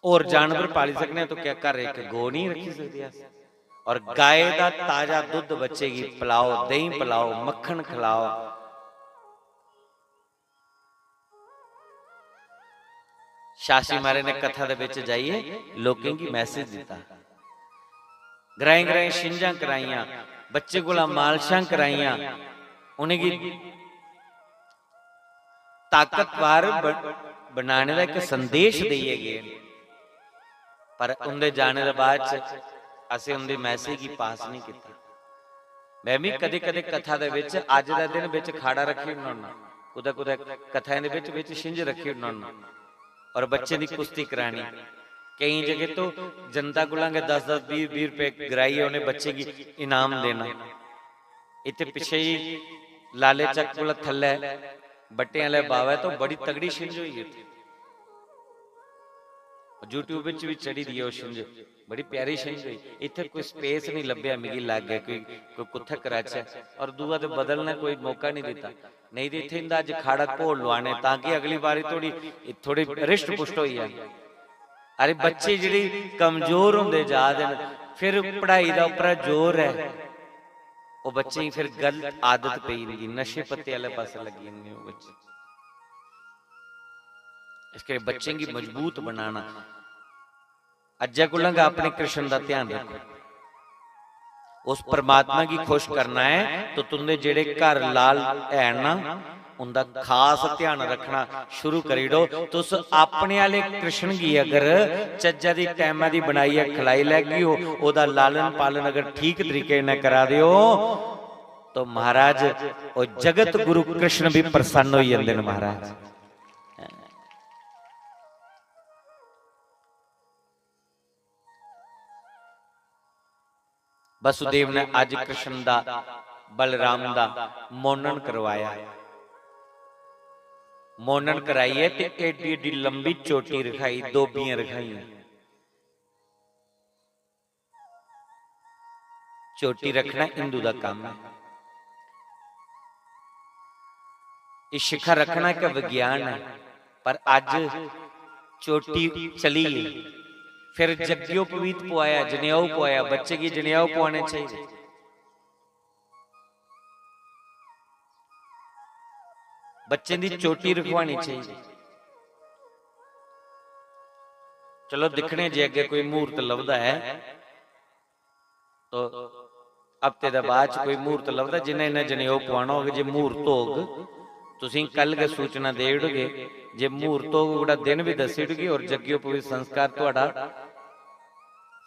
होर जानवर पाली सकने आं, तो क्या घर इक गौ नहीं रखी सकदे अस? और गाय दा ताजा दुद्ध बच्चे गी पिलाओ, देहीं पिलाओ, मक्खन खिलाओ। शास्त्री महाराज ने कथा दे बिच जाइयै लोकें गी मैसेज दित्ता। ग्राएं ग्राएं छिंजां कराइयां, बच्चे कोला मालशां कराइयां, उ'नेंगी ताकतवर ब-, बनाने दा इक संदेश देइयै गे न। पर उं'दे जाने दे बाद च असें उं'दी मैसेज गी पास नहीं कीता। में भी कदे-कदे कथा दे बिच, अज्ज दे दिन बिच खाड़ा रक्खी ओड़ना होन्ना, कुतै-कुतै कथाएं दे बिच, बिच छिंज रक्खी ओड़ना होन्ना। और बच्चें दी कुश्ती करानी। केईं जगह तो जनता कोला गै दस दस, बीह् बीह् रपेऽ कराइयै उ'नें बच्चें गी इनाम देना। इत्थै पिच्छे ही लाले चक्क कोला थल्लै बट्टें आह्ले बावै तो बड़ी तगड़ी छिंज होई उत्थै। YouTube बिच बी चढ़ी दी ऐ ओह् छिंज, बड़ी प्यारी छिंज होई। इत्थै कोई स्पेस निं लब्भेआ मिगी, लाग्गै कोई, कोई कुत्थै कराचै। और दूआ ते बदलने कोई मौका निं दित्ता, नेईं ते इत्थै इं'दा अज्ज खाड़ा घोल लुआने, तां कि अगली बारी थोड़ी, थोड़ी रिश्ट पुश्ट होई जान। अरे, बच्चे जेह्ड़े कमजोर होंदे जा दे न, फिर पढ़ाई दा उप्परा जोर ऐ, ओह् बच्चें गी फिर गलत आदत पेई जंदी, नशे पत्ते आह्ले पासै लग्गी जंदे ओह् बच्चे। इस करियै बच्चें गी मजबूत बनाना, अज्जै कोला गै अपने कृष्ण दा ध्यान रक्खो। उस परमात्मा गी खुश करना ऐ, तो तुंदे जेह्ड़े घर लाल हैन ना, उंदा खास ध्यान रखना शुरू करी ओड़ो। तुस अपने आह्ले कृष्ण गी अगर चज्जा दी टैमा दी बनाइयै खलाई लैगे ओ, ओह्दा लालन पालन अगर ठीक तरीके कन्नै करा दे ओ, तो महाराज, ओह् जगत गुरु कृष्ण भी प्रसन्न होई जंदे न महाराज। वसुदेव ने अज कृष्ण दा, बलराम दा मोनन करवाया। मोनन कराइयै ते एड्डी एड्डी लंबी चोटी रखाई, दोबियां रखाइयां। चोटी रखना हिंदू दा कम्म है। एह् शिखा रखना इक विज्ञान है, पर अज चोटी चली गेई। फिर जग्योपवीत पवाया, जनेऊ पवाया, बच्चे गी जनेऊ पवाने चाहिए। बच्चें दी चोटी रखवानी चाहिए। चलो, दिक्खने जे अग्गें कोई मुहूर्त लभदा ऐ, तो हफ्ते दे बाद च कोई मुहूर्त लभदा, जिन्ने इन्ने जनेऊ पुआना होग, जे मुहूर्त होग, तुसें कल गै सूचना देई ओड़गे। जे मुहूर्त होग, ओकड़ा दिन बी दस्सी ओड़गे। और जग्योपवीत संस्कार थुआढ़ा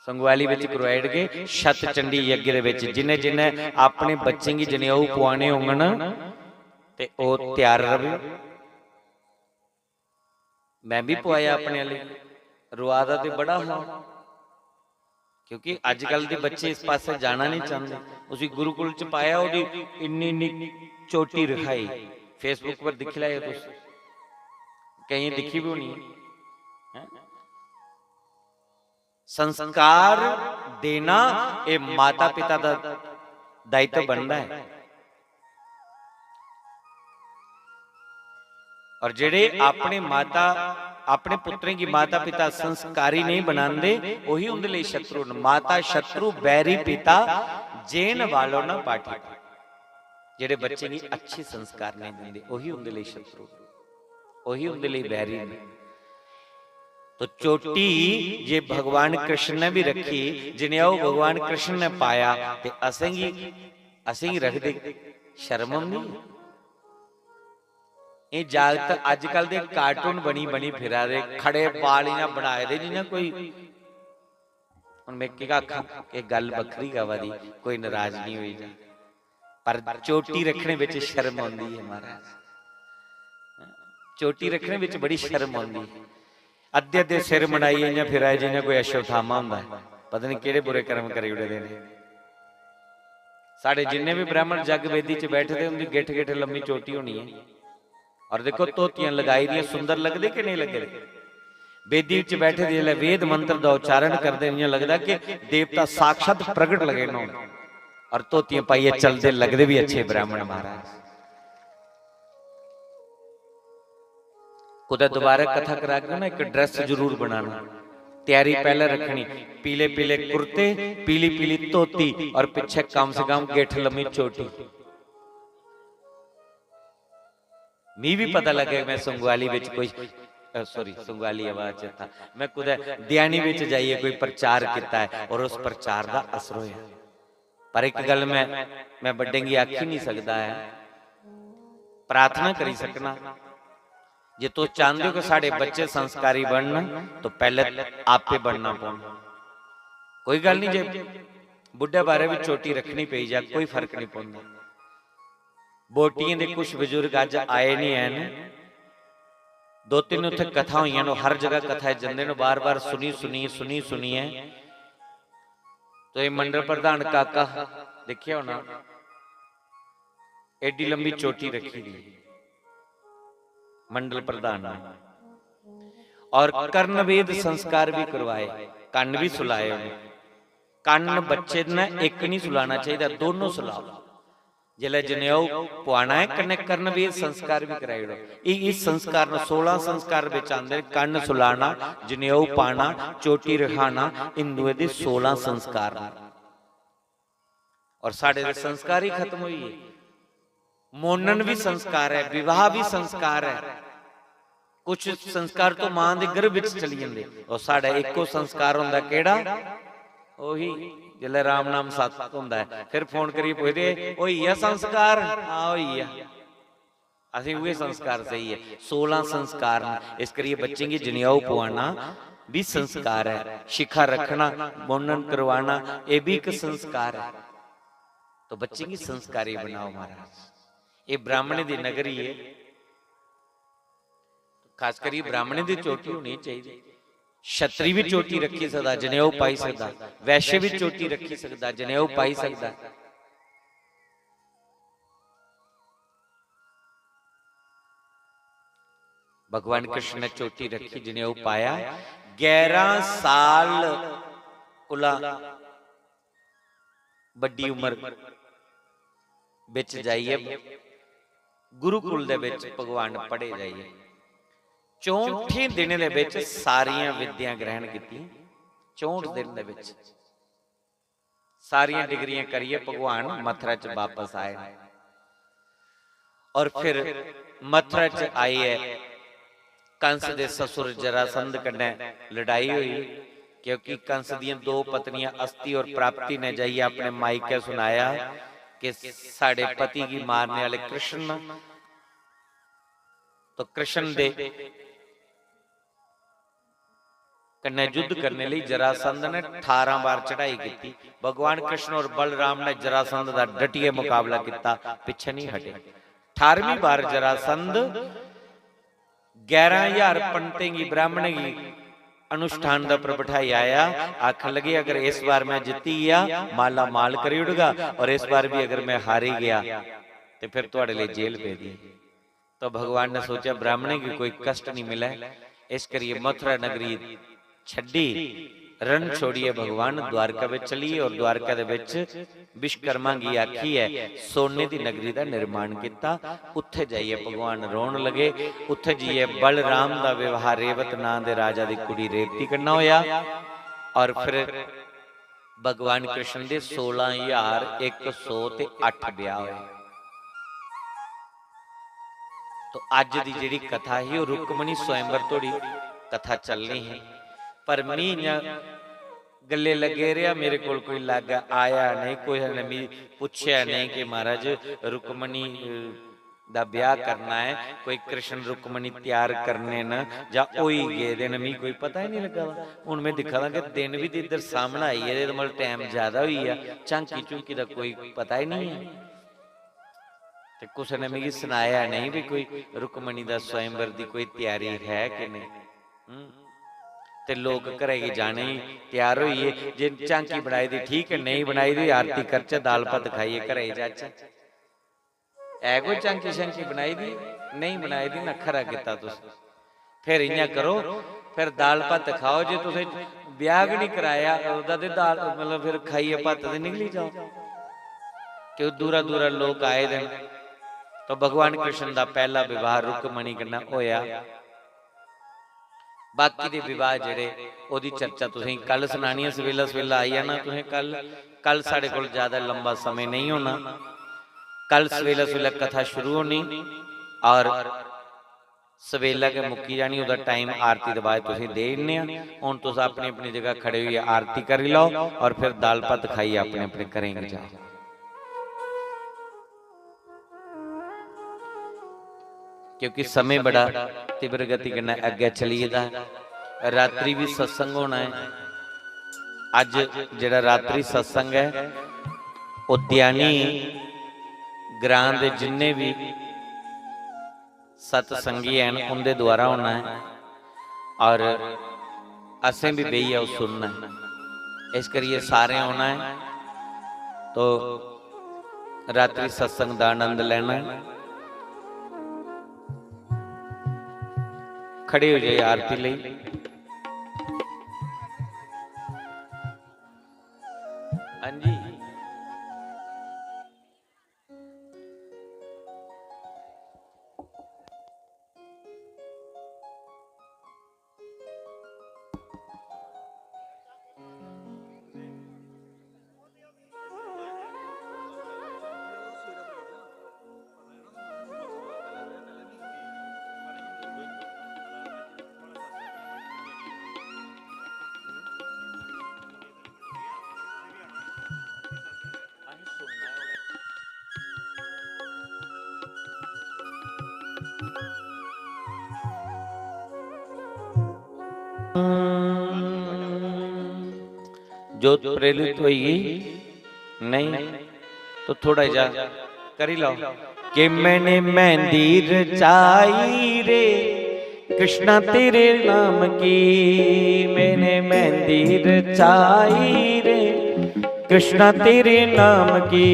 संगवाली बिच करवाई ओड़गे, छत चंडी यज्ञ दे बिच। जिन्ने जिन्ने अपने बच्चें गी जनेऊ पुआने होङन, ते ओह् त्यार र'वो। मैं भी पुआया अपने आह्ले गी। रोआ दा ते बड़ा हा, क्योंकि अजकल दे बच्चे इस पासै जाना नहीं चांह्दे। उसी गुरुकुल च पाया, ओह्दी इन्नी इन्नी चोटी रखाई। Facebook पर दिक्खी लैएओ तुस, केइयें दिक्खी बी होनी ऐ। हैं? संस्कार देना, एह् माता पिता दा दायित्व बनदा ऐ। और जेह्ड़े अपने माता, अपने पुत्रें गी माता पिता संस्कारी नहीं बनांदे, ओही उंदे लेई शत्रु न। माता शत्रु बैरी पिता, जेन वालो न पाठी। जेह्ड़े बच्चें गी अच्छे संस्कार नहीं दिंदे, ओही उंदे लेई शत्रु, ओही उंदे लेई बैरी न। तो चोटी जे भगवान कृष्ण ने भी रखी, जनेऊ भगवान कृष्ण ने पाया, ते असेंगी, असेंगी रखदे शर्म औंदी ऐ? एह् जागत अजकल दे cartoon बनी बनी फिरा दे, खड़े बाल इ'यां बनाए दे जि'यां कोई, हुन में केह् आखां, एह् गल्ल बक्खरी गै आवा दी, कोई नराज निं होई जा। पर चोटी रक्खने बिच शर्म औंदी ऐ महाराज, चोटी रक्खने बिच बड़ी शर्म औंदी ऐ। अद्धे अद्धे सिर मुंडाइयै इ'यां फिरा दे जि'यां कोई अश्वत्थामा होंदा ऐ, पता निं केह्ड़े बुरे कर्म करी ओड़े दे न। साढ़े जिन्ने बी ब्राह्मण जग वेदी च बैठे दे, उं'दी गिट्ठ गिट्ठ लम्मी चोटी होनी ऐ। और देखो, धोतियां लगाई दियां, सुंदर लगदे कि नेईं लगदे? वेदी च बैठे दे जिसलै वेद मंत्र दा उच्चारण करदे, इ'यां लगदा कि देवता साक्षात प्रगट लगे न होन। और धोतियां पाइयै चलदे, लगदे भी अच्छे ब्राह्मण महाराज। कुतै दोबारा कथा करागे ना, इक dress जरूर बनाना, त्यारी पैह्लें रक्खनी, पीले पीले कुर्ते, पीली पीली धोती और पिच्छे कम से कम गिट्ठ लम्मी चोटी। मी भी पता लग्गेआ, मैं संगवाली बिच कोई, अ, sorry, संगवाली आवा दा चेता, मैं कुतै देआनी बिच जाइयै कोई प्रचार कीता ऐ और उस प्रचार दा असर होया। पर इक गल्ल मैं, मैं बड्डें गी आखी नहीं सकदा ऐ, प्रार्थना करी सकना, जे तुस चांह्दे ओ कि साढ़े बच्चे संस्कारी बनन, तो पैह्ले आपे बनना पौना। कोई गल्ल नहीं, जे बुड्ढे बारै बी चोटी रक्खनी पेई जा, कोई फर्क नहीं पौंदा। बोटियें दे कुछ बजुर्ग अज्ज आए नहीं हैन, दो तिन्न उत्थै कथा होइयां न, ओह् हर जगह कथा च जंदे न, बार-बार सुनी, सुनी, सुनी, सुनियै। तो एह् मंडल प्रधान काका दिक्खेआ होना, एड्डी लंबी चोटी रक्खी दी मंडल प्रधान ने। और कर्णवेध संस्कार भी करवाए, कन्न भी सुलाए उ'नें। कन्न बच्चे ने इक नहीं सुलाना चाहिदा, दोनों सुलाओ। जिसलै जनेऊ पुआना ऐ, कन्नै कर्णवेध संस्कार बी कराई ओड़ो। इस, इस संस्कार न, सोलां संस्कार बिच आंदे न, कन्न सुलाना, जनेऊ पाना, चोटी रखाना, हिंदुएं दे सोलां संस्कार न। और साढ़े दे संस्कार ही खत्म होई गे। मोनन भी संस्कार है, विवाह भी संस्कार है। कुछ संस्कार तो मां दे गर्भ विच चली जंदे। और साढ़ा इक्को संस्कार होंदा केड़ा? ओही, जिसलै राम नाम सत होंदा है, फिर फोन करियै पुछदे, "होई गेआ संस्कार?" "हां, होई गेआ।" असें उ'ऐ संस्कार सेही ऐ। सोलां संस्कार न, इस करियै बच्चें गी जनेऊ पुआना बी संस्कार ऐ। शिखा रक्खना, मुन्नन करवाना, एह् बी इक संस्कार ऐ। तो बच्चें गी संस्कारी बनाओ महाराज। एह् ब्राह्मणें दी नगरी ऐ। खास करियै ब्राह्मणें दी चोटी होनी चाहिदी। छत्री बी चोटी रक्खी सकदा, जनेऊ पाई सकदा। वैश्य बी चोटी रक्खी सकदा, जनेऊ पाई सकदा। भगवान कृष्ण ने चोटी रक्खी, जनेऊ पाया। ग्यारह साल कोला बड्डी उम्र बिच जाइयै गुरुकुल दे बिच भगवान पढ़े जाइयै चौंठें दिनें दे बिच सारियां विद्यां ग्रहण कीतियां। चौंठ दिन दे बिच सारियां डिग्रियां करियै भगवान मथुरा च बापस आए न। और फिर मथुरा च आइयै कंस दे ससुर जरासंध कन्नै लड़ाई होई, क्योंकि कंस दियां दो पत्नियां अस्थि और प्राप्ति ने जाइयै अपने मायके सुनाया कि साढ़े पति गी मारने वाले कृष्ण न। तो कृष्ण दे कन्नै युद्ध करने लेई जरासंध ने अठारह बार चढ़ाई कीती। भगवान कृष्ण और बलराम ने जरासंध दा डटियै मुकाबला कीता, पिच्छे नहीं हटे। अठारहवीं बार जरासंध ग्यारह हजार पंडितें गी, ब्राह्मणें गी अनुष्ठान दा पर बिठाई आया। आखन लगे, "अगर इस बार मैं जित्ती गया, माला माल करी उड़गा, और इस बार भी अगर मैं हारी गया, तो फिर थुआड़े लेई जेल पेदी।" तो भगवान ने सोचा, ब्राह्मणें गी कोई कष्ट नहीं मिले, इस करिए मथुरा नगरी छड्डी, रण छोड़िए भगवान द्वारका विच चलिए और द्वारका दे विच विश्वकर्मा गी आखिए सोने दी नगरी दा निर्माण किता। उत्थे जाइए भगवान रोन लगे। उत्थे जाइए बलराम दा विवाह रेवत नां दे राजा दी कुड़ी रेवती कन्नै होया और फिर भगवान कृष्ण दे सोलां हजार इक सौ ते अट्ठ ब्याह होए। तो अज्ज दी जेह्ड़ी कथा ही, ओह् रुक्मणी स्वयंवर धोड़ी कथा चलनी ही, पर मी इ'यां गल्ले लग्गे रेहा, मेरे कोल कोई लाग्गै आया नेईं, कुसै ने मी पुच्छेआ नेईं कि महाराज, रुक्मणी, अ, दा ब्याह करना ऐ, कोई कृष्ण रुक्मणी त्यार करने न जां होई गेदे न, मी कोई पता ही निं लग्गा दा। हून में दिक्खा दा कि दिन बी ते इद्धर सामनै आई गेदे, ते मतलब टैम ज्यादा होई गेआ, झांकी झुंकी दा कोई पता ही निं ऐ। ते कुसै ने मिगी सनाया नेईं भी कोई रुक्मणी दा स्वयंवर दी कोई त्यारी है कि नेईं। हम्म? ते लोक घरै गी जाने गी त्यार होई गे। जे झांकी बनाई दी ठीक ऐ, नेईं बनाई दी, आरती करचै, दाल भत्त खाइयै घरै गी जाचै। ऐ कोई झांकी शांकी बनाई दी? नेईं बनाई दी ना, खरा कीता तुस। फिर इ'यां करो, फिर दाल भत्त खाओ। जे तुसें ब्याह गै निं कराया, ओह्दा ते दाल, मतलब, फिर खाइयै भत्त ते निकली जाओ। क्यों, दूरा दूरा लोक आए दे न। तो भगवान कृष्ण दा पैह्ला विवाह रुक्मणी कन्नै होया। बाकी दे विवाह जेह्ड़े, ओह्दी चर्चा तुसें कल सनानी ऐ। सवेला सवेला आई जाना तुसें कल। कल साढ़े कोल ज्यादा लंबा समें नेईं होना। कल सवेला सवेला कथा शुरू होनी और सवेला गै मुक्की जानी। ओह्दा टाइम आरती दे बाद तुसें देई ओड़ने आं। हून तुस अपनी अपनी जगह खड़े होइयै आरती करी लैओ और फिर दाल भत्त खाइयै अपने अपने घरें गी जाओ। क्योंकि समें बड़ा तीव्र गति कन्नै अग्गै चली गेदा ऐ। रात्रि बी सत्संग होना ऐ। अज्ज जेह्ड़ा रात्रि सत्संग ऐ, ओह् ध्यानी ग्रां दे जिन्ने बी सत्संगी हैन, उं'दे द्वारा होना ऐ। और असें बी बेहियै ओह् सुनना ऐ। इस करियै सारें औना ऐ। तो रात्रि सत्संग दा आनंद लैना ऐ। खड़े हो जाइए आरती लेई। हां जी। जोत प्रेरित होई गई? नहीं, तो थोड़ा जा करी लाओ। कि मैंने मेहंदी रचाई रे कृष्णा तेरे नाम की, मैंने मेहंदी रचाई रे कृष्णा तेरे नाम की,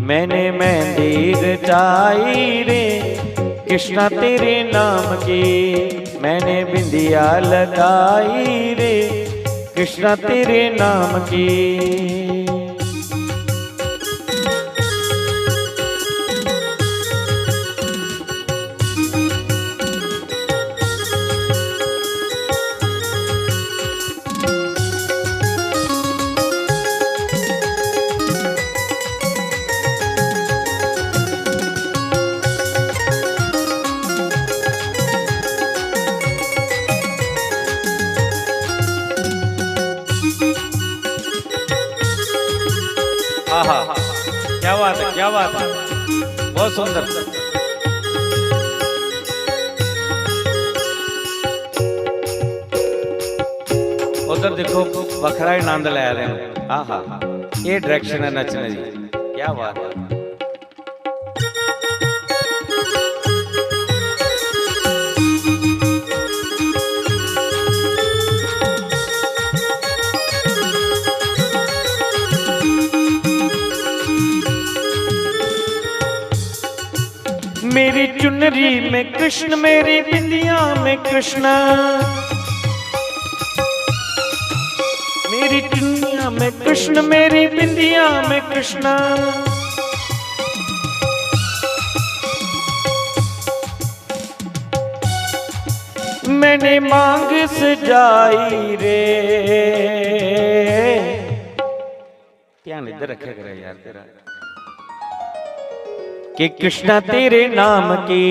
मैंने मेहंदी रचाई रे कृष्णा तेरे नाम की, मैंने बिंदिया लगाई रे कृष्णा तेरे नाम की। आहा, क्या बात है, क्या बात है, बहुत सुंदर। उधर देखो, बखरा ही आनंद लै रहे हैं। आहा, ये डायरेक्शन है नचने की, क्या बात है। मेरी चुनरी में कृष्ण, मेरी बिंदिया में कृष्ण, मेरी चुनरिया में कृष्ण, मेरी बिंदिया में कृष्ण, मैंने मांग सजाई रे। ध्यान इधर रखे करे यार तेरा। कि कृष्णा तेरे नाम की।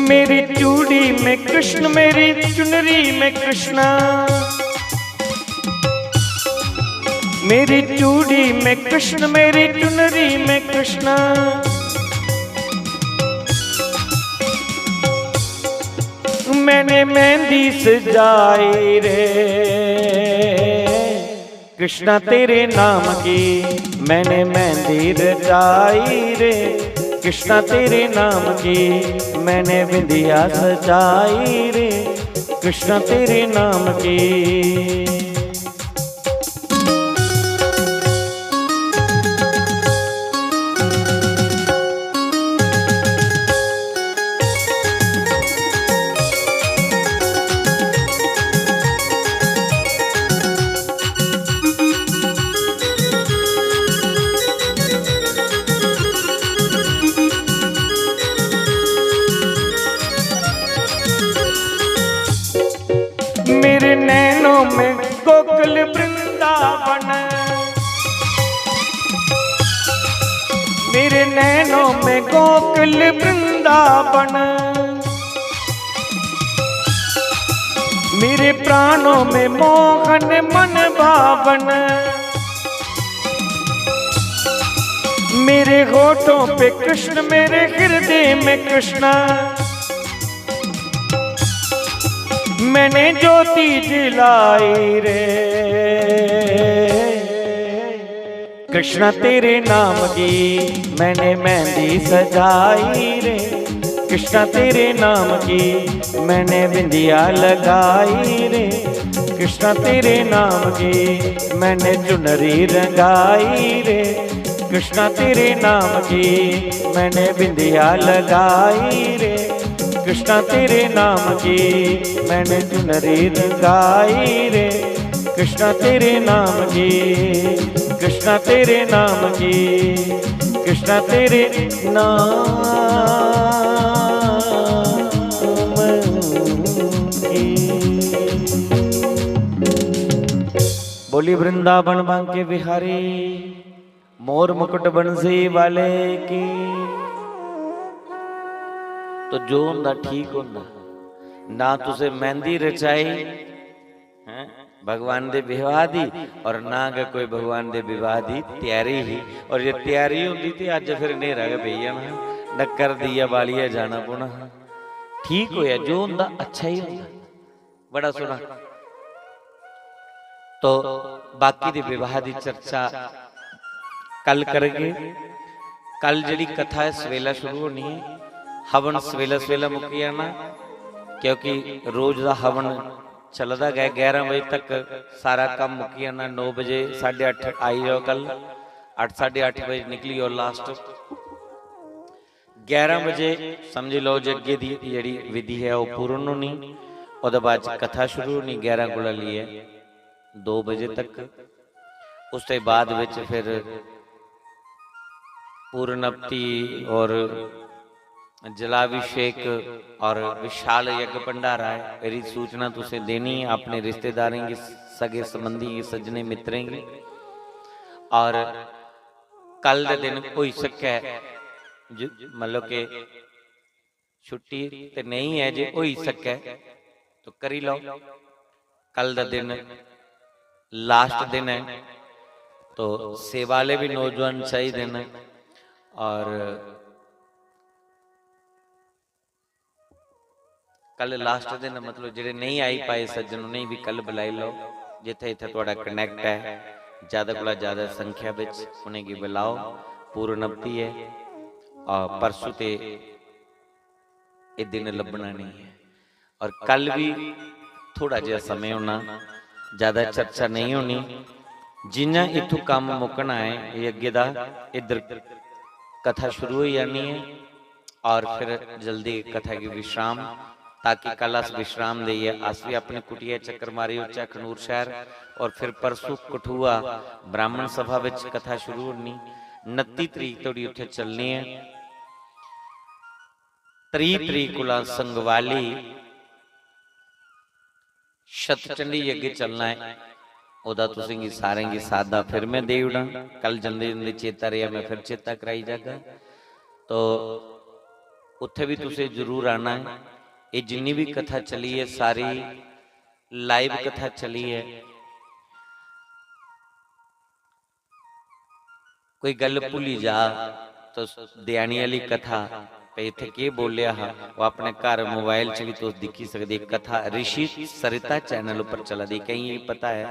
मेरी चूड़ी में कृष्ण, मेरी चुनरी में कृष्णा, मेरी चूड़ी में कृष्ण, मेरी चुनरी में कृष्णा, मैंने मेहंदी सजाई रे कृष्णा तेरे नाम की, मैंने मेहंदी रचाई रे कृष्णा तेरे नाम की, मैंने बिंदिया सजाई रे कृष्णा तेरे नाम की। मेरे नैनों में गोकुल वृंदावन, मेरे नैनों में गोकुल वृंदावन, मेरे प्राणों में मोहन मन भावन। मेरे होठों पे कृष्ण, मेरे हृदय में कृष्णा, मैंने ज्योति जलाई रे कृष्णा तेरे नाम की, मैंने मेहंदी सजाई रे कृष्णा तेरे नाम की, मैंने बिंदिया लगाई रे कृष्णा तेरे नाम की, मैंने चुनरी रंगाई रे कृष्णा तेरे नाम की, मैंने बिंदिया लगाई रे कृष्णा तेरे नाम की, मैंने चुनरी रंगाई रे कृष्णा तेरे नाम की, कृष्णा तेरे नाम की, कृष्णा तेरे नाम की। बोली वृंदावन बांके बिहारी, मोर मुकुट बंसी वाले की। तो जो हुंदा ठीक हुंदा, ना तुसें मेहंदी रचाई, हैं, भगवान दे विवाह दी, और ना गै कोई भगवान दे विवाह दी त्यारी ही। और जे त्यारी होंदी ते अज्ज फिर न्हेरा गै पेई जाना हा, नक्कर दिया बालियै जाना पौना हा। ठीक होया, जो होंदा अच्छा ही होंदा। बड़ा सोहना। तो बाकी दे विवाह दी चर्चा कल करगे। कल जेह्ड़ी कथा ऐ सवेला शुरू होनी ऐ, हवन सवेला सवेला मुक्की जाना, क्योंकि रोज दा हवन चलदा गै। ग्यारह बजे तक सारा कम्म मुक्की जाना। नौ बजे, साढ़े अट्ठ आई जाओ कल, अट्ठ, साढ़े अट्ठ बजे निकली जाओ लास्ट। ग्यारह बजे समझी लैओ जे अग्गें दी जेह्ड़ी विधि ऐ ओह् पूर्ण होनी। ओह्दे बाद च कथा शुरू होनी ग्यारह कोला लेइयै दो बजे तक। उसदे बाद बिच फिर पूर्णाप्ति और जलाभिषेक और विशाल यज्ञ भंडारा ऐ। एह्दी सूचना तुसें देनी ऐ अपने रिश्तेदारें गी, सगे संबंधियें गी, सज्जने मित्रें गी। और कल दे दिन होई सकै, ज-, मतलब कि छुट्टी ते नेईं ऐ, जे होई सकै तो करी लैओ। कल दा दिन लास्ट दिन ऐ, तो सेवा आह्ले बी नौजवान चाहिदे न। और कल लास्ट दिन, मतलब जेह्ड़े नेईं आई पाए सज्जन, उ'नेंगी बी कल बुलाई लैओ। जित्थै जित्थै थुआढ़ा कनेक्ट ऐ, ज़्यादा कोला ज़्यादा संख्या बिच उ'नेंगी बुलाओ। पूर्ण अवधि ऐ, आ, परसों ते एह् दिन लब्भना नेईं ऐ। और कल बी थोड़ा जेहा समें होना, ज़्यादा चर्चा नेईं होनी। जि'यां इत्थूं कम्म मुक्कना ऐ, एह् अग्गें दा, इद्धर कथा शुरू होई जानी ऐ और फिर जल्दी कथा गी विश्राम, ताकि कल अस विश्राम देइयै अस बी अपनी कुटिया चक्कर मारी औचै अखनूर शैह्र। और फिर परसों कठुआ ब्राह्मण सभा बिच कथा शुरू होनी। उनत्ती तरीक धोड़ी उत्थै चलनी ऐ। त्रीह् तरीक कोला संगवाली शतचंडी यज्ञ चलना ऐ, ओह्दा तुसेंगी सारें गी सादा फिर में देई ओड़ां। कल जंदे जंदे चेता रेहा, में फिर चेता कराई जागा। तो उत्थै बी तुसें जरूर आना ऐ। एह् जिन्नी बी कथा चली ऐ, सारी लाइव कथा चली ऐ। कोई गल्ल भुल्ली जा, तुस देआनी आह्ली कथा, भाई इत्थै केह् बोलेआ हा, ओह् अपने घर मोबाइल च बी तुस दिक्खी सकदे। कथा ऋषि सरिता चैनल उप्पर चला दी, केइयें गी पता ऐ,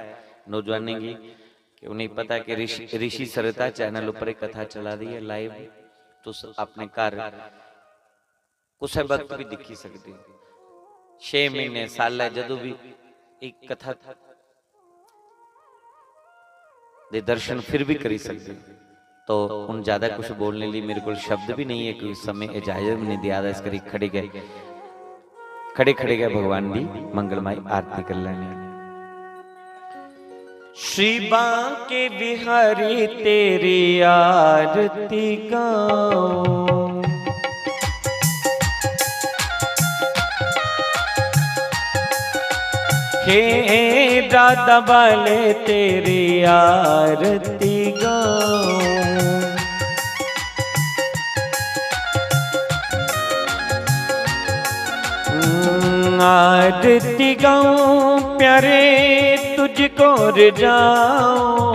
नौजवानें गी, कि उ'नेंगी पता ऐ कि ऋषि, ऋषि सरिता चैनल उप्पर एह् कथा चला दी ऐ लाइव। तुस अपने घर कुसै वक्त बी दिक्खी सकदे ओ। छे म्हीने, सालै, जदूं बी इक कथा दे दर्शन फिर भी करी सकदे ओ। तो हून ज्यादा कुछ बोलने लेई मेरे कोल शब्द भी नहीं है, क्योंकि समें इजाजत भी नहीं देआ दा, इस करी खड़े गै, खड़े खड़े गै भगवान दी मंगलमय आरती करी लैने आं। श्री बांके बिहारी तेरी आरती गाऊं। हे राधा वाले तेरी आरती गाऊं। आरती गाऊं प्यारे तुझको रिझाऊं,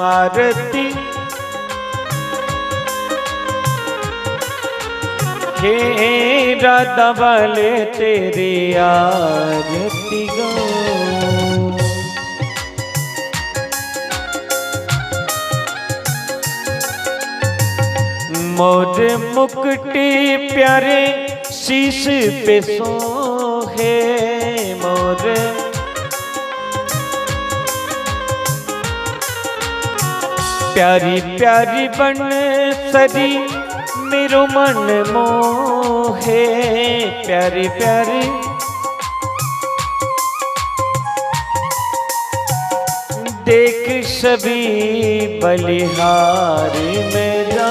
आरती हे राधा वाले तेरी आरती गाऊं। मोर मुकुट प्यारे शीश पे सोहे मोर। प्यारी प्यारी बन सरी मेरो मन मोहे। प्यारी प्यारी देख सभी बलिहारी मेरा।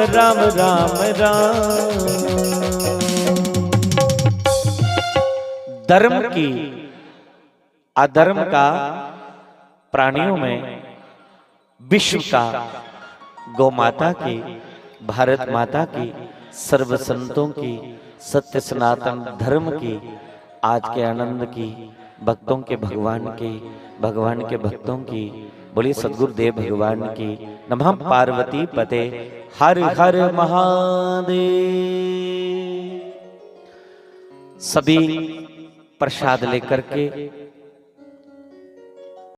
राम राम राम। धर्म की अधर्म का प्राणियों में, विश्व का, गौ माता की, भारत माता की, सर्व संतों की, सत्य सनातन धर्म की, आज के आनंद की, भक्तों के भगवान की, भगवान के भक्तों की। बोलिए सदगुरुदेव भगवान की। नमः पार्वती पते। हर हर महादेव। सभी प्रसाद लेकर के